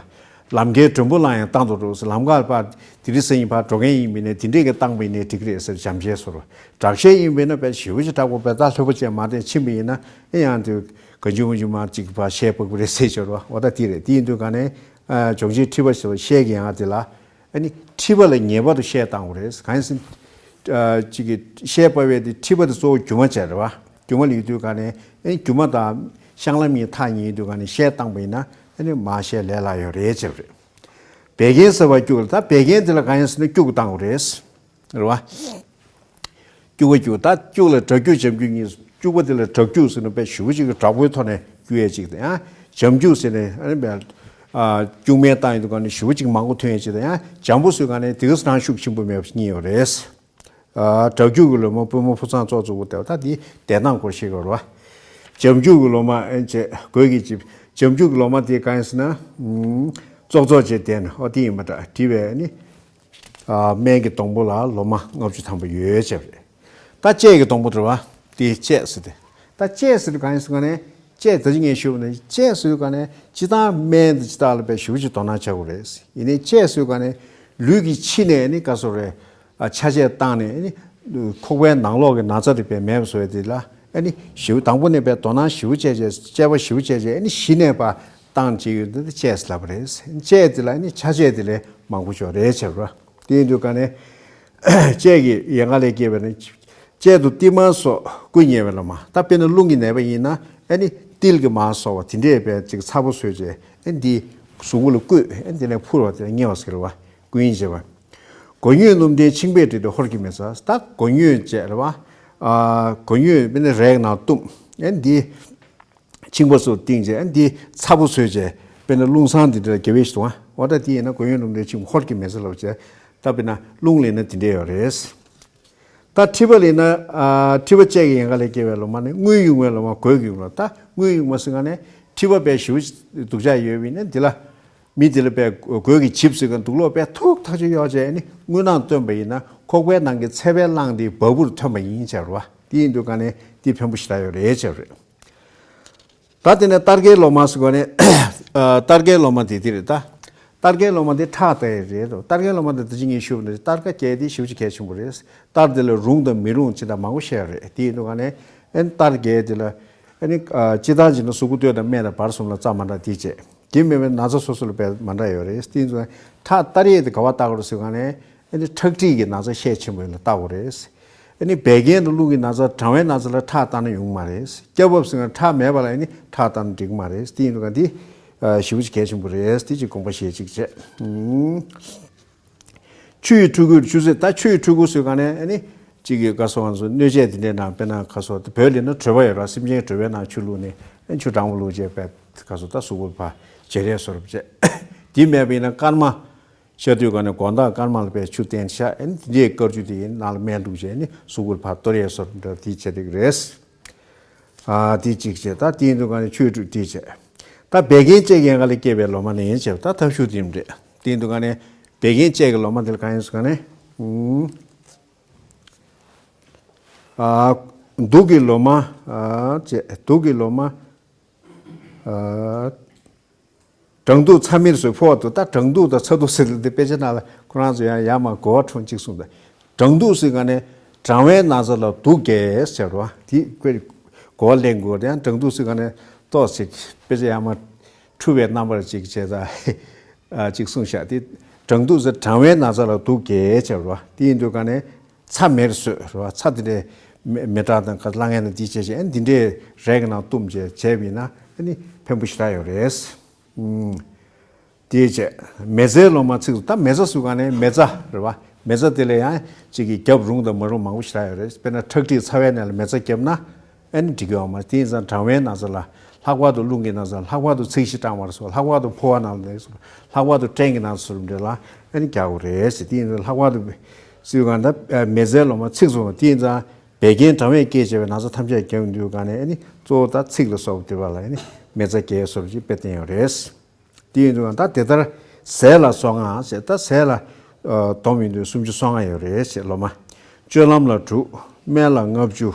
ལམ་ཁའི་མགྲོན་པོ་ལ་ཡང་བཏང་དུ་འགྲོ་ཟེར། ལམ་ཁར་ཕར་དེ་རིང་སང་ཉིན་ཕར་འགྲོ་མཁན་ཡིན་པ་ཡིན་ནའི་དེ་འདྲས་ཀྱི་བཏང་པ་ཡིན་ནའི་འགྲིག་གི་རེད་ཟེར། འཇམ་བཤལ་བཟོ་འདྲ། དྲག་བཤལ་ཡིན་པ་ཡིན་ན་དཔེ་ཞེ་པོ་ཅིག་དྲག་པོ་དཔེ་ད་ལྷོད་པོ་བྱས་མར་དེ་ཕྱིན་པ་ཡིན་ན་ཨེ་ཡང་དེ་ག་འཇུ་མ་འཇུ་མར་ཅིག་ཕར་བཤལ་ཕོད་པོ་རེད་ཟེར་བྱས་འདྲ་པོ། འོ་ད་དེ་རེད། དེ་ཡིན་དུས་ག་ནས་ཨ་སྦྱོང་བྱེད་མཁྲིས་པ་ཟེར་བ་བཤལ་གྱི་ཡང་དེ་ལ་ཨ་ནི་མཁྲིས་པ་ལ་ངེས་པར་དུ་བཤལ་བཏང་དགོས་རེད། གང་ཡིན་ཟེར་ན་ཨ་ཅིག་གི་བཤལ་བབས་པའི་དེ་མཁྲིས་པ་དེ་གཙོ་བོ་རྒྱུ་མ་བྱས་རེད་པ། རྒྱུ་མ་ལ་ཡོད་དུས་ག་ནས་ཨེ་རྒྱུ་མ་དང་བཤང་ལམ་གཉིས་ཐག་ཉེ་དུས་ག་ནས་བཤལ་བཏང་པ་ཡིན་ན་ཨ་ནི་མར་བཤལ་ལས་སླ་ཡོད་རེད་ཟེར་བ་རེད། བད་ཀན་བསལ་བ་སྐྱུག་ལ། ད་བད་ཀན་དེ་ལ་གང་ཡིན་ཟེར་ན་སྐྱུག་བཏང་དགོས་རེད། རེད་པ། སྐྱུག་པ་སྐྱུག་ད་སྐྱུག་ལ་དྲག་སྐྱུག་འཇམ་སྐྱུག་གཉིས། སྐྱུག་པ་དེ་ལ་དྲག་སྐྱུག་ཟེར་ན་དཔེ་ཞེ་པོ་ཅིག་གི་དྲག་པོའི་ཐོག་ནས་སྐྱུག་ཡས་ཅིག་དང་། ཡང་འཇམ་སྐྱུག་ཟེར་ནས་ཨ་ནི་དཔེ་ ཨ་སྐྱུག་མེར་བཏང་ཡོང་དུས་ག་ནས་ཞེ་པོ་ཅིག་མང་པོ་ཐོན་ཡོད་ཅིག་དང་། ཡང་འཇམ་པོ་བཟོས་ག་ནས་དེ་ག་སང་ཤུགས་ཆེན་པོ་མེད་པ་ཞིག་རྙེད་ཡོད་རེད། ཨ་དྲག་སྐྱུག་གི་ལོ་མ་པུས་མོ་ཕོ་མཚམས་ཙོག་ཙོག་པོ་དེ་བ་ད་དེ་བསྡད་སྟངས་སྐོར་ཤེས་དགོས་རེད་བ། འཇམ་སྐྱུག་གི་ལོ་མ་ཨེ་བྱས་གོས་ཀྱི་ཅིབ། འཇམ་སྐྱུག་གི་ལོ་མ་དེ་གང་ཡིན་ཟེར་ན། ཙོག་ཙོག་བྱས་བསྡད་ནས་ཨོ་དེ་ཡིན་པ་འདྲ་བྲིས་པས་ནི། ཨ་སྨན་གྱི་སྡོང་པོ་ལ་ལོ་མ་ལྔ་བཅུ་ཐམ་པ་ཡོད་ཅེས་རེད། ད་ལྕེ་གི་སྡོང་པོ་དེ་རེད་བ། དེ་ལྕེ་ཟེར་ཏེ། ད་ལྕེ་ཟེར་དུས་གང་ཡིན་ཟེར་ག་ནས། ལྕེ་ད་ཅི་ངས་ཞུས་པ་ནི་ལྕེ་ཟེར་དུས་ག་ནས་སྤྱིར་བཏང་སྨན་དང་སྤྱིར་བཏང་ལ་དཔེ་ཞེ་པོ་ཅིག་དོ་སྣང་བྱ་དགོས་རེད། ཡིན་ནའི་ལྕེ་ཟེར་དུས་ག་ནས་ལུས་ཀྱི་ཕྱི་ནས་ནི་ག་སོ་རེད། ཨ་ཆ་ཤས་བཏང་ནས་ནི་ཁོག་པའི་ནང་ལོགས་ཀྱི་ན་ཚ་དེ་དཔེ་མེད་པ་བཟོ་ཡ་དེ་ལ་ཨ་ནི་ཞེ་པོ་དང་པོ་ནས་དཔེ་དོ་སྣང་ཞེ་པོ་བྱས་བྱས་དཔྱད་པ་ཞེ་པོ་བྱས་བྱས་ཨ་ནི་གཞི་ནས་ཕར་བཏང་བྱེད་ཡོད་འདི་ལྕེ་ཟེར་ལབ་པ་རེད། ལྕེ་དེ་ལ་ཨ་ནི་ཆ་ཤས་དེ་ལས་མང་པོ་ཅིག་ཡོད་རེད་བྱས་པ་རེད། དེ་ཡིན་དུས་ག་ནས་ལྕེ་གི་ཡལ་ག་ལས་སྐྱེས་པ་ནི། ལྕེ་དུ་ཏིལ་མར་སོགས་བསྐུས་མཉེ་བའི་ལོ་མ། ད་དཔེར་ན་རླུང་གིས་ནད་པ་ཡིན་ན་ཨ་ནི་ཏིལ་གྱི་མར་སོགས་པ་དེ་འདྲས་དཔེ་ཅིག་ཚ་པོ་བཟོས་བྱས་ཨ་ནི་འདི་གཟུགས་པོ་ལ་བསྐུས་ཨ་ནི་དེ་ནས་ཕུར་བ་དེ་ལ་མཉེ་བ་ཟེར་བ། བསྐུས་མཉེ་བྱས་པ། གོ་སྙོད་སྣུམ་ལྡན་མཆིན་པས་དཀྲིས་ཏེ་ཧོར་གྱི་མེ་བཙའ། ད་གོ་སྙོད་བྱས་རེད་བ། ཨ་གོ་སྙོད་དཔེར་ན་རས་ནང་བཏུམས་ཨ་ནི་འདི། མཆིན་པ་སོགས་བཏིང་བྱས་འདི་ཚ་པོ་བཟོས་བྱས་དཔེར་ན་རླུང་སྲང་འདི་འདྲ་རྒྱབ་ཡས་ཤིག་འདུག་ཨ། འོ་ད་དེ་ཡིན་ན་གོ་སྙོད་སྣུམ་ལྡན་མཆིན་པ་ཧོར་གྱི་མེ་བཙའ་ལབ་བྱས། ད་དཔེར་ན་རླུང་ལ་ཡིན་ན་དེ་འདྲས་ཡོད་རེད། ད་མཁྲིས་པ་ལ་ཡིན་ན་ཨ་མཁྲིས་པ་ལྕེ་གི་ཡལ་ག་ལས་སྐྱེ་བའི་ལོ་མ་ནི་རྔུལ་ཡུང་བའི་ལོ་མ་གོས་ཀྱི་ཡུང་ལ། ད་རྔུལ་ཡུང་བ་ཟེར་ག་ནས་མཁྲིས་པ་དཔེ་ཞེ་པོ་སྡུག་ཅག་ཡོད་པ་ཡིན་ན་འདི་ལ། མི་འདི་ལ་དཔེ་གོས་ཀྱི་ཞིབ་ཟེར་ག་དུག་ལོག་དཔེ་ཐུག་ཐག་ཆོད་གཡོག་བྱས་ནི་རྔུལ་ནང་བཏོན་པ་ཡིན་ན་ཁོག་པའི་ནང་གི་ཚད་པའི་རླངས་འདི་བ་སྤུར་ཐོན་པ་ཡིན་ཟེར་བ། དེ་ཡིན་དུས་ག་ནས་འདི་ཕན་པོ་ཞེ་དྲག་ཡོད་རེད་ཟེར་བ་རེད། ད་དེ་ནས་སྟར་གའི་ལོ་མ་ཟེར་གོ་ནས། སྟར་གའི་ལོ་མ་དེ་དེ་རེད་ད། སྟར་གའི་ལོ་མ་དེ་ཁྲག་ལྟ་ཡི་རེད་དོ། སྟར་གའི་ལོ་མ་དེ་ད་ཅི་ངས་ཞུས་པ་ནི་སྟར་ཀ་རྒྱས་དེ་ཞེ་པོ་ཅིག་གལ་ཆེན་པོ་རེད། སྟར་དེ་ལ་རུང་དང་མི་རུང་ཅི་འདྲ་མང་པོ་བཤད་ཡོད་རེད། དེ་ཡིན་དུས་ག་ནས་ཨན་སྟར་རྒྱས་དེ་ལ་ཨ་ནི་སྤྱི་བཏང་བྱས་ན་གཟུགས་པོ་སྟོད་དང་སྨད་དང་བར་གསུམ་ལ་རྩ་མ་འདྲ་དེ་བྱས། དེ་མིན་པའི་ན་ཚ་སོ་སོ་ལ་དཔེ་མ་འདྲ་ཡོད་རེད། དེ་ཡིན་དུས་ཁྲག་སྟར་ཡས་དེ་ག་པར་ལྟ་དགོས་རེད་ཟེར་ག་ནས། ཨ་ནི་ཁྲག་མཁྲིས་ཀྱི་ན་ཚ་ཤས་ཆེན་པོ་ཡིན་ལ་ལྟ་དགོས་རེད། ཨ་ནི་བད་ཀན་དང་རླུང་གི་ན་ཚ་གྲང་བའི་ན་ཚ་ལ་ཁྲག་བལྟས་ན་ཡོང་གི་མ་རེད། སྐྱ་བབས་ཟེར་ན་ཁྲག་མེད་པ་ལ་ཨ་ནི་ཁྲག་བལྟས་ན་འགྲིག་གི་མ་རེད། དེ་ཡིན་དུས་ག་འདི་ཞེ་པོ་ཅིག་གལ་ཆེན་པོ་རེད། དེ་ཅིག་དགོངས་པ་བཞེས་ཅིག་བྱས། ཆུ་ཡི་འཁྲུལ་སྐུད་ཆུ་ཟེར། ད་ཆུ་ཡི་འཁྲུལ་སྐུད་ཟེར་ག་ནས་ཨ་ནི་གཅིག་གི་ག་སོ་ང་ཚོ་སྣོད་སྤྱད་དེ་འདྲའི་ནང་དཔེར་ན་ག་སོ་བོད་ལ་ན་དྲོད་པ་ཡོད་ར། སེམས་ཅན་དྲོད་པའི་ནང་ཆུ་བླུགས་ནས་ཨ་ནི་ཆུ་གྲང་མོ་བླུགས་བྱས་པས་ག་སོ་ད་གཟུགས་པོ་ཕར་བརྗེ་རེས་སོར་བྱས། དེ་མེད་པ་ཡིན་ན་སྐར་མ། ཤ་དུས་ག་ནས་དགོང་དག་སྐར་མ་ལ་དཔེ་ཆུ་བསྟེན་ཤ་ཨེ་ནི་དེ་འདྲའི་དཀར་ཆུ་དེ་ཡིན་ནང་ལ་སྨན་བླུགས་བྱས་ནི་གཟུགས་པོ་ཕར་གཏོར་ཡས་སོར་འདྲ་དེ་བྱེད་འདུག་རེད། ཨ་དེ་གཅིག་བྱས། ད་དེ་ཡིན་དུས་ག་ནས་ཆུ་དྲུག་དེ་བྱས། ད་བད་ཀན་ལྕེ་གི་ཡལ་ག་ལས་སྐྱེས་པའི་ལོ་མ་ནི་ཡིན་བྱས། ད་ཐབས་ཤུགས་དེ་མི་འདྲ། དེ་ཡིན་དུས་ག་ནས་བད་ཀན་ལྕེ་གི་ལོ་མ་དེ་ལ་གང་ཡིན་ཟེར་ག་ནས། ཨ་དུག་གི་ལོ་མ། ཨ་བྱས་དུག་གི་ལོ་མ། ཨ། གྲང་དུག་ཚ་མེར་སོགས་ཕོག་ཏུ། ད་གྲང་དུག་དང་ཚ་དུག་ཟེར་ལ་འདི་དཔེ་ཆ་ནང་ལ་ཁོ་རང་ཚོ་ཡང་ཡར་མར་གོ་བ་འཁྲུངས་གཅིག་གསུངས་ཏེ། གྲང་དུག་ཟེར་ག་ནས་གྲང་བའི་ན་ཚ་ལ་དུག་རྒྱས་ཟེར་བ་དེ་དཔེ་གོ་བ་ལེན་དགོས། དེ་ཡང་གྲང་དུག་ཟེར་ག་ནས་ཏོག་ཙམ་དཔེ་ཆ་ཡར་མར་འཁྲུལ་བའི་རྣམ་པར་ཅིག་བྱས་ཙང་ཅིག་གསུངས་ཤག་དེ་གྲང་དུག་ཟེར་གྲང་བའི་ན་ཚ་ལ་དུག་རྒྱས་ཟེར་བ་དེ་ཡིན་དུས་ག་ནས། ཚ་མེར་སོགས་རེད་བ། ཚ་དེ་འདྲའི་མེ་མེ་སྲེག་དང་ག་ལ་ངན་ན་དེ་བྱས་བྱས་ཨ་ནི་འདི་འདྲའི་རས་ཀྱི་ནང་བཏུམས་བྱས་བྱས་པ་ཡིན་ན་ཨ་ནི་ཕན་པོ་ཞེ་དྲག་ཡོད་རེད། ཨུམ། དེ་བྱས་མེ་བཙའི་ལོ་མ་ཚིགས་སུ། ད་མེ་བཙའ་ཟེར་ག་ནས་མེ་བཙའ་རེད་བ། མེ་བཙའ་དེ་ལ་ཡང་གཅིག་གིས་རྒྱབ་རུང་དང་མ་རུང་མང་པོ་ཞེ་དྲག་ཡོད་རེད། དཔེར་ན་ཁྲག་མཁྲིས་ཚ་བའི་ནད་ལ་མེ་བཙའ་བརྒྱབ་ན་ཨ་ནི་འགྲིག་གི་ཡོད་མ་རེད། དེ་ཡིན་ཙང་གྲང་བའི་ན་ཚ་ལ། ལྷག་པར་དུ་རླུང་གི་ན་ཚ། ལྷག་པར་དུ་ཚིགས་གཞི་སྐྲངས་པ་སོགས། ལྷག་པར་དུ་ཕོ་བ་ནང་ལ་སོགས། ལྷག་པར་དུ་སྐྲན་གྱི་ན་ཚ་སོགས་འདྲ་ལ་ཨ་ནི་རྒྱག་དགོས་རེད་ཟེར། དེ་ཡིན་དུས་ལྷག་པར་དུ་ཟེར་ག་ནས་མེ་བཙའི་ལོ་མ་ཚིགས་སུ། དེ་ཡིན་ཙང་བད་ཀན་གྲང་བས་བསྐྱེད་བྱས་པའི་ན་ཚ་ཐམས་ཅད་རྒྱག་དུས་ག་ནས་ཨ་ནི་གཙོ་བོ་ད་ཚིགས་ལ་སོགས་པ་དེ་བ་ལ་ཨ་ནི་མེ་བཙའ་རྒྱག་སོགས་ཀྱི་དཔེ་བསྟན་ཡོད་རེད། དེ་ཡིན་དུས་ད་དེ་ལྟར་ཟས་ལ་སོ་ལྔ་ཟེར། ད་ཟས་ལ་སྡོམ་ཡིན་དུས་སུམ་ཅུ་སོ་ལྔ་ཡོད་རེད་ཟེར། ལོ་མ་སྤྱོད་ལམ་ལ་དྲུག་སྨན་ལ་ལྔ་བཅུ།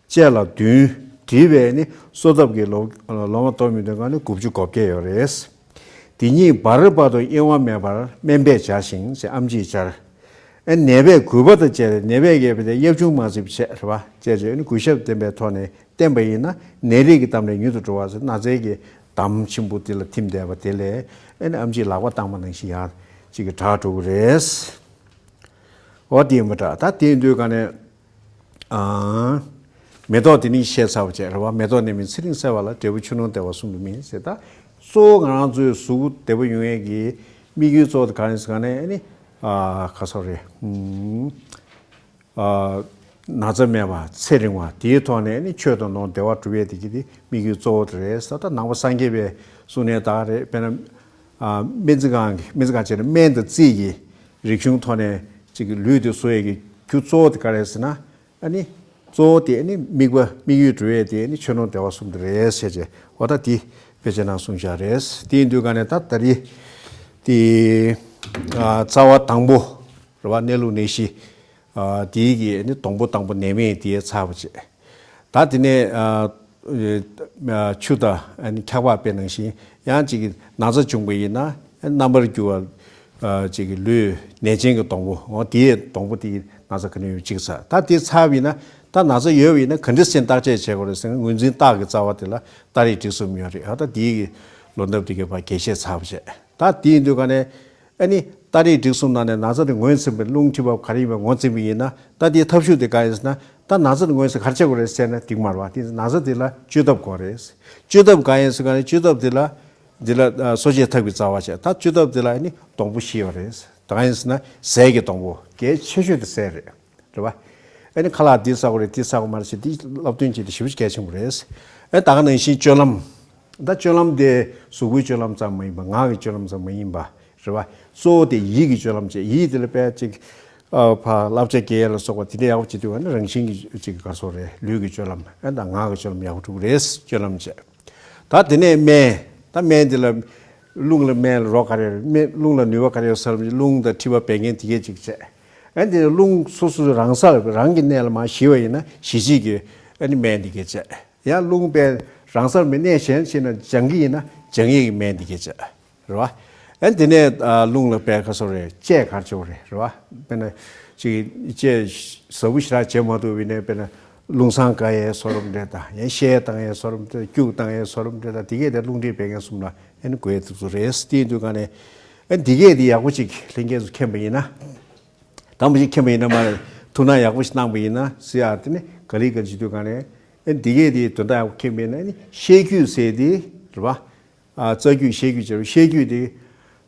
ལྕེ་ལ་བདུན། དྲིས་པས་ནི་གསོ་ཐབས་ཀྱི་ལོ་ལོ་མ་སྡོམ་ཡིན་དུས་ག་ནས་དགུ་བཅུ་གོ་བརྒྱད་ཡོད་རེད། དེ་ཉིད་འབར་བར་དུ་གཡེང་བ་མེད་པར་སྨན་པས་སྦྱར་ཞིང་ཟེར། ཨེམ་ཆིས་སྦྱར། ཨེ་ནད་པས་གུས་པ་དང་བཅས་ཏེ་ནད་པས་བསྐྱེད་པའི་གཡབ་ཆུང་མ་བརྩིགས་པ་བྱས་རེད་བ། བཅས་བྱས་ནི་གུས་ཞབས་ལྡན་པའི་ཐོག་ནས་བསྟེན་པ་ཡིན་ན་ནད་རིགས་ཀྱི་གཏམ་ལས་མྱུར་དུ་གྲོལ་བ་ཟེར། ན་ཚའི་གི་འདམ་ཆེན་པོ་དེ་ལ་ཐིམ་བསྡད་པ་དེ་ལས་ཨེ་ནི་ཨེམ་ཆིས་ལག་པ་བཏང་པ་ནང་བཞིན་ཡང་ཅིག་གི་དྲག་འགྲོ་གི་རེད། འོ་དེ་ཡིན་པ་འདྲ། ད་དེ་ཡིན་དུས་ག་ནས། ཨ། མེ་ཏོག་དེ་ནི་བཤད་ཚར་བ་བྱས་རེད་བ། མེ་ཏོག་ནི་མིན་ཚེ་རིང་གསལ་བ་ལ། འབྲས་བུ་ཆུ་ནོར་བདེ་བ་གསུམ་དུ་སྨིན་ཟེར། ད་གཙོ་བོ་ང་རང་ཚོའི་གཟུགས་པོ་བདེ་པོ་ཡོང་ཡས་ཀྱི་དམིགས་ཡུལ་གཙོ་བོ་དེ་ག་རེ་ཟེར་ག་ནས་ཨ་ནི། ཨ། ག་ཚོད་རེད། ཨུམ། ཨ། ན་ཚ་མེད་པ་ཚེ་རིང་བ་དེའི་ཐོག་ནས་ཨ་ནི་ཆོས་དང་ནོར་བདེ་བ་སྒྲུབ་ཡས་དེ་གི་དེ་དམིགས་ཡུལ་གཙོ་བོ་དེ་རེད་ཟེར། ད་ནང་པ་སངས་རྒྱས་པའི་གསུང་ནས་ད་རེད། དཔེར་ན། ཨ་སྨན་རྩིས་ཁང་གི་སྨན་རྩིས་ཁང་བྱས་ན་སྨན་དང་རྩིས་ཀྱི་རིག་གཞུང་ཐོག་ནས་ཅིག་གི་ལུས་དེ་གསོ་ཡས་ཀྱི་རྒྱུ་གཙོ་བོ་དེ་ག་རེ་རེད་ཟེར་ན། ཨ་ནི་གཙོ་བོ་དེ་ཨ་ནི་དམིགས་པ་དམིགས་ཡུལ་འགྲོ་ཡས་དེ་ཨ་ནི་ཆོས་ནོར་བདེ་བ་གསུམ་དེ་རེད་ཟེར་བྱས། འོ་ད་དེ་དཔེ་ཆ་ནང་གསུངས་བཞག་རེད། དེ་ཡིན་དུས་ག་ནས་ད་ད་རེས་དེ་ཨ་རྩ་བ་དང་པོ་རེད་བ། གནས་ལུགས་ནད་གཞི་ཨ་དེའི་གི་ཨ་ནི་སྡོང་པོ་དང་པོ་ནད་མེད་དེ་ཚར་བ་བྱས། ད་དེ་ནས་ཨ་ཨ་ཆུ་དང་ཨ་ནི་འཁྱགས་པ་དཔེ་ནང་བཞིན་ཡང་ཅིག་ན་ཚ་བྱུང་བ་ཡིན་ན་རྣམ་པར་འགྱུར་བ་ཨ་ཅིག་ལུས་ནད་ཅན་གྱི་སྡོང་པོ། འོ་དེའི་སྡོང་པོ་དེའི་ན་ཚ་ག་ནས་ཡོད་ཅིག་ཚར། ད་དེ་ཚར་བ་ཡིན་ན་ད་ན་ཚ་ཡོད་པ་ཡིན་ན་ག་འདྲ་སེ་བརྟག་དཔྱད་བྱེད་དགོས་རེད་ཟེར་ན། ངོས་འཛིན་རྟགས་ཀྱི་རྩ་བ་དེ་ལ་སྟ་རེ་སྒྲིག་གསུམ་ཡོད་རེད། ཨ་ད་དེའི་གི་ལོ་འདབ་དེ་གའི་བར་རྒྱས་བཤད་ཚར་བ་བྱས། ད་དེ་ཡིན་དུས་ག་ནས་ཨ་ནི་སྟ་རེ་སྒྲིག་གསུམ་ནང་ནས་ན་ཚ་དེ་ངོས་ཟིན་པའི་རླུང་མཁྲིས་པ་ག་རེ་ཡིན་པ་ངོས་འཛིན་པ་ཡིན་ན། ད་དེའི་ཐབས་ཤུགས་དེ་ག་ཡིན་ཟེར་ན། ད་ན་ཚ་དེ་ངོས་ཟིན་ག་རེ་བྱེད་དགོས་རེད་ཟེར་ན་འགྲིག་མ་རེད་བ། དེ་ན་ཚ་དེ་ལ་བཅོས་ཐབས་དགོས་རེད། བཅོས་ཐབས་ག་ཡིན་ཟེར་ག་ནས་བཅོས་ཐབས་དེ་ལ་འདི་ལ་ཨ་གསོ་དཔྱད་ཐབས་ཀྱི་རྩ་བ་བྱས། ད་བཅོས་ཐབས་དེ་ལ་ཨ་ནི་སྡོང་པོ་བཞི་ཡོད་རེད། ད་ག་ཡིན་ཟེར་ན་ཟས་ཀྱི་སྡོང་པོ་གལ་ཆེ་ཤོས་དེ་ཟས་རེད། རེད་བ། ཨ་ནི་ཁ་ལག་འདི་ཟ་དགོས་རེད་འདི་ཟ་དགོས་མ་རེད་ཟེར་འདི་བསླབ་སྟོན་བྱེད་དེ་ཞེ་པོ་གལ་ཆེན་པོ་རེད། ཨ་ད་ག་ནང་བཞིན་སྤྱོད་ལམ། ད་སྤྱོད་ལམ་དེ་གཟུགས་པོའི་སྤྱོད་ལམ་ཙམ་མ་ཡིན་པ། ངག་གི་སྤྱོད་ལམ་ཙམ་མ་ཡིན་པ་རེད་བ། གཙོ་བོ་དེ་ཡིད་ཀྱི་སྤྱོད་ལམ་བྱས། ཡིད་དེ་ལ་དཔེ་ཅིག་ཨ་ཕ་བསླབ་བྱ་རྒྱས་ལ་སོགས་པ་དེ་འདྲ་ཡག་པོ་བྱེད་དུས་ཨ་ནི་རང་བཞིན་གྱི་ཅིག་ག་སོགས་རེད། ལུས་ཀྱི་སྤྱོད་ལམ་ཨ་ད་ངག་གི་སྤྱོད་ལམ་ཡག་པོ་འགྲུབ་རེད། སྤྱོད་ལམ་བྱས། ད་དེ་ནས་སྨན། ད་སྨན་དེ་ལ་རླུང་ལ་སྨན་ལ་རོ་ག་རེ་ཡོད། སྨན་རླུང་ལ་ནུས་པ་ག་རེ་ཡོད་ཟེར་ལ་རླུང་དང་མཁྲིས་པ་བད་ཀན་དེ་གས་ཅིག་བྱས། ཨ་ནི་དེ་ནས་རླུང་སོ་སོ་རང་སར་རང་གི་གནས་ལ་མར་ཞི་བ་ཡིན་ན་ཞི་བྱེད་ཀྱི་ཨ་ནི་སྨན་དེ་གས་བྱས། ཡང་རླུང་དཔེ་རང་སར་མི་གནས་གཞན་ཞིག་ན་སྦྱང་གི་ཡིན་ན་སྦྱང་ཡས་ཀྱི་སྨན་དེ་གས་བྱས། རེད་བ། ཨ་ནི་དེ་ནས་ཨ་རླུང་ལ་དཔེ་ག་སོགས་རེད། དཔྱད་ག་རེ་བྱེད་དགོས་རེད། རེད་བ། དཔེར་ན་ཅིག་དཔྱད་ཟབ་པོ་ཞེ་དྲག་བྱེད་མ་ཐུབ་པ་ཡིན་ན་དཔེར་ན་རླུང་སྲང་བཀག་ཡས་བཟོ་རིམ་འདྲ་དང་། ཡང་གཤེར་བཏང་ཡས་བཟོ་རིམ་འདྲ། སྐྱུག་བཏང་ཡས་བཟོ་རིམ་འདྲ་དང་། དེ་གས་དེ་རླུང་མཁྲིས་བད་ཀན་གསུམ་ལ་ཨ་ནི་དགོས་ཡས་འདུག་ཚོ་རེད། དེ་ཡིན་དུས་ག་ནས་ཨ་ནི་དེ་གས་དེ་ཡག་པོ་ཅིག་ལྷན་རྒྱས་ཚོ་མཁྱེན་པ་ཡིན་ན། དང་པོ་ཅིག་མཁྱེན་པ་ཡིན་ན་མ་རེད། ཐུགས་སྣང་ཡག་པོ་ཞིག་གནང་པ་ཡིན་ན་ཟེར་ཡ། དེ་ནི་ག་ལེ་ག་ལེ་བྱེད་དུས་ག་ནས་ཨ་ནི་དེ་གས་དེ་དོན་དག་ཡག་པོ་མཁྱེན་པ་ཡིན་ན། ཨ་ནི་ཤེལ་རྒྱུས་ཟེར་དེ་རེད་བ། ཨ་རྩ་རྒྱུས་ཤེལ་རྒྱུས་བྱས་པ། ཤེལ་རྒྱུས་དེ་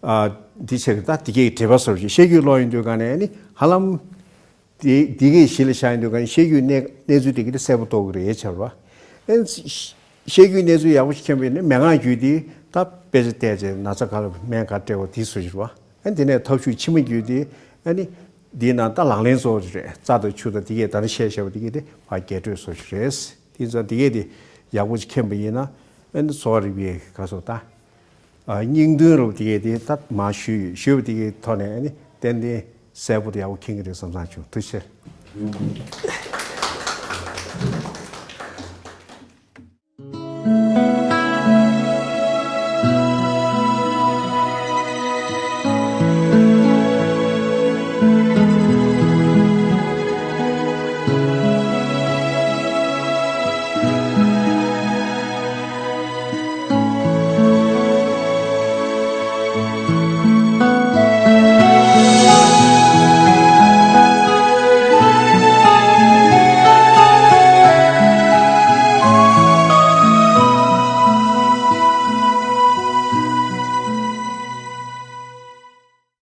ཨ་འདི་ཆེ་གི་ད་དེ་གས་འགྲེལ་པ་སོར་ཞིག་ཤེལ་རྒྱུས་ཀློག་ཡོང་དུས་ག་ནས་ཨ་ནི་ཧ་ལམ་དེ་དེ་གས་གཞི་ལ་བཞག་ཡོང་དུས་ག་ནས་ཤེལ་རྒྱུས་གནས་གནས་ཚུལ་དེ་གས་དེ་གསལ་པོ་རྟོགས་ཀྱི་རེད་བྱས་པ། ཨ་ནི་ཤེལ་རྒྱུས་གནས་ཚུལ་ཡག་པོ་ཞིག་མཁྱེན་པ་ཡིན་ན་མན་ངག་རྒྱུད་དེ་ད་དཔེ་ཆ་བལྟས་བྱས་ན་ཚ་ག་ལ་སྨན་ག་སྤྲད་དགོས་དེ་སོར་ཞིག་རེད་བ། ཨ་ནི་དེ་ནས་ཐབས་ཤུགས་ཕྱི་མ་རྒྱུད་དེ་ཨ་ནི་འདིའི་ནང་ད་ལག་ལེན་སོགས་རེད། རྩ་དང་ཆུ་དང་དེ་གས་ད་ནི་བཤད་བཤད་པ་དེ་གས་དེ་ཕར་རྒྱས་སྤྲོས་སོགས་ཤིག་རེད། དེ་ཚོ་དེ་གས་དེ་ཡག་པོ་ཅིག་མཁྱེན་པ་ཡིན་ན་ཨ་ནི་གསོ་བ་རིག་པའི་ག་སོགས་ད་ཨ་སྙིང་དོན་རུ་དེ་གས་དེ་ད་མ་ཞུས་ཡོད། ཞུས་པ་དེ་གས་ཐོག་ནས་ཨ་ནི་ཏན་ཏན་གསལ་པོ་དེ་ཡག་པོ་མཁྱེན་གི་རེད་བསམ་བསམ་བྱུང་། ཐུགས་རྗེ་ཆེ།